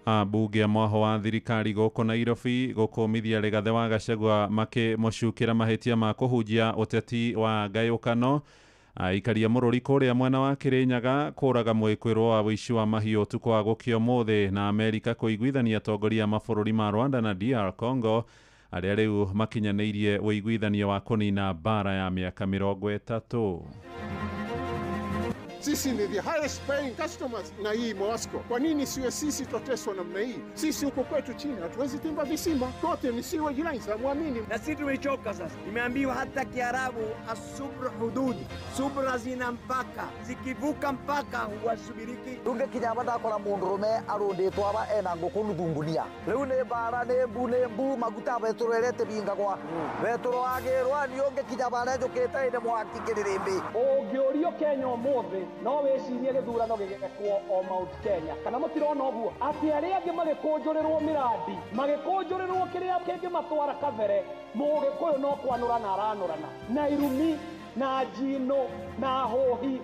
Ambunge a mwaho wa thirikari gũkũ Nairobi gũkũmithia Rigathĩ wa Gachagua makĩmũcukĩra mahĩtia ma kũhunjia ũteti wa ngayũkano. Aikaria mũrũri kũrĩa mwena wa Kĩrĩnyaga kũraga mwĩkwĩrwo wa ũici wa mahiũ ũtukũ wa gũkĩa ũmũthĩ. Na Amerika kũiguithania atongoria a mabũrũri ma Rwanda na DR Congo arĩa rĩu makinyanĩirie ũiguithanio wa kũnina mbara ya mĩaka 30. Sisi ni the highest paying customers na hii Moscow. Kwa nini siwe sisi tuteswa namna hii? Sisi huko kwetu chini hatuwezi timba visima. Kote ni sewage lines, hamuamini. Na sisi tumechoka sasa. Nimeambiwa hata Kiarabu asubru hudud. Subra zina mpaka. Zikivuka mpaka huwasubiriki. Tunge kinyama ndakora mundurume arunditwo aba ena nguku nuthu ngunia. Riu ni mbara ni mbu ni mbu maguta betũrerete bingagwa. Betũro agĩrwa ni ũngĩkinya bara njũkĩte ĩne mwaki kĩrĩrĩmbĩ. Ũngĩũrio Kenya ũmũthĩ no wĩcirie gĩthurano gĩgekwo o Mount Kenya kana mũtirona ũguo atĩ arĩa angĩ magĩkũnjũrĩrwo mĩrandi magĩkũnjũrĩrwo kĩrĩa kĩngĩmatwara kabere mũgĩkũyũ no kwanũrana aranũrana na irumi na njino na hũhi.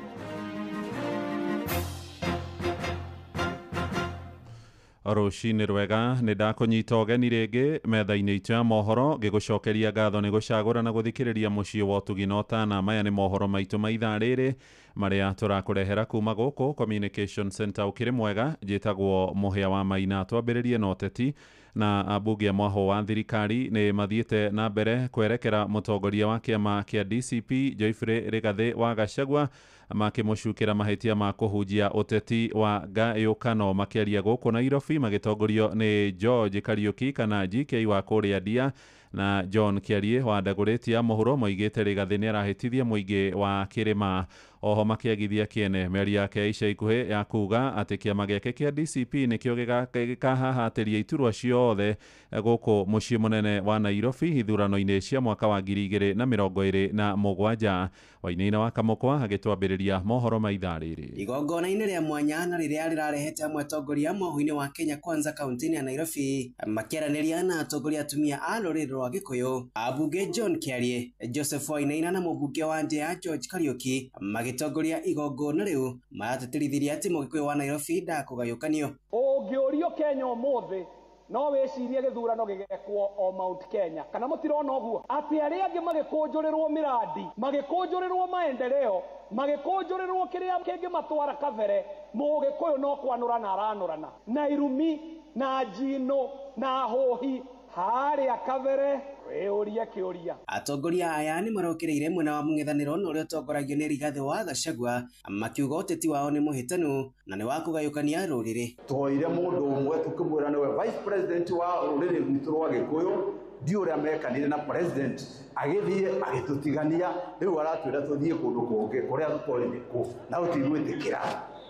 Rũcinĩ rwega, nĩ ndakũnyita ũgeni rĩngĩ metha-inĩ itũ ya mohoro, ngĩgũcokeria ngatho nĩ gũcagũra na gũthikĩrĩria mũciĩ wa ũtugi na ũtana. Maya nĩ mohoro maitũ ma ithaa rĩrĩ marĩa tũrakũrehera kuma gũkũ Communication Center. Ũkĩrĩ mwega, njĩtagwo Mũhĩa wa Maina. Twambĩrĩrie na ũteti, na ambunge a mwahũ wa thirikari nĩ mathiĩte na mbere kwerekera mũtongoria wa kĩama kĩa DCP Geoffrey Rigathĩ wa Gachagua, makĩmũcukĩra mahĩtia ma kũhunjia ũteti wa ngayũkano. Makĩaria gũkũ Nairobi magĩtongorio nĩ George Kariuki kana GK wa kũrĩa Ndia na John Kĩarie wa Ndagũrĩti ya mũhuro, moigĩte Rigathĩ nĩ arahĩtithia mũingĩ wa kĩrĩma. Oho makĩagithia kĩene mĩario yake ya ica ikuhĩ ya kuga atĩ kĩama gĩake kĩa DCP nĩkĩo gĩkahahatĩria iturwa ciothe gũkũ mũciĩ mũnene wa Nairobi ithurano-inĩ cia mwaka wa 2027. Wainaina wa Kamũkwa agĩtwambĩrĩria mohoro ma ithaa rĩrĩ. Igongona-inĩ rĩa mwanya na rĩrĩa rĩrarehete amwe atongoria mohũ-inĩ wa Kenya Kwanza kaunti-inĩ ya Nairobi, makĩaranĩria na atongoria atumia a rũrĩrĩ rwa Gĩkũyũ, ambunge John Kĩarie, Joseph Wainaina na mũmbunge wa Ndia George Kariuki magĩtongoria igongona rĩu maratĩtĩrithirie atĩ mũgĩkũyũ wa Nairobi ndakũgayũkanio. Ũngĩũrio Kenya ũmũthĩ no wĩcirie gĩthurano gĩgekwo o Mount Kenya, kana mũtirona ũguo atĩ arĩa angĩ magĩkũnjũrĩrwo mĩrandi, magĩkũnjũrĩrwo maendeleo, magĩkũnjũrĩrwo kĩrĩa kĩngĩmatwara kabere, mũgĩkũyũ no kwanũrana aranũrana na irumi na njino na hũhi harĩa kabere. Wĩũrie kĩũria. Atongoria aya nĩ marokĩrĩire mwena wa mũng'ethanĩro na ũrĩa ũtongoragio nĩ Rigathĩ wa Gachagua, makiuga ũteti wao nĩ mũhĩtanu na nĩ wa kũgayũkania rũrĩrĩ. Twoire mũndũ ũmwe tũkĩmwĩra nĩwe vice president wa rũrĩrĩ rwitũ rwa Gĩkũyũ, ndiũ ũrĩa mekanire na president agĩthiĩ agĩtũtigania, rĩu aratwĩra tũthiĩ kũndũ kũngĩ kũrĩa tũtoĩ nĩ kũ, na tũtigwĩtĩkĩra.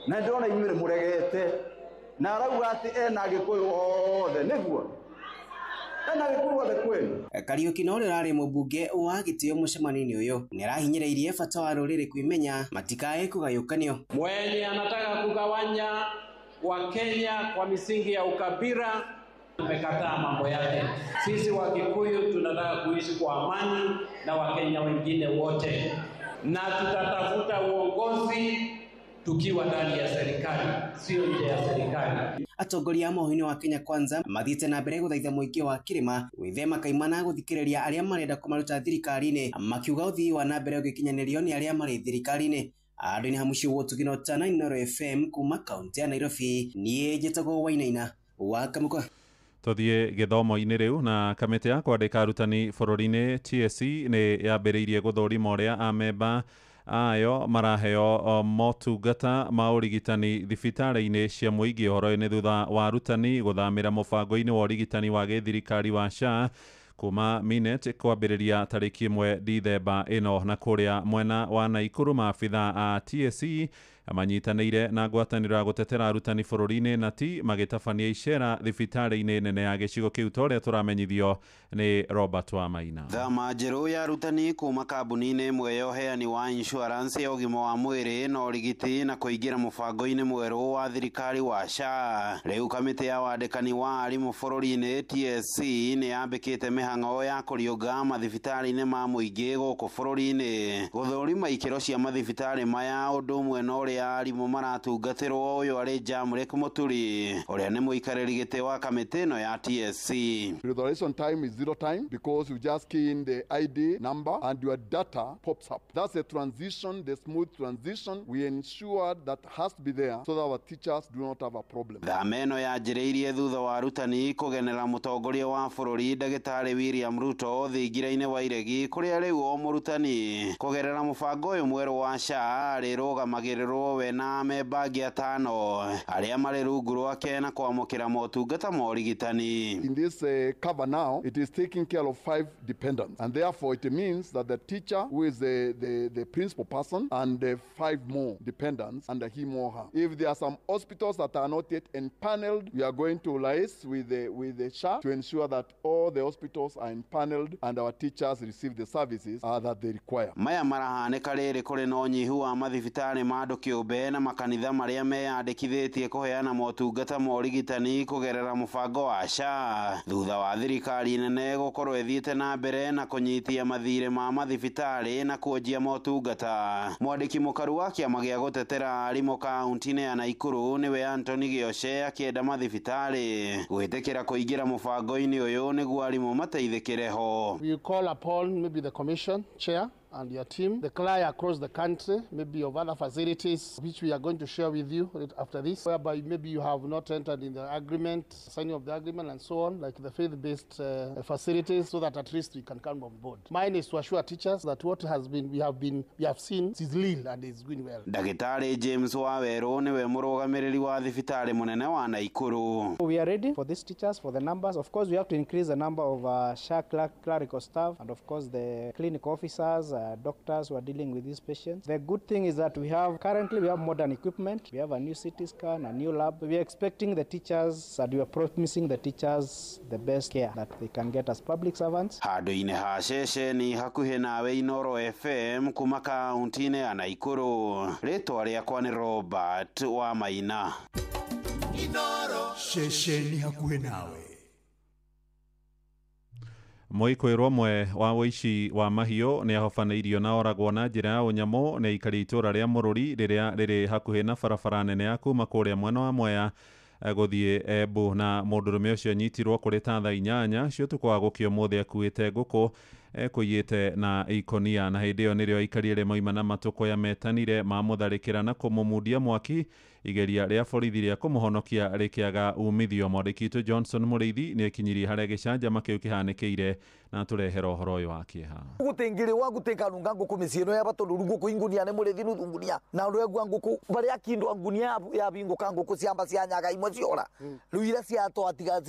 Na ndĩrona inyuĩ nĩ mũregete, na arauga atĩ ena Gĩkũyũ othe, nĩguo Kariuki na ũrĩa ũrarĩ mũmbunge wa gĩtĩo mũcemanio-inĩ ũyũ nĩ arahinyĩrĩirie bata wa rũrĩrĩ kwĩmenya matikae kũgayũkanio. Mwenye anataka kugawanya wa Kenya kwa misingi ya ukabila amekataa mambo yake. Sisi wa Kikuyu tunataka kuishi kwa amani na Wakenya wengine wote, na tutatafuta uongozi tukiwa ndani ya serikali, sio nje ya serikali. Atongoria a mohũ-inĩ wa Kenya Kwanza mathiĩte na mbere gũthaitha mũingĩ wa kĩrĩma gwĩthema kaimana gũthikĩrĩria arĩa marenda kũmaruta thirikari-inĩ, makiuga ũthii wa na mbere ũgĩkinyanĩrio nĩ arĩa marĩ thirikari-inĩ. Andũ-inĩ ha mũciĩ wa Ũtugi na Ũtana, Inooro FM kuma kaunti ya Nairobi, niĩ njĩtagwo Wainaina wa Kamũkwa. Tũthiĩ gĩthomo-inĩ rĩu, na kamĩtĩ ya kwandĩka arutani bũrũri-inĩ TSC nĩ yambĩrĩirie gũthũrima ũrĩa amemba ayo maraheo motungata ma ũrigitani thibitarĩ-inĩ cia mũingĩ. Ũhoro ũyũ nĩ thutha wa arutani gũthamĩra mũbango-inĩ wa ũrigitani wa gĩthirikari wa SHA kuma Minet kwambĩrĩria tarĩki 1 Dithemba ĩno. Na kũrĩa mwena wa Naikuru maabitha a TSC manyitanĩire na ngwatanĩro ya gũtetera arutani bũrũri-inĩ na ti magĩtabania icera thibitarĩ-inĩ nene ya gĩcigo kĩu, ta ũrĩa tũramenyithio nĩ Robert Wamaina. Thama njerũ ya arutani kuma kambuni-inĩ ĩmwe ya ũheani wa insurance ya ũgima wa mwĩrĩ na ũrigiti na kũingĩra mũbango-inĩ mwerũ wa thirikari wa SHA. Rĩu kamĩtĩ ya wandĩkani wa arimũ bũrũri-inĩ TSC nĩ yambĩkĩte mĩhang'o ya kũriũnga mathibitarĩ-inĩ ma mũingĩ gũkũ bũrũri-inĩ, gũthũrima ikĩro cia mathibitarĩ maya ũndũ ũmwe na ũrĩa arimũ maratungatĩrwo. Ũyũ arĩ Jamrek Mũturi ũrĩa nĩ mũikarĩri gĩtĩ wa kamĩtĩ ĩno ya TSC. Restoration time is zero time because you just key in the ID number and your data pops up. That's a transition, the smooth transition we ensure that has to be there so that our teachers do not have a problem. Thama ĩno yanjĩrĩirie thutha wa arutani kũgenera mũtongoria wa bũrũri ndagĩtarĩ William Ruto thingira-inĩ wa Iregi, kũrĩa rĩu o mũrutani kũgerera mũbango ũyũ mwerũ wa SHA arĩrũgamagĩrĩrwo we na amemba angĩ 5 arĩa marĩ rungu rwake na kwamũkĩra motungata ma ũrigitani. In this cover now, it is taking care of 5 dependents, and therefore it means that the teacher who is the principal person and the 5 more dependents under him or her. If there are some hospitals that are not yet empaneled, we are going to liaise with the SHA to ensure that all the hospitals are empaneled and our teachers receive the services that they require. Maya marahanĩka rĩrĩ kũrĩ na ũnyihu wa mathibitarĩ ma andũ kĩũmbe na makanitha marĩa meyandĩkithĩtie kũheana motungata ma ũrigitani kũgerera mũbango wa SHA thutha wa thirikari nene gũkorwo ĩthiĩte na mbere na kũnyitia mathirĩ ma mathibitarĩ na kuonjia motungata. Mwandĩki mũkaru wa kĩama gĩa gũtetera arimũ kaunti-inĩ ya Naikuru nĩwe Anthony Gĩoce akĩenda mathibitarĩ gwĩtĩkĩra kũingĩra mũbango-inĩ ũyũ nĩguo arimũ mateithĩkĩre ho. We call upon maybe the commission chair and your team, the cry across the country, maybe of other facilities, which we are going to share with you right after this, whereby maybe you have not entered in the agreement, signing of the agreement and so on, like the faith-based facilities, so that at least we can come on board. Mine is to assure teachers that what has been, we have seen is real and is going well. Ndagĩtarĩ James Wawerũ nĩwe mũrũgamĩrĩri wa thibitarĩ mũnene wa Naikuru. We are ready for these teachers, for the numbers. Of course, we have to increase the number of SHA clerical staff and of course the clinic officers, doctors who are dealing with these patients. The good thing is that we have modern equipment. We have a new CT scan, a new lab. We are expecting the teachers, and we are promising the teachers the best care that they can get as public servants. Handũ-inĩ ha ceceni hakuhĩ nawe Inoro FM kuma kaunti-inĩ ya Naikuru, rĩtwa rĩakwa nĩ Robert wa Maina. Inoro ceceni hakuhĩ nawe. Mũikwĩrwo ũmwe wa ũici wa mahiũ nĩ ahobanĩirio na oragwo na njĩra ya ũnyamũ nĩ aikari itũra rĩa Mũrũri rĩrĩa rĩrĩ hakuhĩ na barabara nene ya kuma kũrĩa mwena wa Mwea gũthiĩ Embu, na mũndũrũme ũcio anyitirwo kũrĩ ta thaa 8 cia ũtukũ wa gũkĩa ũmũthĩ akuĩte ngũkũ ekũiyĩte na ikonia, na hĩndĩ ĩyo nĩrĩo aikari arĩa moima na matũkũya metanire mamũtharĩkĩra na kũmũmundia mwaki. Igeria rĩa borithi rĩa kũmũhonokia rĩkĩaga umithio. Mwandĩki witũ Johnson Mũrĩithi nĩekinyirie harĩa gĩcanjama kĩu kĩhanĩkĩire na atũrehera ũhoro ũyũ wa kĩeha. Gũtingĩrĩ wa gũtĩkanunga ngũkũ mĩciĩ ĩno ya batũrũ ngũkũ ingunia nĩ mũrĩithi nuthu ngunia na ũndũ egua ngũkũ barĩa kindwa ngunia ya bingũka ngũkũ ciamba cia nyaga imwe ciora rĩu iria ciatwatiga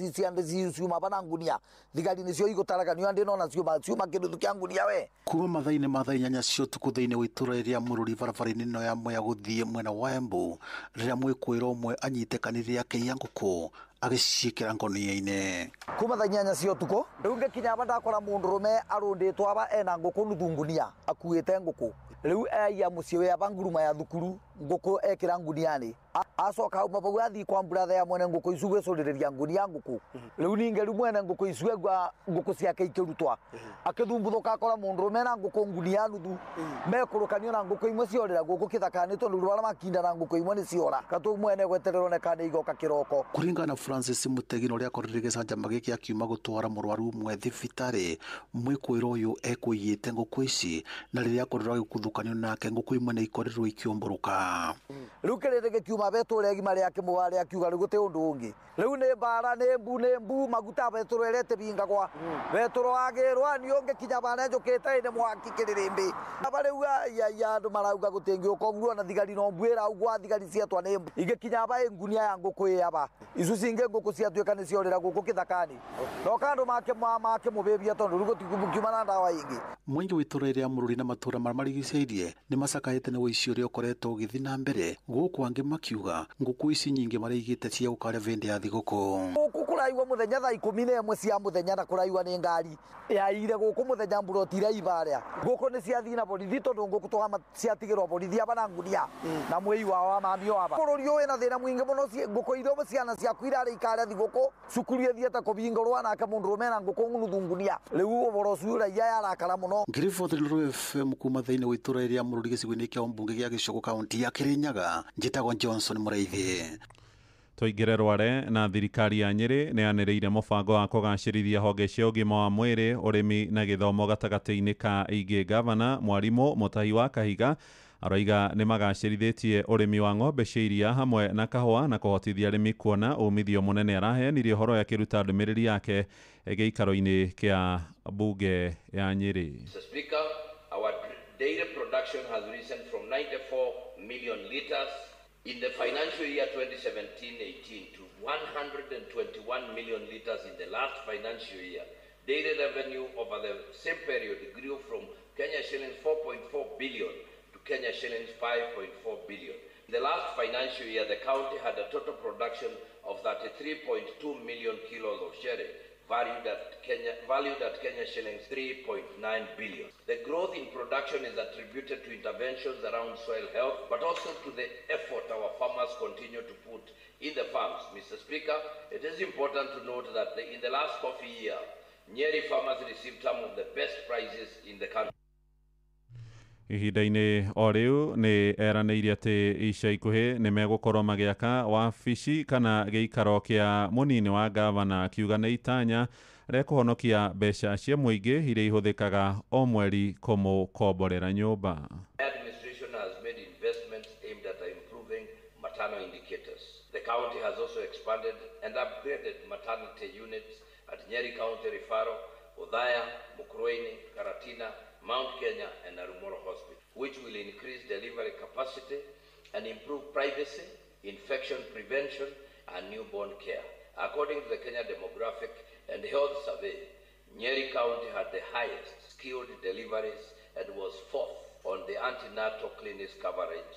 ciuma bana ngunia thigari nĩcio igũtaraganio andĩ nona ciuma kĩnuthu kĩa ngunia we. Kuma mathaa-inĩ ma thaa 8 cia ũtukũ thĩinĩ wa itũra rĩa Mũrũri barabara-inĩ ĩno ya Mwea gũthiĩ mwena wa Embu rĩrĩa mwĩkũĩrwo ũmwe anyitĩkanire akĩiya ngũkũ agĩciĩkĩra ngonia-inĩ. Kuma thaa 8 cia ũtukũ rĩu ngĩkinya aba ndakora mũndũrũme arũndĩtwo aba ena ngũkũ nuthu ngunia akuĩte ngũkũ rĩu eiya mũciĩ wĩ aba nguruma ya thukuru ngũkũ ekĩra ngunianĩ acoka auma bau athiĩ kwa mbratha ya mwene ngũkũ icu gwĩcũrĩrĩria ngunia ngũkũ rĩu ningĩ rĩu mwene ngũkũ icu egua ngũkũ ciake ikĩrutwa akĩthumbuthũka akora mũndũrũme na ngũkũ ngunia nuthu mekũrũkanio na ngũkũ imwe ciorĩra gũkũ kĩthaka-inĩ tondũ rĩu arĩa makinda na ngũkũ imwe nĩ ciora katũ mwene gwetererwo nĩ kana igoka kĩroko. Kũringana na Francis Mũtegi na ũrĩa akorire gĩcanjama gĩkĩ akiuma gũtwara mũrwaru ũmwe thibitarĩ, mwĩkũĩrwo ũyũ ekũiyĩte ngũkũ ici na rĩrĩa akorirwo agĩkuthũkanio nake ngũkũ imwe nĩ ikorirwo ikĩũmbũrũka. Rĩu kĩrĩndĩ gĩkiuma betũra igima rĩa kĩmũwa rĩa kiuga rĩu gũtĩ ũndũ ũngĩ rĩu nĩ mbara nĩ mbu maguta betũrũ ĩrĩa ĩtĩbingagwa betũrũ agĩrwa niĩ ũngĩkinya bana njũkĩte ĩnĩ mwaki kĩrĩrĩmbĩ aba rĩu ya andũ marauga gũtingĩũka ũguo na thigari no mbu ĩraugwa thigari cietwa nĩ mbu ingĩkinya aba ĩ ngunia ya ngũkũ ĩ aba icu cingĩ ngũkũ ciatuĩka nĩ ciorĩra gũkũ kĩthaka-inĩ no kandũ makĩmũbĩbia tondũ rĩu gũtikiuma na ndawa ingĩ. Mũingĩ wa itũra rĩa Mũrũri na matũra marĩa marigicĩirie nĩ macakaĩte nĩ ũici ũrĩa ũkoretwo ũgĩthiĩ na mbere gũkũ angĩ makiuga ngũkũ ici nyingĩ maraigĩte cia gũkarĩa hĩndĩ ya thigũkũ. Gũkũ kũraigua mũthenya thaa 11 cia mũthenya na kũraigua nĩ ngari yaire gũkũ mũthenya mburoti iraiba arĩa ngũkũ nĩ ciathiĩ na borithi tondũ ngũkũ tũhama ciatigĩrwo borithi aba na ngunia na mwĩi wao wa mamio aba. Bũrũri ũyũ wĩna thĩna mũingĩ mũno ngũkũ iria ciana ciaku irarĩ ikarĩa thigũkũ cukuru ĩthiĩte kũbingũrwo nake mũndũrũme na ngũkũ nuthu ngunia rĩu ũhoro ũcio raia yarakara mũno. Ngiriboti Lulu FM kuma thĩinĩ wa itũra rĩa Mũrũri gĩcigo-inĩ kĩa ũmbunge gĩa Gĩcũgũ kaunti ya Kĩrĩnyaga, njĩtagwo Johnson Mũrĩithi. Tũingĩre Rware na thirikari ya Nyĩrĩ nĩ yanĩrĩire mũbango wa kũgacĩrithia honge cia ũgima wa mwĩrĩ, ũrĩmi na gĩthomo gatagatĩ-inĩ ka ingĩ. Gavana Mwarimũ Mũtahi wa Kahiga aroiga nĩ magacĩrithĩtie ũrĩmi wa ng'ombe cia iria hamwe na kahũa na kũhotithia arĩmi kuona umithio mũnene. Araheanire ũhoro akĩruta ndũmĩrĩri yake gĩikaro-inĩ kĩa mbunge ya Nyĩrĩ. Mr. Speaker, our dairy production has risen from 94 million liters in the financial year 2017-18 to 121 million liters in the last financial year. Dairy revenue over the same period grew from Kenya shillings 4.4 billion to Kenya shillings 5.4 billion. In the last financial year, the county had a total production of 33.2 million kilos of sherry, valued at Kenya shillings 3.9 billion. The growth in production is attributed to interventions around soil health, but also to the effort our farmers continue to put in the farms. Mr. Speaker, it is important to note that in the last coffee year, Nyeri farmers received some of the best prices in the country. Ihinda-inĩ o rĩu nĩ eranĩire atĩ ica ikuhĩ nĩ megũkorwo magĩaka wabici kana gĩikaro kĩa mũnini wa gavana, akiuga nĩ itanya rĩa kũhonokia mbeca cia mũingĩ iria ihũthĩkaga o mweri kũmũkomborera nyũmba. Administration has made investments aimed at improving maternal indicators. The county has also expanded and upgraded maternity units at Nyeri County Referral, Othaya, Mukurweini, Karatina, Mount Kenya and Narumoro Hospital, which will increase delivery capacity and improve privacy, infection prevention and newborn care. According to the Kenya Demographic and Health Survey, Nyeri County had the highest skilled deliveries and was fourth on the antenatal clinics coverage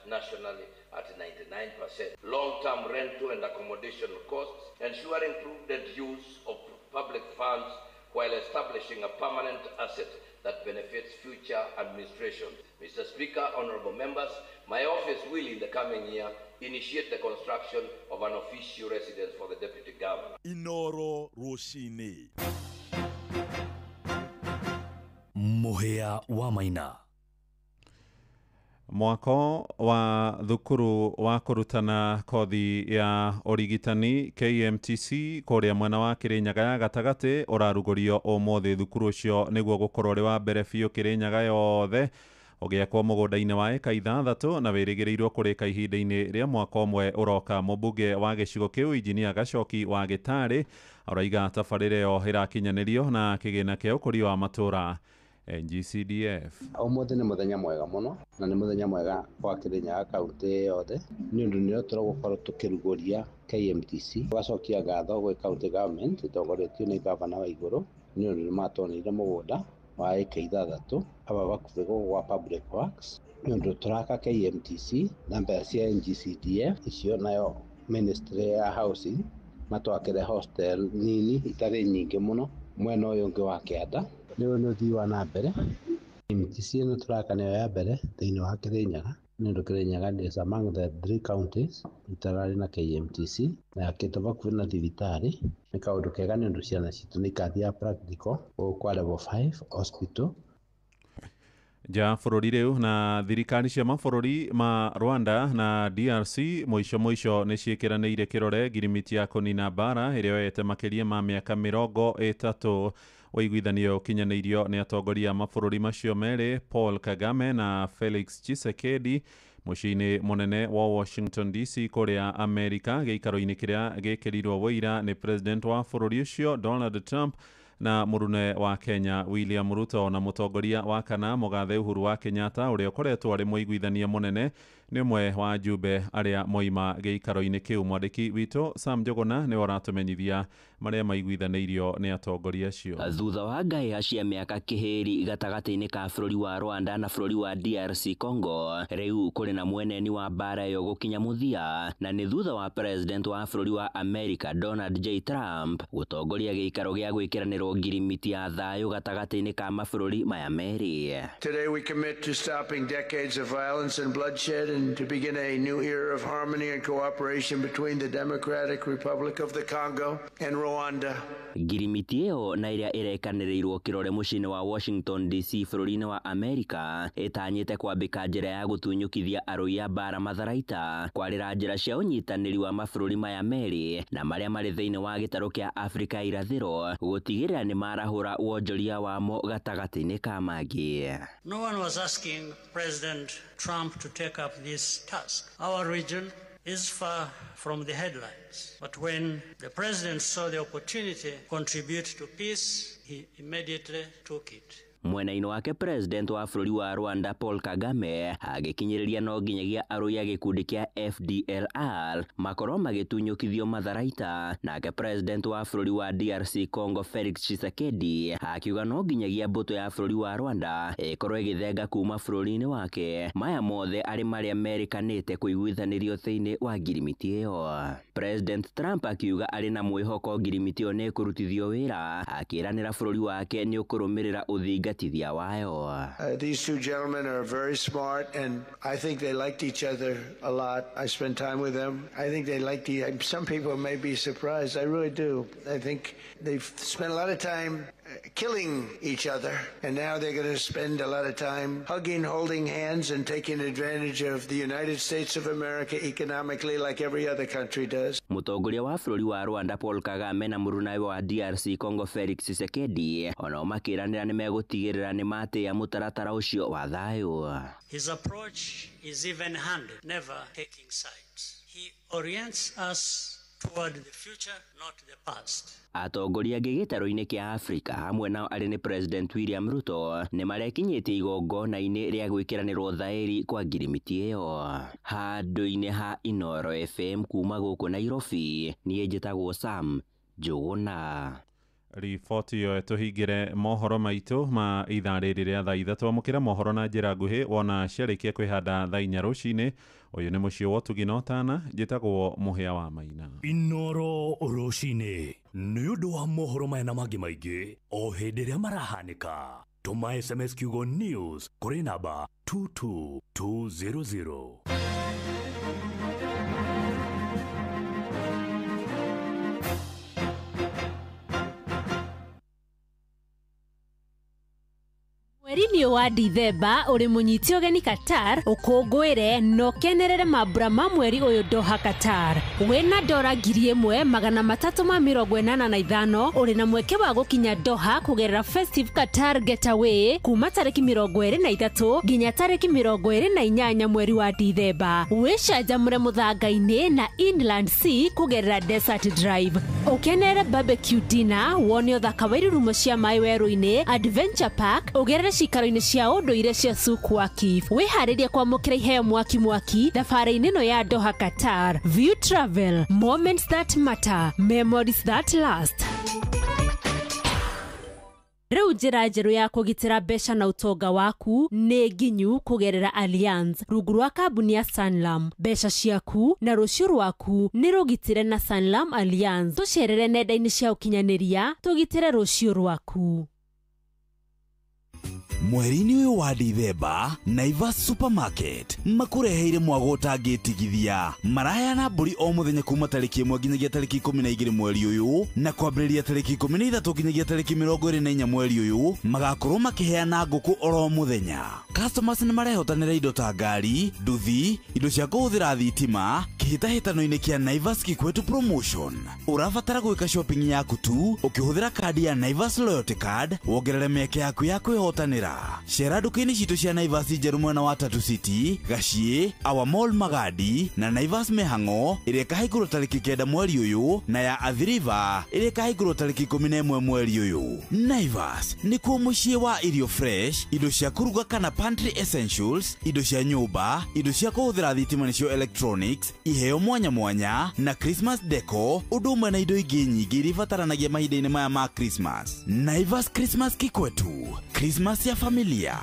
nationally at 99%. Long-term rental and accommodation costs, ensuring prudent use of public funds while establishing a permanent asset that benefits future administrations. Mr. Speaker, honorable members, my office will in the coming year initiate the construction of an official residence for the Deputy Governor. Inoro Roshini. Muhea wa Maina. Mwako wa thukuru wa kũrutana kothi ya ũrigitani KMTC kũrĩa mwena wa Kĩrĩnyaga ya gatagatĩ ũrarugũrio ũmũthĩ. Thukuru ũcio nĩguo gũkorwo ũrĩ wa mbere biũ Kĩrĩnyaga yothe ũgĩakwo mũgũnda-inĩ wa ĩka 6 na wĩrĩgĩrĩirwo kũrĩka ihinda-inĩ rĩa mwaka ũmwe ũroka. Mũmbunge wa gĩcigo kĩu Injinia Gacoki wa Gĩtarĩ araiga tabarĩra ĩyo ĩrakinyanĩrio na kĩgĩna kĩa ũkũria wa matũũra NGCDF. Ũmũthĩ nĩ mũthenya mwega mũno na nĩ mũthenya mwega wa Kĩrĩnyaga kaunti yothe nĩ ũndũ nĩo tũragũkorwo tũkĩrugũria KMTC. Tũgacokia ngatho gwĩ county government ĩtongoretio nĩ gavana wa igũrũ nĩ ũndũ nĩmatuoneire mũgũnda wa ĩka 6 aba bakuhĩ gũkũ gwa Public Works nĩ ũndũ tũraka KMTC na mbeca cia NGCDF icio, nayo ministry ya housing matwakĩre hostel nini itarĩ nyingĩ mũno mwena ũyũ ũngĩ wa kĩanda. Nĩ ũthii wa na mbere. KMTC ĩno tũraka nĩyo ya mbere thĩinĩ wa Kĩrĩnyaga nĩ ũndũ Kĩrĩnyaga is among the 3 counties itararĩ na KMTC na yakĩtwo bakuhĩ na thibitarĩ. Nĩ kaũndũ kega nĩ ũndũ ciana citũ nĩ ikathiaga practical gũkũ kwa level 5 hospital. Nja bũrũri rĩu na thirikari cia mabũrũri ma Rwanda na DRC mũico mũico nĩ ciĩkĩranĩire kĩrore ngirimiti ya kũnina mbara ĩrĩa yoete makĩria ma mĩaka 30. Ũiguithanio ũkinyanĩirio nĩ atongoria a mabũrũri macio merĩ Paul Kagame na Felix Tshisekedi mũciĩ-inĩ mũnene wa Washington DC kũrĩa Amerika, gĩikaro-inĩ kĩrĩa gĩkĩrirwo wũira nĩ president wa bũrũri ũcio Donald Trump na mũrune wa Kenya William Ruto na mũtongoria wa kana mũgathe Uhuru wa Kenyatta ũrĩa ũkoretwo arĩ mũiguithania mũnene nĩ ũmwe wa njumbe arĩa moima gĩikaro-inĩ kĩu. Mwandĩki witũ Sam Njuguna nĩwe ũratũmenyithia marĩa maiguithanĩirio nĩ atongoria acio. Thutha wa ngahĩha cia mĩaka kĩhĩri gatagatĩ-inĩ ka bũrũri wa Rwanda na bũrũri wa DRC Congo, rĩu kũrĩ na mweneni wa mbara ĩyo gũkinya mũthia, na nĩ thutha wa president wa bũrũri wa America Donald J Trump gũtongoria gĩikaro gĩa gwĩkĩranĩrwo ngirimiti ya thayũ gatagatĩ-inĩ ka mabũrũri maya merĩ. Today we commit to stopping decades of violence and bloodshed and to begin a new era of harmony and cooperation between the Democratic Republic of the Congo and Rwanda. Ngirimiti ĩyo na ĩrĩa ĩrekanĩrĩirwo kĩrore mũciĩ-inĩ wa Washington DC bũrũri-inĩ wa Amerika ĩtanyĩte kwambĩka njĩra ya gũtunyũkithia arũi a mbara matharaita, kwarĩra njĩra cia ũnyitanĩri wa mabũrũri maya merĩ na marĩa marĩ thĩinĩ wa gĩtarũ kĩa Afrika irathĩro gũtigĩrĩra nĩ marahũra wonjoria wamo gatagatĩ-inĩ ka mangĩ. No one was asking President Trump to take up this task. Our region is far from the headlines, but when the president saw the opportunity to contribute to peace, he immediately took it. Mwena-inĩ wake president wa bũrũri wa Rwanda Paul Kagame agĩkinyĩrĩria no nginyagia arũi a gĩkundi kĩa FDLR makorwo magĩtunyũkithio matharaita. Nake president wa bũrũri wa DRC Congo Felix Tshisekedi akiuga no nginyagia mbũtũ ya bũrũri wa Rwanda ĩkorwo ĩgĩthenga kuma bũrũri-inĩ wake. Maya mothe arĩ marĩa merĩkanĩte kũiguithanĩrio thĩinĩ wa ngirimiti ĩyo. President Trump akiuga arĩ na mwĩhoko ngirimiti ĩyo nĩ ĩkũrutithio wĩra, akĩranĩra bũrũri wake nĩ ũkũrũmĩrĩra ũthingatithia wayo. These two gentlemen are very smart, and I think they liked each other a lot. I spent time with them. I think they liked some people may be surprised. I really do. I think they've spent a lot of time killing each other, and now they're going to spend a lot of time hugging, holding hands, and taking advantage of the United States of America economically like every other country does. Mũtongoria wa bũrũri wa Rwanda Paul Kagame na mũrunawe wa DRC Congo Felix Tshisekedi onao makĩranĩra nĩ megũtigĩrĩra nĩ matĩĩa mũtaratara ũcio wa thayũ. His approach is even-handed, never taking sides. He orients us toward the future, not the past. Atongoria angĩ gĩtarũ-inĩ kĩa Afrika hamwe nao arĩ nĩ President William Ruto nĩ marekinyĩtie igongona-inĩ rĩa gwĩkĩranĩrwo thaĩri kwa ngirimiti ĩyo. Handũ-inĩ ha Inooro FM kuma gũkũ Nairobi, niĩ njĩtagwo Sam Njũgũna. Riboti ĩyo ĩtũhingĩre mohoro maitũ ma ithaa rĩrĩ rĩa thaa 3. Amũkĩra mohoro na njĩra nguhĩ wona ciarĩkia kwĩhanda thaa 4 rũcinĩ. Ũyũ nĩ mũciĩ wa ũtugi na ũtana, njĩtagwo Mũhĩa wa Maina. Inooro rũcinĩ nĩ ũndũ wa mohoro maya na mangĩ maingĩ o hĩndĩ ĩrĩa marahanĩka. Tũma SMS kiugo news kũrĩ namba 22200. Mweri-inĩ wa Dithemba ũrĩ mũnyite ũgeni Qatar ũkũngũĩre na ũkenerere mambura ma mweri ũyũ Doha Qatar. Wĩna dora 1385 ũrĩ na mweke wa gũkinya Doha kũgerera Festive Qatar Getaway kuma tarĩki 23 nginya tarĩki 28 mweri wa Dithemba. Wĩcanjamũre mũthanga-inĩ na Inland Sea kũgerera Desert Drive. Ũkenerere barbecue dinner, wone ũthaka wa irurumo cia maĩ werũ-inĩ, Adventure Park, ũgerere cikaro-inĩ cia ũndũire cia Souk Waqif. Wĩharĩrie kwamũkĩra iheo mwaki mwaki thabarĩ-inĩ ĩno ya Doha Qatar. View Travel, moments that matter, memories that last. Rĩu njĩra njerũ ya kũgitĩra mbeca na ũtonga waku nĩ nginyu kũgerera Allianz rungu rwa kambuni ya Sanlam. Mbeca ciaku na rũciũ rwaku nĩ rũgitĩre na Sanlam Allianz. Tũcerere nenda-inĩ cia ũkinyanĩria tũgitĩre rũciũ rwaku. Mweri-inĩ ũyũ wa Dithemba, Naivas Supermarket makũreheire mwago ũtangĩtigithia. Maraheana mbũri o mũthenya kuma tarĩki 1 nginyagia tarĩki 12 mweri ũyũ, na kwambĩrĩria tarĩki 13 nginyagia tarĩki 24 mweri ũyũ magakorwo makĩheana ngũkũ oro mũthenya. Customers nĩ marehotanĩra indo ta ngari, nduthi, indo cia kũhũthĩra thitima kĩhĩtahĩtano-inĩ kĩa Naivas Kikwetu Promotion. Ũrabatara gwĩka shopping yaku tu ũkĩhũthĩra kandi ya Naivas Loyalty Card, wongerere mĩeke yaku ya kwĩhotanĩra. Cera nduka-inĩ citũ cia Naivas njerũ mwena wa Tatu City, Gaciĩ, Our Mall Magadi na Naivas Mĩhang'o ĩrĩa ĩkahingũrwo tarĩki 9 mweri ũyũ, na ya Athi River ĩrĩa ĩkahingũrwo tarĩki 11 mweri ũyũ. Naivas nĩkuo mũciĩ wa irio fresh, indo cia kũruga kana pantry essentials, indo cia nyũmba, indo cia kũhũthĩra thitima nĩcio electronics, iheo mwanya mwanya na Christmas deco, ũndũ ũmwe na indo ingĩ nyingĩ iria ibataranagia mahinda-inĩ maya ma Christmas. Naivas Christmas Kikwetu, Christmas ya familia.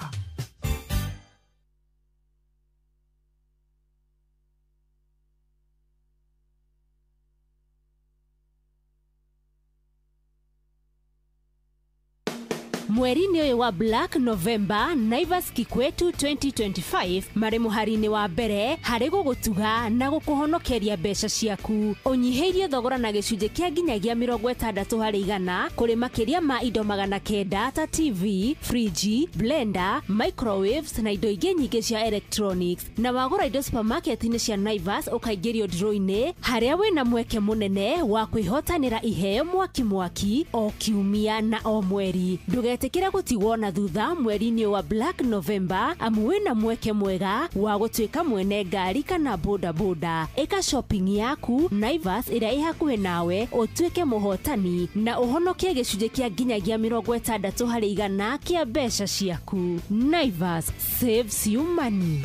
Mweri-inĩ ũyũ wa Black November, Naivas Kikwetu 2025 marĩ mũhari-inĩ wa mbere harĩ gũgũtuga na gũkũhonokeria mbeca ciaku. Ũnyihĩirie thogora na gĩcunjĩ kĩa nginyagia 60% kũrĩ makĩria ma indo 900 ta TV, friji, blender, microwaves na indo ingĩ nyingĩ cia electronics. Na wagũra indo supermarket-inĩ cia Naivas ũkaingĩrio draw-inĩ harĩa wĩna mweke mũnene wa kwĩhotanĩra iheo mwaki mwaki o kiumia na o mweri. Ndũgetĩkĩre gũtigwo na thutha mweri-inĩ wa Black November amu wĩna mweke mwega wa gũtuĩka mwene ngari kana bodaboda. Ĩka shopping yaku Naivas ĩrĩa ĩ hakuhĩ nawe ũtuĩke mũhotani na ũhonokie gĩcunjĩ kĩa nginyagia 60% kĩa mbeca ciaku. Naivas saves you money.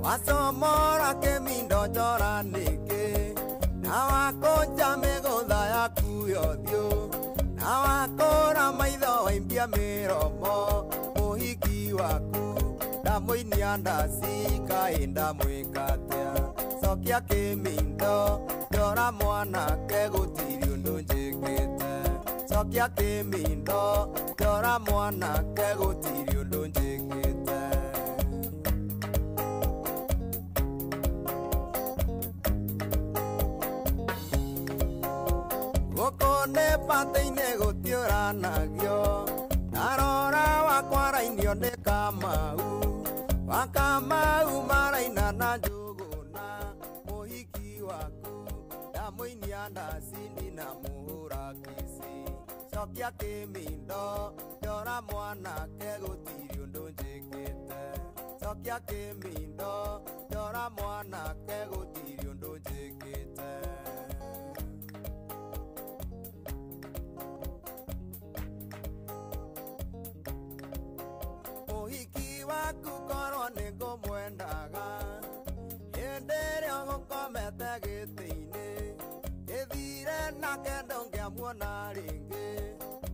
Wasomora kemindo njora nĩkĩ na wakũnja mĩgũtha yaku yothiũ na wakũra maitho waimbia mĩromo mũhiki waku ndamũinia ndaci kaĩ ndamwĩka atĩa cokia kĩmindo njora mwanake gũtirĩ ũndũ njĩkĩte cokia kĩmindo njora mwanake gũtirĩ ũndũ njĩkĩte. Gũkũ nĩ batĩ-inĩ gũtiũranagio ndarora wakwa arainio nĩ Kamau wa Kamau maraina na Njũgũna mũhiki waku ndamũinia ndaci ndinamũhũra kici cokia kĩmindo njora mwanake gũtirĩ ũndũ njĩkĩte cokia kĩmindo njora mwanake gũtirĩ ũndũ njĩkĩte. Mũhiki waku korwo nĩ ngũmwendaga hĩndĩ ĩrĩa ũgũkomete gĩtĩ-inĩ gĩthire nake ndũngĩamuona rĩngĩ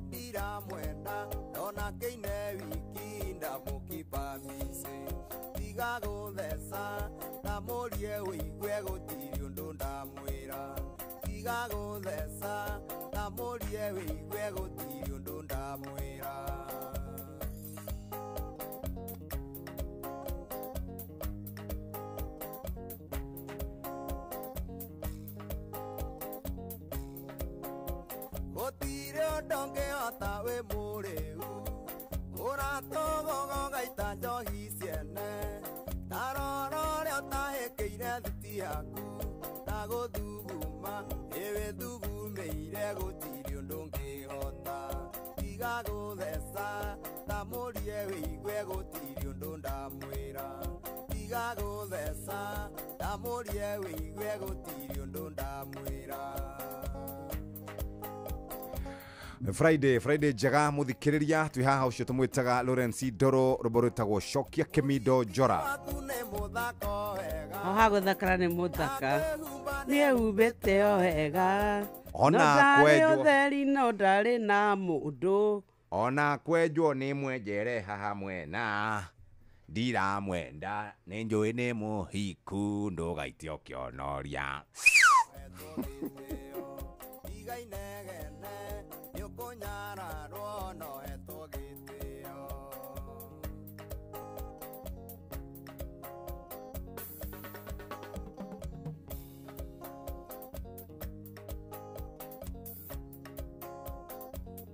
ndiramwenda ndona kĩine wiki ndamũkipa micĩ tiga gũtheca ndamũrie ũigue gũtirĩ ũndũ ndamwĩra tiga gũtheca ndamũrie ũigue gũtirĩ ũndũ ndamwĩra. Gũtirĩ ũndũ ũngĩhota wĩ mũrĩu ũratũgũgũgaita njohi ciene tarora ũrĩa ũtahĩkĩire thuti yaku na gũthuguma ĩwĩthugumĩire gũtirĩ ũndũ ũngĩhota tiga gũtheca ndamũrie wĩigue gũtirĩ ũndũ ndamwĩra tiga gũtheca ndamũrie wĩigue gũtirĩ ũndũ ndamwĩra. Friday njega muthikiriria twi haha ucio tumwitaga Lawrence Ndoro rwimbo rwitagwo Cokia Kĩmindo Njora. Haha gũthakara nĩ mũthaka nĩehumbĩte o wega ona kwenjwo ũtheri no ndarĩ na mũndũ ona kwenjwo nĩ mwenjere haha mwena ndiramwenda nĩ njũĩ nĩ mũhiku ndũgaite ũkĩonoria. Nĩũkũnyararwo no hetwo gĩtĩo.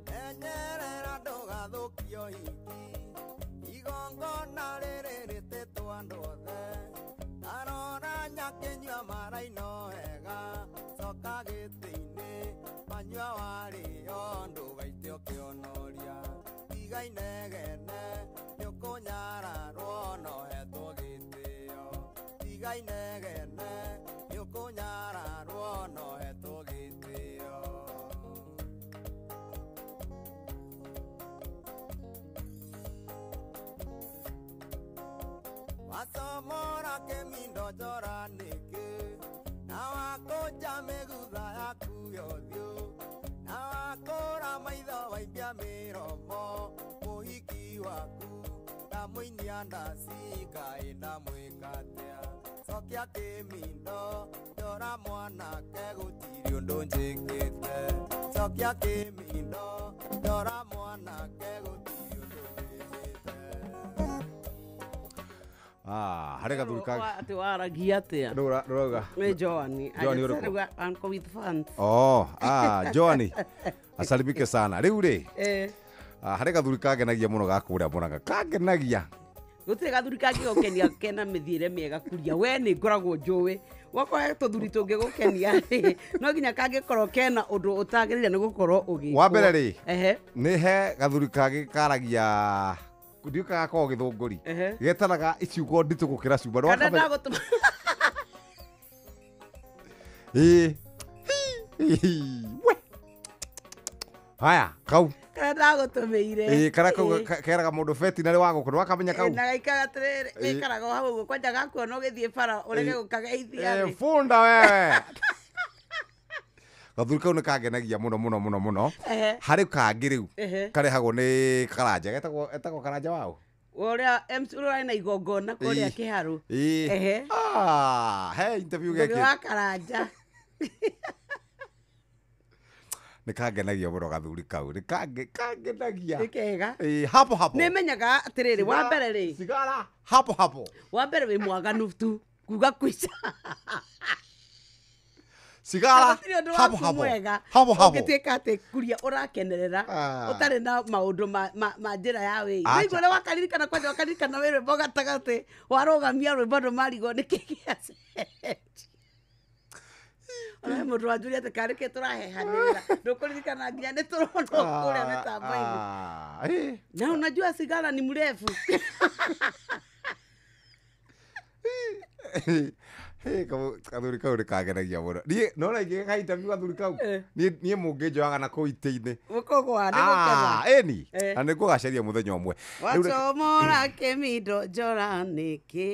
Menyerera ndũgathũkio hiki igongona rĩrĩ rĩtĩtwo andũ othe ndarora nyakĩnyua maraina wega coka gĩtĩ-inĩ manyua warĩo ndũgaite ũkĩonoria tiga inegene nĩũkũnyararwo no hetwo gĩtĩo tiga inegene nĩũkũnyararwo no hetwo gĩtĩo. Wasomora kĩmindo njora nĩkĩ na wakũnja mĩgutha yaku yothiũ na wakũra maitho waimbia mĩromo mũhiki waku ndamũinia ndaci kaĩ ndamwĩka atĩa cokia kĩmindo njora mwanake gũtirĩ ũndũ njĩkĩte cokia kĩmindo njora mwanake gũtirĩ ũndũ njĩkĩte. Harĩ gathuri ka atĩ waragia atĩa ndũrauga nĩ Joani Joani ũrĩkũ? Uncle with fans. Oh, Joani asalimike sana rĩu rĩ harĩ gathuri kangenagia mũno ga kũrĩa Mũrang'a kangenagia Gũtirĩ gathuri kangĩgũkenia kena mĩthiĩre mĩega kuria we nĩ ngoragwo njũĩ wakorwo tũthuri tũngĩgũkenia rĩ no nginya kangĩkorwo kena ũndũ ũtagĩrĩire nĩ gũkorwo ũgĩkwo. Wa mbere rĩ, Ehe. nĩ he gathuri kangĩ karagia ndiũ kagakorwo gĩthũngũri Ehe. getanaga iciugo nditũ gũkĩra cumba. Nĩ Kana wakamenya- ndagũtũma Ĩĩ. We. Haya kau kana ndagũtũmĩire. Ĩĩ, karĩa kau Ĩĩ. keraga mũndũ vetinarĩ wa ngũkũ nĩ wakamenya kau. Na gaikara atĩrĩrĩ Ĩĩ. gaikaraga o hau ũguo kwanja gakuona ũgĩthiĩ bara ũrege Ĩĩ. gũkageithia Eh, rĩ. bunda wewe. Gathuri kau nĩ kangenagia mũno mũno mũno mũno. Ehe. Harĩ kangĩ rĩu Ehe. karehagwo nĩ karanja getagwo karanja waũ. Ũrĩa MC ũrĩa ũrarĩ na igongona kũrĩa Ĩĩ. Kĩharũ. Ĩĩ. Ehe. Ah, he interview Ngugi gekĩ wa Karanja. Nĩ kangenagia mũno gathuri kau nĩ kangenagia. Nĩ kega. Ĩĩ, hapo hapo. Nĩ menyaga atĩrĩrĩ wa mbere rĩ Sigara hapo hapo. Wa mbere wĩ mwaganu tu kuga kwica. Sigara Gũtirĩ ũndũ hapo waku hapo. mwega Hapo hapo. ũngĩtuĩka atĩ kuria ũrakenerera Ah. ũtarĩ na maũndũ ma njĩra ya wĩi. Acha. Waigua ũrĩa wakaririkana kwanja wakaririkana wĩ rwĩmbo gatagatĩ warũgamia rwĩmbo andũ marigwo nĩkĩ gĩacenjia. Ona he mũndũ wanjũria atĩ karĩ kĩ tũrahehanĩrĩra ndũkũririkana nginya nĩ tũronwo kũrĩa mĩtambo-inĩ. Ah, eh. Na unajua sigara ni mrefu. Hey, kathuri kau nĩ kangenagia mũno niĩ nona ingĩgeka interview gathuri kau Eh. niĩ mũngĩnjoyaga na kũu itĩ-inĩ. Gũkũgwa nĩ gũkena. Ah, ĩni Eh. na nĩ ngũgacaria mũthenya ũmwe. Rĩu Wacomora kĩmindo njora nĩkĩ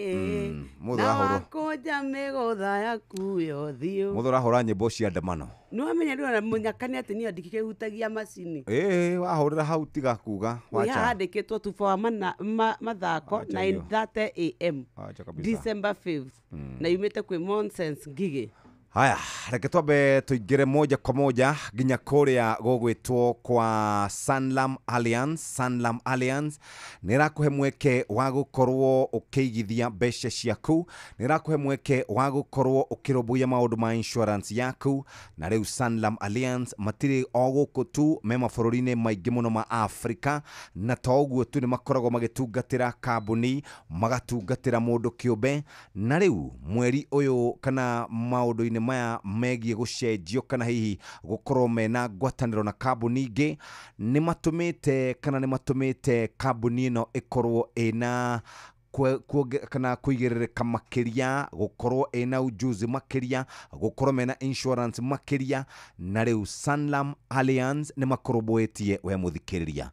Mũthũ na ũrahũrwo. wakũnja mĩgũtha yaku yothiũ. Mũthũ ũrahũra nyĩmbo cia ndemano. Nĩ wamenya rĩu ona mũnyaka nĩ atĩ niĩ ndikĩhutagia macini. Ĩĩ wahũrĩra hau tiga kuga Wĩ wacha. haha handĩkĩtwo tuba wa mathako Wacha hiyo. 9:30 am Wacha kabisa. December 5th na yumĩte kwĩ Nonsense Ngigĩ. Haya, reke twambe tũingĩre moja kwa moja nginya kũrĩa gũgwĩtwo kwa Sanlam Alliance. Sanlam Alliance nĩ ĩrakũhe mweke wa gũkorwo ũkĩigithia mbeca ciaku, nĩ ĩrakũhe mweke wa gũkorwo ũkĩrũmbũiya maũndũ ma insurance yaku. Na rĩu Sanlam Alliance matirĩ o gũkũ tu, me mabũrũri-inĩ maingĩ mũno ma Afrika, na to ũguo tu nĩ makoragwo magĩtungatĩra kambuni, magatungatĩra mũndũ kĩũmbe. Na rĩu mweri ũyũ kana maũndũ-inĩ maya megiĩ gũcenjio kana hihi gũkorwo mena ngwatanĩro na kambuni ingĩ, nĩ matũmĩte kana nĩ matũmĩte kambuni ĩno ĩkorwo ĩna kana kũigĩrĩrĩka makĩria, gũkorwo ĩna ujuzi makĩria, gũkorwo mena insurance makĩria. Na rĩu Sanlam Alliance nĩ makũrũmbũĩtie we mũthikĩrĩria.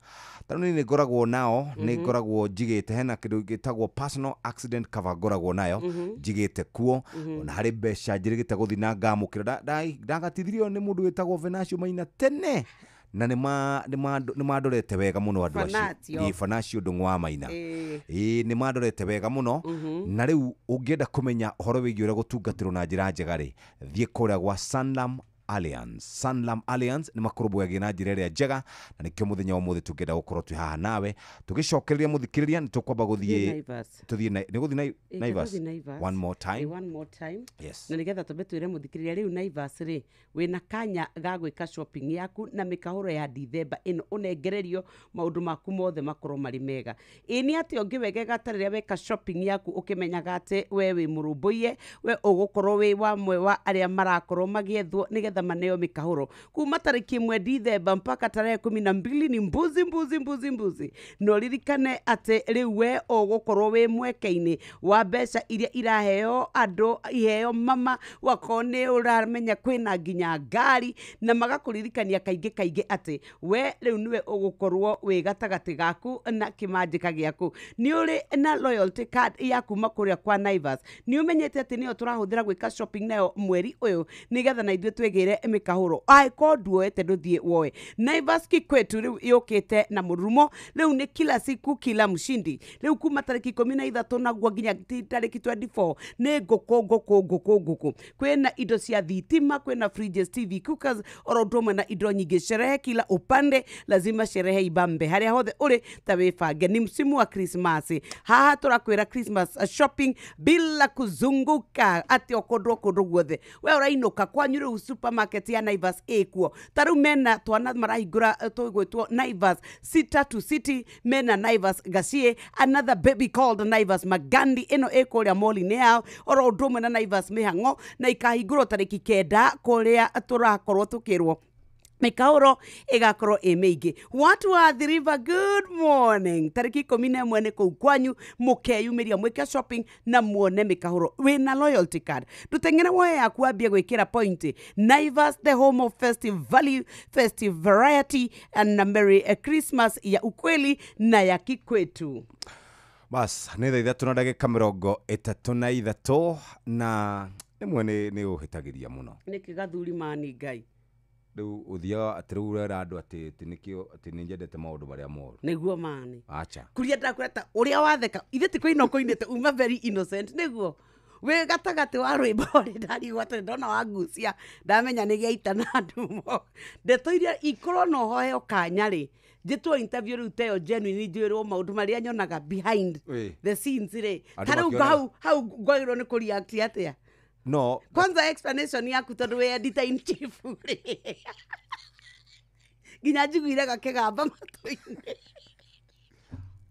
Tarĩu niĩ nĩ ngoragwo nao, nĩ ngoragwo njigĩte hena kĩndũ gĩtagwo personal accident cover ngoragwo nayo njigĩte kuo. Ona harĩ mbeca njĩrĩgĩte gũthiĩ na ngamũkĩra. Ndagatithirio nĩ mũndũ wĩtagwo Venancio Maina tene, na nĩ mandorete wega mũno andũ acio. Fanatio. Ĩĩ, Fanatio Ndung'u wa Maina. Ĩĩ. Ĩĩ, nĩ mandorete wega mũno. Na rĩu ũngĩenda kũmenya ũhoro wĩgiĩ ũrĩa gũtungatĩrwo na njĩra njega rĩ, thiĩ kũrĩa gwa Sanlam Alliance. Sanlam Alliance nĩ makũrũmbũyagia na njĩra ĩrĩa njega, na nĩkĩo mũthenya wa ũmũthĩ tũngĩenda gũkorwo twĩ haha nawe tũgĩcokereria mũthikĩrĩria. Nĩ tũkwamba gũthiĩ Naivas. Tũthiĩ nĩ gũthiĩ Ĩĩ, Naivas? tũthiĩ Naivas. One more time. Ĩĩ, one more time. Yes. Na nĩgetha twambe twĩre mũthikĩrĩria rĩu Naivas rĩ wĩna kanya ga gwĩka shopping yaku na mĩkahũro ya Dithemba ĩno ũnengererio maũndũ maku mothe makorwo marĩ mega. Ĩĩ nĩ atĩa ũngĩwegega ta rĩrĩa weka shopping yaku ũkĩmenyaga atĩ we wĩ mũrũmbũiye, we ũgũkorwo wĩ wamwe wa arĩa marakorwo magĩethwo nĩgetha maneo mĩkahũro kuma tarĩki 1 Dithemba mpaka tarehe 12 ni mbuzi mbuzi mbuzi mbuzi. Na ũririkane atĩ rĩu we ũgũkorwo wĩ mweke-inĩ wa mbeca iria iraheo andũ iheo mama wakorwo nĩ ũramenya kwĩna nginya ngari, na magakũririkania kaingĩ kaingĩ atĩ we rĩu nĩwe ũgũkorwo wĩ gatagatĩ gaku na kĩmanjĩka gĩaku. Nĩ ũrĩ na loyalty card ya kuma kũrĩa kwa Naivas, nĩ ũmenyete atĩ nĩyo tũrahũthĩra gwĩka shopping nayo mweri ũyũ nĩgetha na ithuĩ twĩgĩre mĩkahũro. Angĩkorwo nduoete ndũthiĩ woe. Naivas kikwetu rĩu yũkĩte na mũrurumo, rĩu nĩ kila siku kila mshindi. Rĩu kuma tarĩki 13 naguo nginya tarĩki 24 nĩ ngũkũ ngũkũ ngũkũ ngũkũ. Kwĩna indo cia thitima, kwĩna fridges, TV, cookers, oro ũndũ ũmwe na indo nyingĩ. Sherehe kila upande, lazima sherehe ibambe. Harĩa hothe ũrĩ ta wĩbange, ni msimu wa Krismasi. Haha tũrakwĩra Christmas shopping bila kuzunguka atĩ o kũndũ o kũndũ guothe we ũrainũka kwanyu rĩu supermarket. supermarket ya Naivas ĩkuo. Ta rĩu mena twana marahingũra tũgwĩtwo Naivas City to City, mena Naivas Gacie, another baby called Naivas Magandi, ĩno ĩ kũrĩa mall-inĩ yao, oro ũndũ ũmwe na Naivas Mĩhang'o, na ikahingũrwo tarĩki 9 kũrĩa tũrakorwo tũkĩrwo mĩkaũro ĩgakorwo ĩ mĩingĩ. Watu wa Athi River, good morning. Tarĩki 11 nĩ kũu kwanyu, mũkeyumĩria mwĩke shopping na muone mĩkahũro. Wĩna loyalty card, ndũteng'ere woye yaku wambie gwĩkĩra point. Naivas, the home of festive value, festive variety and merry Christmas ya ukweli na ya kikwetu. Bas nĩ thaa 3 na ndagĩka 33 na rĩmwe nĩ ũhĩtagĩria mũno. Nĩkĩ gathuri mani Ngai? Rĩu ũthiaga atĩ rĩu ũrera andũ atĩ nĩkĩo atĩ nĩ nyendete maũndũ marĩa moru. Nĩguo mani. Acha. Kuria ndakwĩra ũrĩa watheka ithe ti kũina ũkũinĩte uma very innocent nĩguo. Wĩ gatagatĩ wa rwĩmbo rĩ ndarigwo atĩ ndona wangucia ndamenya nĩ gĩaita na ndumo. Ndeto iria ikorwo no hoeo kanya rĩ njĩtwo interview rĩu teyo genuine njĩrwo maũndũ marĩa nyonaga behind the scenes rĩ. Ta rĩu hau ngwagĩrĩirwo nĩ kũ react atĩa? No. Kwanza explanation yaku tondu we editor in chief rĩ. Nginya njiguire gakĩgamba matũ-inĩ.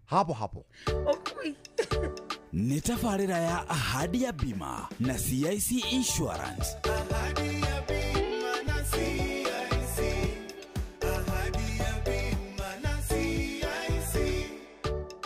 Hapo hapo. Okui. Nĩ tabarĩra ya Ahadi ya Bima na CIC Insurance. Ahadi ya Bima na CIC. Ahadi ya Bima na CIC.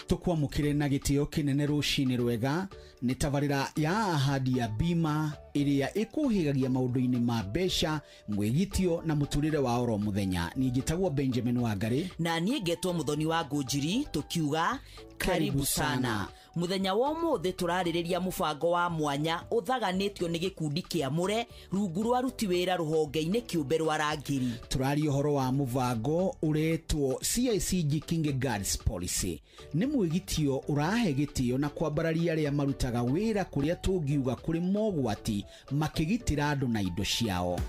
Tukwamũkĩre na gĩtĩo kĩnene rũcinĩ rwega nĩ tabarĩra ya Ahadi ya Bima ĩrĩa ĩkũhĩgagia maũndũ-inĩ ma mbeca, mwĩgitio na mũtũrĩre wa oro mũthenya. Niĩ njĩtagwo Benjamin Wangari na niĩ ngetwo Muthoni wa Ngũnjiri, tũkiuga karibu sana. Mũthenya wa ũmũthĩ tũrarĩrĩria mũbango wa mwanya ũthaganĩtio nĩ gĩkundi kĩamũre rungu rwa aruti wĩra rũhonge-inĩ kĩũmbe rwa Rangĩri. Tũraria ũhoro wa mũbango ũretwo CIC Jikinge Guards Policy. Nĩ mwĩgitio ũrahe gĩtĩo na kwambararia arĩa marutaga wĩra kũrĩa tũngiuga kũrĩ mogwati makĩgitĩra andũ na indo ciao.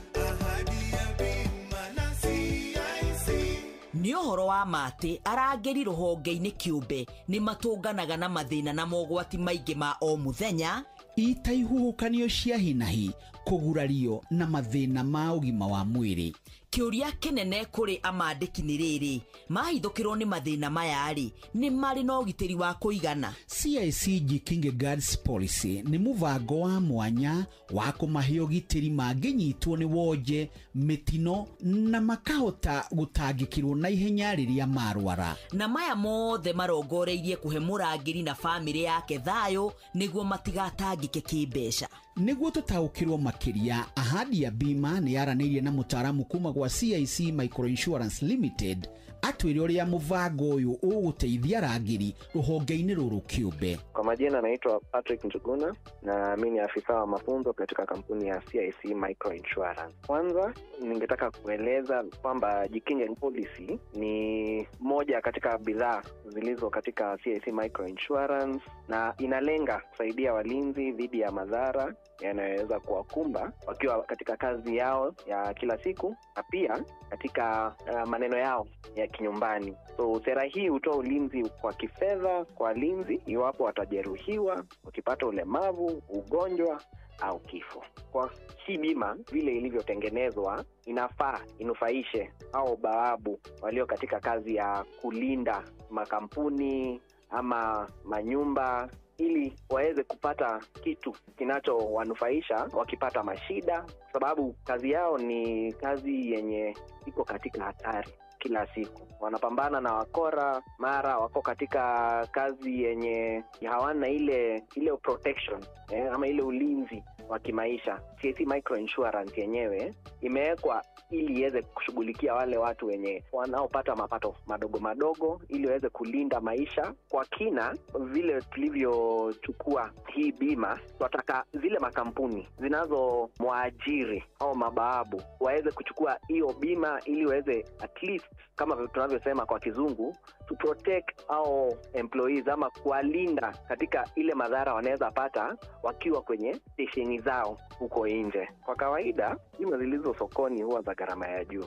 Nĩ ũhoro wa ma atĩ arangĩri rũhonge-inĩ kĩũmbe nĩ matũnganaga na mathĩna na mogwati maingĩ ma o mũthenya, ita ihuhũkanio cia hinahi, kũgurario na mathĩna ma ũgima wa mwĩrĩ. Kĩũria kĩnene kũrĩ amandĩki nĩ rĩrĩ, mahithũkĩrwo nĩ mathĩna maya rĩ, nĩ marĩ na ũgitĩri wa kũigana? CIC Jikinge Guards Policy nĩ mũbango wa mwanya wa kũmahe ũgitĩri mangĩnyitwo nĩ wonje, mĩtino na makahota gũtangĩkĩrwo na ihenya rĩrĩa marwara. Na maya mothe marongoreirie kũhe mũrangĩri na bamĩrĩ yake thayũ nĩguo matigatangĩke kĩmbeca. Nĩguo tũtaũkĩrwo makĩria, Ahadi ya Bima nĩ yaranĩirie na mũtaaramu kuma gwa CIC Micro Insurance Limited atwĩre ũrĩa mũbango ũyũ ũgũteithia arangĩri rũhonge-inĩ rũrũ kĩũmbe. Kwa majina naitwa Patrick Njuguna na mimi ni afisa wa mafunzo katika kampuni ya CIC Micro Insurance. Kwanza ningetaka kueleza kwamba Jikinge Policy ni moja katika bidhaa zilizo katika CIC Micro Insurance na inalenga kusaidia walinzi dhidi ya madhara yanayoweza kuwakumba wakiwa katika kazi yao ya kila siku na pia katika maneno yao ya kinyumbani. So sera hii hutoa ulinzi kwa kifedha kwa walinzi iwapo watajeruhiwa, wakipata ulemavu, ugonjwa au kifo. Kwa hii bima vile ilivyotengenezwa inafaa inufaishe au bawabu walio katika kazi ya kulinda makampuni ama manyumba ili waweze kupata kitu kinachowanufaisha wakipata mashida, sababu kazi yao ni kazi yenye iko katika hatari kila siku. Wanapambana na wakora, mara wako katika kazi yenye hawana ile protection ama ile ulinzi wa kimaisha. CIC Micro Insurance yenyewe imewekwa ili iweze kushughulikia wale watu wenye wanaopata mapato madogo madogo ili waweze kulinda maisha kwa kina. Vile tulivyochukua hii bima, tunataka zile makampuni zinazomwajiri au mababu waweze kuchukua hiyo bima ili waweze at least, kama tunavyosema kwa kizungu, to protect our employees ama kuwalinda katika ile madhara wanaweza pata wakiwa kwenye stesheni zao huko nje. Kwa kawaida bima zilizo sokoni huwa za gharama ya juu.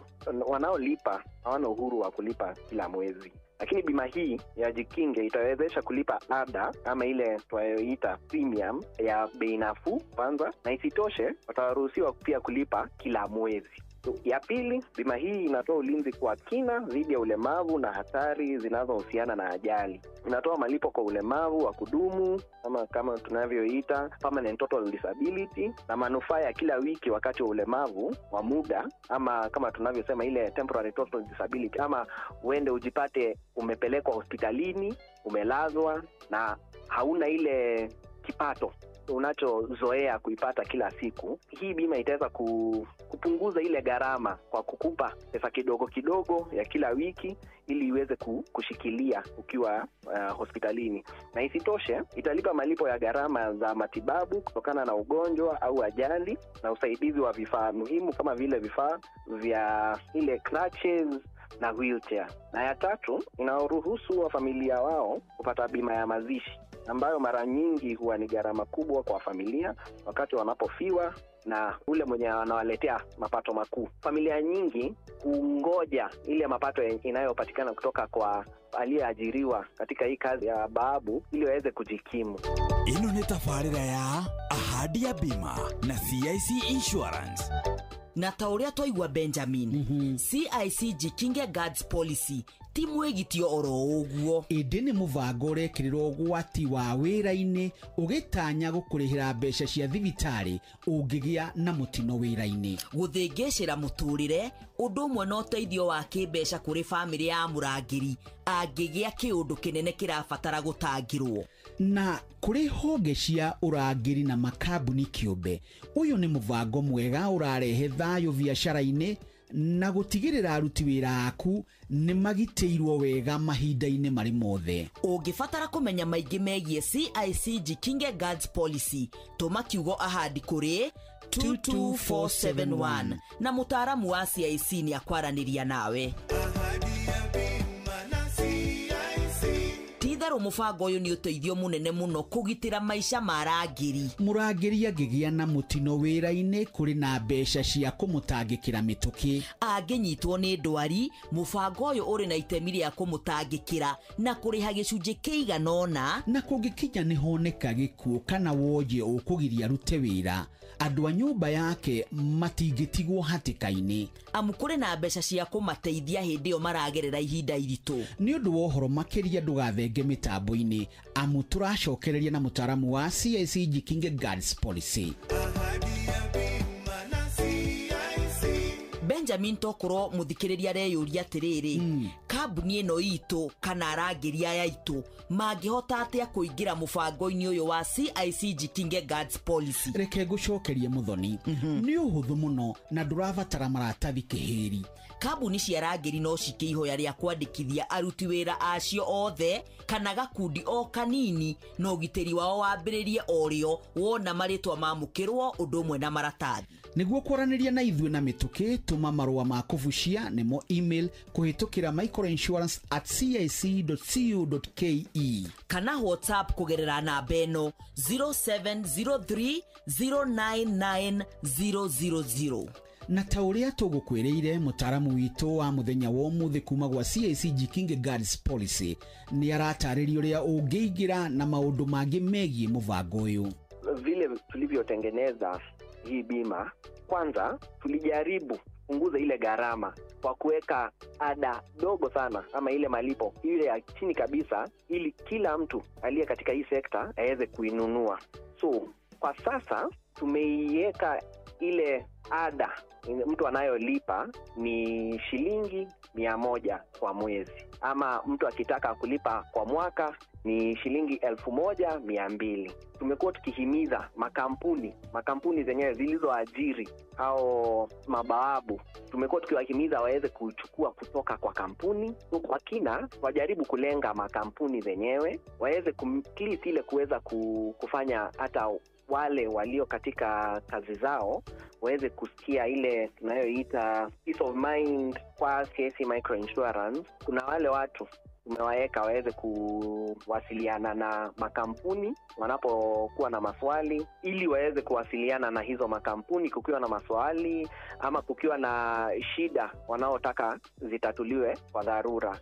Wanaolipa hawana uhuru wa kulipa kila mwezi. Lakini bima hii ya Jikinge itawezesha kulipa ada ama ile tunayoita premium ya bei nafuu kwanza, na isitoshe wataruhusiwa pia kulipa kila mwezi. Ya pili, bima hii inatoa ulinzi kwa kina dhidi ya ulemavu na hatari zinazohusiana na ajali. Inatoa malipo kwa ulemavu wa kudumu ama kama tunavyoita permanent total disability, na manufaa ya kila wiki wakati wa ulemavu wa muda ama kama tunavyosema ile temporary total disability, ama uende ujipate umepelekwa hospitalini, umelazwa na hauna ile kipato unachozoea kuipata kila siku. Hii bima itaweza kupunguza ile gharama kwa kukupa pesa kidogo kidogo ya kila wiki ili iweze kushikilia ukiwa hospitalini. Na isitoshe italipa malipo ya gharama za matibabu kutokana na ugonjwa au ajali, na usaidizi wa vifaa muhimu kama vile vifaa vya ile crutches na wheelchair. Na ya tatu, inaruhusu wa familia wao kupata bima ya mazishi ambayo mara nyingi huwa ni gharama kubwa kwa familia wakati wanapofiwa na ule mwenye anawaletea mapato makuu. Familia nyingi kungoja ile mapato inayopatikana kutoka kwa aliyeajiriwa katika hii kazi ya babu ili waweze kujikimu. Ino ni tabarĩra ya Ahadi ya Bima na CIC Insurance. Na ta ũrĩa twaigua Benjamin, CIC Jikinge Guards Policy ti mwĩgitio oro ũguo, ĩndĩ nĩ mũbango ũrekĩrĩrwo ũgwati wa wĩra-inĩ ũgĩtanya gũkũrĩhĩra mbeca cia thibitarĩ ũngĩgĩa na mũtino wĩra-inĩ. Gũthĩngĩcĩra mũtũrĩre ũndũ ũmwe na ũteithio wa kĩmbeca kũrĩ bamĩrĩ ya mũrangĩri angĩgĩa kĩũndũ kĩnene kĩrabatara gũtangĩrwo. Na kũrĩ honge cia ũrangĩri na makambuni kĩũmbe, ũyũ nĩ mũbango mwega ũrarehe thayũ biacara-inĩ na gũtigĩrĩra aruti wĩra aku nĩ magitĩirwo wega mahinda-inĩ marĩ mothe. Ũngĩbatara kũmenya maingĩ megiĩ CIC Jikinge Guards Policy, tũma kiugo ahadi kũrĩ 22471 na mũtaaramu wa CIC nĩ akwaranĩria nawe. Titherũ mũbango ũyũ nĩ ũteithio mũnene mũno kũgitĩra maica ma arangĩri. Mũrangĩri angĩgĩa na mũtino wĩra-inĩ kũrĩ na mbeca cia kũmũtangĩkĩra mĩtũkĩ. Angĩnyitwo nĩ ndwari, mũbango ũyũ ũrĩ na itemi rĩa kũmũtangĩkĩra na kũrĩha gĩcunjĩ kĩigana ũna. Na kũngĩkinya nĩ honeka gĩkuũ kana wonje ũkũgiria arute wĩra, andũ a nyũmba yake matingĩtigwo hatĩka-inĩ, amu kũrĩ na mbeca cia kũmateithia hĩndĩ ĩyo maragerera ihinda iritũ. Nĩ ũndũ wa ũhoro makĩria ndũgathenge mĩtambo-inĩ, amu tũracokereria na mũtaaramu wa CIC Jikinge Guards Policy. Benjamin, tokorwo muthikiriria areyũria atĩrĩrĩ, kambuni ĩno itũ kana arangĩri aya itũ mangĩhota atĩa kũingĩra mũbango-inĩ ũyũ wa CIC Jikinge Guards Policy? Reke ngũcokerie Mũthoni, nĩ ũhũthũ mũno na ndũrabatara maratathi kĩhĩri. Kambuni cia arangĩri no cike ihoya rĩa kwandĩkithia aruti wĩra acio othe kana gakundi o kanini, na ũgitĩri wao wambĩrĩrie o rĩo wona marĩtwa mamũkĩrwo ũndũ ũmwe na maratathi. Nĩguo kwaranĩria na ithuĩ na mĩtũkĩ, tũma marũa ma kũbucia nĩmo email kũhĩtũkĩra microinsurance@cic.co.ke kana WhatsApp kũgerera namba ĩno 0703 099 000. Na ta ũrĩa tũgũkwĩrĩire, mũtaaramu witũ wa mũthenya wa ũmũthĩ kuma gwa CIC Jikinge Guards Policy nĩ aratarĩria ũrĩa ũngĩingĩra na maũndũ mangĩ megiĩ mũbango ũyũ. Vile tulivyotengeneza hii bima, kwanza tulijaribu punguza ile gharama kwa kuweka ada dogo sana ama ile malipo ile ya chini kabisa, ili kila mtu aliye katika hii sekta aweze kuinunua. So kwa sasa tumeiweka ile ada mtu anayolipa ni shilingi 100 kwa mwezi, ama mtu akitaka kulipa kwa mwaka ni shilingi 1,200. Tumekuwa tukihimiza makampuni zenyewe zilizoajiri au mabawabu, tumekuwa tukiwahimiza waweze kuchukua kutoka kwa kampuni. So kwa kina wajaribu kulenga makampuni zenyewe waweze kumclick ile kuweza kufanya hata wale walio katika kazi zao waweze kusikia ile tunayoita peace of mind kwa CIC Microinsurance. Kuna wale watu tumewaweka waweze kuwasiliana na makampuni wanapokuwa na maswali, ili waweze kuwasiliana na hizo makampuni kukiwa na maswali ama kukiwa na shida wanaotaka zitatuliwe kwa dharura.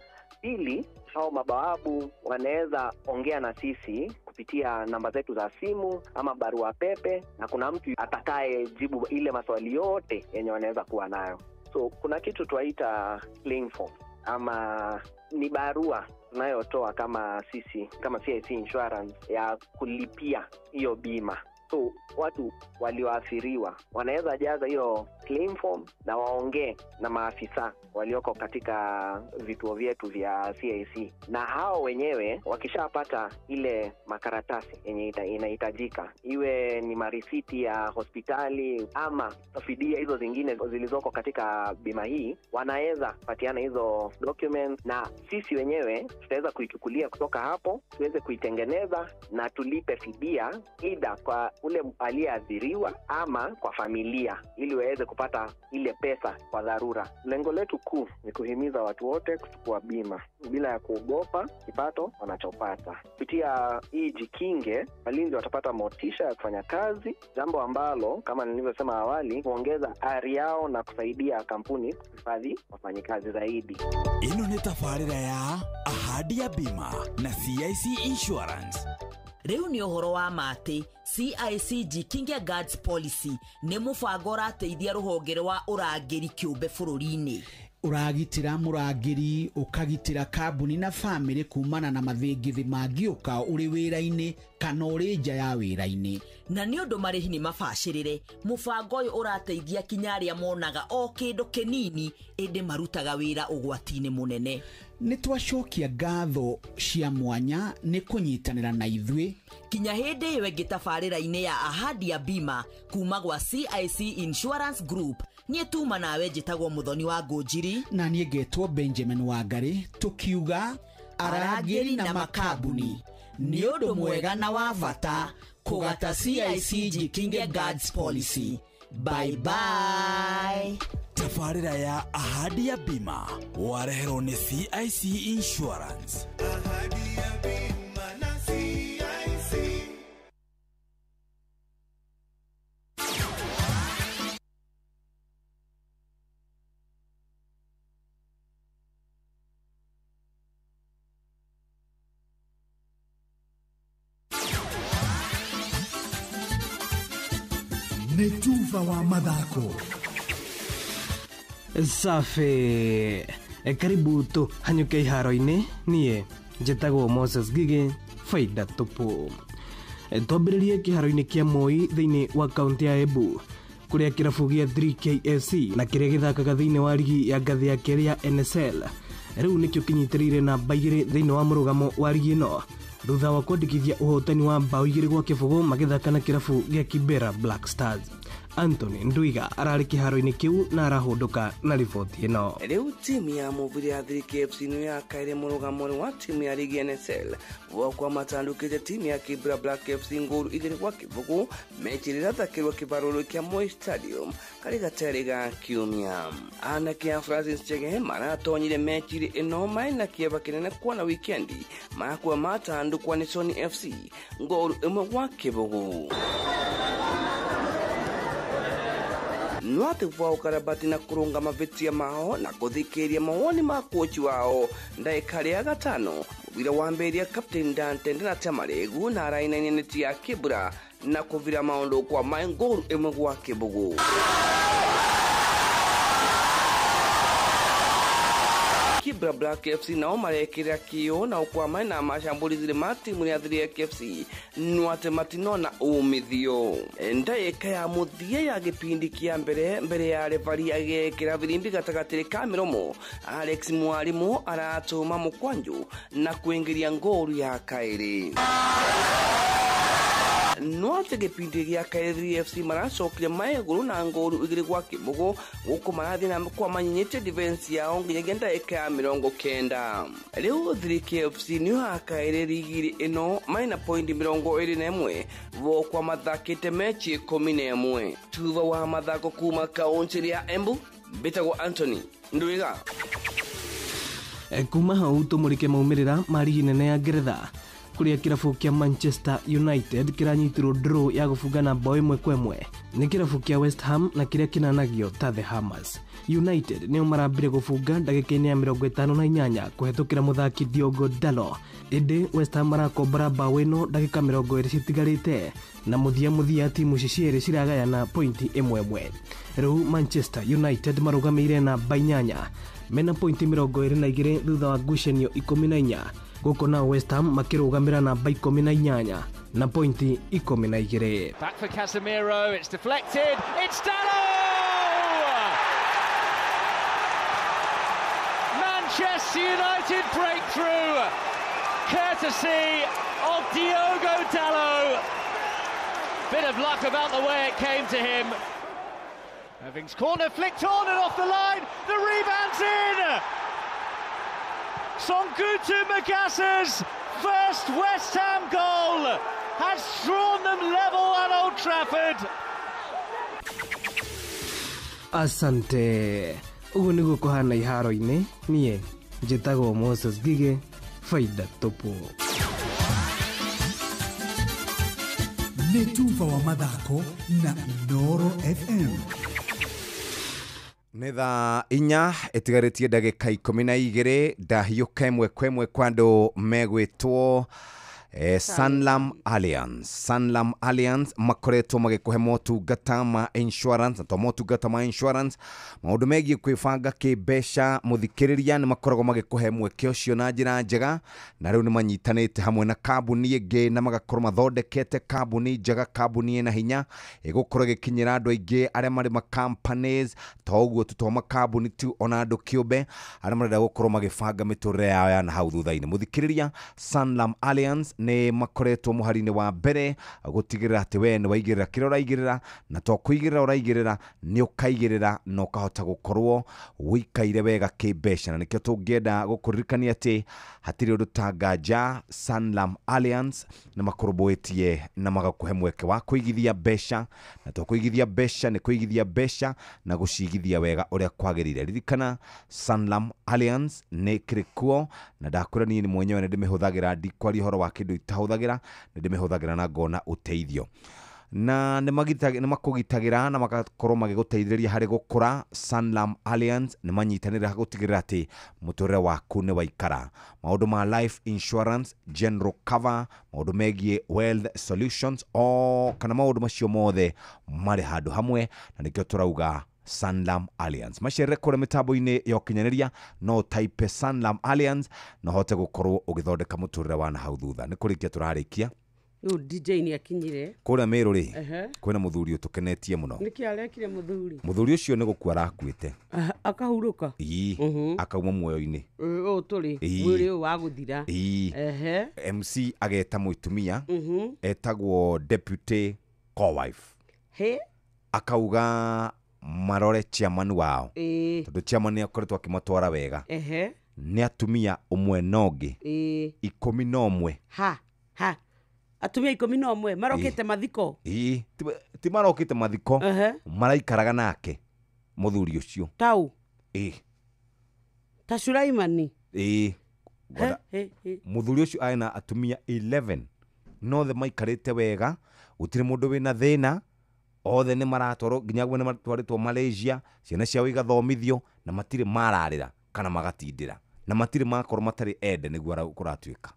Pili, hao mabawabu wanaweza ongea na sisi kupitia namba zetu za simu ama barua pepe, na kuna mtu atakaye jibu ile maswali yote yenye wanaweza kuwa nayo. So kuna kitu twaita claim form, ama ni barua tunayotoa kama sisi kama CIC Insurance ya kulipia hiyo bima. So watu walioathiriwa wanaweza jaza hiyo claim form na waongee na maafisa walioko katika vituo vyetu vya CIC, na hao wenyewe wakishapata ile makaratasi yenye inahitajika, iwe ni marisiti ya hospitali ama fidia hizo zingine zilizoko katika bima hii, wanaweza patiana hizo documents na sisi wenyewe tutaweza kuichukulia kutoka hapo, tuweze kuitengeneza na tulipe fidia either kwa ule aliyeathiriwa ama kwa familia, ili waweze kupata ile pesa kwa dharura. Lengo letu kuu ni kuhimiza watu wote kuchukua bima bila ya kuogopa kipato wanachopata. Kupitia hii Jikinge, walinzi watapata motisha ya kufanya kazi, jambo ambalo kama nilivyosema awali huongeza ari yao na kusaidia kampuni kuhifadhi wafanyikazi zaidi. Ino ni tabarĩra ya Ahadi ya Bima na CIC Insurance. Rĩu nĩ ũhoro wa ma atĩ CIC Jikinge Guards Policy nĩ mũbango ũrateithia rũhonge rwa ũrangĩri kĩũmbe bũrũri-inĩ. Ũragitĩra mũrangĩri, ũkagitĩra kambuni na bamĩrĩ kumana na mathĩngĩthĩ mangĩũka ũrĩ wĩra-inĩ kana ũrĩ nja ya wĩra-inĩ. Na nĩ ũndũ marĩhi nĩ mabacĩrĩre, mũbango ũyũ ũrateithia kinya arĩa monaga o kĩndũ kĩnini ĩndĩ marutaga wĩra ũgwati-inĩ mũnene. Nĩ twacokia ngatho cia mwanya nĩ kũnyitanĩra na ithuĩ kinya hĩndĩ ĩyo ĩngĩ tabarĩra-inĩ ya Ahadi ya Bima kuma gwa CIC Insurance Group. Niĩ tuma nawe njĩtagwo Mũthoni wa Ngũnjiri, na niĩ ngetwo Benjamin Wangari, tukiuga arangĩri na makambuni nĩ ũndũ mwega na wa bata kũgata CIC Jikinge Guards Policy. Bye bye. Tabarĩra ya Ahadi ya Bima wareherwo nĩ CIC Insurance. Ahadi ya Bima na CIC. Nĩ tuba wa mathako. Safi. Karibu tu hanyuke iharo-inĩ. Niĩ njĩtagwo Moses Gige faida tupu. Twambĩrĩrie kĩharo-inĩ kĩa Moi thĩinĩ wa kaunti ya Embu, kũrĩa kĩrabu gĩa 3KFC na kĩrĩa gĩthakaga thĩinĩ wa rigi ya ngathĩ ya kerĩ ya NSL rĩu nĩkĩo kĩnyitĩrĩire namba 2 thĩinĩ wa mũrũgamo wa rigi ĩno, thutha wa kwandĩkithia ũhotani wa mbaũ 2-0 magĩthaka na kĩrabu gĩa Kibera Black Stars. Anthony Ndwiga ararĩ kĩharo-inĩ kĩu na arahũndũka na riboti ĩno. Rĩu timu ya mũbira ya 3KFC nĩyo yakaire mũrũgamo wa timu ya ligi NSL gwakwa matandũkĩte timu ya Kibera Black FC ngũru 2-0 mechi ĩrathakĩrwo kĩbarũrũ kĩa Moi Stadium karĩ gatarĩ ga kiumia. Anake a Francis Chege maratonyire mechi ĩno maina kĩeva kĩnene kuona wikendi makwa matandũkwa nĩ Sony FC ngũru 1-0. Nwate vwa ukarabati na kurunga mavitia mao na kuthikiria mawoni ma kochi wao ndaikari ya gatano mubira wa mbere ya Captain Dante na Tamaregu na araina neti ya Kibra na kuvira maondo kwa mainguru 1-0. Kibra Black FC nao marekera kio na ukwama na mashambulizi ma timu ya 3KFC nwate matinona umithio ndaika ya muthia ya gipindi kia mbere ya refari agekera virimbi gatagatĩ ka miromo Alex Mwalimu aratuma mukwanju na kuingiria ngoru ya kairi. Nwate gipindi gĩa kairi FC maracokire maigũrũ na ngoru 2-0 gũkũ marathiĩ na kwa manyinyĩte defense yao nginyagia ndagĩka ya 90. Rĩu 3KFC nĩyo yakaire rigi ĩno maina pointi 21 vokwa mathakĩte mechi 11. Tuva wa mathako kuma kaunti ya Embu mbĩtagwo Anthony Ndwiga. Kuma hau tũmũrĩke maumĩrĩra ma rigi nene ya Ngeretha Kũrĩa kĩrabu kĩa Manchester United kĩranyitirwo draw ya gũbungana bao 1-1 nĩ kĩrabu kĩa West Ham na kĩrĩa kĩnanagio ta The Hammers. United nĩo marambire gũbunga ndagĩka-inĩ ya 58 kũhetũkĩra mũthaki Diogo Dalot, ĩndĩ West Ham marakombora bao ĩno ndagĩka 20 citigarĩte na mũthia timu ici cierĩ ciragayana pointi 1-1. Rĩu Manchester United marũgamĩire namba 8 mena pointi 22 thutha wa ngucanio 14, gũkũ nao West Ham makĩrũgamĩra namba 18 na pointi 12. Back for Casemiro, it's deflected, it's Dalot! Manchester United breakthrough, courtesy of Diogo Dalot. Bit of luck about the way it came to him. Irving's corner flicked on and off the line, the rebound's in! Songutu Magasa's first West Ham goal has drawn them level at Old Trafford. Asante. Ũguo nĩguo kũhana iharo-inĩ. Niĩ njĩtagwo Moses Ngige, faida tupu. Nĩ tuba wa mathako na Inooro FM. Nĩ thaa 4 ĩtigarĩtie ndagĩka 12 ndahiũka ĩmwe kwa ĩmwe kwa andũ megwĩtwo Sanlam Alliance. Sanlam Alliance makoretwo magĩkũhe motungata ma insurance, na to motungata ma insurance, maũndũ megiĩ kwĩbanga kĩmbeca mũthikĩrĩria nĩ makoragwo magĩkũhe mweke ũcio na njĩra njega, na rĩu nĩ manyitanĩte hamwe na kambuni ĩngĩ na magakorwo mathondekete kambuni njega, kambuni ĩna hinya ĩgũkorwo ĩgĩkinyĩra andũ aingĩ arĩa marĩ ma companies, to ũguo tu to makambuni tu, ona andũ kĩũmbe arĩa marenda gũkorwo magĩbanga mĩtũrĩre yao ya na hau thutha-inĩ. Mũthikĩrĩria, Sanlam Alliance nĩ makoretwo mũhari-inĩ wa mbere gũtigĩrĩra atĩ we nĩ waigĩrĩra kĩrĩa ũraigĩrĩra, na to kũigĩrĩra ũraigĩrĩra, nĩ ũkaigĩrĩra na ũkahota gũkorwo ũikaire wega kĩmbeca. Na nĩkĩo tũngĩenda gũkũririkania atĩ hatirĩ ũndũ ta nganja, Sanlam Alliance nĩ makũrũmbũĩtie na magakũhe mweke wa kũigithia mbeca, na to kũigithia mbeca, nĩ kũigithia mbeca na gũcigithia wega ũrĩa kwagĩrĩire. Ririkana Sanlam Alliance nĩ kĩrĩ kuo, na ndakwĩra niĩ nĩ mwenyewe nĩ ndĩmĩhũthagĩra, ndikwaria ũhoro wa kĩndũ itahũthagĩra, nĩ ndĩmĩhũthagĩra na ngona ũteithio, na nĩ makũgitagĩra na magakorwo magĩgũteithĩrĩria harĩ gũkũra. Sanlam Alliance nĩ manyitanĩra gũtigĩrĩra atĩ mũtũrĩre waku nĩ waikara. Maũndũ ma life insurance, general cover, maũndũ megiĩ wealth solutions, o kana maũndũ macio mothe marĩ handũ hamwe, na nĩkĩo tũrauga Sanlam Alliance. Macerere kũrĩa mĩtambo-inĩ ya ũkinyanĩria, no type Sanlam Alliance na ũhote gũkorwo ũgĩthondeka mũtũrĩre wa na hau thutha. Nĩ kũrĩkia tũrarĩkia. Rĩu DJ nĩ akinyire kũrĩa Meru rĩ, kwĩna mũthuri ũtũkenetie mũno. Nĩkĩ arekire mũthuri? Mũthuri ũcio nĩ gũkua arakuĩte, akahurũka, ii, akauma muoyo-inĩ ũyũ tũrĩ mwĩrĩ ũyũ wa gũthira. MC ageta mũtumia etagwo deputy co-wife, akauga marore chairman wao, tondũ chairman nĩ akoretwo akĩmatwara wega. Nĩ atumia ũmwe na ũngĩ 11. Ha ha, atumia 11 marokĩte mathiko. Ti marokĩte mathiko, maraikaraga nake mũthuri ũcio tau. Ta Sulaimani. Mũthuri ũcio arĩ na atumia 11 nothe maikarĩte wega, gũtirĩ mũndũ wĩna thĩna, othe nĩ maratwarwo nginya guo nĩ matwarĩtwo Malaysia, ciana ciao igathomithio, na matirĩ mararĩra kana magatindĩra, na matirĩ makorwo matarĩ ende nĩguo kũratuĩka.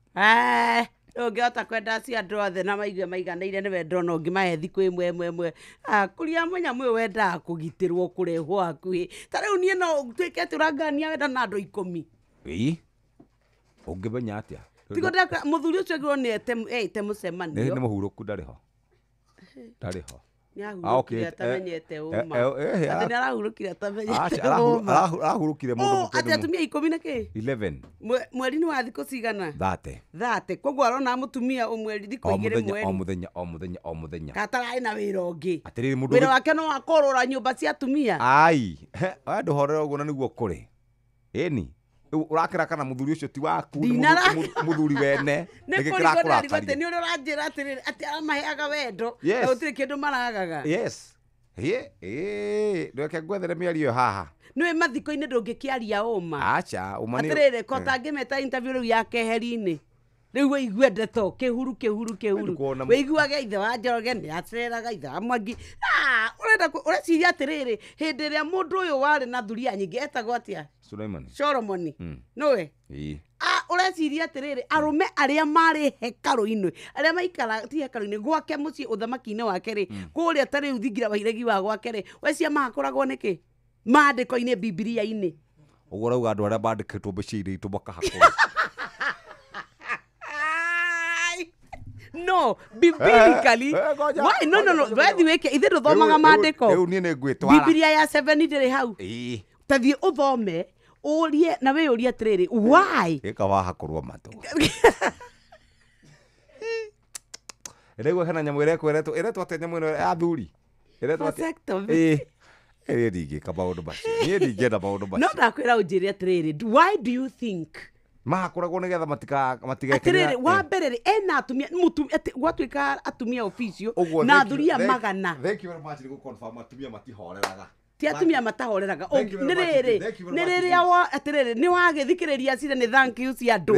Ũngĩhota kwenda acio andũ othe na maigue maiganĩire nĩ wendo, no ũngĩmahe thikũ ĩmwe ĩmwe ĩmwe. Kũrĩa mũnyamũ ũyũ wendaga kũgitĩrwo kũrehwo hakuhĩ. Ta rĩu niĩ no tuĩke atĩ ũrangania wenda na andũ 10. Ĩĩ, ũngĩmenya atĩa? Tigo mũthuri ũcio agĩrĩirwo nĩ ete mũcemanio. Nĩ mũhurũku, ndarĩ ho. Ndarĩ ho. Nĩahurũkire atamenyete ũma. Atĩ nĩarahurũkire atamenyete ũma. Arahurũkire mũndũ mũkenu. Atĩ atumia 10 na kĩ? 11. Mweri nĩ wa thikũ cigana? 30. 30. Koguo arona mũtumia ũmwe thikũ 2 mweri. O mũthenya, o mũthenya, o mũthenya. Katararĩ na wĩra ũngĩ. Atĩrĩrĩ mũndũ wĩra wake no wa kũrũra nyũmba cia atumia. Ai, we ndũhorere ũguo na nĩguo kũrĩ. Ĩni. Ũrakĩra kana mũthuri ũcio ti waku, nĩ mũthuri wene, nĩkĩ kĩrakũrakaria? Nĩ ũrĩa ũranjĩra atĩrĩrĩ, atĩ aramaheaga wendo na gũtirĩ kĩndũ maragaga. Yes. Ndweke ngwethere mĩario haha. Nĩũĩ mathiko-inĩ ndũngĩkĩaria ũma. Acha, ũma nĩ atĩrĩrĩ, ko tangĩmeta interview rĩu ya keheri-inĩ. Rĩu wĩigue ndeto kĩhuru kĩhuru kĩhuru. Wĩiguage ithe wa Njoroge nĩ aceraga ithe wa Mwangi. Ah, ũrenda ũreciria atĩrĩrĩ, hĩndĩ ĩrĩa mũndũ ũyũ warĩ na thuria nyingĩ etagwo atĩa? Suleiman. Solomoni. Nĩwe? Ĩĩ. Ũreciria atĩrĩrĩ, arũme arĩa marĩ hekarũ-inĩ, arĩa maikara ti hekarũ-inĩ, gwake mũciĩ ũthamaki-inĩ wake rĩ, kũrĩa ta rĩu thingira wa iregi wa gwake rĩ, wecia makoragwo nĩkĩ? Maandĩko-inĩ Bibilia-inĩ. Ũguo ũrauga andũ arĩa mandĩkĩtwo mĩciĩ-inĩ itũ makahakwo. No, biblically. Why? No, no, no. Wethi wĩke, ithuĩ ndũthomaga maandĩko. Rĩu niĩ nĩ ngwĩtwara. Bibilia ya 7 ndĩrĩ hau. Ĩĩ. Ta thiĩ ũthome, ũrie na wĩyũrie atĩrĩrĩ, why? Ĩka wahakorwo matũ. Rĩu hena nyamũ ĩrĩa ĩkweretwo, ĩretwo atĩa nyamũ ĩno ya athuri? Ĩretwo atĩa? Vasectomy. Ĩĩ. Niĩ ndingĩka maũndũ macio. Niĩ ndingĩenda maũndũ macio. No ndakwĩra ũnjĩre atĩrĩrĩ, why do you think mahakoragwo nĩgetha matigekenera? Atĩrĩrĩ, wa mbere rĩ, ena atumia, gwatuĩka atumia official na athuria magana. Thank you very much nĩ gũ-confirm atumia matihoreraga. Ti atumia matahoreraga. Nĩ rĩrĩ, nĩ rĩrĩa wa atĩrĩrĩ, nĩ wagĩthikĩrĩria cire nĩ thank you cia andũ.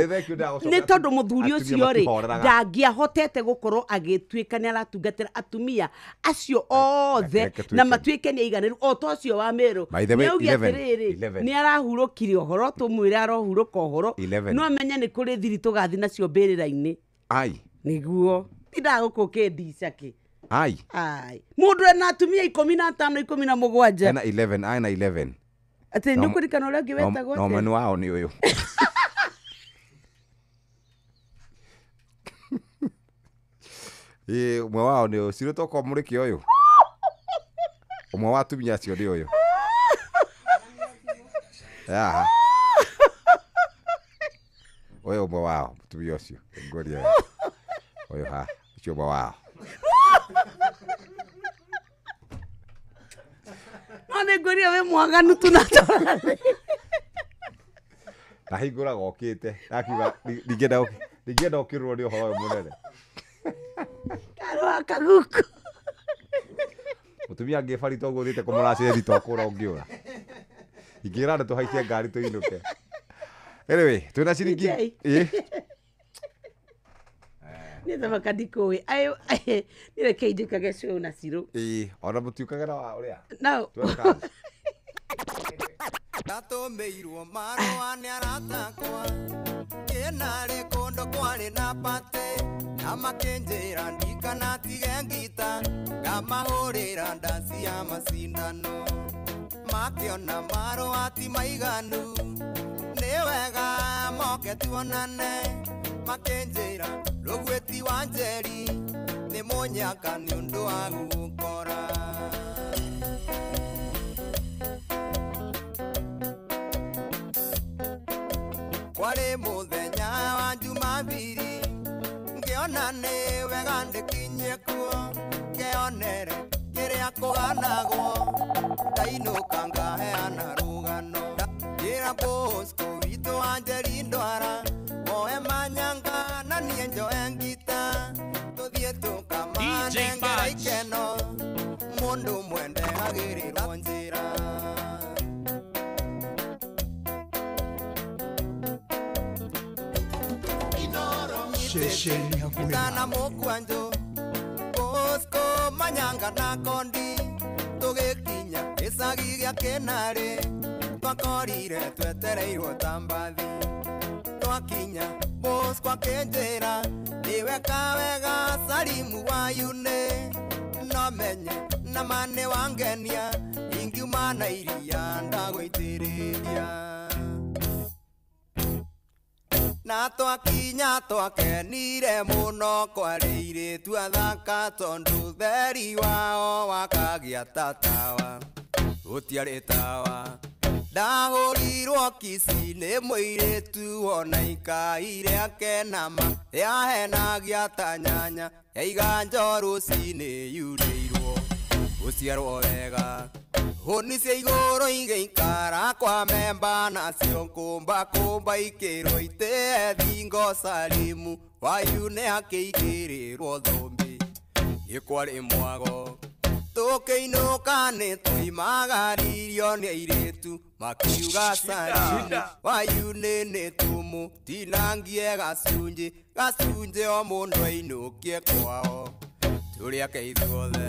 Nĩ tondũ mũthuri ũcio rĩ, ndangĩahotete gũkorwo agĩtuĩka nĩ aratungatĩra atumia acio othe na matuĩke nĩ aiganĩru o ta ũcio wa Meru. Nĩ auge atĩrĩrĩ, nĩ arahurũkire ũhoro, tũmwĩre arohurũka ũhoro. No amenye nĩ kũrĩ thiri tũgathi nacio mbĩrĩra-inĩ. Ai. Nĩguo. Tindaga gũkũ ũkĩndica kĩ. Ai. Ai. Mũndũ ena atumia 15 17. Ena 11, ena 11. Atĩ nĩ ũkũririkana ũrĩa ũngĩ wetagwo atĩa? No mwena wao nĩ ũyũ. Ĩĩ, ũmwe wao nĩ ũyũ. Cirũ tokorwo mũrĩki ũyũ. Ũmwe wa atumia acio nĩ ũyũ. Haha. Ũyũ ũmwe wao, mũtumia ũcio. Ngũria ũyũ. Ũyũ haha, ũcio ũmwe wao. No nĩ ngũria wĩ mwaganu tu na ndahingũraga okĩte ndakiuga ndingĩenda ũkĩrũrwo nĩ ũhoro ũyũ mũnene. Karũa kaguku. Mũtumia angĩbarita ũguo ũthiĩte kũmũracĩria thito kũra ũngĩũra. Ingĩra andũ tũhaicie ngari tũinũke. Anyway, twĩna ciringi. Ĩĩ. Nĩ thamaka ndikũĩ. Ayo, nĩ reke njĩkage show na Cirũ. Ĩĩ, ona mũtiũkaga na wa ũrĩa. No. Ndatũmĩirwo marũa nĩ aratakwa kĩnarĩ kũndũ kwarĩ na pate na makĩnjĩra ndikanatige ngita ngamahũrĩra ndaci ya macindano makĩona marũa ti maiganu nĩ wega moke tuonane makĩnjĩra rũgwĩti wa Njeri nĩ mũnyaka nĩ ũndũ wa gũkora. Kwarĩ mũthenya wa Jumapili ngĩona nĩ wega ndĩkinyie kuo ngĩonere kĩrĩa kũganagwo ndainũka ngaheana rũgano njĩra Bosco witũ wa Njeri ndwara oe manyanga na niĩ njoe ngita tũthiĩ tũkamanengera ikeno mũndũ mwende agĩrĩrwo njĩra. Tana mukwanjo Bosco manyanga na kondi tũgĩkinya gĩcagi gĩa Kĩnarĩ twakorire twetereirwo ta mbathi twakinya Bosco akĩnjĩra nĩweka wega Salimu wa Yune no menye na ma nĩ wangenia ingiuma na iria ndagũitĩrĩria. Na twakinya twakenire mũno kwarĩ airĩtu athaka tondũ theri wao wakagĩa ta tawa gũtiarĩ tawa ndahũrirwo kici nĩ mũirĩtu ona ikaire akenama yahenagia ta nyanya yaiga njo rũcinĩ yurĩirwo gũciarwo wega hũni cia igũrũ igĩikara kwa memba nacio kũmba kũmba ikĩrwo itĩe thingo Salimu Wayune akĩigĩrĩrwo thũmbĩ ĩkwarĩ mwago tũkĩinũka nĩ tũimagaririo nĩ airĩtu Airĩtu makiuga cani wayunĩ tũmũ tinangie gacunjĩ gacunjĩ o mũndũ ainũkie kwao tũrĩake ithuothe.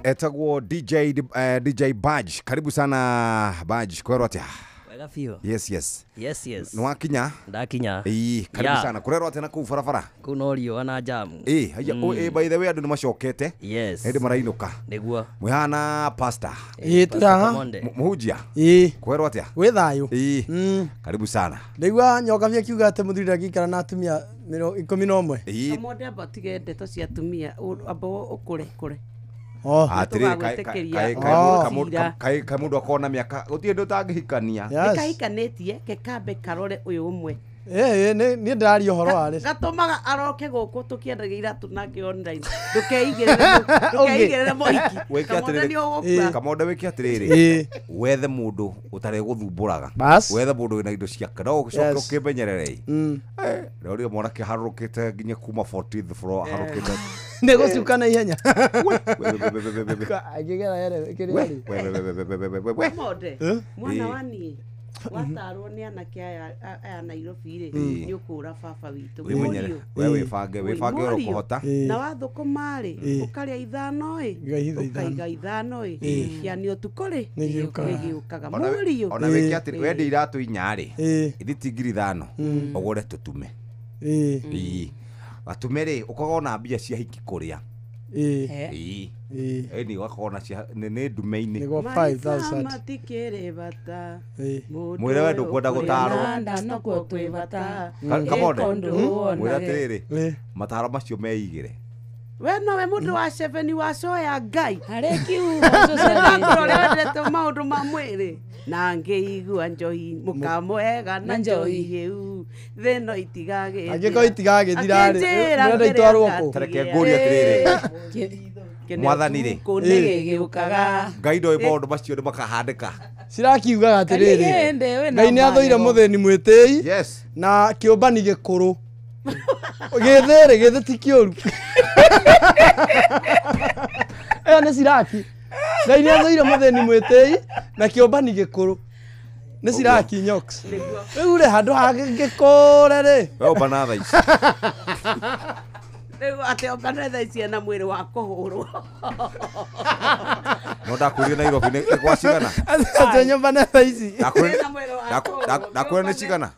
Etagwo DJ Badge. Karibu sana Badge, kwerwo atia? Wega biũ. Yes, yes. Yes, yes. Nĩwakinya? Ndakinya. Ĩĩ, karibu Yeah. sana. Kũrerwo atĩa na kũu barabara? Kũu no riũa na jamu. Ĩĩ, haya, by the way andũ nĩmacokete. Yes. Hĩndĩ marainũka. Nĩguo. Mwĩhana pastor. Ĩĩ, tũrĩ haha. Mũhunjia? Ĩĩ. Kwerwo atĩa? Gwĩ thayũ. Ĩĩ. Karibu sana. Ndaigua Nyokabi akiuga atĩ mũthuri ndangĩikara na atumia 11. Ĩĩ. Kamode amba ũtige ndeto cia atumia, amba ũkũre kũre. Atĩrĩrĩ, kaĩ mũndũ akorwo na mĩaka gũtirĩ ũndũ ũtangĩhikania. Nĩkahikanĩtie ke kambe karore ũyũ ũmwe. Ĩĩ, niĩ ndĩraria ũhoro wa rĩ. Gatũmaga aroke gũkũ tũkĩendagia iratũ nake online. Ndũkeigĩrĩre mũhiki. Wĩke Kamode atĩrĩrĩ, nĩ ũgũkua. Kamode wĩke atĩrĩrĩ, Ĩĩ. wethe mũndũ ũtarĩgũthumbũraga. Bas. Wethe mũndũ wĩna indo ciake no ũcoke Yes. ũkĩmenyerere. Ndĩrorire mwanake harũrũkĩte nginya kuma 14th floor harũrũkĩte. Nĩ gũcuka na ihenya. We, we, we, we, we, we. Angĩgera ere kĩrĩa We, rĩ. we, we, we, we, we, we, we, we. Kamode, Eh? mwana Ĩĩ. wa niĩ watarwo nĩ anake aya Nairobi rĩ, Ĩĩ. nĩ ũkũra baba witũ. Wĩmenyere. Mũriũ. We wĩbange, wĩbange ũrĩa Mũriũ. ũkũhota. Na wathũkũma rĩ, Ĩĩ. ũkarĩa ithano ĩ, Ngaihitha ithano. ũkaiga ithano ĩ, Ĩĩ. yani ũtukũ rĩ, Nĩgĩũkaga. nĩgĩũkaga. Ona Mũriũ. ona wĩke atĩrĩ, wendie iratũ inya rĩ, Ĩĩ. ithi ti 5,000, ũgũre tũtume. Ĩĩ. Ĩĩ. Gatume rĩ, ũkoragwo na mbia cia hiki kũrĩa. Ĩĩ. Ĩĩ. Ĩĩ. Ĩni ũgakorwo na cia nĩ ndume-inĩ. Nĩguo Marĩca 5,000. matikĩrĩ bata. Ĩĩ. Mũndũ Mwĩre we ndũkwenda gũtarwo. nda nokuo twĩ bata. Kamode, Ĩkondo mwĩre wonage. atĩrĩrĩ, Ĩĩ. mataro macio meigĩre. We nowe mũndũ wa cebeni wa coya Ngai. Harĩ kiugo Nĩndakũrora ũrĩa wendete maũndũ ma mwĩrĩ. Na ngĩigua njohi mũkamwega na njohi ĩu thĩno itigagĩthira. Angĩkorwo itigagĩthira rĩ, Akĩnjĩra mũrenda ngĩrĩa itwarwo kũ? Ta reke ngũrie atĩrĩrĩ, Mwathani rĩ. Kũ nĩgĩgĩũkaga. Ngai ndoĩ maũndũ macio nĩ makahandĩka. Cirakiugaga atĩrĩrĩ, Hĩndĩ wĩna Ngai nĩ athũire mũthĩni mwĩtĩi Yes. na kĩũmbani gĩkũrũ. Gĩthĩ rĩ, gĩthĩ ti kĩũru. Ĩyo nĩ ciraki. Ngai nĩ athũire mũthĩni mwĩtĩi na kĩũmbani gĩkũrũ. Nĩ ciraki nyox. Rĩu rĩ handũ ha gĩkũre rĩ. We ũmbana thaa ici. Rĩu atĩ ombane thaa ici ena mwĩrĩ wa kũhũrwo. No ndakwĩrire Nairobi nĩ gwa cigana? Atĩ nyũmbane thaa ici. Ndakwĩra nĩ cigana?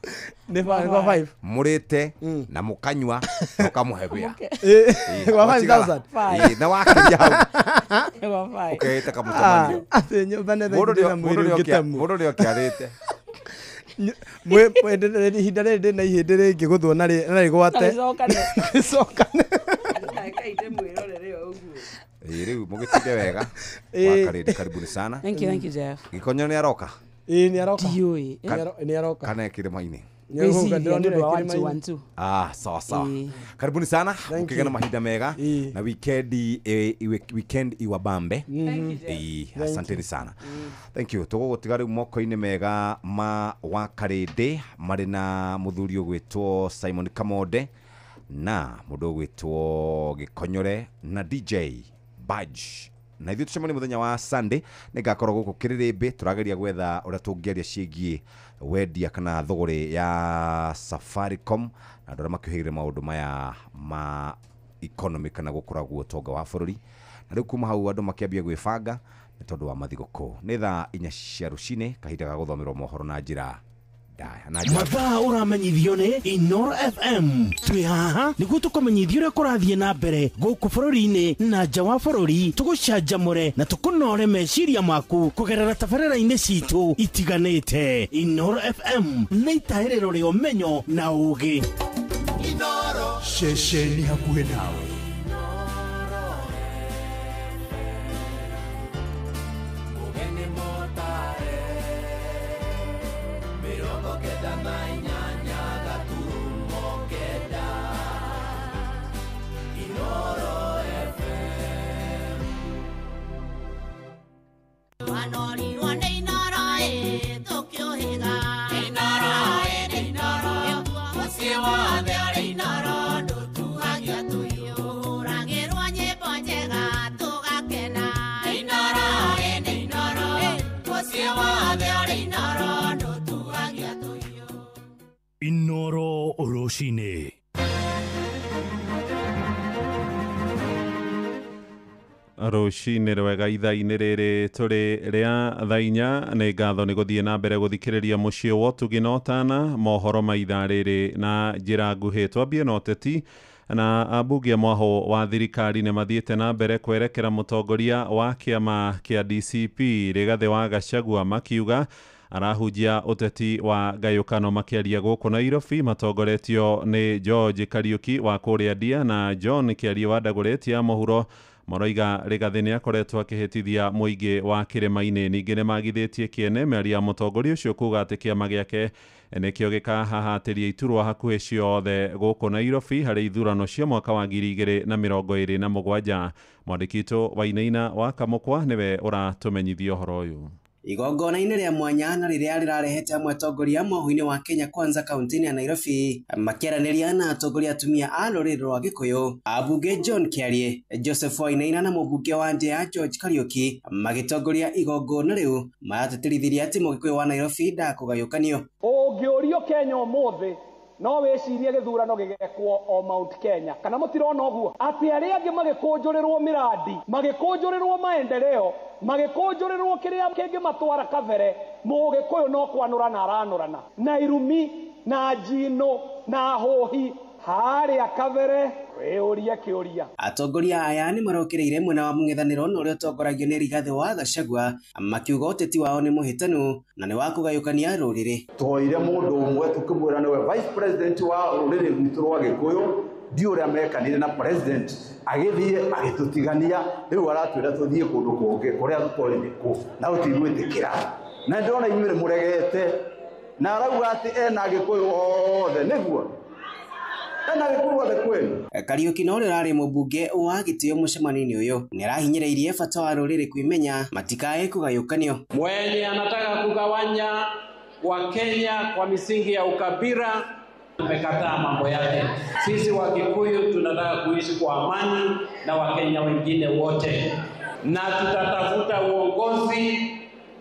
Nĩ gwa 5. Mũrĩte na mũkanyua na ũkamũhe wĩra. Ĩĩ, Ĩĩ, gwa gwa cigana? 5,000. Ĩĩ, na wakĩria hau ũkehĩta kamũcemanio. Atĩ nyũmbane thaa Mũndũ ici ndĩna mwĩrĩ ũngĩtemwo. mũndũ nĩokĩarĩte. Ihinda rĩrĩ ndĩna ihĩndĩ rĩngĩgũthwo na rĩgwate. Rĩcokane. Reke ndĩmwĩrorere o ũguo. Ĩĩ, rĩu mũgĩtinde wega. Ĩĩ. Wakarĩndĩ karibuni sana. Thank you, thank you, Jeff. Gĩkonyo nĩ aroka? Ĩĩ, nĩ aroka. Ndiũĩ. Nĩ aroka. Kana e kĩrĩma-inĩ? Nĩegũka, Ngwĩciria nĩ ndĩronire ũndũ wa kĩrĩma-inĩ. 1 2 1 2. Ah, sawa sawa. Ĩĩ. Karibuni sana, Thank mukigĩa na you. mahinda mega Ĩĩ. na weekend iwabambe. Ĩĩ, Thank asanteni sana. Thank you. Tũgũgũtiga rĩu moko-inĩ mega ma Wakarĩndĩ marĩ na mũthuri ũgwĩtwo Simon Kamode na mũndũ ũgwĩtwo Gĩkonyore na DJ Badge. Na ithuĩ tũcemanie mũthenya wa Sunday nĩngakorwo gũkũ Kĩrĩrĩmbĩ tũrageria gwetha ũrĩa tũngĩaria ciĩgiĩ wendia kana thũgũrĩ ya Safaricom na andũ arĩa makĩũhĩgĩrĩra maũndũ maya ma economy kana gũkũra guo ũtonga wa bũrũri. Na rĩu kuma hau andũ makĩambia gwĩbanga nĩ tondũ wa mathigũkũ. Nĩ thaa 4 cia rũcinĩ kahinda ga gũthomerwo mohoro na njĩra ndaya na njĩra Mathaa ũramenyithio nĩ Inoro FM. Twĩ haha nĩguo tũkũmenyithia ũrĩa kũrathiĩ na mbere gũkũ bũrũri-inĩ na nja wa bũrũri, tũgũcanjamũre na tũkũnore meciria maku kũgerera tabarĩra-inĩ citũ itiganĩte. Inoro FM nĩ itahĩrĩro rĩa ũmenyo na ũũgĩ. Ceceni hakuhĩ nawe. Wanorirwo nĩ Inoro ĩ tũkĩũhĩga. Inoro ĩ nĩ Inoro. Mũciĩ wothe ũrĩ Inoro ndũtuhagia tũhiũ. Rũcinĩ. Rũcinĩ rwega ithaa-inĩ rĩrĩ tũrĩ rĩa thaa inya. Nĩ ngatho nĩ gũthiĩ na mbere gũthikĩrĩria mũciĩ wa ũtugi na ũtana mohoro ma ithaa rĩrĩ na njĩra nguhĩ. Twambie na ũteti na ambunge a mwahũ wa thirikari nĩ mathiĩte na mbere kwerekera mũtongoria wa kĩama kĩa DCP Rigathĩ wa Gachagua makiuga arahunjia ũteti wa ngayũkano. Makĩaria gũkũ Nairobi matongoretio nĩ George Kariuki wa kũrĩa Ndia na John Kĩarie wa Dagoretti ya mũhuro maroiga Rigathĩ nĩ akoretwo akĩhĩtithia mũingĩ wa kĩrĩma-inĩ. Ningĩ nĩ magithĩtie kĩene mĩario ya mũtongoria ũcio kuga atĩ kĩama gĩake nĩkĩo gĩkahahatĩria iturwa hakuhĩ ciothe gũkũ Nairobi harĩ ithurano cia mwaka wa 2027. Mwandĩki witũ Wainaina wa Kamũkwa nĩwe ũratũmenyithia ũhoro ũyũ. Igongona-inĩ rĩa mwanya na rĩrĩa rĩrarehete amwe atongoria mwahũ-inĩ wa Kenya Kwanza kaunti-inĩ ya Nairobi makĩaranĩria na atongoria atumia a rũrĩrĩ rwa Gĩkũyũ, ambunge John Kĩarie, Joseph Wainaina na mũmbunge wa Ndia George Kariuki magĩtongoria igongona rĩu maratĩtĩrithirie atĩ Mũgĩkũyũ wa Nairobi ndakũgayũkanio. Ũngĩũrio Kenya ũmũthĩ no wĩcirie gĩthurano gĩgekwo o Mount Kenya, kana mũtirona ũguo atĩ arĩa angĩ magĩkũnjũrĩrwo mĩrandi, magĩkũnjũrĩrwo maendeleo, magĩkũnjũrĩrwo kĩrĩa kĩngĩmatwara kabere, Mũgĩkũyũ no kwanũrana aranũrana na irumi na njino na hũhi harĩa kabere. Wĩũrie kĩũria. Atongoria aya nĩ marokĩrĩire mwena wa mũng'ethanĩro na ũrĩa ũtongoragio nĩ Rigathĩ wa Gachagua makiuga ũteti wao nĩ mũhĩtanu na nĩ wa kũgayũkania rũrĩrĩ. Twoire mũndũ ũmwe tũkĩmwĩra nĩwe vice president wa rũrĩrĩ rwitũ rwa Gĩkũyũ, ndi ũrĩa mekanire na president agĩthiĩ agĩtũtigania, rĩu aratwĩra tũthiĩ kũndũ kũngĩ kũrĩa tũtoĩ nĩ kũ na tũtigwĩtĩkĩra. Na ndĩrona inyuĩ nĩ mũregete na arauga atĩ ena Gĩkũyũ othe, nĩguo Kariuki na ũrĩa ũrarĩ mũmbunge wa gĩtĩo mũcemanio-inĩ ũyũ nĩ arahinyĩrĩirie bata wa rũrĩrĩ kwĩmenya matikae kũgayũkanio. Mwenye anataka kugawanya Wakenya kwa misingi ya ukabila tumekataa mambo yake. Sisi Wakikuyu tunataka kuishi kwa amani na Wakenya wengine wote, na tutatafuta uongozi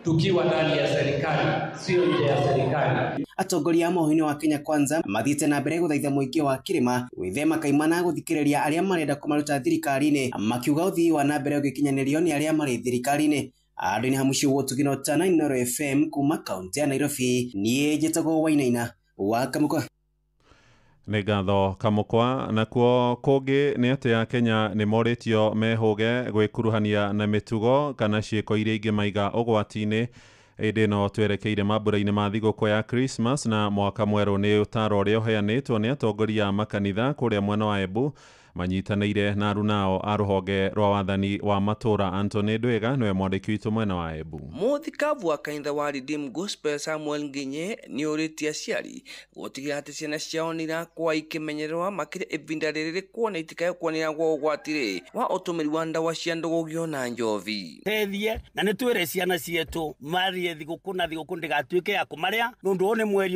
tukiwa ndani ya serikali, sio nje ya serikali. Atongoria a mwahũ-inĩ wa Kenya Kwanza mathiĩte na mbere gũthaitha mũingĩ wa kĩrĩma gwĩthema kaimana gũthikĩrĩria arĩa marenda kũmaruta thirikari-inĩ, makiuga ũthii wa na mbere ũgĩkinyanĩrio nĩ arĩa marĩ thirikari-inĩ. Andũ-inĩ ha mũciĩ wa Ũtugi na Ũtana, Inooro FM kuma kaunti ya Nairobi, niĩ njĩtagwo Wainaina wa Kamũkwa. Nĩ ngatho Kamũkwa. Nakuo kũngĩ nĩ atĩ Akenya nĩ morĩtio mehũge gwĩkuruhania na mĩtugo kana ciĩko iria ingĩmaiga ũgwati-inĩ hĩndĩ ĩno twerekeire mambura-inĩ ma thigũkũ ya Christmas na mwaka mwerũ. Nĩ ũtaro ũrĩa ũheanĩtwo nĩ atongoria a makanitha kũrĩa mwena wa Embu manyitanĩire na arunao a rũhonge rwa wathani wa matũra. Anthony Ndwĩga nĩwe mwandĩki witũ mwena wa Embu. Mũthikabu wa kanitha wa Redeemed Gospel Samuel Nginye nĩ ũrĩtie aciari gũtigĩrĩra atĩ ciana ciao nĩ irakorwo ikĩmenyererwo makĩria ihinda rĩrĩ kuona itikae kuonĩragwo ũgwati-rĩ wa ũtũmĩri wa ndawa cia ndũgũgio na njovi. Tethie na nĩ twĩre ciana cietũ marie thigũkũ na thigũkũ ndĩgatuĩke ya kũmarĩa nĩ ũndũ ũyũ nĩ mweri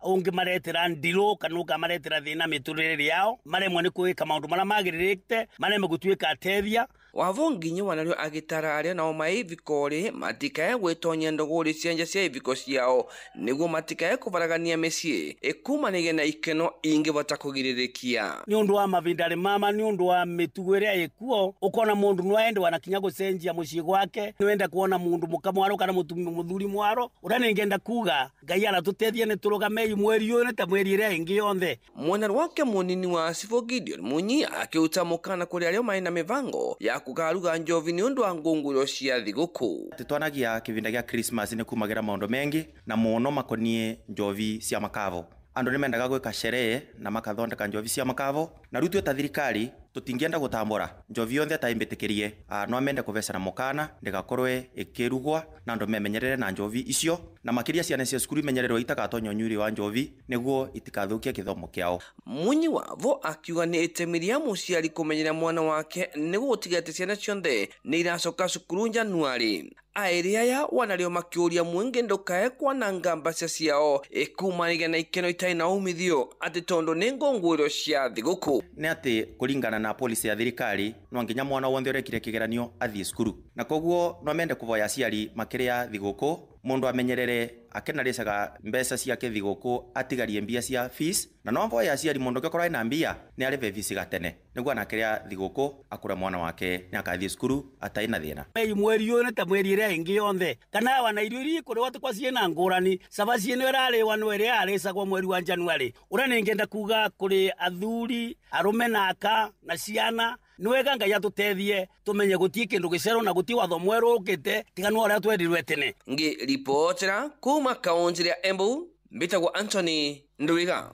ũngĩmaretera ndirũ kana ũngamaretera thĩna mĩtũrĩre yao, maremwo nĩ gwĩka maũndũ marĩa magĩrĩrĩte, maremwo gũtuĩka atethia. Wavo Nginye wanario agĩtara arĩa nao mai iviko-rĩ matikae gwĩtonya ndũgũrĩ cia nja cia iviko ciao nĩguo matikae kũbaragania mĩciĩ ĩkumanĩrie na ikeno ingĩbota kũgirĩrĩkia. Nĩ ũndũ wa mavinda mama, nĩ ũndũ wa mĩtugo ĩrĩa ĩkuo, ũkona mũndũ no ende wanakinya gũcenjia mũciĩ gwake, nĩ wenda kuona mũndũ mũka mwaro kana mũthuri mwaro. Ũrĩa nĩngenda kuga Ngai aratũteithia nĩ tũrũgamei mweri ũyũ nĩ ta mweri ĩrĩa ĩngĩ yonthe. Mwena wake mũnini wa Civil Gideon Munyi akĩruta mũkana kũrĩ arĩa marĩ na mĩbango ya kũkaruga njovi nĩ ũndũ wa ngũngũĩro cia thigũkũ. Twanagia kĩvinda gĩa Christmas nĩ kumagira maũndũ mengi na mũno makonie njovi cia makavo. Andũ nĩ mendaga gwĩka sherehe na makathondeka njovi cia makavo, na rĩu twĩ ta thirikari tũtingĩenda gũtambũra njovi yonthe ta ĩmbĩtĩkĩrie. No mende kũvecana mũkana ndĩgakorwe ĩkĩrugwa na andũ memenyerere na njovi icio, na makĩria ciana cia cukuru imenyererwo itakatonya ũnyuiri wa njovi nĩguo itikathũkie gĩthomo kĩao. Munyi wavo akiuga nĩ itemi rĩa mũciari kũmenyera mwana wake nĩguo gũtiga atĩ ciana ciothe nĩ iracoka cukuru Januarĩ. Aĩrĩ aya wanarĩo makĩũria mũingĩ ndũkae kwananga mbeca ciao ĩkumanĩria na ikeno itarĩ na umithio atĩ tondũ nĩ ngũngũĩro cia thigũkũ. Nĩ atĩ kũringana na policy ya thirikari no nginya mwana wothe ũrekire kĩgeranio athiĩ cukuru, na koguo no mende kũvoya aciari makĩrĩa thigũkũ Mundu amenyerere akenarĩcaga mbeca ciake thigũkũ atigarie mbia cia fees, na no mboya aciari mundu ũngĩkorwo ena mbia nĩ arĩbe fees gatene nĩguo anakĩrĩa thigũkũ akũre mwana wake nĩ akathiĩ cukuru atarĩ na thĩna. Mei mweri ũyũ nĩ ta mweri ĩrĩa ĩngĩ yonthe, kana wana irio iria ikũrĩwa tũkwa ciĩna ngũrani, cabaci ĩno ĩrarĩwa no ĩrĩa yarĩcagwo mweri wa January. Ũrĩa nĩngenda kuga kũrĩ athuri, arũme na aka na ciana, nĩ wega Ngai atũteithie tũmenye gũtiĩ kĩndũ gĩcerũ na gũtiĩ watho mwerũ ũkĩte tiga no ũrĩa twerirwe tene. Ngĩribotera kuma kaunti ya Embu, mbĩtagwo Anthony Ndwiga.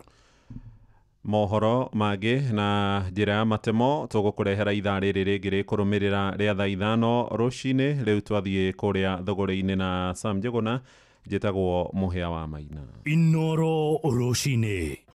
Mohoro mangĩ na njĩra ya matemo tũgũkũrehera ithaa rĩrĩ rĩngĩ rĩkũrũmĩrĩra rĩa thaa 5 rũcinĩ. Rĩu twathiĩ kũrĩa thũgũrĩ-inĩ na Sam Njũgũna, njĩtagwo Mũhĩa wa Maina. Inoro rũcinĩ.